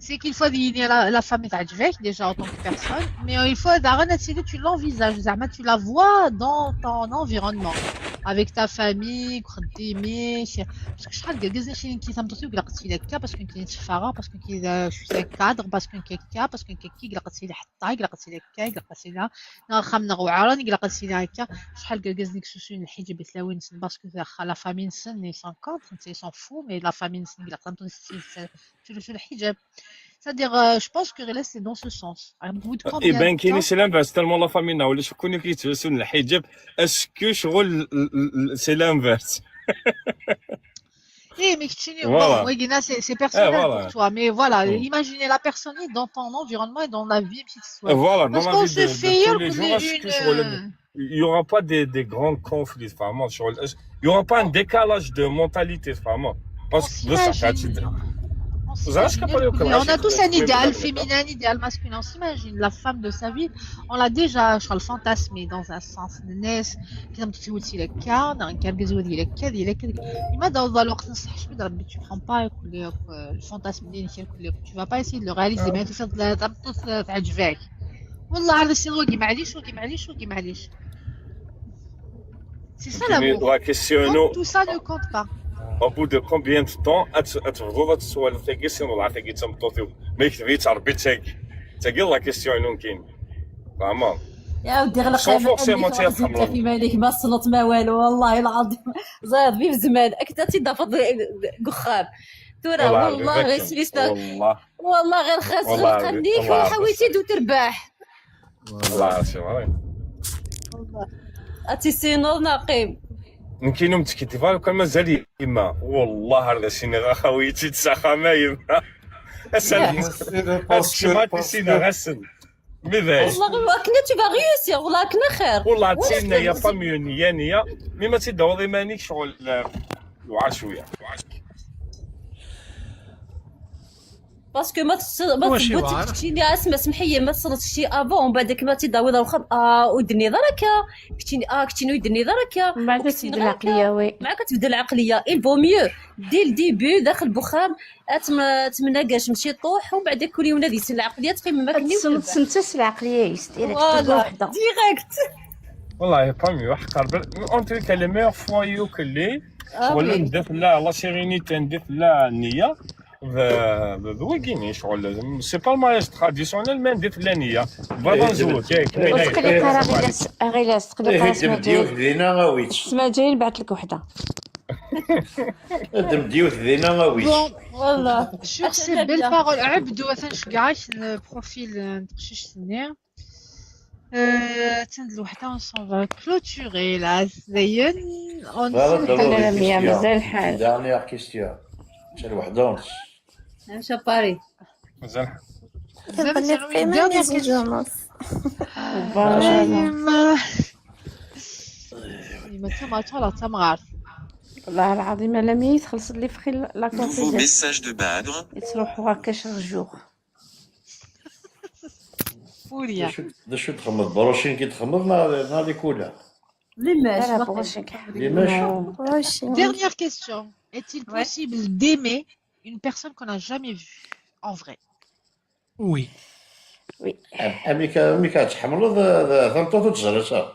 C'est qu'il faut dire la, la famille تاع déjà en tant que personne, mais il faut d'abord essayer, tu l'envisages, زعما tu la vois dans ton environnement, avec ta famille, خديميك, parce que شحال ديال كازين شي كي تمتصيو كلا قتي لك parce que كاين سفاره parce que كاين je suis un cadre parce que كاين كا parce que كاين كي كلا قتي لي حطاي كلا قتي لك كا كلا قتي لها نغخم نغوعرن كلا قتي لها هكا شحال ديال كازين سوسو الحجاب يتلاوي نسن parce que la famille نسن ils sont contre, ils s'en foutent, mais la famille نسن كلا قتي تلبسوا الحجاب. C'est-à-dire, euh, je pense que Ghilès, c'est dans ce sens. Au bout de Eh combien ben, de كاين temps c'est l'inverse, tellement la famille ناولي شكون كيتلبسوا الحجاب. Est-ce que شغل c'est l'inverse؟ ايه، mais كتشيني، bon, Voilà. وي، قلنا c'est c'est Eh, personnel pour voilà. toi, mais voilà, Hmm. Imaginez la personne dans ton environnement et dans la vie متاع السوان. Eh, voilà, dans Parce la qu'on vie se de, de fait tous les jours, une, est-ce que شغل euh, il y aura pas des, des grands conflits, vraiment, شغل, il y aura pas un décalage de mentalité, vraiment. On Parce que بصح s'imagine, غادي on زعما s'imagine كنقول لك كل، on a tous un idéal féminin, un idéal masculin, on s'imagine la femme de sa vie, on l'a déjà شغل fantasmé dans un sens. الناس كي تموت تزوج لك كا، كان زوج لك كا، لك كا. لماذا والله الوقت نصح شبيد ربي tu prends pas يقول لك، آه، الفونتاسم اللي نحكي يقول لك tu vas pas essayer de le réaliser، ما تفضل تبطل تعجبك. والله هذا الشيء وقي معليش، وقي معليش، وقي معليش. C'est ça كاين l'amour. la question Donc نو tout ça ne compte pas. au bout de combien de temps ات- اتفضل هاد السؤال تاكي سي نضع تاكي تمطوطي ما يكتبيتش ربي تاكي تاكي la question نو كاين زعما يا ودي غلق sans forcément عندك واحد الزوجة في مالك ما صلت ما والو والله العظيم. زاد بيف زمان اكثر تضافر قخام. ترى والله والله غير العظيم سميتها والله والله غير خاص والله خلقني العظيم كون حاولتي دو ترباح. والله العظيم اتي سينو ناقم. نكينو متكتفه لو كان مازال يما والله هذا سيني غا خويتي تساخا ما يما اسال هادشي ما تيسينا غسل مي ذاك والله غير كنا tu vas réussir والله كنا خير. والله تسينا يا با ميو نيا نيا مي ما تدور مانيك شغل وعا شويه Parce que ما تص- ما تثبتش شي اسمع سمحيه ما تصلتش شي avant ومن بعد ما تداوي واخا اه ودني ضرك. كتشيني اه كتشيني ودني ضرك. من بعد تبدل العقليه وي. مع كتبدل العقليه il vaut mieux dès le début داخل بخام. اتم تمناقاش مشي طوح ومن بعد كل يوم نادي سن العقليه تقيم ما كني تسمتس العقليه يستيرك وحده. Direct. والله با ميو حق ربي en tout cas les meilleurs foyers كلي شغل ندير لا la sérénité ندير لا النيه. ويكيني شغل c'est pas le mariage traditionnel mais ندير لا نيه. بابا نزوج وثقلي قرا غيلاس غيلاس ثقلي قرا ديوث دينا غاويت السما جاي نبعث لك وحده. دم ديوث دينا غاويت Bon, voilà. Sur ces belles paroles, عبدو ثنشجعك البروفيل نتقشش سني. Euh, tiens, on s'en va clôturer là. زين. On Voilà, s'en d'abord, va. les مية questions. مازال الحال. Dernière question. شحال وحده ونص. مشى باري. مازال زعما c'est une dernière question. Voilà. يما. يما تما تما تما. والله العظيم الا مي تخلص لي فخي la Nouveau confusion. Message de Badr. تروحوا هكا chaque jour. فوريا. شو شو تخمض بروشين كي تخمض نا نا لي كولا. ليماش لا لا باقي. بروشين. ليماش. Dernière question. Est-il possible d'aimer une personne qu'on n'a jamais vue en vrai? Oui. امي كا امي كتحملض ثمطوط وتجرتها.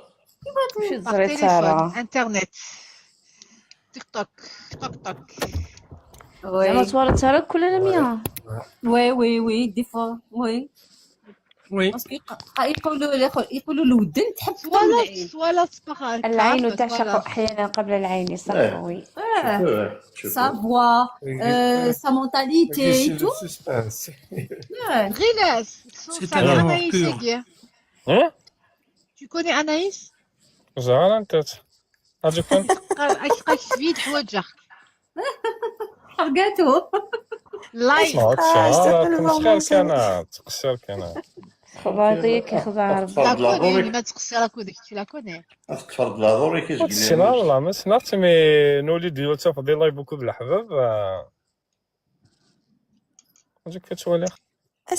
ماشي Par تزري téléphone, تارا. internet, TikTok, TikTok. زعما وي تزري تارا كل مية. وي وي وي دي فوا وي. Oui. باسكو يق- يقولوا يقولوا الودن تحب Voilà, voilà, c'est pas grave. العين تعشق احيانا قبل العين صح. إيه. وي. اه شوف، شوف. Sa voix, euh, sa mentalité et tout. Suspense. آه. غيلاس. C'est un amour pur. Hein? Tu connais Anaïs? زعما انت هذيك كنت اكتبيد حواجك. حرقاتو. لايك. ما عرفتش. آه، تقصر كان، تقصر كان. خبر هذيك خبر. تفرض لا لاكوني دوري اللي ما تقصي لاكودك، لاكوني. تفرض لا دوري كي السينما والله ما سمعت، مي نولي ديال تفضي لايف بوكو بالحباب. آه. اجيك كتولي.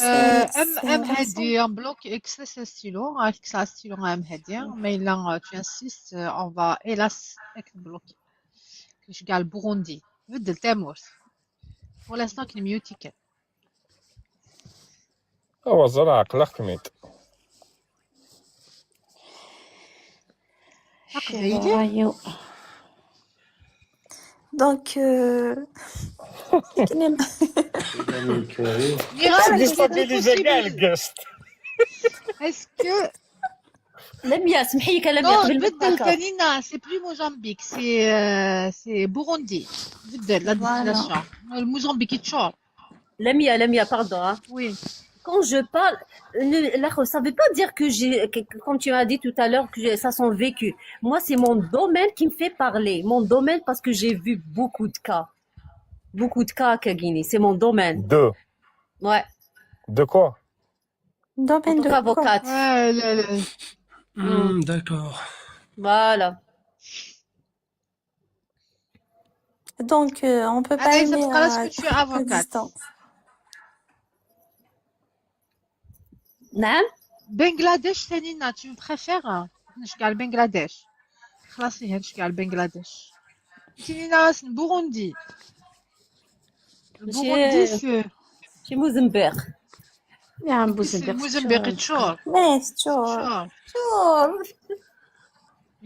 آه، ام ام هادي بلوك اكس ستيلو، هاك كسا ستيلو ام هادي، ما الا tu insistes، on va hélas اك بلوك. كاش كاع البوغوندي بدل تامورت. Pour l'instant كاين ميوتيكال. اوا زرع عقلك ميت. عقلي. رايو. Donc, euh, Mira, est-ce que c'est possible ? Est-ce que لميا، سمحي لي، كلام non, قبل ما بدل نتفكر. كانينا، c'est plus Mozambique, c'est, euh, c'est Burundi. بدل la destination. Le Mozambique يتشور. Lamia, Lamia, pardon, hein. Oui. Quand je parle, ne, la- ça veut pas dire que j'ai, que- que- comme tu m'as dit tout à l'heure, que j'ai- ça sont vécu. Moi, c'est mon domaine qui me fait parler. Mon domaine parce que j'ai vu beaucoup de cas. Beaucoup de cas, Kagini. C'est mon domaine. De, Ouais. de quoi? En Domaine tant de qu'avocate. Ah, là, là. Hmm, d'accord. Voilà. Donc, euh, on peut pas Anaïs, aimer parce à que tu es avocate. Distance. نعم. Bangladesh, Tanina, tu me préfères? نشجع البنغلاديش. خلاص، هي نشجع البنغلاديش. Tanina, c'est Burundi. Burundi, c'est شي موزمبيق. يا c'est بوزمبيق Mozambique, تشور. لا، تشور. تشور. تشور.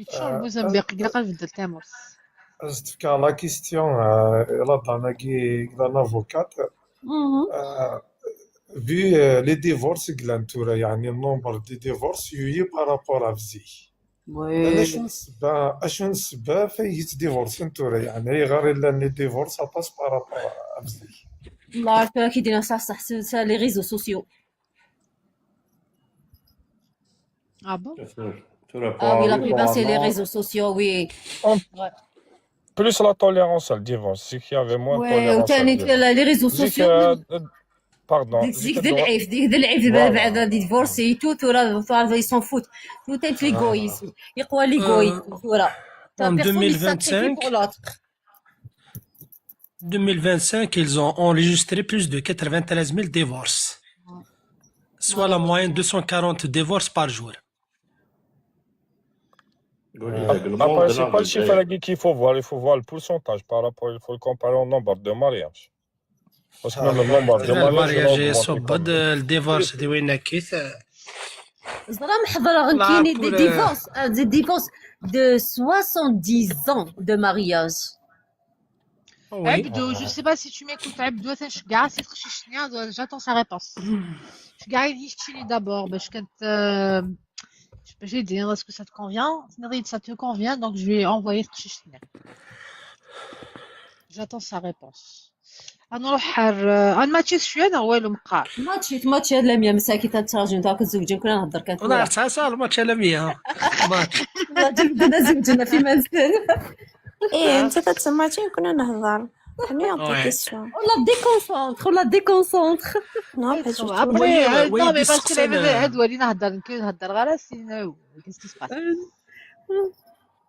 تشور Mozambique, كاع غير بدل تاموس. Est-ce que la question, euh, là, dans la, dans l'avocate, Mhm. euh, vu euh, les divorces, Glantura, يعني, le nombre de divorces, il y a par rapport à Vzi. Oui. شنو السبب؟ شنو السبب في يتديفورسي نتورا؟ يعني، غير الا ني ديفورس اباس بارابور افزي. الله يعرف كي دينا صح صح، c'est les réseaux sociaux. Ah bon? Ah oui, la plupart c'est les réseaux sociaux, oui. Plus la tolérance à le divorce, c'est qu'il y avait moins de Ouais, tolérance à le وثاني divorce. les réseaux Vu sociaux. que, euh, pardon, ديك ديك vu que ذا le- العيب، ديك ذا العيب Voilà. بعد ديفورسي تو ثورا، ils s'en foutent. Tout est l'égoïsme. يقوى l'égoïsme. ثورا. En deux mille vingt-cinq, Pour l'autre. deux mille vingt-cinq, ils ont enregistré plus de quatre-vingt-treize mille divorces, soit la moyenne deux cent quarante divorces par jour. Après, c'est pas le chiffre qu'il faut voir, il faut voir le pourcentage par rapport, il faut le comparer au nombre de mariages. Parce que même le nombre de Le mariages, il a mariage est augmenté quand même. Le divorce, c'est des وين كيف. زعما حضر لا، كاين des كل- divorces, euh, des divorces de soixante-dix ans de mariage. Oui. عبدو, je sais pas si tu m'écoutes, عبدو, تنشجع سي تخشيشني, j'attends sa réponse. شجع يشتيني d'abord باش كنت, euh, باش يدي, est-ce que ça te convient? نريد ça te convient, donc je vais envoyer تخشيشني. J'attends sa réponse. غنروح حر, غنماتشي شويه, انا والو مقار. ماتشي، ماتشي هاد لميا مساكي تتراجم، تا كتزوجي، كنا نهضر كانت والله حتى ساهل ماتش على مية. ماتش. والله جبدنا زوجنا في منزل. ايه، انت تتسمعتي كنا نهضر. حني Ouais. question. ولا déconcentre، ولا déconcentre. Non, pas du tout. ابري وي- هاد, وي non, mais parce que ديسقسي لعبه أنا. هاد ولي نهضر, نهضر غير سين, qu'est-ce qui se passe?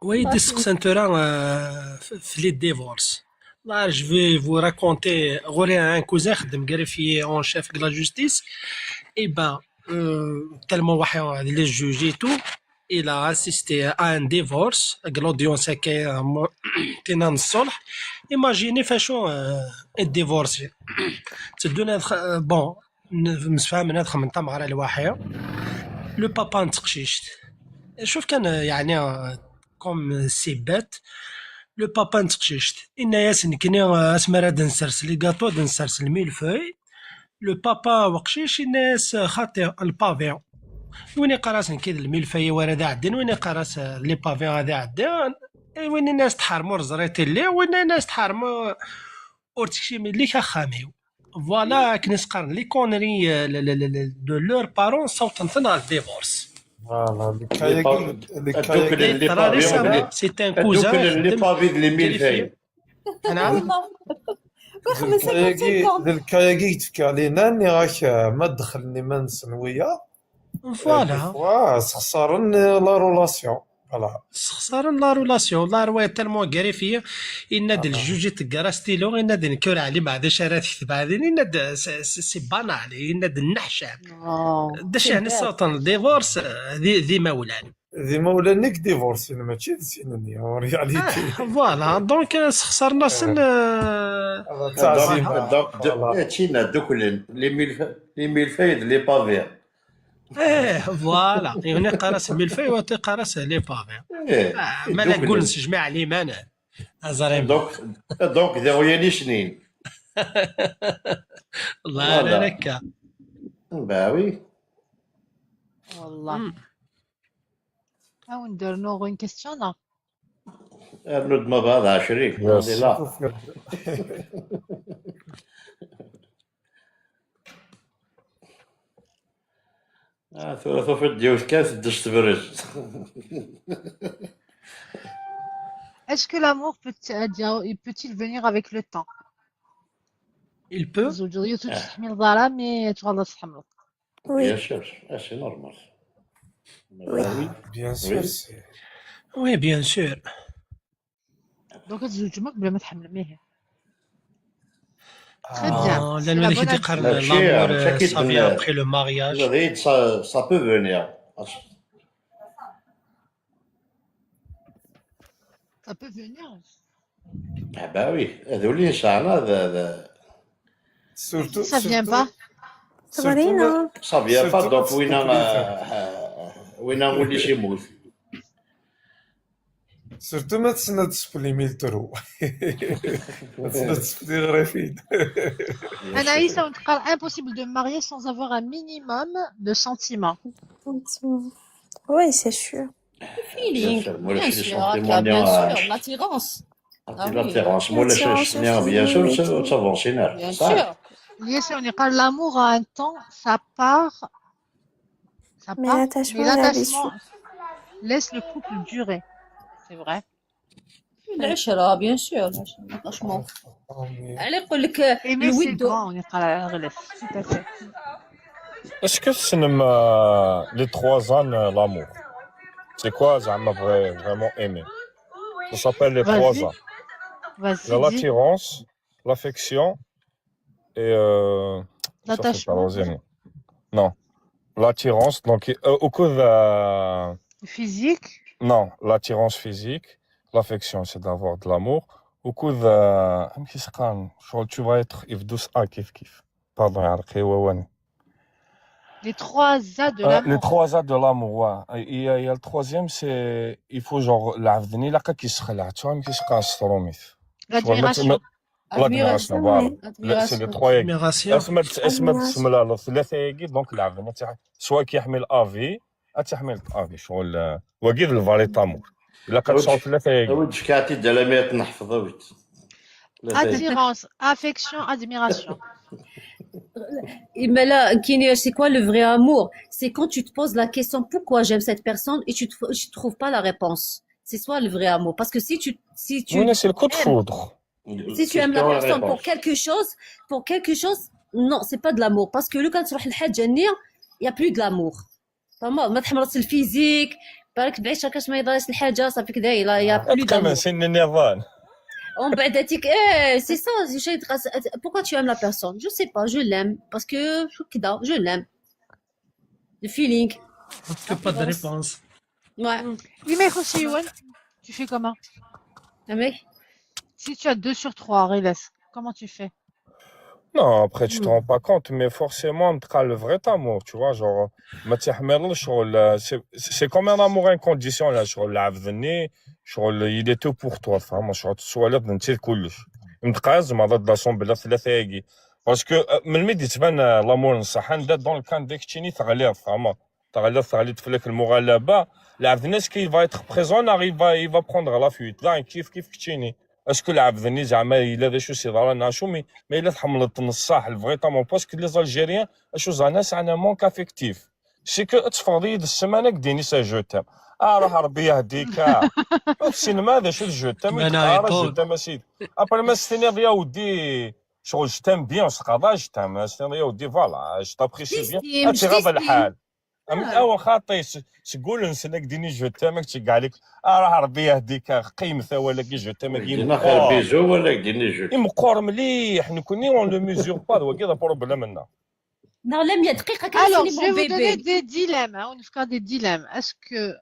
Oui, ديسقسي انت راه, آه، في في les divorces. Là, je vais vous raconter, غوري un cousin خدم greffier en chef de la justice. Et ben, euh, tellement واحد les juges et tout, il a assisté à un divorce, l'audience كاين تينا الصلح. Imaginez فاشو, آه، الديفورسي. تدونا الخ-, آه، bon, ن-, مسفاهمين هاد خمنت مع راه الواحد. Le papa نتقشيشت. شوف كان, آه، يعني, آه، comme c'est bête. Le papa نتقشيشت. إن ياسن كني, آه، اسمر هاد نسرس les gâteaux, هاد نسرس الميلفوي. Le papa وقشيش إن ياس خاطي البافي. وين يقراس نكيد الميلفوي ورا دا عدن, وين يقراس les pavés هذا عدن. وين الناس تحرموا رزريتي اللي, وين الناس تحرموا ورتكشي ملي كخاميو. Voilà, كنس قرن les conneries, آه، ل-, ل-, ل-, ل-, de leurs parents صوتن على الديفورس. فوالا, الكاياكي, الكاياكي, C'est un cousin. لي بافي د لي ميلفاي. نعم. الكاياكي, الكاياكي تفكى علينا, ني راك ما دخلني ما نسنوية. Voilà. سخسارن la relation. Voilà. سخسارن la relation. والله رواية tellement greffier. إن د الجوج تقرا ستيلو, إن د نكور علي بعد شارات كتب هذه, إن د c'est banal, إن د النحشة. داش يعني صوتن الديفورس, آه, ذي, ذي مولان. ذي مولان نيك ديفورسي, ماشي ذي سينني, en réalité. Voilà, donc, آه, سخسرنا سن, آه, تعزيمة. Donc, هادشي نا دوكلن, les mille, les mille feuilles, les pavés. ايه, voilà, يعني قرص ميلفي وتقرص les pavés. ايه. آه, ما لا نقول نسجمع عليه مانا. زريم. Donc, donc, ذي ويا لي شنين. الله عليك. Bah oui. والله. او ندير نوغ اون كيستيون, لا. ارنود ما بعض عشرين. Yes. لا. Ah, tura tufiḍ-d yiwet kan teddes tebrez. Est-ce que l'amour peut, euh, dire- peut-il venir avec le temps? Il peut. Tzewǧeḍ yiwet ur tettḥemmil ara, mais tuɣaleḍ ad tḥemmleḍ. Oui. Bien sûr, ah, c'est normal. Oui. Ah oui. Bien sûr, Oui. c'est Oui, bien sûr. Donc ad tzewǧem akk bla ma tḥemmlem, ihi. Très bien. آه، C'est لأن la ملي bonne كيدي قال attitude. ماشي l'amour ماشي آه، كيدن ça vient après le mariage. هذا غير ça, ça peut venir. Ça peut venir. Ah bah oui, هذو اللي نسانا هذا surtout Ça vient surtout pas. surtout ma- صغرينا. ça vient pas surtout donc ma وين تسبقلي فيها وين ولي يموت. Surtout ما تسنى تسبلي ميلترو. ما تسنى تسبلي غريفين. Anaïs, on te parle impossible de me marier sans avoir un minimum de sentiments. Oui, c'est sûr. Bien Feeling, sûr, moi bien je suis sûr, Aka, sentiment bien nuage. Sûr, l'attirance. Ah, Ah puis oui. L'attirance, moi la L'attirance, chance, bien sûr, oui. Ça va, c'est Bien ça. Sûr. Yes, on y parle, l'amour a un temps, ça part, ça Mais part, l'attachement, mais il a des l'attachement su- laisse le couple durer. C'est vrai. العشرة، bien sûr، l'attachement. آه، على يقول لك Aimer, c'est الود. grand, on y parle, tout à fait. Est-ce que c'est euh, les trois ans euh, l'amour? C'est quoi زعما vrai- vraiment aimer? Ça s'appelle les trois Vas-y, ans. Il y a vas-y, dis. L'attirance, l'affection et euh, ça fait L'attachement. Troisième. Non. L'attirance, donc euh, au coup de, euh, Physique. Non, l'attirance physique, l'affection, c'est d'avoir de l'amour. Au coup de, euh, أم كيسقان, شغل tu vas être يفدوس A كيف كيف. Pardon, يا رقي وواني. Les trois A de Euh, les l'amour. Trois A de l'amour, ouais. Il y a, il y a le troisième, c'est il faut genre العبد ني لاقا كيسخلع, tu vois, أم كيسقان ستروميث. شغل ما ت- L'admiration. ما- L'admiration, voilà. C'est les trois A. Admiration. اسمع اسمع تسمى لا ثلاثة ياكي, donc العبد ما تح- soit كيحمل A V, تحمل A V شغل آه، وكيد le vrai amour. الا كتصور ثلاثة ياكي. اود شكاتي دلامية نحفظ اود. Attirance, affection, admiration. Mais là, Kini, c'est quoi le vrai amour? C'est quand tu te poses la question pourquoi j'aime cette personne et tu ne trouves pas la réponse. C'est ça le vrai amour. Parce que si tu, si tu Oui, c'est le coup de foudre. Si tu aimes la personne pour quelque chose, pour quelque chose, non, c'est pas de l'amour. Parce que le cas, il n'y a plus de l'amour. فما ما تحملت الفيزيك. بالك بعيش هكاش ما يضرش الحاجه صافي كذا لا يا بلو كما سن النظام. ومن بعد تيك ايه c'est ça. Pourquoi tu aimes la personne? Je sais pas, je l'aime parce que كذا, je l'aime. Le feeling. Pas de réponse. Ouais. Oui, mais Rossiwan, tu fais comment? Ah, mais Si tu as deux sur trois, Riles, comment tu fais? Non, après, tu te rends pas compte, mais forcément, tu as le vrai amour, tu vois, genre, ما تحملش شغل, c'est c'est comme un amour inconditionnel, شغل العبد ني, شغل il est tout pour toi, فاهم, شغل تسوى لك انت كلش. متقاز ما ضد لاسون بلا ثلاثة ياكي. Parce que من ميدي تبان l'amour نصح, عندها dans le cas داك تشيني تغليظ, فاهم, تغليظ, تغليظ في لك المغالبة. العبد الناس كي va être présent, il va, il va prendre la fuite. لا, كيف كيف كتشيني. Est-ce que العبد الني زعما الا ذا شو سي ضرا ناشو, mais mais الا تحملت نصاح le vrai amour, parce que les Algériens اشو زعما سعنا manque affectif. C'est que تفرضي السمانه كديني سا je t'aime. اه روح ربي يهديك. في السينما هذا شو je t'aime, أنا اه je يقول. T'aime اسيدي. Après ما ستني يا ودي شغل je t'aime bien, سقاضا je t'aime, ستني يا ودي voilà, je t'apprécie bien. تيستيم، هادشي غير تيستيم. الحال. من اول خاطي سقول نسنك ديني je t'aime, كتشي كاع عليك. اه راه ربي يهديك, قيمته ولا كي je t'aime كي دينا خير بيزو ولا ديني je t'aime. يمقور مليح, نكوني on le mesure pas, وكذا problème لنا. Non, لا, مية دقيقة كان Alors, سيني je vais mon vous donner bébé. Des dilemmes, hein, on fait des dilemmes. Est-ce que,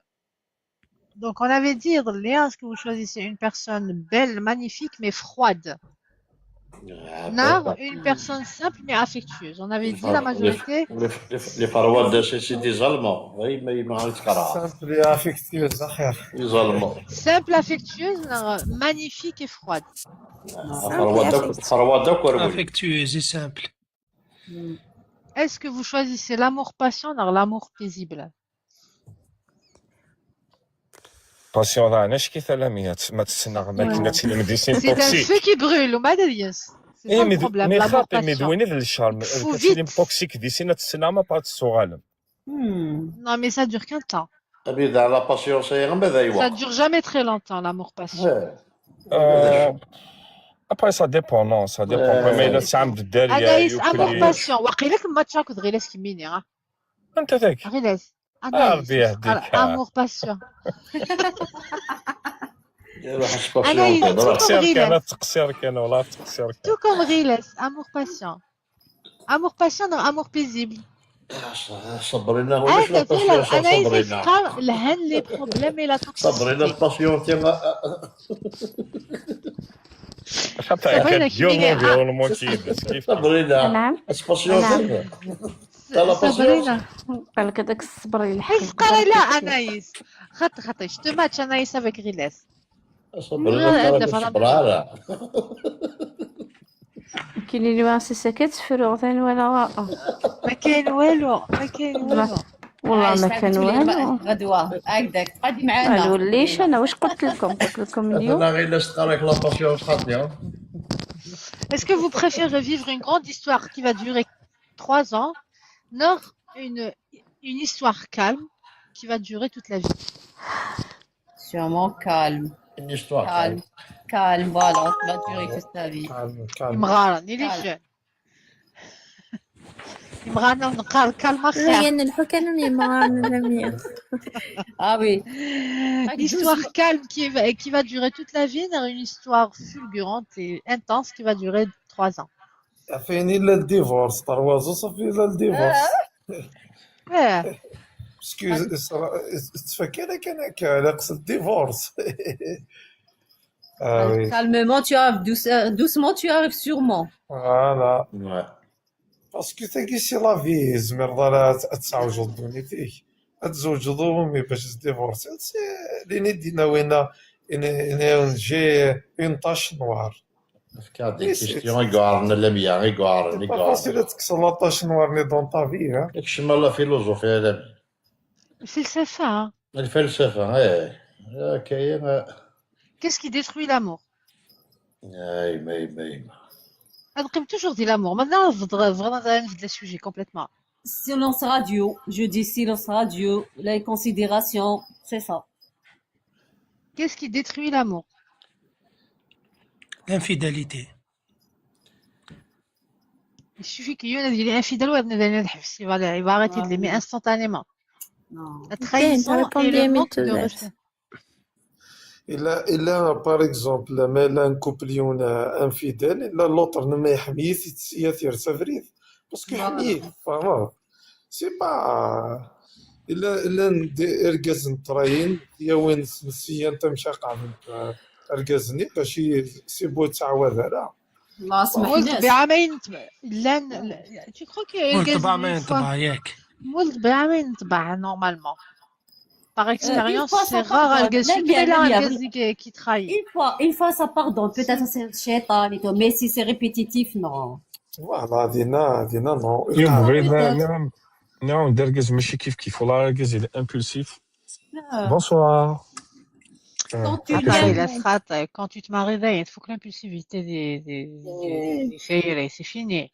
donc, on avait dit, est-ce que vous choisissez une personne belle, magnifique, mais froide? Non, une personne simple, mais affectueuse. On avait dit la majorité. Les, les, les فرواده c'est c'est des Allemands. Oui, mais ما عرفت كرا. Simple et affectueuse, اخي. Des Allemands. Simple, affectueuse, non, magnifique et froide. فرواده فرواده كروي. Affectueuse et simple. Est-ce que vous choisissez l'amour patient ou l'amour paisible? Patient, راه انا شكيت على مية, ما تسنى غير ما كنا تسنى ميديسين C'est un toxique. Feu qui brûle, وما دايس. C'est اي ça le مي problème, مي l'amour خاطي مي patient. دويني ذا الشهر, Faut كتسلم vite. Toxique ديسينا تسنى ما بارت الصغالم. Hmm. Non, mais ça dure qu'un temps. Abida, la patience, ay, ma d Ça aywa. Dure jamais très longtemps, l'amour patient. Eh, Euh, après, ça dépend, non, ça dépend. Eh. Mais là, ça me dit derrière, Anaïs, you amour could- patient. Waqila kem match akked Ɣilas kemmini, ha. انت ذاك. Ɣilas. Ah, Anaïs, Rabbi yahdika. Amour patient. Iruḥ s patience, Anaïs, iruḥ. tout comme تقصير كان، Ɣilas. تقصير كان، والله تقصير كان. Tout comme Ɣilas, amour patient. Amour patient, non, amour paisible. Sabrina, ulac هذا la فعلا patience, Anaïs Sabrina. يفكر لهن les problèmes et la Sabrina, toxicité. patience, خاطر Sabrina, كانت كيما ديال قاع. l'environnement كيفاش كيف. Sabrina, نعم. patience. نعم. T'as la patience. صبرينا. قال لك داك الصبر يلحق حيت قرا لا انايس. خط خطيش تو ماتش انايس افيك غيلاس. Sabrina, لا، t'as لا، la فهمت. Sabrina. كاين اللي ما سكت سفرو غدا ولا وا- ما كاين والو، ما كاين والو. والله ما كان والو. غدوه هكذاك تقعدي ما معنا. نوليش انا، واش قلت لكم؟ قلت لكم اليوم. انا غير لاش تقرا لك la patience خاطيه. Est-ce que vous préférez vivre une grande histoire qui va durer trois ans, non, une, une histoire calme qui va durer toute la vie? Sûrement calme. Une histoire. Calme. Calme, voilà, qui va durer toute la vie. Calme, calme. يمغارن، il est jeune. يمغارن نقار كالما خير. هي نلحو كان يمغارن لمية. Ah oui. Une histoire calme qui va, qui va durer toute la vie, non, une histoire fulgurante et intense qui va durer trois ans. عارفين الا الديفورس، طروازو صافي الا الديفورس. اه. باسكو تفكر كان هكا على قصد الديفورس. اه وي. Calmement, tu arrives douce- euh, doucement, tu arrives sûrement. فوالا. Ouais. باسكو تاكي سي لا في، زمر ضرا تسعوجض دونيتيك، تزوجضو مي باش تديفورسي، سي لين يدينا وين، ان، ان جي اون طاش نوار. فكا دي كيستيون يقعرن لمية، يقعرن، با يقعرن. فاسيل تكسر لا طاش نوار ني دون طافي، ها. يكشم لا فيلوزوفيا لمية. الفلسفة. الفلسفة، ايه. كاين. Qu'est-ce qui détruit l'amour? اي ما ما ما. هاد قيم toujours ديال l'amour. مازال نفضل، نفضل نفضل le sujet complètement. Silence radio. Je dis silence radio. La considération, c'est ça. Qu'est-ce qui détruit l'amour? L'infidélité. Il suffit qu'il y en a des infidèles, ouais, il va arrêter de l'aimer instantanément. Non. La trahison et le manque de ريبوندي respect. الا الا بار اكزومبل، ما لا ان كوبل يون انفيديل، الا لوطر ما يحميه، يتسيا تير سافريد، باسكو يحميه، فاهم؟ سي با الا الا ندي اركاز نطرين يا وين نسيا انت مشاقع من اركاز ني باش سي بو تعاود على. الله سمح ولد لنا. بعامين تب- لان لا، tu crois que ولد اركاز بعامين une fois- طبع ياك. ولد بعامين طبع normalement. Par expérience, fois, c'est ça rare pardonne. اركاز. لا، شوفي كاين لا، لا. اركاز كي تخاي. Une fois, une fois, ça pardonne. Peut-être c'est le shaitan et tout, mais si c'est répétitif, non. فوالا، دينا دينا نو. يوم بغينا نعم، نعم، دركز ماشي كيف كيف، والله ركز، il est impulsif. Bonsoir. Quand tu Attends, l'aimes. il a frappé. Quand tu te maries, là, il faut que l'impulsivité des, des, des, des chéris, c'est fini.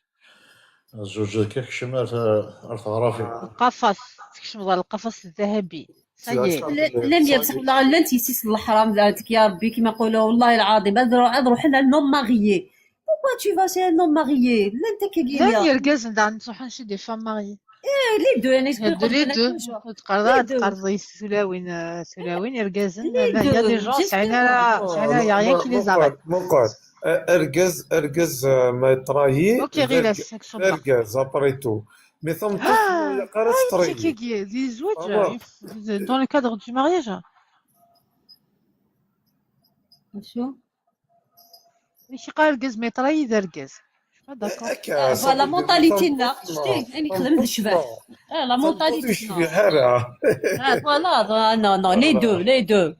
الزوج كيف كشم ارث، ارث غرافي. القفص، تكشم ظهر القفص الذهبي. Ça y est. لا، لا، ميا بصح والله لا انت يسيس الحرام ذاتك يا ربي، كيما يقولوا والله العظيم، هاد رو-، هاد روح لها l'homme marié. Pourquoi tu vas chez un homme marié؟ لا انت كي لا، يا الكاز نتاع نصح نشي des femmes mariées. ايه، les deux، يعني هادو les deux. تقرض، تقرض سلاوين، سلاوين يركازن. لا، يا des gens سعينا، سعينا، يا rien qui les arrête. مقعد. اركز، اركز، آه، ما يطرايي. اوكي، غير لا، سكسو بلا. اركز، ابري تو. مي ثم آه، قرا آه، تطري. كي، كي، des زواج، آه. il faut- dans le cadre du mariage. شو؟ ماشي قال اركز، مي طراي اذا اركز. D'accord. فوالا، mentalité نا، شتي؟ يعني خدم بالشباب. اه، la mentalité نا. هذا. اه، فوالا، non, non, les deux, les deux.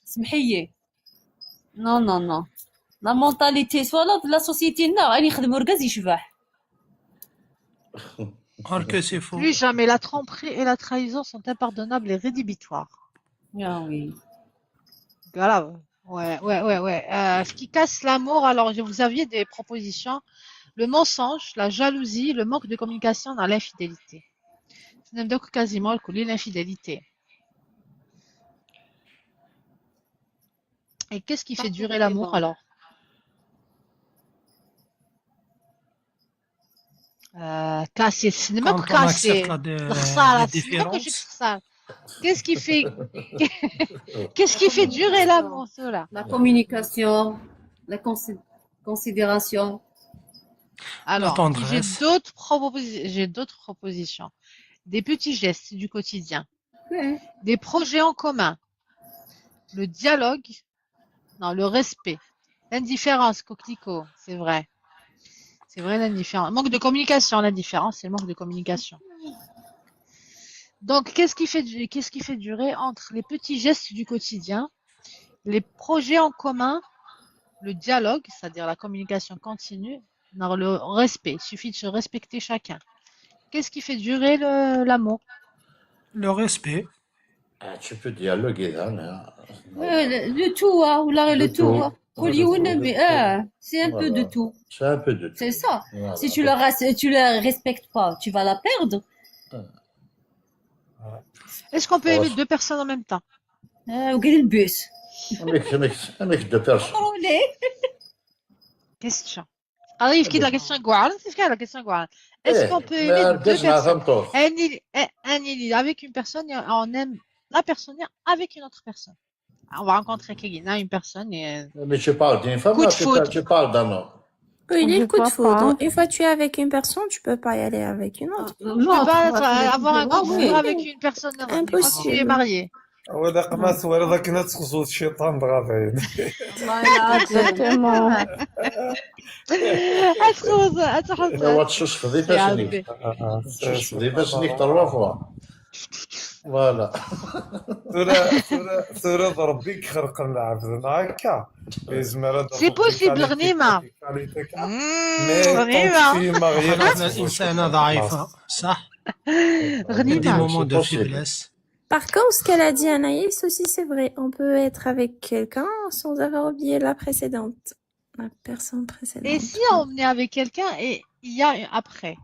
سمحي لي. Non, non, non. La mentalité، soit la, la société نا، يعني خدموا ركاز يشبح. Or que c'est faux. Plus jamais. La tromperie et la trahison sont impardonnables et rédhibitoires. Ah oui. Grave. Ouais, ouais, ouais, ouais. Euh, ce qui casse l'amour, alors, je- vous aviez des propositions. Le mensonge, la jalousie, le manque de communication dans l'infidélité. Donc, quasiment الكل l'infidélité. Et qu'est-ce qui fait durer l'amour alors ? آه، كاسي، تسنى ماك كاسي. الخسارة، تسنى ماك شي خسارة. Qu'est-ce qui fait, qu'est-ce qui fait durer l'amour, cela ? La communication, la consi- considération. Alors, j'ai d'autres proposi- j'ai d'autres propositions. Des petits gestes du quotidien. Des projets en commun. Le dialogue. Non, le respect. L'indifférence, coquelicot, c'est vrai. C'est vrai, l'indifférence. Manque de communication, l'indifférence, c'est le manque de communication. Donc, qu'est-ce qui fait du- qu'est-ce qui fait durer entre les petits gestes du quotidien, les projets en commun, le dialogue, c'est-à-dire la communication continue, non, le respect, il suffit de se respecter chacun. Qu'est-ce qui fait durer le- l'amour ? Le respect. Ah, tu peux dialoguer là, là. Le tout, hein, ou là, le tout. Hein. C'est un peu de tout. C'est un peu de tout. C'est ça. Si tu la, tu la respectes pas, tu vas la perdre. Est-ce qu'on peut aimer deux personnes en même temps ? Ou le bus. Avec, avec, avec deux personnes. Question. Arrive qui la question guarde, c'est la question guarde. Est-ce qu'on peut aimer deux personnes ? Avec une personne, on aime la personne avec une autre personne. On va rencontrer quelqu'un, une personne. Et... Mais tu parles d'une femme, là, tu parles d'un homme. Oui, il est coup de foudre. Une fois tu es avec une personne, tu peux pas y aller avec une autre. Tu peux pas avoir un coup de foudre avec une personne. Impossible. Tu es marié. ولا قمات ولا ذاك ناس خزوت الشيطان دغا باين. Exactement. اتخوز اتخوز. لا تشوش خذي فاش نيك. تشوش خذي فاش نيك trois fois. Voilà. ثورة ثورة ثورة ربي يخرق العبد هكا. يزمر. C'est possible, غنيمة. غنيمة. الانسانة ضعيفة، صح. غنيمة. Des moments de faiblesse. Par contre, ce qu'elle a dit, Anaïs, aussi, c'est vrai. On peut être avec quelqu'un sans avoir oublié la précédente. La personne précédente. Et si on est avec quelqu'un et il y a un après ?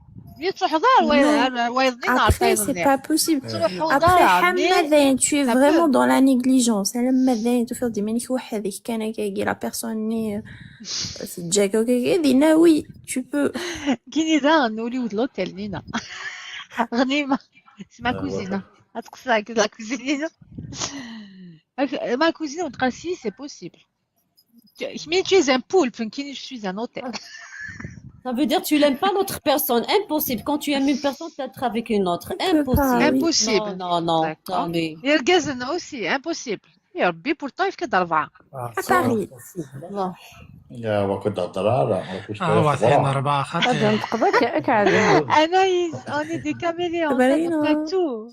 Après, c'est pas possible. Après, حمادين, tu es vraiment dans la négligence. حمادين, tu fais des minutes وحدك كان كاكي la personne ni تجاك كاكي, oui, tu peux. كاين إذا نوليو de l'hôtel نينا. غنيمة. C'est ma cousine. هتقصد la cousine. Ma cousine, on dit si, c'est possible. Mais tu es un poulpe, je suis un hôtel. Ça veut dire que tu n'aimes pas l'autre personne. Impossible. Quand tu aimes une personne, tu es avec une autre. Impossible. Impossible. Non, non, non. D'accord. يرقزنا aussi, impossible. يا ربي, pourtant يفكد أربعة. À Paris. يا وكنت هضرة لا. اه، واضحين أربعة خاطر. نقضك كعدو. Anaïs, on est des caméléons, on fait tout.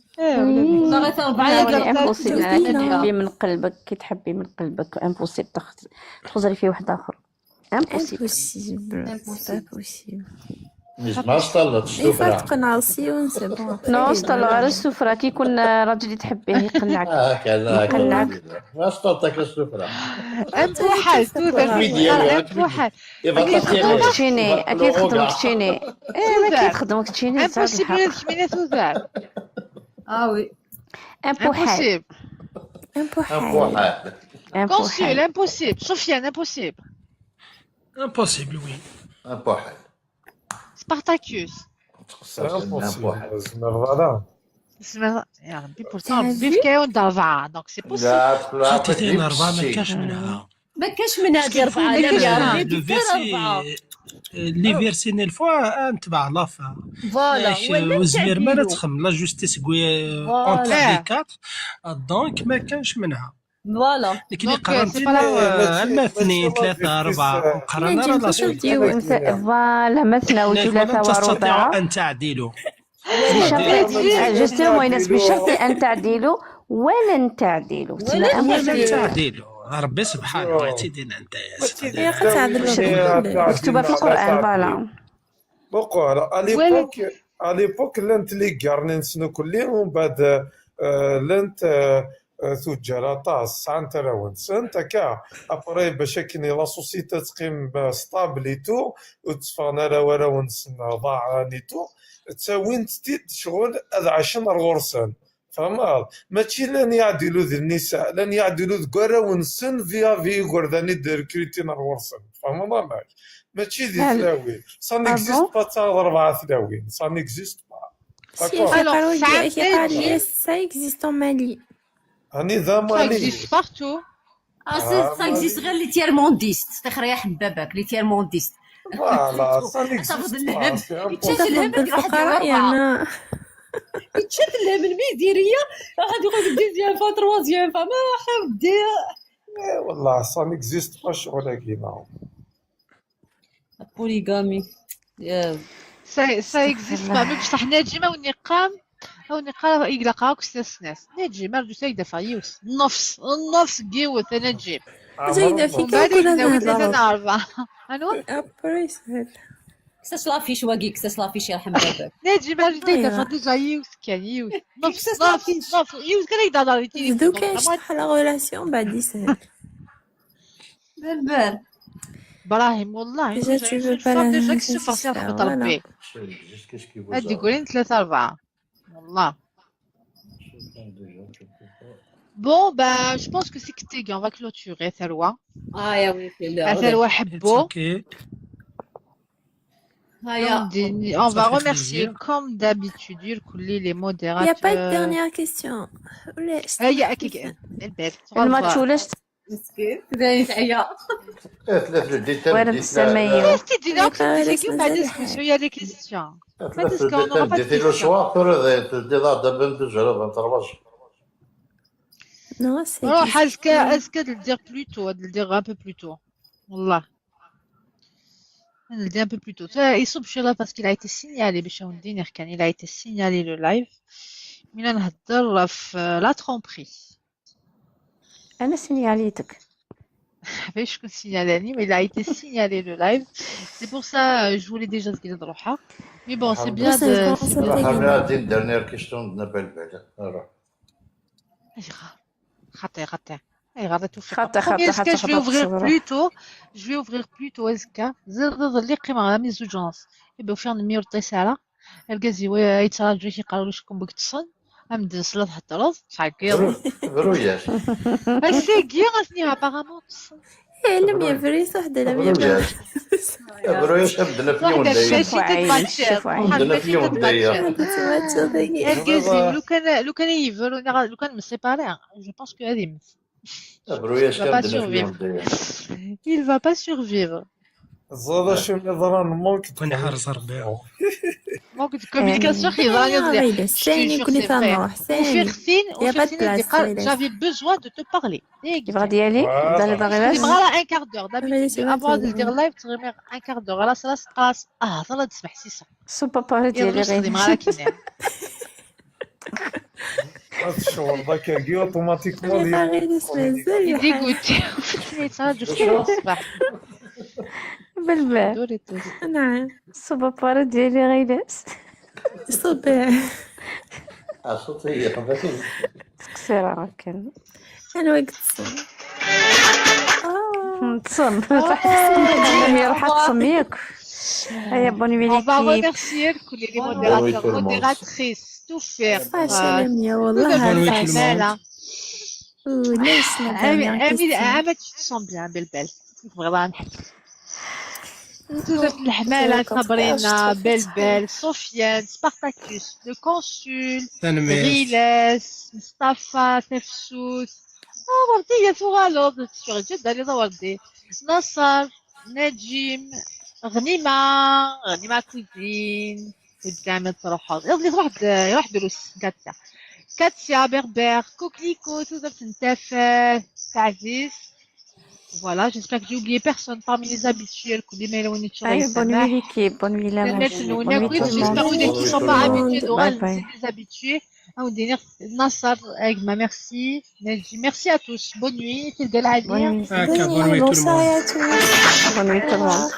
تحبي من قلبك، كي تحبي من قلبك، impossible تخزري فيه واحد آخر. Impossible. Impossible. C'est pas possible. ما شطلت السفرة. تقنع سيون, c'est bon. Non, شطل غير السفرة, كي يكون راجل تحبيه يقنعك. هكا لا. يقنعك. ما شطلتك السفرة. امبوحل توثر. امبوحل. كتشيني, اكيد خدمك تشيني. ايه, ما كيخدمك تشيني. Impossible. Ah oui. امبوحل. Impossible. امبوحل. Consul, impossible. Sofiane, impossible. Impossible, oui. امبوحل. Spartacus. Impossible. زعما voilà. يا ربي, pourtant ربي في كاين أربعة, donc c'est possible. خاطي أربعة ما كاش منها. ما كاش منها ديال أربعة. لا, يا ربي, دير أربعة. Les versets une fois, نتبع la fin. Voilà. وزمير ما تخم la justice entre les quatre, donc ما كانش منها. Voilà. لكن قرنت اما اثنين ثلاثة أربعة, قرنا راه la suite. Voilà, مثنى وثلاثة ورباع. أن تعدلوا. Justement, يناس بشرط أن تعدلوا ولن تعدلوا. ولن تعدلوا. ربي سبحانه وتعالى. مكتوبة في القرآن, voilà. Donc, à l'époque, à l'époque, llant les guerres نسنو كلي, ومن بعد, euh, llant, euh, تجار aṭas, sɛan arraw-nsent, akka. Après, باش akken la société تقيم stable et tout, ur d-tteffɣen ara warraw-nsen ḍaɛen et tout. ttawin-tt-id ccɣel ad ɛacen ar ɣur-sen. Tfehmeḍ? Mačči lan yaɛdilu di nnisa, lan yaɛdilu deg warraw-nsen via via igerdan i d-rekrutin ar ɣur-sen. Tfehmeḍ amek? Mačči di tlawin. Ça n'existe pas d rebɛa tlawin. Ça n'existe pas. D'accord. Alors, ça existe en Mali. Ça existe partout. Ah, ça existe غير les tiers-mondistes. Tixer ya ḥebbabak, les tiers-mondistes. Voilà, ça n'existe pas. C'est impossible. Yečča-t lhem, mi diri-ya, ɣad yuɣal deuxième femme, troisième femme, ah, ḥa weddi. Eh, wallah, ça n'existe pas, ccɣel-agi, non. La polygamie. Ça, ça existe pas. Même بصح نجم أو نقام، أو نقام يقلق هاك سناس. نجم أرجو سيدة فايوس. نفس، نفس قيوث نجم. زينة في ومن بعد كل ناوي ثلاثة أربعة. أنو؟ Après, c'est ça. كساس لافيش واقي، كساس لافيش يرحم باباك. نجم أرجو سيدة فايوس كان يوث. نفس، نفس، نفس. يوث كان يدار التليفون. دوكا يشطح la relation بعد يسهل. بالبال. إبراهيم، والله déjà tu veux pas la نسيفر سي رحمة ربي. هادي قولين ثلاثة أربعة. والله. Bon, ben, je pense que c'est كتيكي. On va clôturer, ثروة. آه، يا ويلي، لا. ثروة حبو. On va remercier, comme d'habitude, les modérateurs. Il y a pas de dernière question. ولا هيا، أكيد. البال. الماتش ولاش مسكين، داير تعيا. إيه، ثلاث لديتان ولا ديت بسمية. لا. إيه، تدي لا، كنت تسكي وبعد سميتو يا لي كيستيون. ثلاث لديتان ديتي لو سوار، ثورة تدي ضربة من دوز على ضربة. Non, c'est روح أزكى، أزكى دير بلوتو، دير un peu plus tôt. والله. دير un peu plus tôt. Ça, يصب شي لا parce qu'il a été signalé باش ندير كان، il a été signalé le live. من نهضر في la tromperie. أنا سينياليتك. عرفتي شكون سينيالاني؟ Mais il a été signalé le live. C'est pour ça, euh, je voulais déjà تقلد روحها. Mais bon, c'est bien de... روح أنا غادي ندير نير كيستيون دنا بالبال. روح. أيغا. خطير، خطير. أيغا، الله يوفقك. خطير، خطير، خطير. Je vais ouvrir plus tôt. Je vais ouvrir plus tôt, أزكى. زيد، زيد، اللي قيمة على مي زوج ونص. يبقى فيها نمير الطيسالة. الكازي وي-، يتراجع شي قالوا له شكون بك تصن. أمدن صلاة حتى راس، تعقيض. برو-، بروياش. الساقية غاسني apparemment تصن. إيه، لم يبري صح، ده لم يبري. بروياش. بروياش أمدن في واحد يوم داير. الشاشة شوف عيني، تتماتشر. شوف عيني. أمدن في يوم داير. الكازي، لو كان، لو كان يفر، لو كان مسيباري، je pense que هذه مس. بروياش كان دنا في اليوم داير. Il va pas survivre. زاد شي نظرة ممكن كون يحرز ربي. ممكن communication خي ظهر يضيع. ثاني كوني فاهم روح ثاني. وفي خفين، وفي خفين اللي قال j'avais besoin de te parler. يبغى ديالي؟ داري ضغيبات؟ تبغى راه un quart d'heure. D'habitude avant ندير live تغير un quart d'heure. راس، راس، راس. آه، ظل تسمح سي صح. سو بابا ديالي غير. مع راكي. هاد الشغل ذاك يجي اوتوماتيكمون. غير اسمع مزال. يديكوتي. فتني تاع جوج الصباح. بالبال. نعم. سو بابا ديالي غير. صباح. اصوتي هي قبل. تقصير كان. انا وقت الصوم. آه. نتصم. آه. يا روح تصميك. هيا، bonne nuit. On va l'équipe. Remercier كل les modérateurs, modératrices, tout faire. صافي، سلام يا والله. Bonne nuit tout le monde. ولا يسلمك. عامة tu te sens bien بالبال. Vraiment نحب. تزرت الحمالة، صابرينا، بلبل، سفيان، سبارتاكوس، لو كونسول، غيلاس، مصطفى، تفسوس. آه، وردية تغالوض، تشغل جد علي وردي. نصر، نجيم، غنيمة، غنيمة كوزين. قدام تروح. يلا، يروح د-، يروح دروس. كاتيا. كاتيا، بربر، كوكليكو، تزرت نتافه، تعزيز. Voilà, j'espère que j'ai oublié personne parmi les habitués. الكل ما يلوني تشغل. Bonne nuit l'équipe, bonne nuit la. Bonne nuit tout le monde. J'espère que vous n'êtes pas habitués, donc c'est des habitués. Bye bye. نصر، أجمع، merci. نجي، merci à tous. Bonne nuit. تلقى العادية. Bonne nuit. Bonne nuit tout le monde. Bonsoir à tous. Bonne nuit tout le monde.